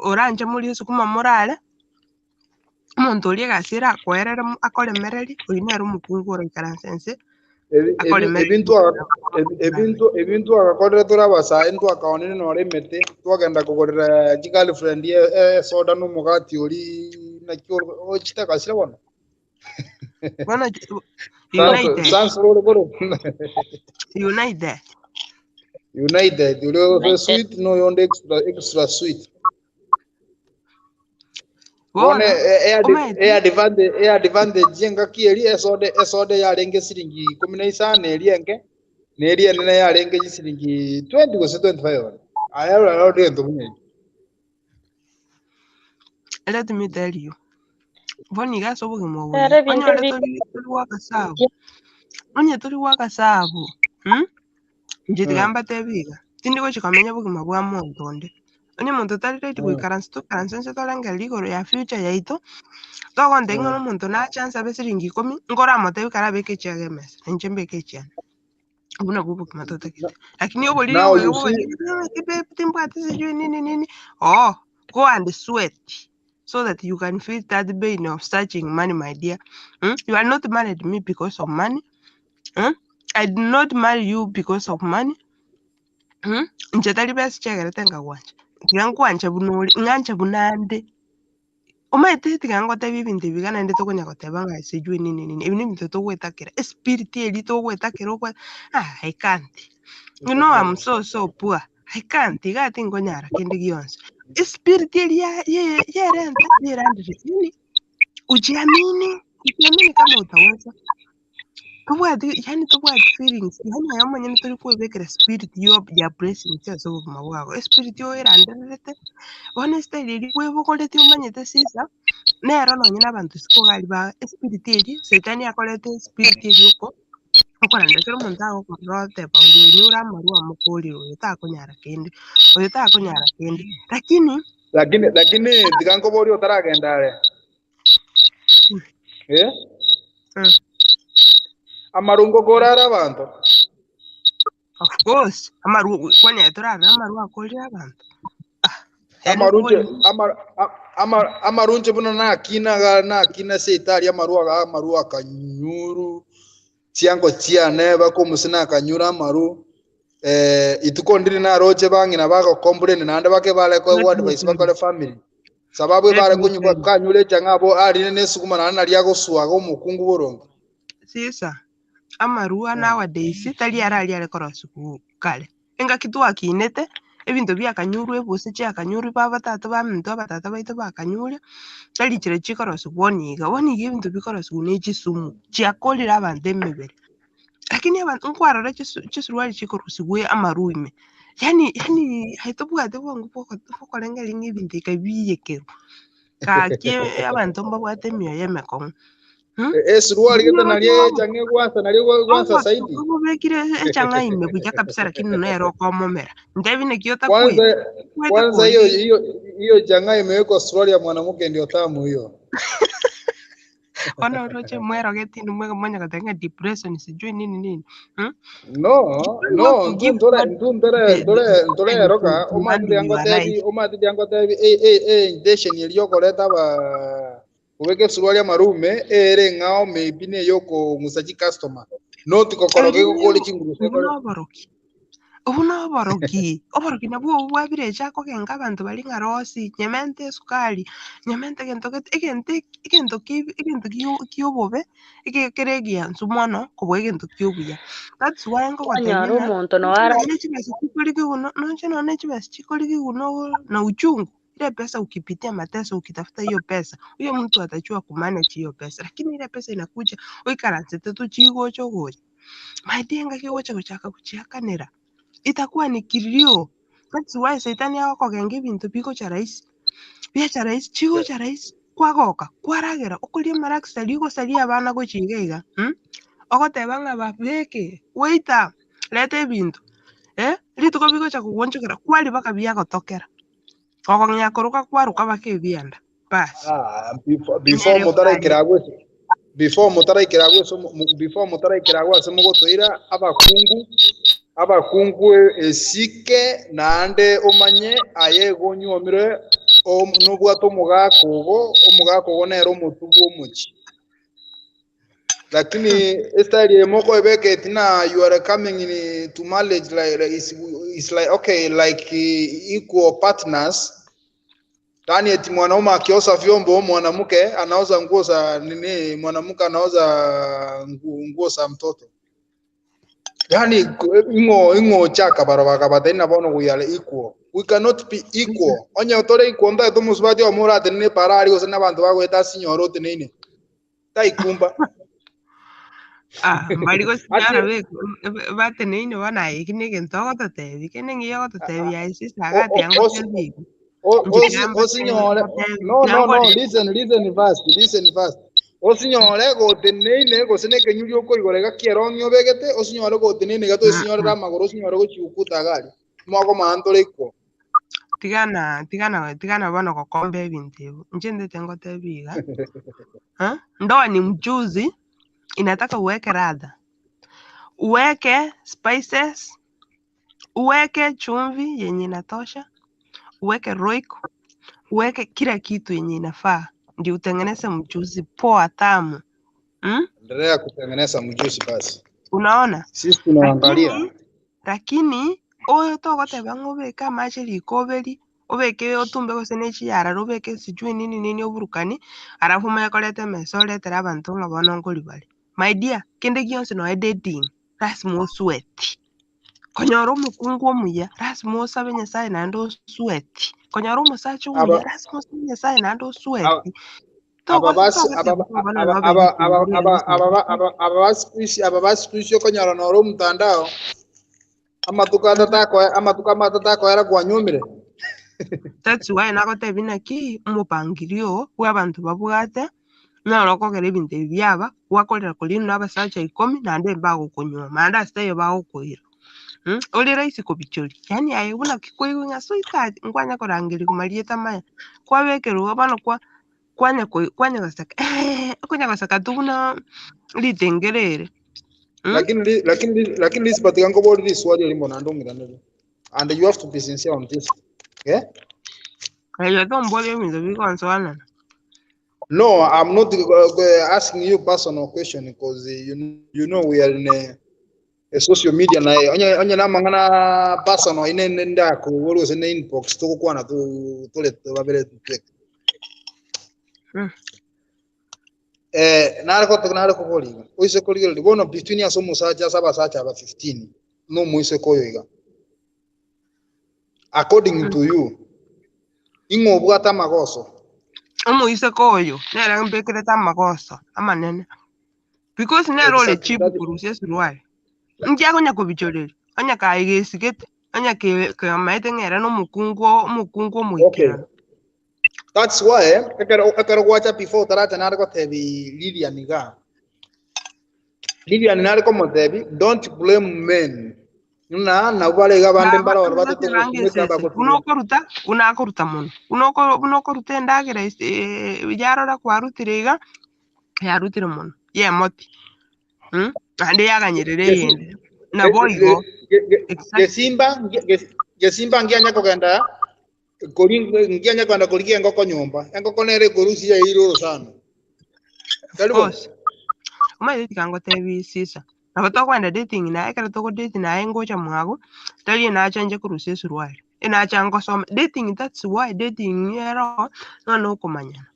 oranche morie esukuma morare omonto oria egasi ere akoerere akoremereri oria nere omokungu oraikaranse ense Ebintu agakorera tore abasae ntwakaonire nore emete twagenda kogorera chigirlfriend esoda n'omogati ori naki ochitakasire bono bono United United uri sweet no yonde extra sweet Bone advantage engaki eri esode yarenge siringi 15 eri enke neri enene yarenge siringi 20 gose 25 aya ro ndo munye. Let me tell you boni gaso obogima obo onyore tori wakasabu onye tori wakasabu nje tigamba tebiga tindi gochikamenya obogima bwa monto onde onye omonto tari ready goikaransa toikaransa nse torengera igoro ya future yaito togonte ng'a omonto nachance abe siringi 10 nkoramotebi karabeke echiaga emesa ninche mbeke echiane obwo nabwo obogima totagete lakini oboriri timbwate sijui nini nini oh go and sweat so that you can feel that pain of searching money, my dear. You are not married me because of money. I did not marry you because of money. Nche tari besa chiagerete nkagwancha tiga nkwancha buna ori ng'anche buna ande omanyete tiga ngotebi ebinto ebi iga naende tokonya goteba ng'a sijui nini nini ebi na ebinto togwetakera espirit eri togwetakera okwa I can't. You know I'm so poor. I can't iga tinkonyara kende gionsi espirit eri yerenta yerandire yani ujiamini kama utaweza tobwati yani tobwati feelings yani ayo manyene tori kwebekera spirit yo ya blessing ase obogima bwago espirit yo erandererete bono estyle eri kwebokorete omanyete sisa nero nonye na abanto isiko gari ba espirit eri setani akorete spirit eri oko okoranda ekero omonto agokorora oteba oyo onyure amarwa amokorire oyo takonyara kende oyo takonyara kende lakini tiga nkobori otaragenda are amarungo gorara abantu of course amaru kwanya torara amaru akorire abantu amarunje buna nakina setari amaru akanyuru chiango chiane bakomusina akanyura amaru ituko ndiri naroche bangina bagokomplain nande bake bare ko advice bakore family sababu bare kunyuka kanyure changabo arine nesukuma nana nari agoswaga omukungu borongo sisa amarua nowadays tari arari are korosiku kare engaki twakinete ebinto biakanyurwe ebose chiakanyurwe babatata baminto abatata baito bakanyure tari chire chikorosiku boniga boniga ebinto bikorosiku ne chisumu chiakorire abanto emebere lakini abantu nkwarora chisuruari chikorosigwe amaru ime yani haitobwate bwangu bwokorengeri ng'a ebinto ikabiyekerwa kaki abanto mbabwate emioyo emekong'u Esuruari gete nari echange gwansa nari gwansa zaidi obekire echanga ime buya kabisa lakini nero komomera ndebi nekio takwe kwanza hiyo changa imewekwa suruali ya mwanamke ndio tamu hiyo. Ona roche mwero geti ni mwega mwanya katenga depression sijui nini nini. No ndore roka omati yango tebi intention iliyokoleta ba ubeke suruali ya marume ere ngao maybe ne yoko musachi customer not kokoroge kokoli chinguru noboroki Obu noborogi, oborogi nabwo bwabirecha kogenga abanto bari ng'a rosi, nyemente esukari, nyemente egento gete egento egento ki egento kio obobe, egekere egiansu mono kobua egento kia obuya. That's why nkogotebia Kwanyora ng'a omonto nonche noara nonye chibesa chikorigigwa nonche nonye chibesa chikorigigwa na uchungu, ile pesa ukipitia mateso ukitafuta hiyo pesa, huyo mtu atajua kumanage hiyo pesa, lakini ile pesa inakuja oikaransete tu chigocha ogocha. My dear, ngaki ogocha gochaka gochiakanera itakuwa ni kilio. That's why saitani agokogenga ebinto bigocha rahisi, biacha rahisi, chigocha rahisi, kwagoka, kwaragera, okoria amaraxari, ogosaria abana gochia iga iga, Ogoteba ng'a babeke, waiter, reta ebinto, rituko bigocha kogwonchokera, kwari baka biagotokera. Okong'ea koroka kwaruka baka ebianda, bas. Ah, before Nere mutaraikera kwari. agwese before mutaraikera agwese before mutaraikera agwase mugotoira abakungu abakungu esike naende omanye aye gonyuomire nobwate omogaka ogo omogaka ogo nere omotu bwa omochi lakini estyle yemoko ebeketi na you are coming in to marriage like it's like okay like equal partners. Yani eti mwanaume akiosa vyombo mwanamke anaoza nguo za nini, mwanamke anaoza nguo za mtoto. Yani ing'o ing'o chaka barabaka bataina bono we are equal. We cannot be equal. Onye otore equal nda tomusubati omurate ne parari gose n'abantu bagweta sinyoro oteneine. Taikumba. Ah, mbari gosinyora Ati bateneine bono aye eki na egento ogototebi, kende ng'iyo ogototebi aye sisagati angotebi igo. Nche osinyore no no no listen listen fast listen fast osinyore goteneine gose na ekenyuri okoigora iga kierong'i obegete osinyore goteneine iga tosinyorere amagoro osinyore gochiukuta gari mwakomanya ntore equal. Tigana tigana tigana bono gokomba ebinto ebi. Inche ndete ngotebi iga. Ha? Ndoa ni mchuzi, inataka uweke ladha, uweke spices, uweke chumvi yenye inatosha, uweke royco, uweke kila kitu yenye inafaa, ndio utengeneze mchuzi poa tamu. Endelea kutengeneza mjusi basi. Unaona? Sisi tunaangalia. Lakini oyo togoteba ng'a obeke amache riko oberi, obeke otumbe gose na echiyarare obeke sijui nini nini oburukani, alafu omanye koreta emesa oretere abanto ng'a bono nkori bare. My dear, kende gionsi noe dating, lasima osweti. Konyora omokungu omuya, lasima osabe Nyasaye naende osweti. Konyora omosacha omuya, lasima osabe Nyasaye naende osweti. Aba basi Togoteba aba ng'a bono aba nobe aba aba ebitunguru aba ebisima. aba aba aba basikuisi aba basikuisi okonyora noro omotandao amatuko atatako amatuko amatatakoera kwanyumire. That's why nagotebi naki omopangirio bwa abanto babwate naro okogera ebinto ebi biaba gwakorera korina na abasacha ikomi naende mbagokonywa naende ase taiyo bagokoira. Ore rahisi kobichoria yaani aye buna kikoigwa ng'a sweetheart nkwanya korangeria marieta maya kwabekerwa bono kwa kwanya kwanya goseka okonya goseka tu buna ritengerere. Lakini lakini lakini Lisbeth ngobori riswali limo naende ong'iranere. And you have to be sincere on this. Yeah? Eyo tombori ebinto bigonsoanana. No, I'm not asking you personal question because you know we are in a social media na onye onye namang'ana personal ine ndako gose ne inbox tugukwana tu tule babere tutweke. Nare koboriga oise korigereri bono between ase omosacha ase abasacha aba 15 no moise koyo iga according to you ing'o obwate amagoso Omoise koyo nere mbekerete amagoso amanene because nere ore exactly cheap that korusia esuruari nkiakonya kobichoreria onya kaegesigete onya kemaete ng'ere na omokungu omokungu okay omoikeranu. That's why ekero ekero gwacha before taracha nare gotebi Lilian iga Lilian nare komotebi don't blame men na nabo bare iga bande Baba mbaroro batete abatebange gotumeka esese buna bagotumeka okoruta buna akoruta mono buna buna okoruta endagera yarora kwarutire iga yarutire mono yemoti. Naende yaganyerera eyende nabo igo exactly. Gesimba gesimba ngianya kogenda kori ngianya kogenda korigia engoko nyomba engoko nere ekorusia eiroro sana Of tari bo course omaete tiga ngotebi sisa Nabo tokwenda dating naye ekero togodate naye ngocha mwago tari nacha nche korusia esuruari enacha ngosoma dating, that's why dating ero nono okomanyana.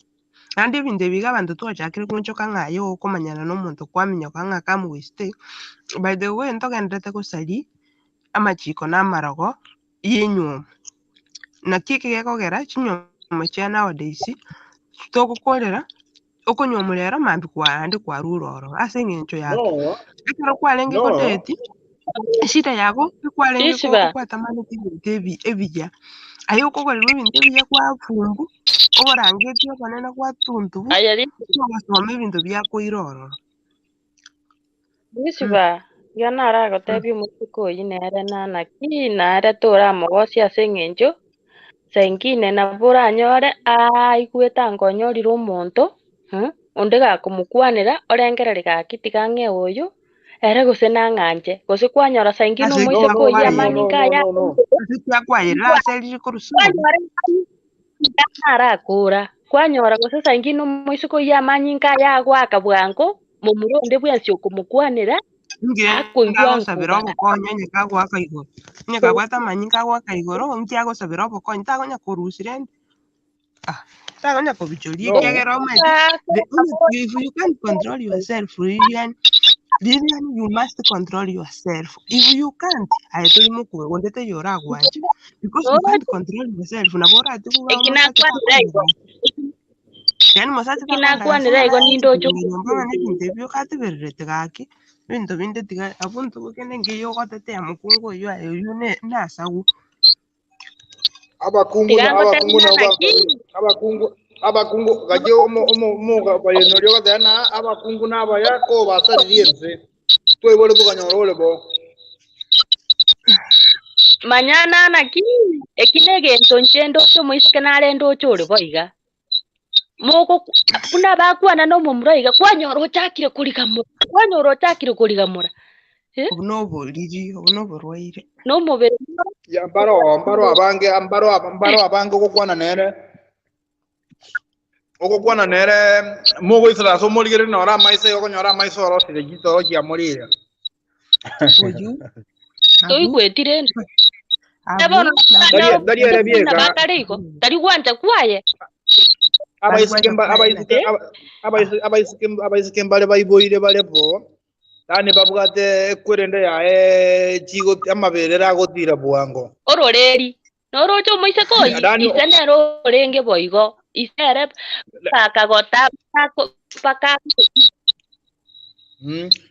Naende ebinto ebi iga abanto twachakire goonchoka ng'a aye okomanyana na omonto kwaminyoka ng'a come we stay. By the way ntogenderete gosari amachiko na amarogo ya enywomo. Naki eke gekogera chinywomo chia nowadays togokorera okonywa rero mambi kwaande kwarure ororo ase eng'encho yake. No, Ekero kwarenge no. godate eshida yago ekwarenge Risiba. okwatamanete ebinto ebiya aye okogorerwa ebinto ebiya kwa fumbu oborangeti obonene gwa tuntubu Aya ogasoma ebinto biakoira ororo. Risiba iga naragotebia omotuko oyio nere nanaki nere toramogosia ase eng'encho saingine nabo oranyore aigwete angonyorire omonto onde gakomokwanera orengereri gaki tiga ng'ee oyo ere gose nang'anche gose kwanyora saingine Ase No, omoiseke no, oyio no, no, amanyinga no, aya no, no. Ase kiakwayerera ase erire korwa kwanyora narakura kwanyora gose saingine omoiseke oyio amanyinga aya agwaka bwango momura onde bwensi okomokwanera Nge akoigwa ngagosabera nkobara obokonyi onye kagwaka igoro onye kabwate amanyinga agwaka igoro nki agosabera obokonyi tagonya korusire ende ah tagonya kobichoria No. ekiagera omanyete the only if you can't control yourself, Lilian, Lilian, you must control yourself. If you can't, aye tori mokwe ondete yoragwancha because you can't control yourself nabo orati kuba omosacha ekinakwanera igo takoenda yani mosacha takoenda ekinakwanera gase igo nindoche aranyora nyomba ng'a ebinto ebio okatebererete gaki ebinto binde tiga abwo ntuko kende nkiyo ogotetea mokungu oywo aye oywo nasagu Abakungu tiga na abakungu ngotebia nabo naki abakungu abakungu gaje omo omo omo bayeno ryo na abakungu nabaya ko basaririe ense twebole tukanyora ole bo manyana naki eki na egento nche ndoche omoiseke nare ndoche ore boiga moko buna bakwana na omomura iga kwanyora ochakire korigamora kwanyora ochakire korigamora obu na oboriri obu na oborwaire na omobere ya mbaro mbaro abange mbaro mbaro abange ogokwana nere ogokwana nere mogoisera ase omorigere nora amaiso okonyora amaiso orosire chitoro chiamorire oyu abu toigwetire ende abu bono Tari tari ere buna bieka bakare igo tari gwancha kwaye bari abaiseke gwancha mba kwaye abaiseke naki abaiseke abaiseke mbare baiboire barebo yani babwate ekwerende yae chigo amaberera agotira bwango ororeri noroche omoiseke oyi yani ise nere orenge boigo ise ere bakagota baka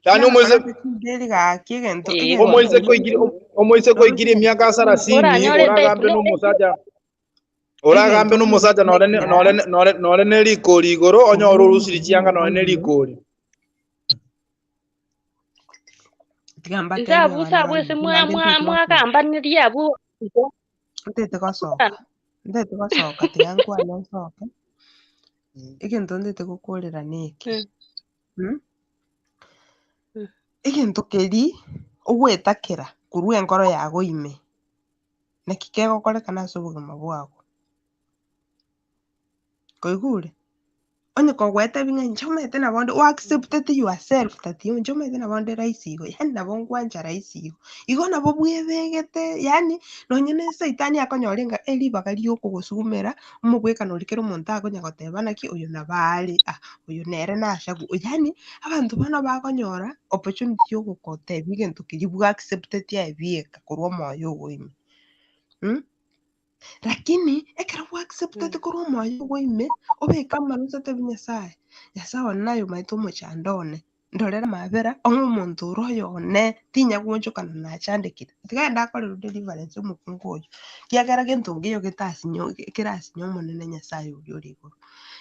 yani omoise nabakorete chinderi gaki egento igo egento omoiseke oikire omoiseke oikire emiaka sarasini oranyore oragambe type n'omosacha oragambe egento n'omosacha nore nore nore nore nerikori igoro onyore orusiri chianga nore nerikori tiga ise mbatebie abu abana ase abwo bane ase tiga mbe ntete gosoka mwagambanirie abwo igo ntete gosoka tiga nkwane nsoke egento ntete gokorera neke Egento keri ogwetakera korwa enkoro yago ime naki kegokorekana ase obogima bwago koigure onye kogwetebia ng'a inche omanyete nabo onde oacceptete yourself that inche omanyete nabo onde rahisi igo yaani nabo nkwancha rahisi igo igo nabo bwebegete yaani nonye na esaitani akonyora enga eribaga riokogosumera omobwekano oria kera omonto akonya goteba naki oyo nabo are ah oyo nere nasagu yaani abanto bano bakonyora opportunity yogokotebia egento keria bwaacceptete aye bieka korwa omoyo ogo ime. Lakini ekero bwaacceptete korwa omoyo ogo ime obeke amaroso otebi Nyasaye Nyasaye one naye omaete omochando one ndorere amabera ong'e omonto ore oyo one tinya gwochokana nachandekire tiga ndakorerwa deliverance omokungu oyo kiagera gento ngeyo getasinyo kerasinyo omonene Nyasaye oria ore igoro.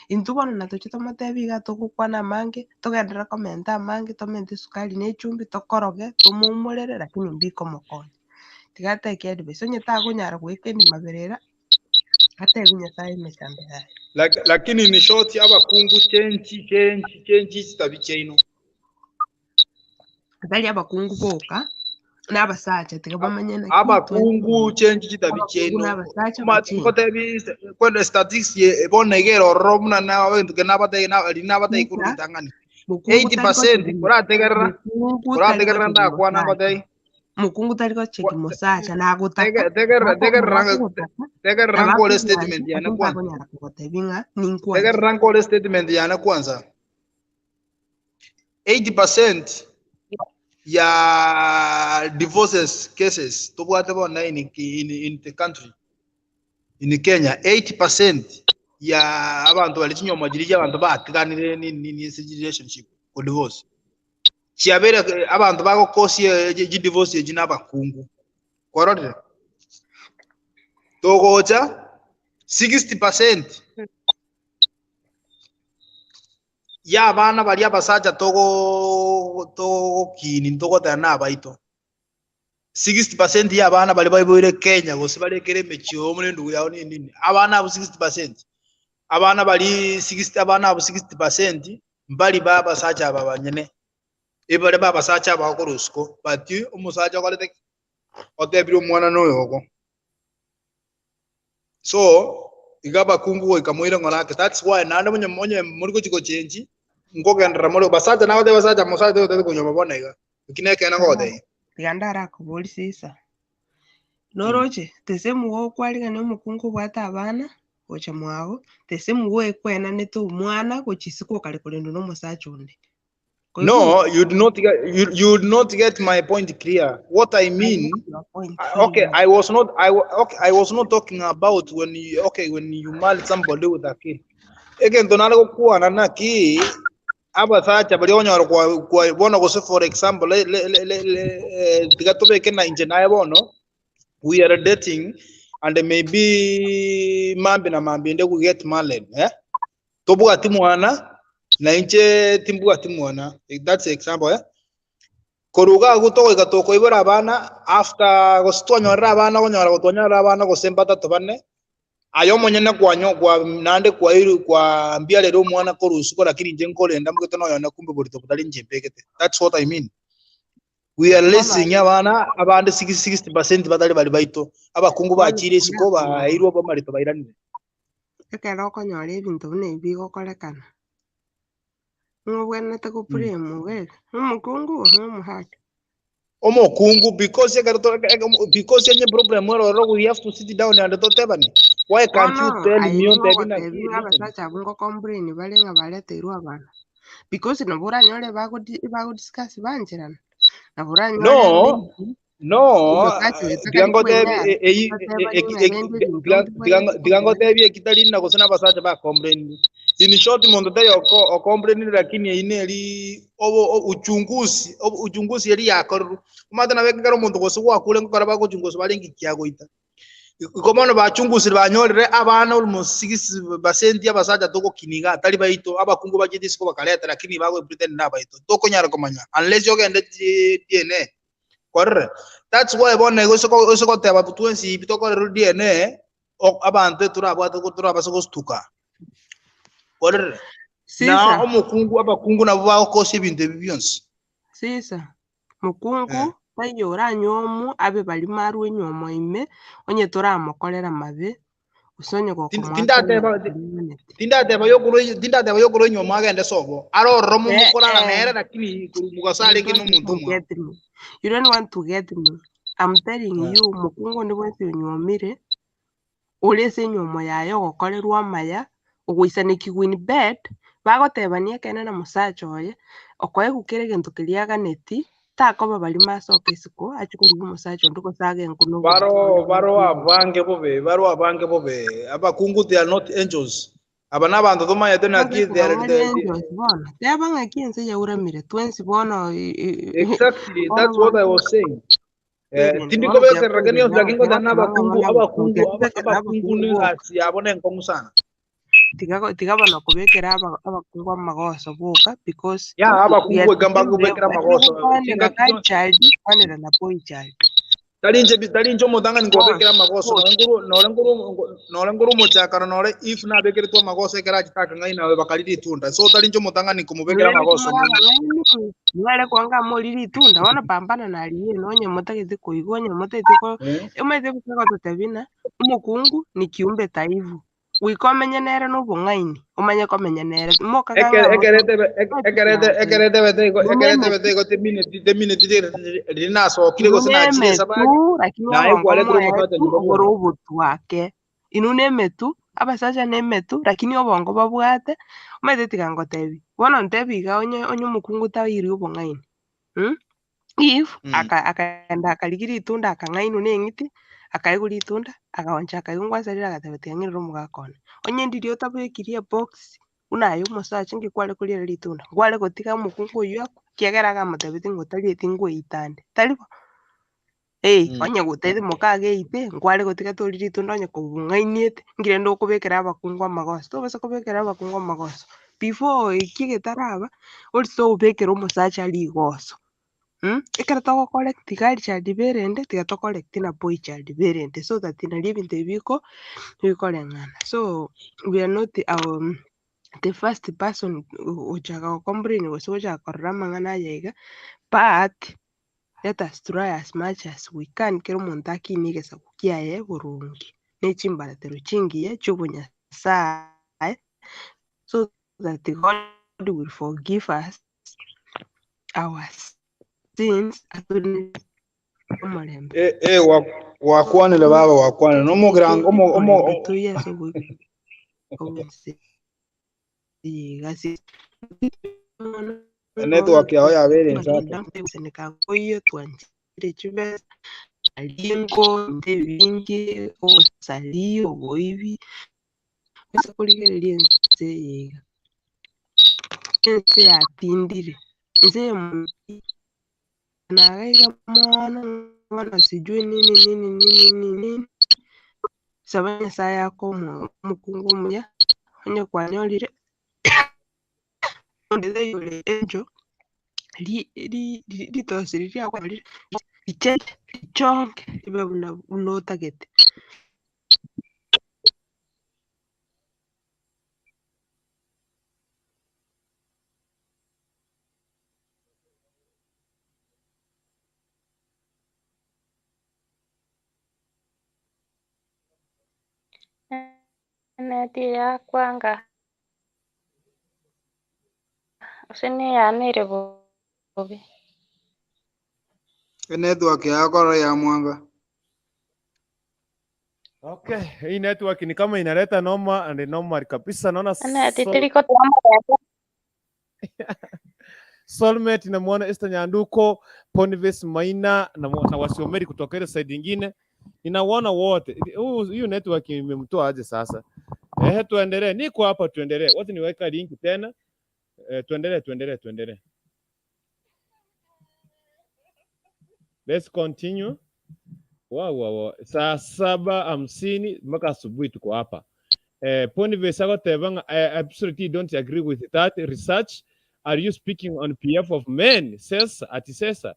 Intwe bono natoche tomotebi iga togokwana amange togenderere komenta amange tomente esukari na echumbi tokoroge tomoumorere lakini mbikomokonya tiga ateke advice onye tagonyara goika emimaberera atebi Nyasaye emechando yaye. Lakini ni short abakungu chenchi chenchi chenchi chitabi chaino Atari abakungu boka n'abasacha tiga bamanye naki abakungu chenchi chitabi abakungu chaino n'abasacha bachenji kotebi kwenda statistics ye bona igero ororo muna na abantu ke nabate na ri nabate Sasa ikurutangani Mokungu tari 80% gocheki korategerera mokungu tari korategerera gocheki ndakwana mosacha. ngotei. Mokungu tari gocheki mosacha nagotaka Tegerera tegerera nabakogotaka tegerera nkore nabakogwancha statement yane lakini kwanza. takonyara kogotebi ng'a ninkwanchete. Tegerera nkore statement yane kwanza. 80% ya divorces cases tobwate bona in the country, in Kenya, 80% ya abantu bali chinyoma jiri abantu batiganire ni relationship ko divorce chiabere abantu bagokosie ji divorce ji nabakungu kwarorire togocha 60% ya abana bari abasacha togo togokini togotana nabaito 60% ya abana bari baiboire Kenya gose barekere emechio omure ndugu yao nini nini abana abo 60% abana bari 60 abana abo 60% mbali ba abasacha aba banyene ebare ba abasacha abakorosiko but omusacha okorete otebire omwana noyoko so igaba kungu ikamuira ngorake. That's why nande munye munye muri kuchiko chenji ngogendera muri basacha nawe de basacha musacha de kunyoma bona iga kineke na ngode Tiga ndarakobori sisa. Noroche tese mugo okwarigania omokungu obwate abana gocha mwago tese mugo ekwenanete omwana gochia isiko okare korendwa na omosacha onde. No, Koigwa you do not get you do not get my point clear. What I I mean, get your point very okay, well. I was not I okay, I was not talking about when you okay when you marry somebody with a kid. Again, tonale kuwa na ki abasacha bali onyora kwa bono gose for example le le le, le, le tiga tobeke na inje naye bono we are dating and maybe mambi na mambi nde we get married, eh, tobwati mwana na inche timbwati mwana. That's example, eh, koruga gutogoika tokoibora abana after gose twanyorera abana gonyora gotwanyorera abana gose mbatatu bane ayo monyene kwanyo kwa nande kwa iru kwa mbiarera omwana korusuko lakini inche nkorenda mugete noyone kumbe borito butari inche mbegete. That's what I mean. We are Bono raising abana abande 60% batari bari baito abakungu bono bachire isiko ndakonyora bairwo bamarito bairanire ekero okonyora ebinto buna ebi bigokorekana ng'obwenerete goprame ogere omokungu gose omosacha. Omokungu because because enye problem eroro we have to sit down and totebani. Why can't you Bono tell aye me nigo ontebi naki ogotebi ng'a listen abasacha abwo ngocomplain bare ng'a bareteirwe abana because nabo oranyore bagodiscuss bancherana nabo oranyore no maybe no omosacha oyo takari tiga ngotebi kwenyara eyi batebani ng'a rende ebinto mbibwenerete tiga kogenda. Ngotebi ekitari na gose n'abasacha ba complain. In short mundu tayo o complain lakini eine eri obo uchunguzi uchunguzi eri yakorerwa omate nabe ekero omonto gose gwakure nkokora bagochunguza barenge kiagoita iko bono bachungusire banyorire abana almost 6% abasacha togokiniga atari baito abakungu bachete isiko bakareta lakini bago pretend na baito tokonyara komanya unless ogende DNA korere. That's why bono igo osogoteba twensi ibi tokorerwa DNA abantu turabwate turabase gostuka korere na Sisa omokungu abakungu nabo bagokosa ebinto ebi bionsi. Sisa mokungu taiyo oranywa omo abe bari marwa enywomo ime onye toramokorera mabe gose onye gokomoakera Tindateba yokuro tindateba yokuro enywomo agende sobo arororo mokorara nere lakini You mugasarenge don't nomonto even omwabo. get me. You don't want to get me. I'm telling you mokungu onde bwensi onywomire ore ase enywomo yaye ogokorerwa amaya ogoisanekigwa in bed bagotebania ekene na mosacha oye okoegwa kera egento keria aganeti takoba bari masoka isiko achie korigia omosacha onde gose agenku na Baro oborito baro abange bobe baro abange bobe abakungu they are not angels aba nabantu tomayete naki Tobekera they are bari the, angels bono teba ng'aki ense yauramire twensi bono exactly bono that's what bono I was saying. period bono Tindikobekerera tiakwirira keni lakini tiga ngotana tebanga abakungu bono abakungu tiga abakungu abakungu ni boka gasi yabo nenkongu sana tiga tiga bono kobekera abakungu amagoso boka because ya we abakungu are egamba still there kubekera ekero amagoso gokwanera chingaki girl chionsi child kwanera na boy child tarinche omotang'ani nkobekera both amagoso both nore nkuru omochakano nore if nabekeretwe amagoso ekero achitaka ng'ai nawe bakarira itunda so tarinche omotang'ani nkomobekera mwere amagoso kimora abang'aini mwere kwanga morire itunda bono pambana nariye nonye motagete koigwa onye motagete ko Eh? omanyete gototebi na omokungu ni kiumbe taifu. Goika omenye nere na obong'aini, omanye komenya nere, mokaga Ekere ng'a ekere moto tebe ekere ekere tebe teigo ekere tebe emetu teigo temineti riri nasokire gose nachire esabari emetu lakini naye obongo kwaretire omosacha moetu nyomba obore bwoye. obotwake. Inwe na emetu, abasacha na emetu, lakini obongo babwate, omanyete tiga ngotebi, bono ntebi iga onye onye omokungu tairi obong'aini, If akaenda akarigia ritunda akang'ainwa na eng'iti, akaigwa ritunda, akaoncha akaigwa ngwasarire agateba tiga ng'irere omogaka one. Onye ndiri otabekirie ebox, buna aye omosacha nki kware koriera ritunda, nkware gotiga omokungu oywo akwe, kiagera agamotebetie ng'a otarieti ngoitande, tari bo? Onye gotaete mokageite, nkware gotiga tori ritunda onye kobung'ainiete, nki rende okobekera abakungu amagoso, tobasa kobekera abakungu amagoso. Before eki getaraba, orise obekere omosacha rigoso. Ekero togocorrect girl child berende, tiga tocorrect na boy child berende so that nari ebinto ebi biko bikoreng'ana. So we are not the first person gochaka gocomplain gose gochaka korora amang'ana aya iga, but let us try as much as we can kera omonto akinie egesaku kiaye boronge, na echimbaratero chingiya chia obonyasaye so that God will forgive us our sins atone omorembe. Wakwanire baba wakwanire nomogera omo omo Omorembe toiyo ase obonse igasi network yao yabere nsake. Koiyo twanchire chibesa alingo nte bingi osalio oboibi ase korigereria ense yega ense yatindire ense nagaiga mono bono sijui nini nini nini nini nini saba Nyasaye ako omokungu omuya onye kwanyorire ondethe yore enjo ritosi riria kwanyorire richende richonge ribe buna buna otagete. Neti yakwanga usiniyanire bubi. Network yakoro ya mwanga. Okay, hii network ni kama inaleta noma and noma kabisa. Naona Neti tiriko twamurete. Soulmate namuona Esther Nyanduko, Ponives Maina na Wasiomeri kutoka ile side nyingine. Ninawaona wote. Huyu network imemtoa aje sasa? Tuendelee. Niko hapa tuendelee. Wote niweka link tena. Tuendelee, tuendelee, tuendelee. Let's continue. Wow. Saa 7:50 mpaka asubuhi tuko hapa. Ponives agoteba I absolutely don't agree with that research. Are you speaking on behalf of men? Sesa, ati sesa.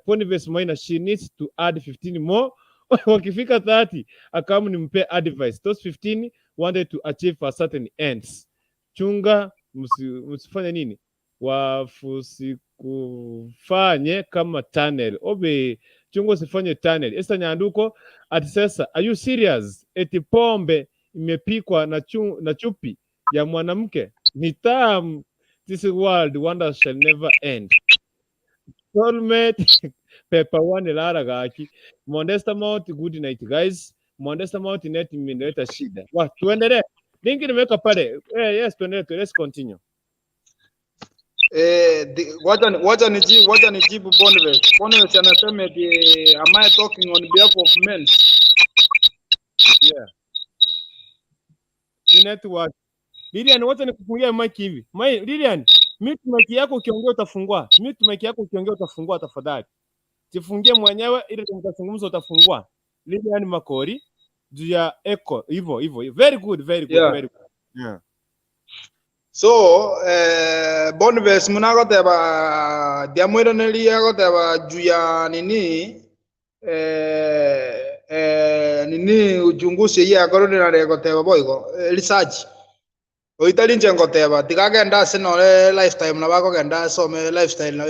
Ponives Maina, she needs to add 15 more. Wakifika 30, akamu nimpe advice. Those 15 wanted to achieve a certain ends. Chunga, msifanye nini? Wafusikufanye kama tunnel. Obe, chunga usifanye tunnel. Esther Nyanduko, ati sasa, are you serious? Eti pombe imepikwa na chupi ya mwanamke. Ni tamu. This world wonder shall never end. Soulmate, Pepper one lara gaki. Mondesta Mount, good night guys. Mondesta Mount net imeleta shida. Wa, tuendelee. Link nimeweka pale. Yes, tuendelee, let's continue. Wacha nijibu Boniface. Boniface anasema eti am I talking on behalf of men? Yeah. Ni network. Lilian, wacha nikufungie mic hivi. Lilian, mute mic yako ukiongea utafungua. Mute mic yako ukiongea utafungua tafadhali. Jifungie mwenyewe ili mtazungumza utafungua. Lilian Makori juu ya echo hivyo hivyo. Very good, very good, Yeah. very good. Yeah. So, Boniface munagoteba ndiamwiranĩria goteba juu ya nini nini uchunguzi iya akorwo ndĩrarĩa goteba boigo research oitari nche ngoteba tigagenda ase nore lifetime na bakogenda asome lifestyle na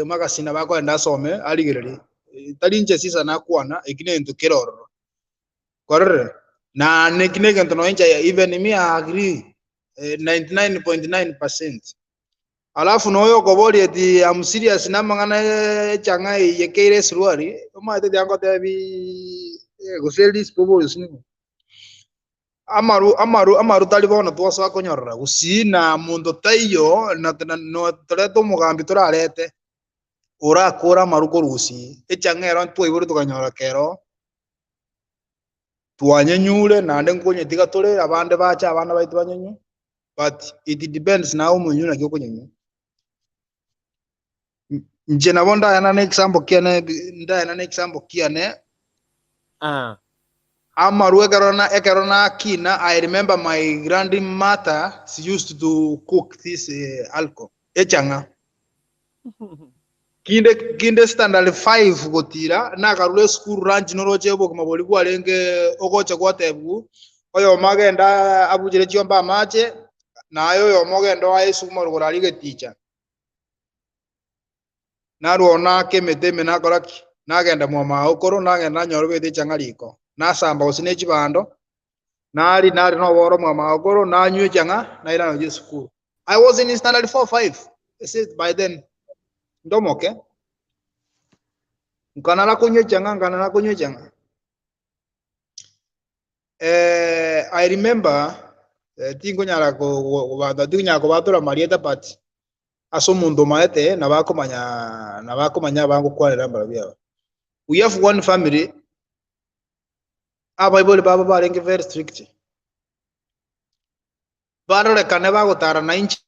magazine na bakogenda asome arigererie itari nche sisa nakwana eki nento kerororo korere Na nekinegento noincha even me I agree 99.9%. Alafu noyo kobori eti I'm serious namang'ana echang'a yekeire suruari omaete tiango tebi gose bobo sini amaru amaru amaru tari bono twasoa konyorora gusii na mundu taiyo na no torete omogambi torarete orakora amaru korusi echang'a ero twaibore tukanyora kero twanyenyure nande nkonye tiga tore abande bacha abana baitu banyenyu. But it depends na omunyu nakio konyenyu. Nje nabo ndayana na example kiane ndayana na example kiane. Ah. Amaru ekero na kina. I remember my grandmother, she used to cook this alcohol echanga. Kinde standard 5 gotira na karule school ranch noroche obokima bori bwarenge ogocha gwatebu oyo magenda abujire chiomba amache nayo yo mogenda wa Yesu morugora arige teacher naruona kemeteme nakoraki nagenda mwama okoro nagenda nyorobete changa riko nasamba gose chibando nari nari no boro mwama okoro nanywe changa nairana je school. I was in standard 4 5 said by then ndomoke nkanala kunywe changa nkanala kunywe changa. I remember tingonyara ko bata tinyara ko batura Marieta but aso mundo maete nabakomanya bangu kwanira mbara. We have one family abaiboli baba barenge very strict barorekane bagotara na inche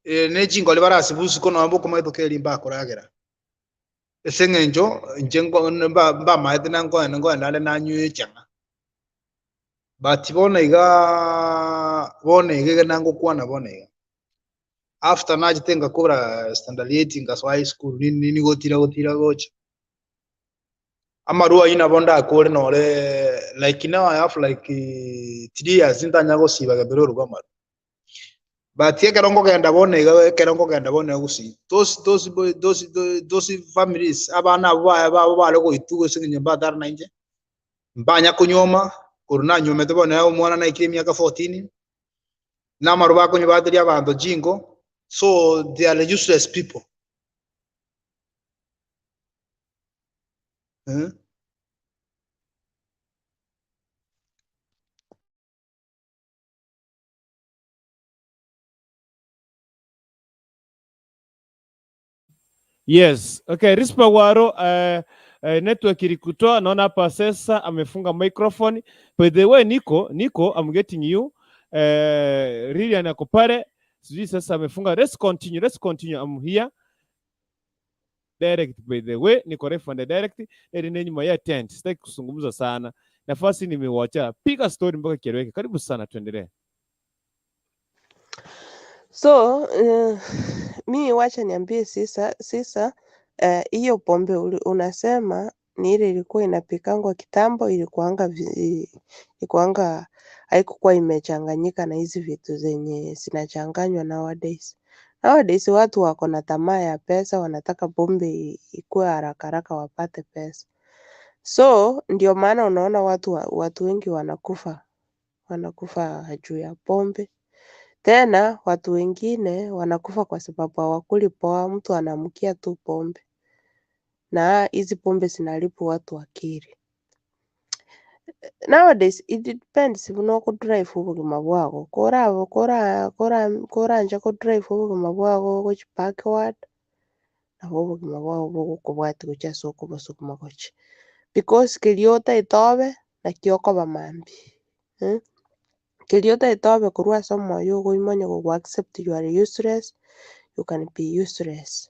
nechingoli barasibusi kono ambo maitho kerimba akoragera ese ng'encho inche mba maete nangoe ngoe nande nanywe changa but bona iga nangokwana bona iga after najitenga kubra standard 8 ngaso high school nini gotira gocha amarua ina bonda akore nore like now I have like 3 years ntanya gosiba gebero rugamaru but ekero ngogenda bona iga ekero ngogenda bona gusi those families abana abo bale goitugo sinye mbatara na inje mbanya kunyoma kuruna nyomete bona omwana na ikiri miaka 14 namaru bakonyo batiri abantu jingo. So they are useless people. Yes. Okay, Rispa Waro, network ilikutoa. Naona hapa sasa amefunga microphone. By the way, Nico, I'm getting you. Lilian ako pale. Sijui sasa amefunga. Let's continue. I'm here. Direct by the way, niko refu and direct. Eri nyuma ya tent. Sitaki kuzungumza sana. Nafasi nimewacha. Piga story mpaka kieleweke. Karibu sana, tuendelee. So, mi wacha niambie sisa hiyo pombe unasema ni ile ilikuwa inapikangwa kitambo, ilikuanga haikukuwa imechanganyika na hizi vitu zenye zinachanganywa nowadays. Nowadays watu wako na tamaa ya pesa, wanataka pombe ikuwe haraka haraka wapate pesa. So ndio maana unaona watu wengi wanakufa juu ya pombe. Tena watu wengine wanakufa kwa sababu hawakuli poa, mtu anaamkia tu pombe. Na hizi pombe zinaharibu watu akili. Nowadays it depends buna okudrive obogima bwako. Koranja kodrive obogima bwako gochi backward nabo obogima bwako bogokobwati gochi ase okobosukuma gochi. Because keria otaitobe nakio okoba mambi. Keria otaitobe korwa ase omoyo ogoimanya gogo accept you are useless, you can be useless.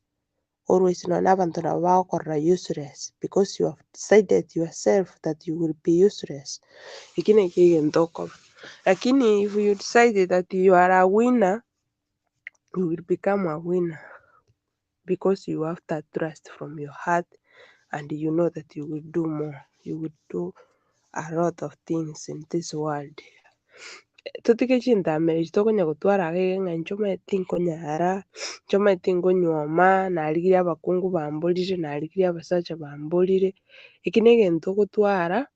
Always no abantu nabo bagokorora useless because you have decided yourself that you will be useless. Iki nekio egento okoba. Lakini if you decided that you are a winner, you will become a winner because you have that trust from your heart and you know that you will do more. You will do a lot of things in this world. Totige chintamere tokonya gotwara age ng'a inche omanyete nkonyara, inche omanyete nkonywoma, narigirie abakungu bamborire, narigirie abasacha bamborire. Eki na egento ogotwara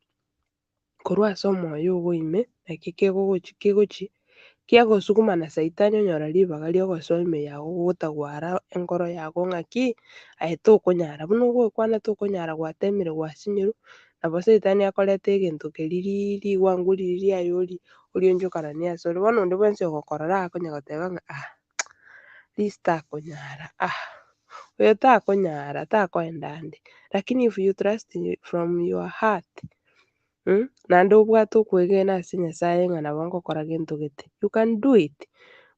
Korwa ase omoyo ogo ime, naki kegogochi kegochi kiagosuguma na saitani onyora ribaga riogosoa ime yago gotagwara enkoro yago ng'aki aye tokonyara. Buna ogokwana tokonyara gwatemire gwasinyirwe, nabo saitani akoreta egento keria rigwango riria riaye orie orionchokananie asore. Bono onde bwensi ogokorora akonya goteba ng'a ah Liz takonyara ah oyo takonyara takoenda ande. Lakini if you trust from your heart naende obwate okwegena ase Nyasaye ng'a nabo ngokora gento gete, you can do it.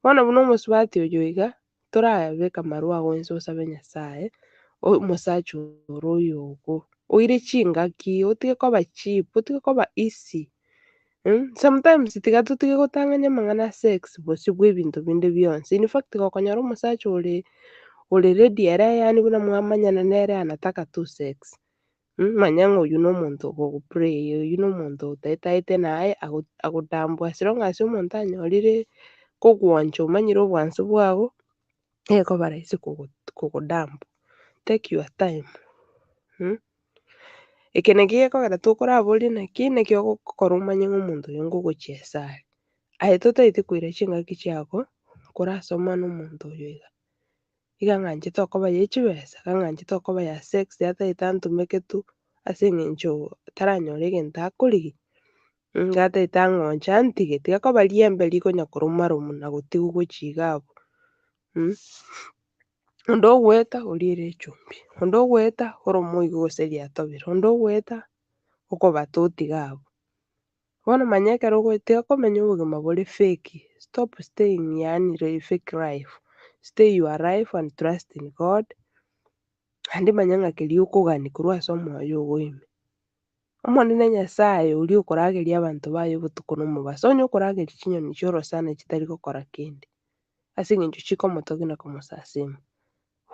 Bono buna omosubati oyo iga, torabeka amarwa ago inse osabe Nyasaye, omosacha ore oyo ogo, oire chingaki, otige koba cheap, otige koba easy. Sometimes tiga totige gotang'ania amang'ana a sex bosio bwa ebinto binde bionsi. In fact gokonyora omosacha ore ore ready ere yaani buna mwamanyana nere anataka tu sex. Manya ng'a oyio nomonto ogogoplay, oyio nomonto otaetaete naye agotambua as long as omonto anyorire kogwancha omanyire obwansu bwago, egekoba rahisi kogodamp. Take your time. Eke nakio gekogera tokoraborie naki, naki ogokora omanye ng'a omonto oyo ngogochiesa are. Aye totaeti koira chingaki chiago, korasoma na omonto oyo iga. Iga ng'anchete okoba ye chibesa, iga ng'anchete okoba ya sex, atagete antomeke tu ase eng'encho taranyora egento akorigia, iga atagete ang'onche antige, tiga koba riembe rikonya koroma roma na gotigwa gochia iga abwo. Onde ogoeta oriere echumbi, onde ogoeta orome oigwe gose riatobire, onde ogoeta okobata otiga abwo. Bono manya ekero ogoeta komenya obogima bore fake, stop staying yaani fake life, stay your life and trust in God, naende manya ng'a keria okogania korwa ase omoyo ogo ime. Omonene Nyasaye oria okorageria abanto baye obotuko na omobaso, onye okorageria chinyoni chia orosana chitari gokora kende, ase eng'encho chikomotogia na komosasima.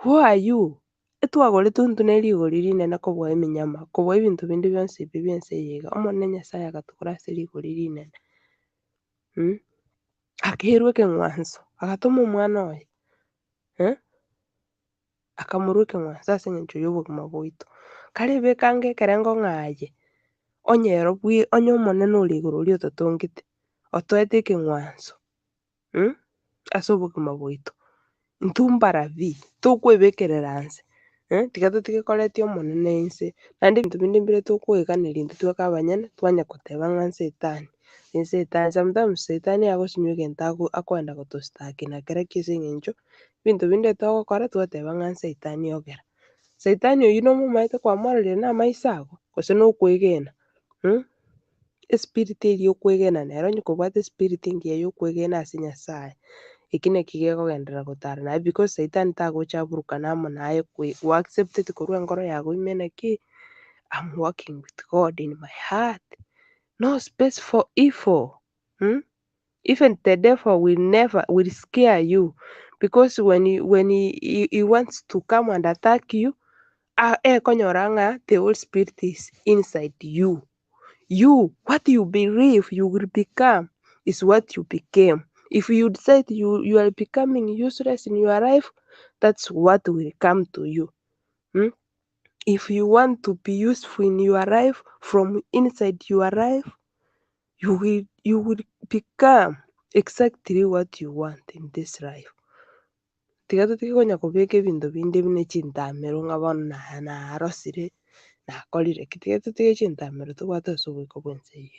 Who are you? Etwagoretwe intwe ne rigori rinene kobua emenyama, kobua ebinto binde bionsi ebi bi'ense eye iga. Omonene Nyasaye agatokora ase rigori rinene. Akerwa ekeng'wanso, agatoma omwana oye, akamorwa ekeng'wanso ase eng'encho y'obogima bwaito. Kare ebeke ange ekerengo ng'a aye, onye ero onye Omonene ore igoro oria ototongete, otoete ekeng'wanso, ase obogima bwaito. Intwe mbarabi, tokwebekerera nse, tiga totige koretia Omonene inse, naende ebinto binde mbire tokoeganeria intwe tweka abanyene, twanya koteba ng'a nsetani, nsetani. Sometimes setani agosinywa egento akoenda gotostaki na kerokio ase eng'encho, ebinto binde togokora twateba ng'a nsetani ogera. Setani oyio nomomaete kwamororire na amaiso ago, gose nokoegena, Espirit eria okoegena nere onye kobwate espirit engiya ya okoegena ase Nyasaye, eki naki gekogenderera gotara naye because saitani tagocha aburukane amo naye gwa accepteti korwa enkoro yago ime naki, I'm working with God in my heart, no space for evil, Even the devil will never will scare you because when he wants to come and attack you, ekonyora ng'a the Holy Spirit is inside you. You, what you believe you will become is what you became. If you decide you are becoming useless in your life, that's what will come to you. If you want to be useful in your life, from inside your life, you will become exactly what you want in this life. Tiga totige konya kobeka ebinto binde buna chintamero ng'a bono narosire, nakorire ki, tiga totige chintamero tobwate ase oboiko bwa ense eye.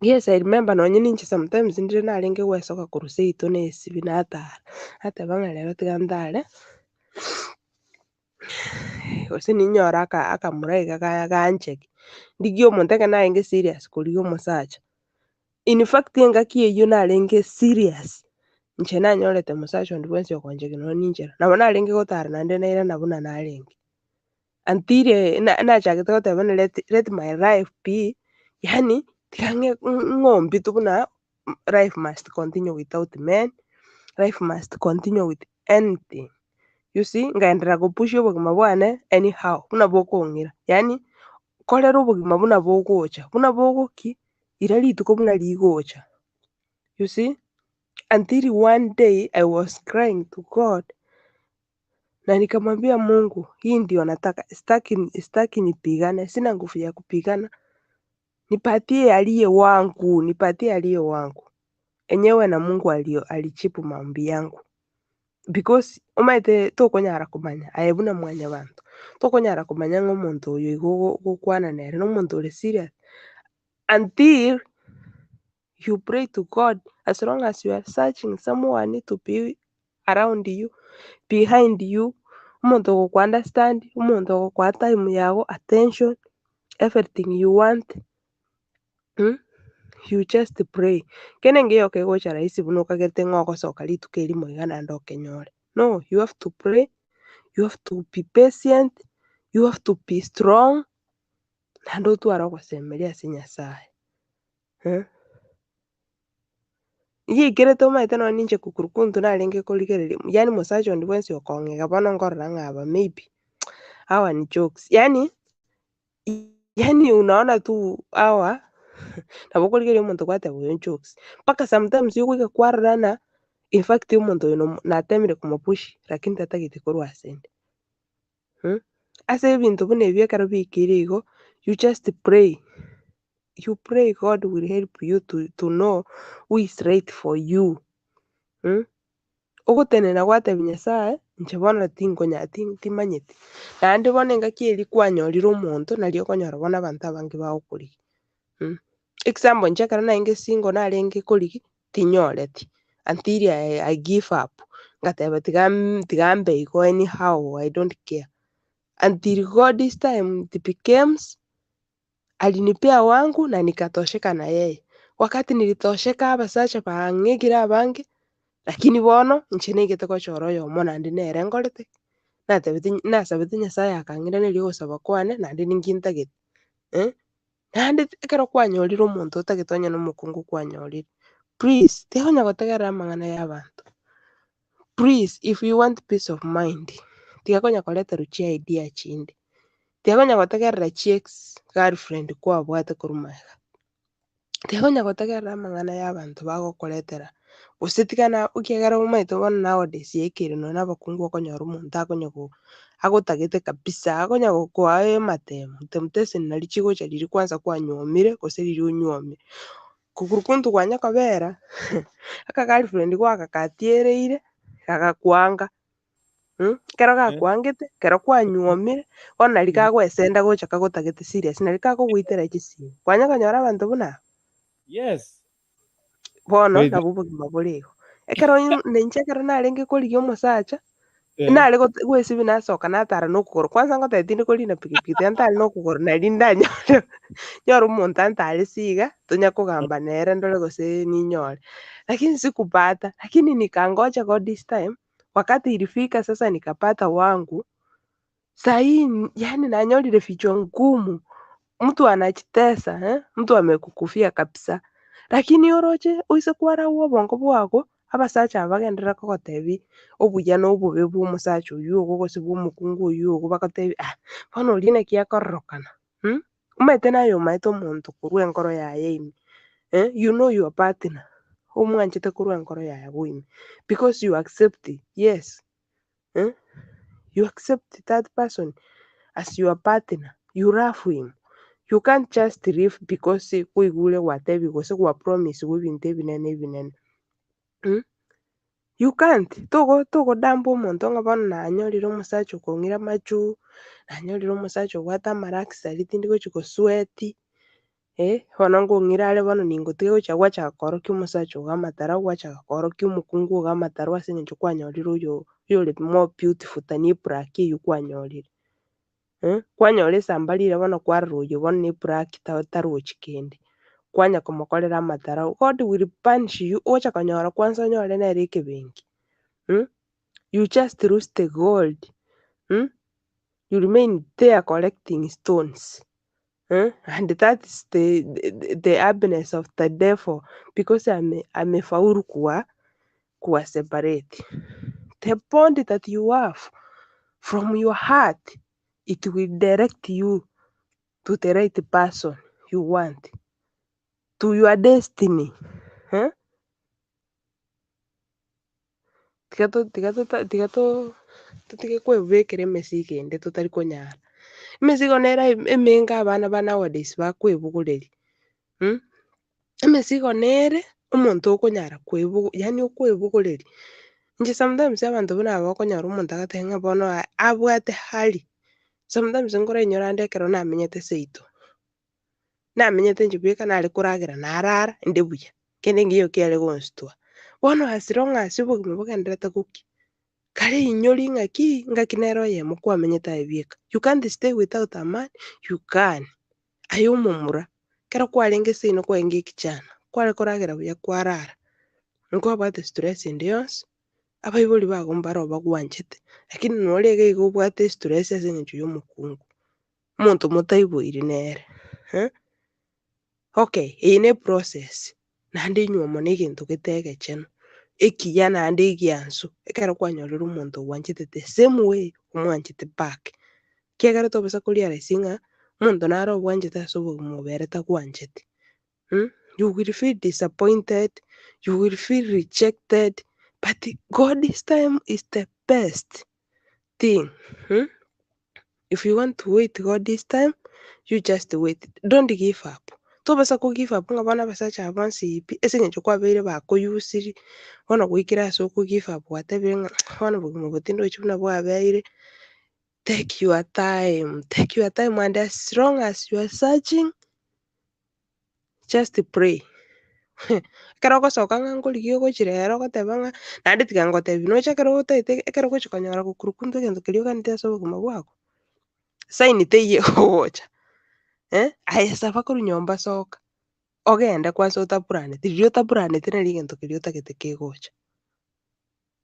Yes, I remember nonye ninche sometimes ndire narenge gwesoka korwa seito na esibi natara, nateba ng'a rero tiga ntare, gose ninyore akamura iga gancheki, ndigie omonto ekero narenge serious korigia omosacha. In fact engaki eywo narenge serious, inche nanyorete mosacha onde bwensi okoncheki nonye ninchera, nabo narenge gotara naende nairana buna narenge. Until nachagete goteba buna let my life be, yaani tiga ng'ombi tu buna life must continue without men, life must continue with anything. You see, nkaenderera gopush obogima bwane anyhow, buna bokong'ira, yaani korera obogima buna bogocha, buna bogoki, ira rituko buna rigocha. You see, until one day I was crying to God na nikamwambia Mungu, hii ndio nataka, sitaki, sitaki nipigane, sina nguvu ya kupigana. Nipatie aliye wangu, nipatie aliye wangu. Enyewe na Mungu alichipu maombi yangu. Because omaete tokonyara kumanya aye buna mwanya bantu. Tokonyara kumanya ng'a omonto oyo igo gokwana nere n'omonto ore serious until you pray to God. As long as you are searching someone to be around you, behind you, omonto ogoku understand, omonto ogokoa time yago, attention, everything you want, You just pray. Kene ngeyo kegocha rahisi buna okagerete ng'a ogosoka rituko erimo iga naende okenyore. No, you have to pray, you have to be patient, you have to be strong, naende otware ogosemeria ase Nyasaye. Igiikerete omaete nonye ninche kukurukuntu narenge korigereria, yaani mosacha onde bwensi okong'ega bono nkorora ng'a aba maybe hawa ni jokes. Yaani unaona tu hawa nabo okorigereria omonto gwateba oyo jokes. Mpaka sometimes yogoika kwarorana, in fact omonto oyo natemire komopush lakini tatagete korwa asende. Ase ebinto buna ebio ekero biikeire igo, you just pray. You pray God will help you to know who is right for you. Ogotenena gwatebia Nyasaye, inche bono tinkonya timanyeti. Naende bono engaki eria kwanyorire omonto nario okonyora bono abanto abange bagokorigia. Example, inche ekero naenge single narenge korigi, tinyoreti. Until I give up. Ngateba tiga mbe igo anyhow, I don't care. Until God this time it becomes alinipea wangu na nikatosheka na yeye. Wakati nilitosheka abasacha bang'egire abange, lakini bono inche naigete gochora oyomo naende nere nkorete. Natebete nasabete Nyasaye akang'iraneria ogosaba kwane naende ninki ntagete. Naende ekero kwanyorire omonto otagete onye na omokungu kwanyorire. Please, tigonya gotegerera amang'ana ya abanto. Please, if you want peace of mind, tigakonya koreterwa chi idea chinde. Tigakonya gotegerera chi ex girlfriend kwabwate korwa magega. Tigakonya gotegerera amang'ana ya abanto bagokoretera. Gose tigana okiagera omaete bono nowadays yaikeire nonye na abakungu okonyora omonto akonya agotagete kabisa, akonya gokoa amatemo. Temptation nari chigocha riria kwanza kwanyuomire gose riria onyuomire. Kukurukuntu kwanya kobera, aka girlfriend gwakakatiereire, gagakwanga. Kero gakwangete, kero kwanyuomire, bono nari kagwesenda gocha kagotagete serious, nari kagogoitera chisimi. Kwanya konyora abanto buna? Yes. Bono nabo obogima bore igo. Ekero ninche ekero narenge korigia omosacha, nare gwesibi nasoka natara na okogoro. Kwanza ngotebia tindi korina pikipiki, tiga ntare na okogoro nari ndanyore nyore omonto antare siga, tonya kogamba nere ndore gose ninyore. Lakini sikupata, lakini nikangoja God this time, wakati ilifika sasa nikapata wangu, sahii yani nanyorire vichwa ngumu. Mtu anachitesa, Mtu amekukufia kabisa. Lakini oroche oise kwaragwa obongo bwago, abasacha abagenderera kogotebi obuya na obobe bwa omosacha oywo ogo gose bwa omokungu oywo ogo bagotebi bono oria naki akororokana. Omanyete naye omaete omonto korwa enkoro yaye ime. You know your partner. Omwanchete korwa enkoro yaye ime. Because you accept it. Yes. You accept that person as your partner. You love him. You can't just leave because koigure gwatebi gose gwa promise ebinto ebinene ebinene. You can't. Togodamba omonto ng'a bono nanyorire omosacha okong'ira amachu, nanyorire omosacha obwate amaraxari tindi gochi gosweti. Bono nkong'ira are bono ningotige gocha gwachaka korokia omosacha ogo amatara, gwachaka korokia omokungu ogo amatara ase eng'encho kwanyorire oyo oyore more beautiful than eblack eywo kwanyorire. Kwanyora esamba rire bono kwarora oyo bono na eblack tarochi kende. Kwanya komokorera amatara. God will punish you. Ocha konyora kwanza onyore nere ekebenki. You just lose the gold. You remain there collecting stones. And that is the happiness of the devil, because amefaulu kuwa separate. The bond that you have from your heart, it will direct you to the right person you want, to your destiny. Tiga tutige kwebekera emesigo ende tutari konyara. Emesigo nera emenga abana ba nowadays bakwebogoreria. Mm? Emesigo nere omonto okonyara kwebogo yaani okwebogoreria. Inche sometimes abanto buna aba okonyora omonto agateba ng'a bono abwate hali, sometimes nkorainyora ande ekero namenyete seito. Namenyete inche bweka nare koragera narara inde buya, kende nkiyo kiare gonsutua. Bono as long as obogima bogenderete gokia, kare inyori ng'aki, ngaki nere oyemo kwamenyete aye bieka. You can't stay without a man, you can. Aye omomura, ekero kwarenge seino kwarenge ekichana, kware koragera buya kwarara, nkwabwate stress ende yonsi, abaibori bago mbaro bagwanchete, lakini nore iga iga obwate estress ase eng'encho ya omokungu, omonto motaiboiri nere eh. Okay, eye ne eprocess, naende enywomo na egento gete egechenu, ekiya naende egiansu, ekero kwanyorire omonto ogwanchete the same way omwanchete back. Ekiagera tobasa korealise ng'a omonto nare obwanchete ase obogima obo ere tagwancheti mh, you will feel disappointed, you will feel rejected, but God's time is the best thing mh. If you want to wait God's time, you just wait, don't give up. Tobasa ko give up ng'a bono abasacha aba bonsi pi, ase eng'encho kwabeire bakoyusiri, bono goikera ase oko give up gwatebire ng'a bono obogima obo tindochi buna bwabeire, take your time, take your time and as long as you are searching, just pray. Ekero ogosoka ng'a nkorigia ogochia rero ogoteba ng'a naende tiga ngotebi noche ekero otaete ekero ogochia konyora gokurukunta egento keria oganete ase obogima bwago, sign teiyo egogocha eh, aye saba korwa nyomba soka, ogende kwanza otapuraneti, riria otapuraneti nari egento keria otagete kegocha.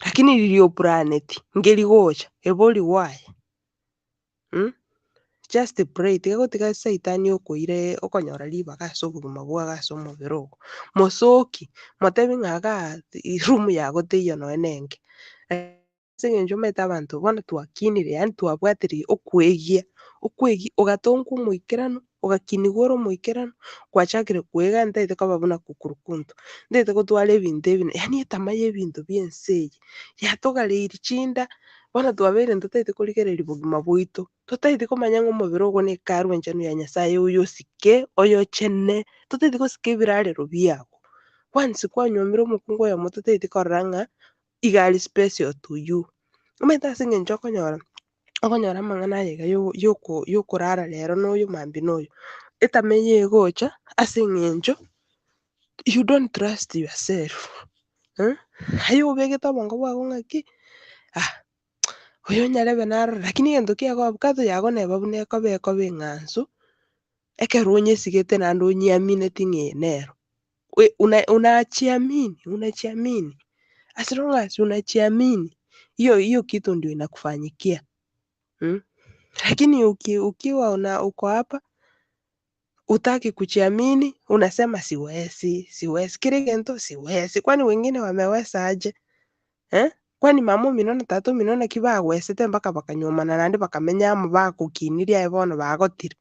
Lakini riria opuraneti, nkeri gocha, ebori gwaye mh. Just pray, tiga gotiga saitani okoire okonyora ribaga ase obogima bwago ase omobere ogo. Mosoki, motebi ng'a igaa room yago teiyo nonye na enke. Ase eng'encho omanyete abanto bono twakinire yaani twabwatirie okwegia, okwegia ogatongwa omoikeranu, ogakinigwa ore omoikeranu, gwachakire koega ntaete koba buna kukurukuntu, ntaete gotwara ebinto ebi yaani etama ya ebinto bia ense eye, yatogareirie chinda, bono twabeire ntotaete korigereria bogima bwaito, totaeti komanya ng'a omobere ogo na ekaru enchenu ya Nyasaye oyosike, oyochene, totaeti gosika ebirarero biago. Once kwanyuomire omokungu oyomo totaeti korora ng'a iga are special to you. Omanyete ase eng'encho okonyora, okonyora amang'ana aya iga yo- yoko yokorara rero na oyo mambia na oyo, etama eye egocha ase eng'encho you don't trust yourself eh, aye obegete obongo bwago ng'aki ah, oyo onyarebe narora, lakini egento kiago avocado yago neba buna ekoba ekoba eng'ansu, ekero onyesigete naende onyeamineti ng'a eye nero. We una unajiamini unajiamini as long as unajiamini hiyo hiyo kitu ndio inakufanyikia mm. Lakini uki, ukiwa una uko hapa hutaki kujiamini, unasema siwezi, siwezi kile gento siwezi. Kwani wengine wameweza aje eh? Kwani mama omino na tata omino naki bagwesete mpaka bakanyuomana naende bakamenya amo bagokinirie aye bono bagotire.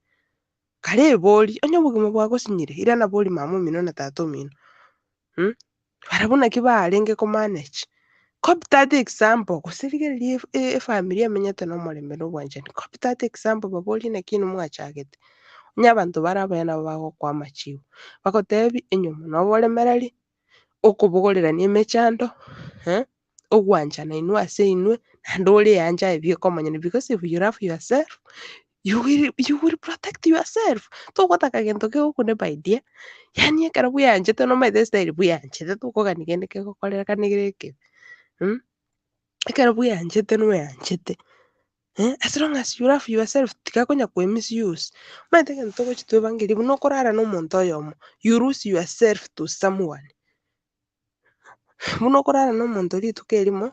Kare ebori, onye obogima bwagosinyire, irana bori mama omino na tata omino mh, barabwo naki barenge ko manage. Copy that example, gose rigereria efamiri emenyete na omorembe na obwanchani, copy that example baborie naki inwe mwachagete. Onye abanto bare abaya nabo bagokoa amachibu, bagotebi enyomba na oboremereri, okobogorerania emechando eh, ogwanchana inwe ase inwe, naende oreanche aye bieka omonyene because if you love yourself, you will, you will protect yourself. Togotaka gento kegokune my dear, yaani ekero bweanchete nomanyete estyle bweanchete tokogania kende kegokorekana kere ekebe mh, ekero bweanchete noeanchete eh, as long as you love yourself tiga konya koe misuse. Omanyete egento togochi twebangeria buna okorara na omonto oyomo, you lose yourself to someone. Buna okorara na omonto rituko erimo,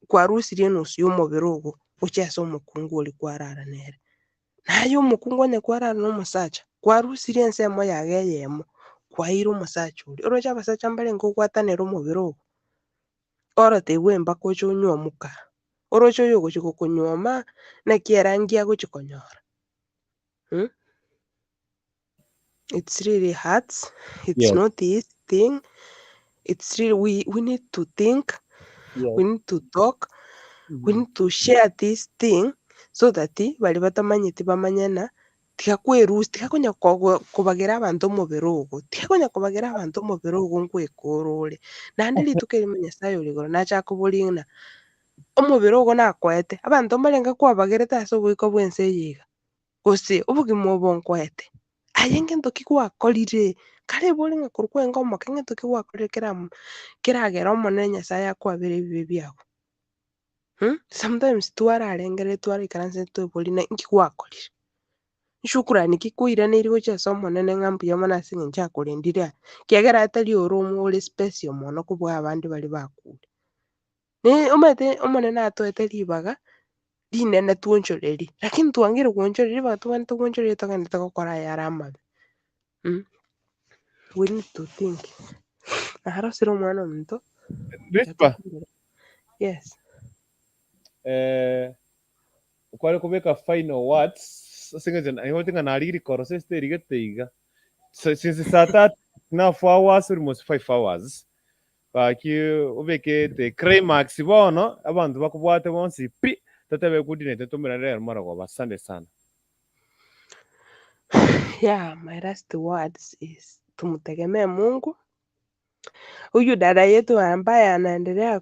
kwarusirie enusu ya omobere ogo gochia ase omokungu oria kwarara nere. Naye omokungu onye kwarara na omosacha, kwarusirie ensemo yago eyemo, kwaeire omosacha oria. Oroche abasacha mbarenge ogwatanera omobere ogo, orotebiwa mpaka oche onywe omoka, oroche oyo ogochi gokonyuoma, naki erangi agochi konyora mh. It's really hurts, it's not easy thing, it's really we need to think, we need to talk, we need to share this thing so that baria batamanyeti bamanye na Tiga kwerusia, tiga konya kobagera abanto omobere ogo, tiga konya kobagera abanto omobere ogo nkwekora ore. Naende rituko erimo Nyasaye ore igoro nacha akoboria ng'a omobere ogo nakoete, abanto mbarenge kwabagerete ase oboiko bwa ense eye iga, gose obogima obo nkoete. Aye ngento ki gwakorire, kare ebori ng'a korwa kwenge omoke ngento ki gwakorire keragere Omonene Nyasaye akwabere ebibe biago. Sometimes twararengereri twaraikaranse tweborie ng'a inki gwakorire. Shukrani ki koiraneiri gochia ase Omonene ng'a mbuya mono ase eng'encho akorendire aya, kiagera atari ore omo ore special mono kobua abande baria bakure. Omanyete Omonene atoete ribaga, rinene twonchoreria, lakini twangire gwonchoreria ribaga tobwenerete gwonchoreria togendete gokora ayare amabe. We need to think. Narosire omwana ominto, Rispa, yes. Okware kobeka final words ase eng'encho naigwete ng'a narigire korosa esita erigete iga. Since saa tatu now 4 hours, almost 5 hours. Gaki obekete climax bono abanto bakobwate bonsi pi totebe good night tomerane rero marogoba. Asante sana. Yeah, my last words is tumtegemee Mungu. Huyu dada yetu ambaye anaendelea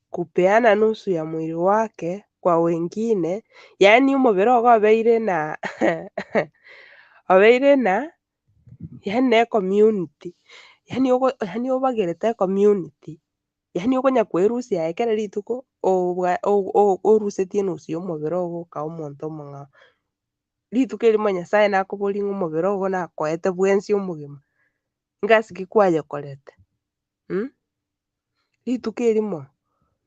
kupeana nusu ya mwili wake kwa wengine, yaani omobere ogo obeire na yaani na community, yaani ogo yaani obagerete community, yaani okonya kwerusia aye kera rituko obwa orusetie enusu ya omobere ogo okaa omonto omong'ao. Rituko erimo Nyasaye nakoboria ng'a omobere ogo nakoete bwensi omogima, ngasi ki kwayekorete? Rituko erimo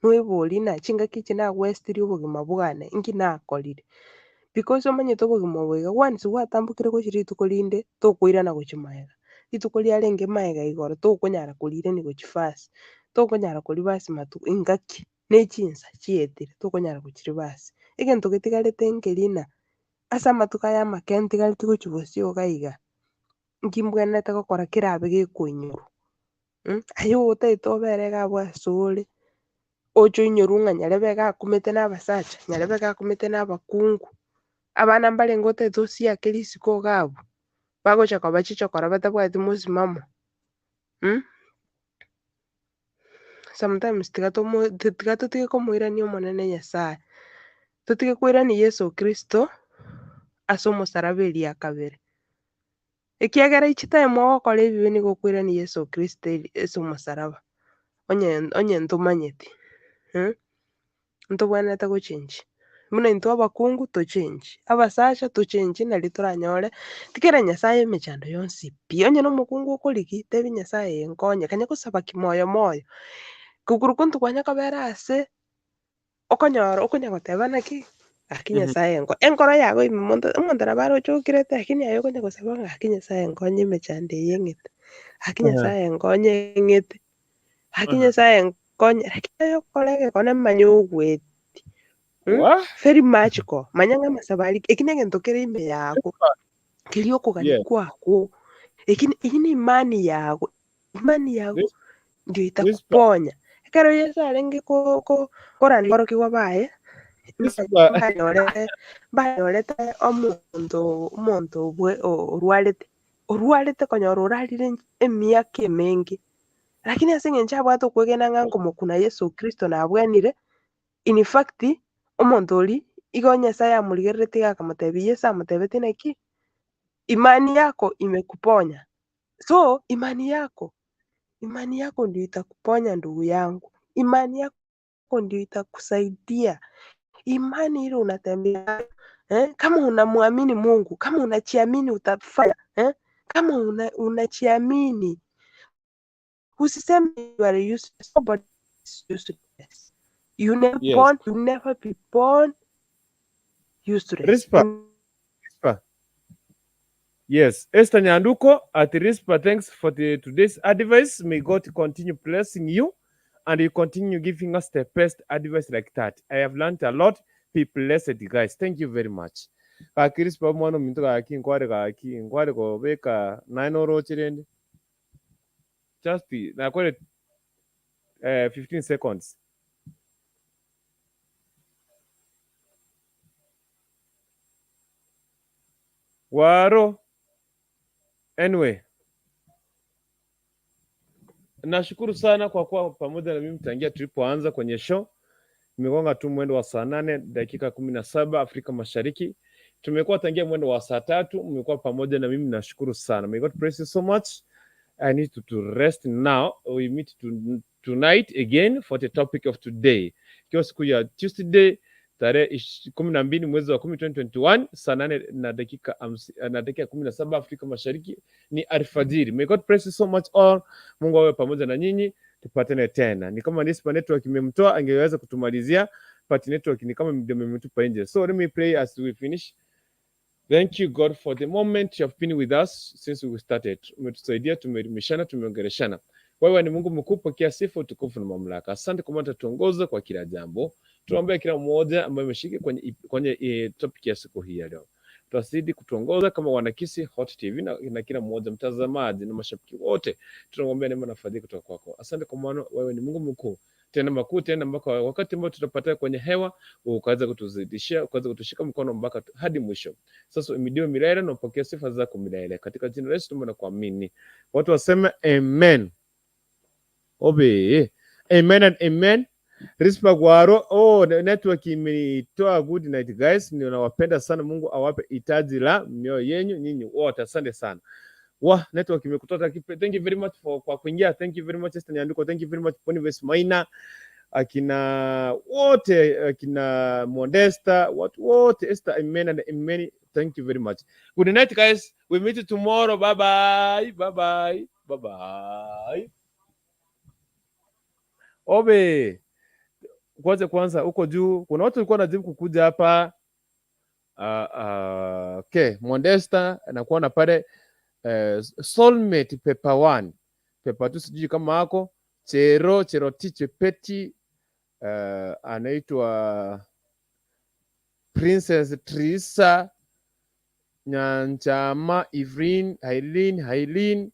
noeborie ng'a chingaki echi nagwestirie obogima bwane, inki nakorire? Because omanyete obogima obo iga once gwatambokire gochia rituko rinde, tokoirana gochia maega. Rituko riarenge maega igoro tokonyara korirania gochia fasi, tokonyara koribasi matuko engaki na echinsa chietire tokonyara gochiribasi. Egento getigarete nkeri ng'a ase amatuko aya amake ntigareti gochia bosio iga iga, nki mbwenerete gokora kerabe gekoinyorwa. Aye otaete obere iga abwo ase ore, oche oinyorwe ng'a nyarebe iga akumete na abasacha, nyarebe iga akumete na abakungu, abana mbarenge otaete osiake risiko iga abwo, bagocha koba chichokora batabwati mosimamo. Sometimes tiga tomo tiga totige komoirania Omonene Nyasaye, totige koirania Yeso Kristo ase omosaraba eria kabere. Ekiagera each time ogokora ebibe nigo okoirania Yeso Kristo ase omosaraba, onye ntomanyeti. Ntobwenerete gochenji, buna intwe abakungu tochenji, abasacha tochenji nari toranyore, tikera Nyasaye emechando yonsi pi, onye na omokungu okorigia, tebi Nyasaye ee nkonye, kanya gosaba kimoyo moyo, kukurukuntu kwanya kobera ase okonyora okonya goteba naki, gaki Nyasaye enkoro yago ime monto omonto nabo aroche okirete lakini aye okonya gosaba ng'a gaki Nyasaye nkonye emechando eye eng'ete, gaki Nyasaye nkonye eng'ete, gaki Nyasaye nkonye, lakini aye okore egekone manya ogweti. Wah! Very magical, manya ng'a amasabo aria eki na egento kere ime yago, keria okogania kwako, eki eyio na imani yago, imani yago ndio Whisper. itakuponya. Ekero Yeso arenge korania aborokigwa baye, Whisper. Mbanyorete omonto obwe orwarete konyora orarire emiaka emenge, lakini ase eng'encho abwate okwegena ng'a nkomokuna Yeso Kristo nabwenire, in fact omonto oria igo Nyasaye amorigerereti iga akamotebia, Yeso amotebetie naki, imani yako imekuponya. So imani yako ndio itakuponya ndugu yangu, imani yako ndio itakusaidia. Imani ile unatembea nayo, kama unamwamini Mungu, kama unajiamini utafanya, kama unajiamini, usiseme you are useless. Nobody is useless. You never born, you never be born useless. Rispa. Rispa. Yes, Esther Nyanduko at Rispa, thanks for the today's advice. May God continue blessing you and you continue giving us the best advice like that. I have learned a lot. Be blessed, guys. Thank you very much. Gaki Rispa omwana ominto gaki nkware gaki nkware kobeka naye noroche rende just nakore 15 seconds. Waro. Anyway, nashukuru sana kwa kuwa pamoja na mimi tangia tulipoanza kwenye show. Imegonga tu mwendo wa saa 8 dakika 17 Afrika Mashariki. Tumekuwa tangia mwendo wa saa 3, mmekuwa pamoja na mimi, nashukuru sana. May God bless you so much. I need to rest now. We meet tonight again for the topic of today. Ikiwa siku ya Tuesday tarehe 12 mwezi wa 10 2021 saa 8 na dakika 17 Afrika Mashariki ni alfajiri. May God bless you so much all. Mungu awe pamoja na nyinyi, tupatane tena. Ni kama Nispa Network imemtoa, angeweza kutumalizia, but network ni kama ndio imetupa nje. So let me pray as we finish. Thank you, God, for the moment you have been with us since we started. Umetusaidia, tumeelimishana, tumeongeleshana. Wewe ni Mungu mkuu, pokea sifa, utukufu na mamlaka. Asante kwa maana utatuongoza kwa kila jambo. Tunaombea kila mmoja ambaye ameshiriki kwenye topic ya siku hii ya leo. Tutazidi kutuongoza kama wanakisi Hot TV na kila mmoja mtazamaji na mashabiki wote, tunaombea neema na fadhili kutoka kwako. Asante kwa maana wewe ni Mungu mkuu tena makuu tena, mpaka wakati ambao tutapata kwenye hewa ukaweza kutuzidishia, ukaweza kutushika mkono mpaka hadi mwisho. Sasa uhimidiwe milele na upokee sifa zako milele, katika jina la Yesu tumeomba na kuamini. Watu waseme amen. Obe. Amen and amen. Rispa Gwaro. Oh, network imenitoa. Good night, guys. Ninawapenda sana. Mungu awape hitaji la mioyo yenyu nyinyi wote. Asante sana. Wa network imekutoka. Thank you very much for kwa kuingia. Thank you very much, Esther Nyandiko. Thank you very much, Boniface Maina. Akina wote, akina Modesta, watu wote, Esther, amen and amen. Thank you very much. Good night, guys. We meet tomorrow. Bye bye. Bye bye. Bye bye. Obe. Kwanza kwanza huko juu kuna watu walikuwa wanajaribu kukuja hapa. Okay, Modesta nakuona pale, Soulmate Paper 1, Paper 2 sijui kama ako Chero Cherotich Peti, anaitwa Princess Trisa Nyanchama, Ivrin, Hailin, Hailin,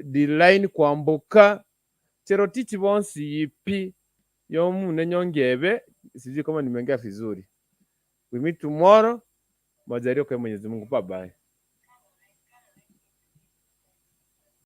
Diline Kwamboka, Cherotich bonsi yipi yomu nenyongebe, sijui kama nimeongea vizuri. We meet tomorrow. Majaliwa kwa Mwenyezi Mungu. Bye bye.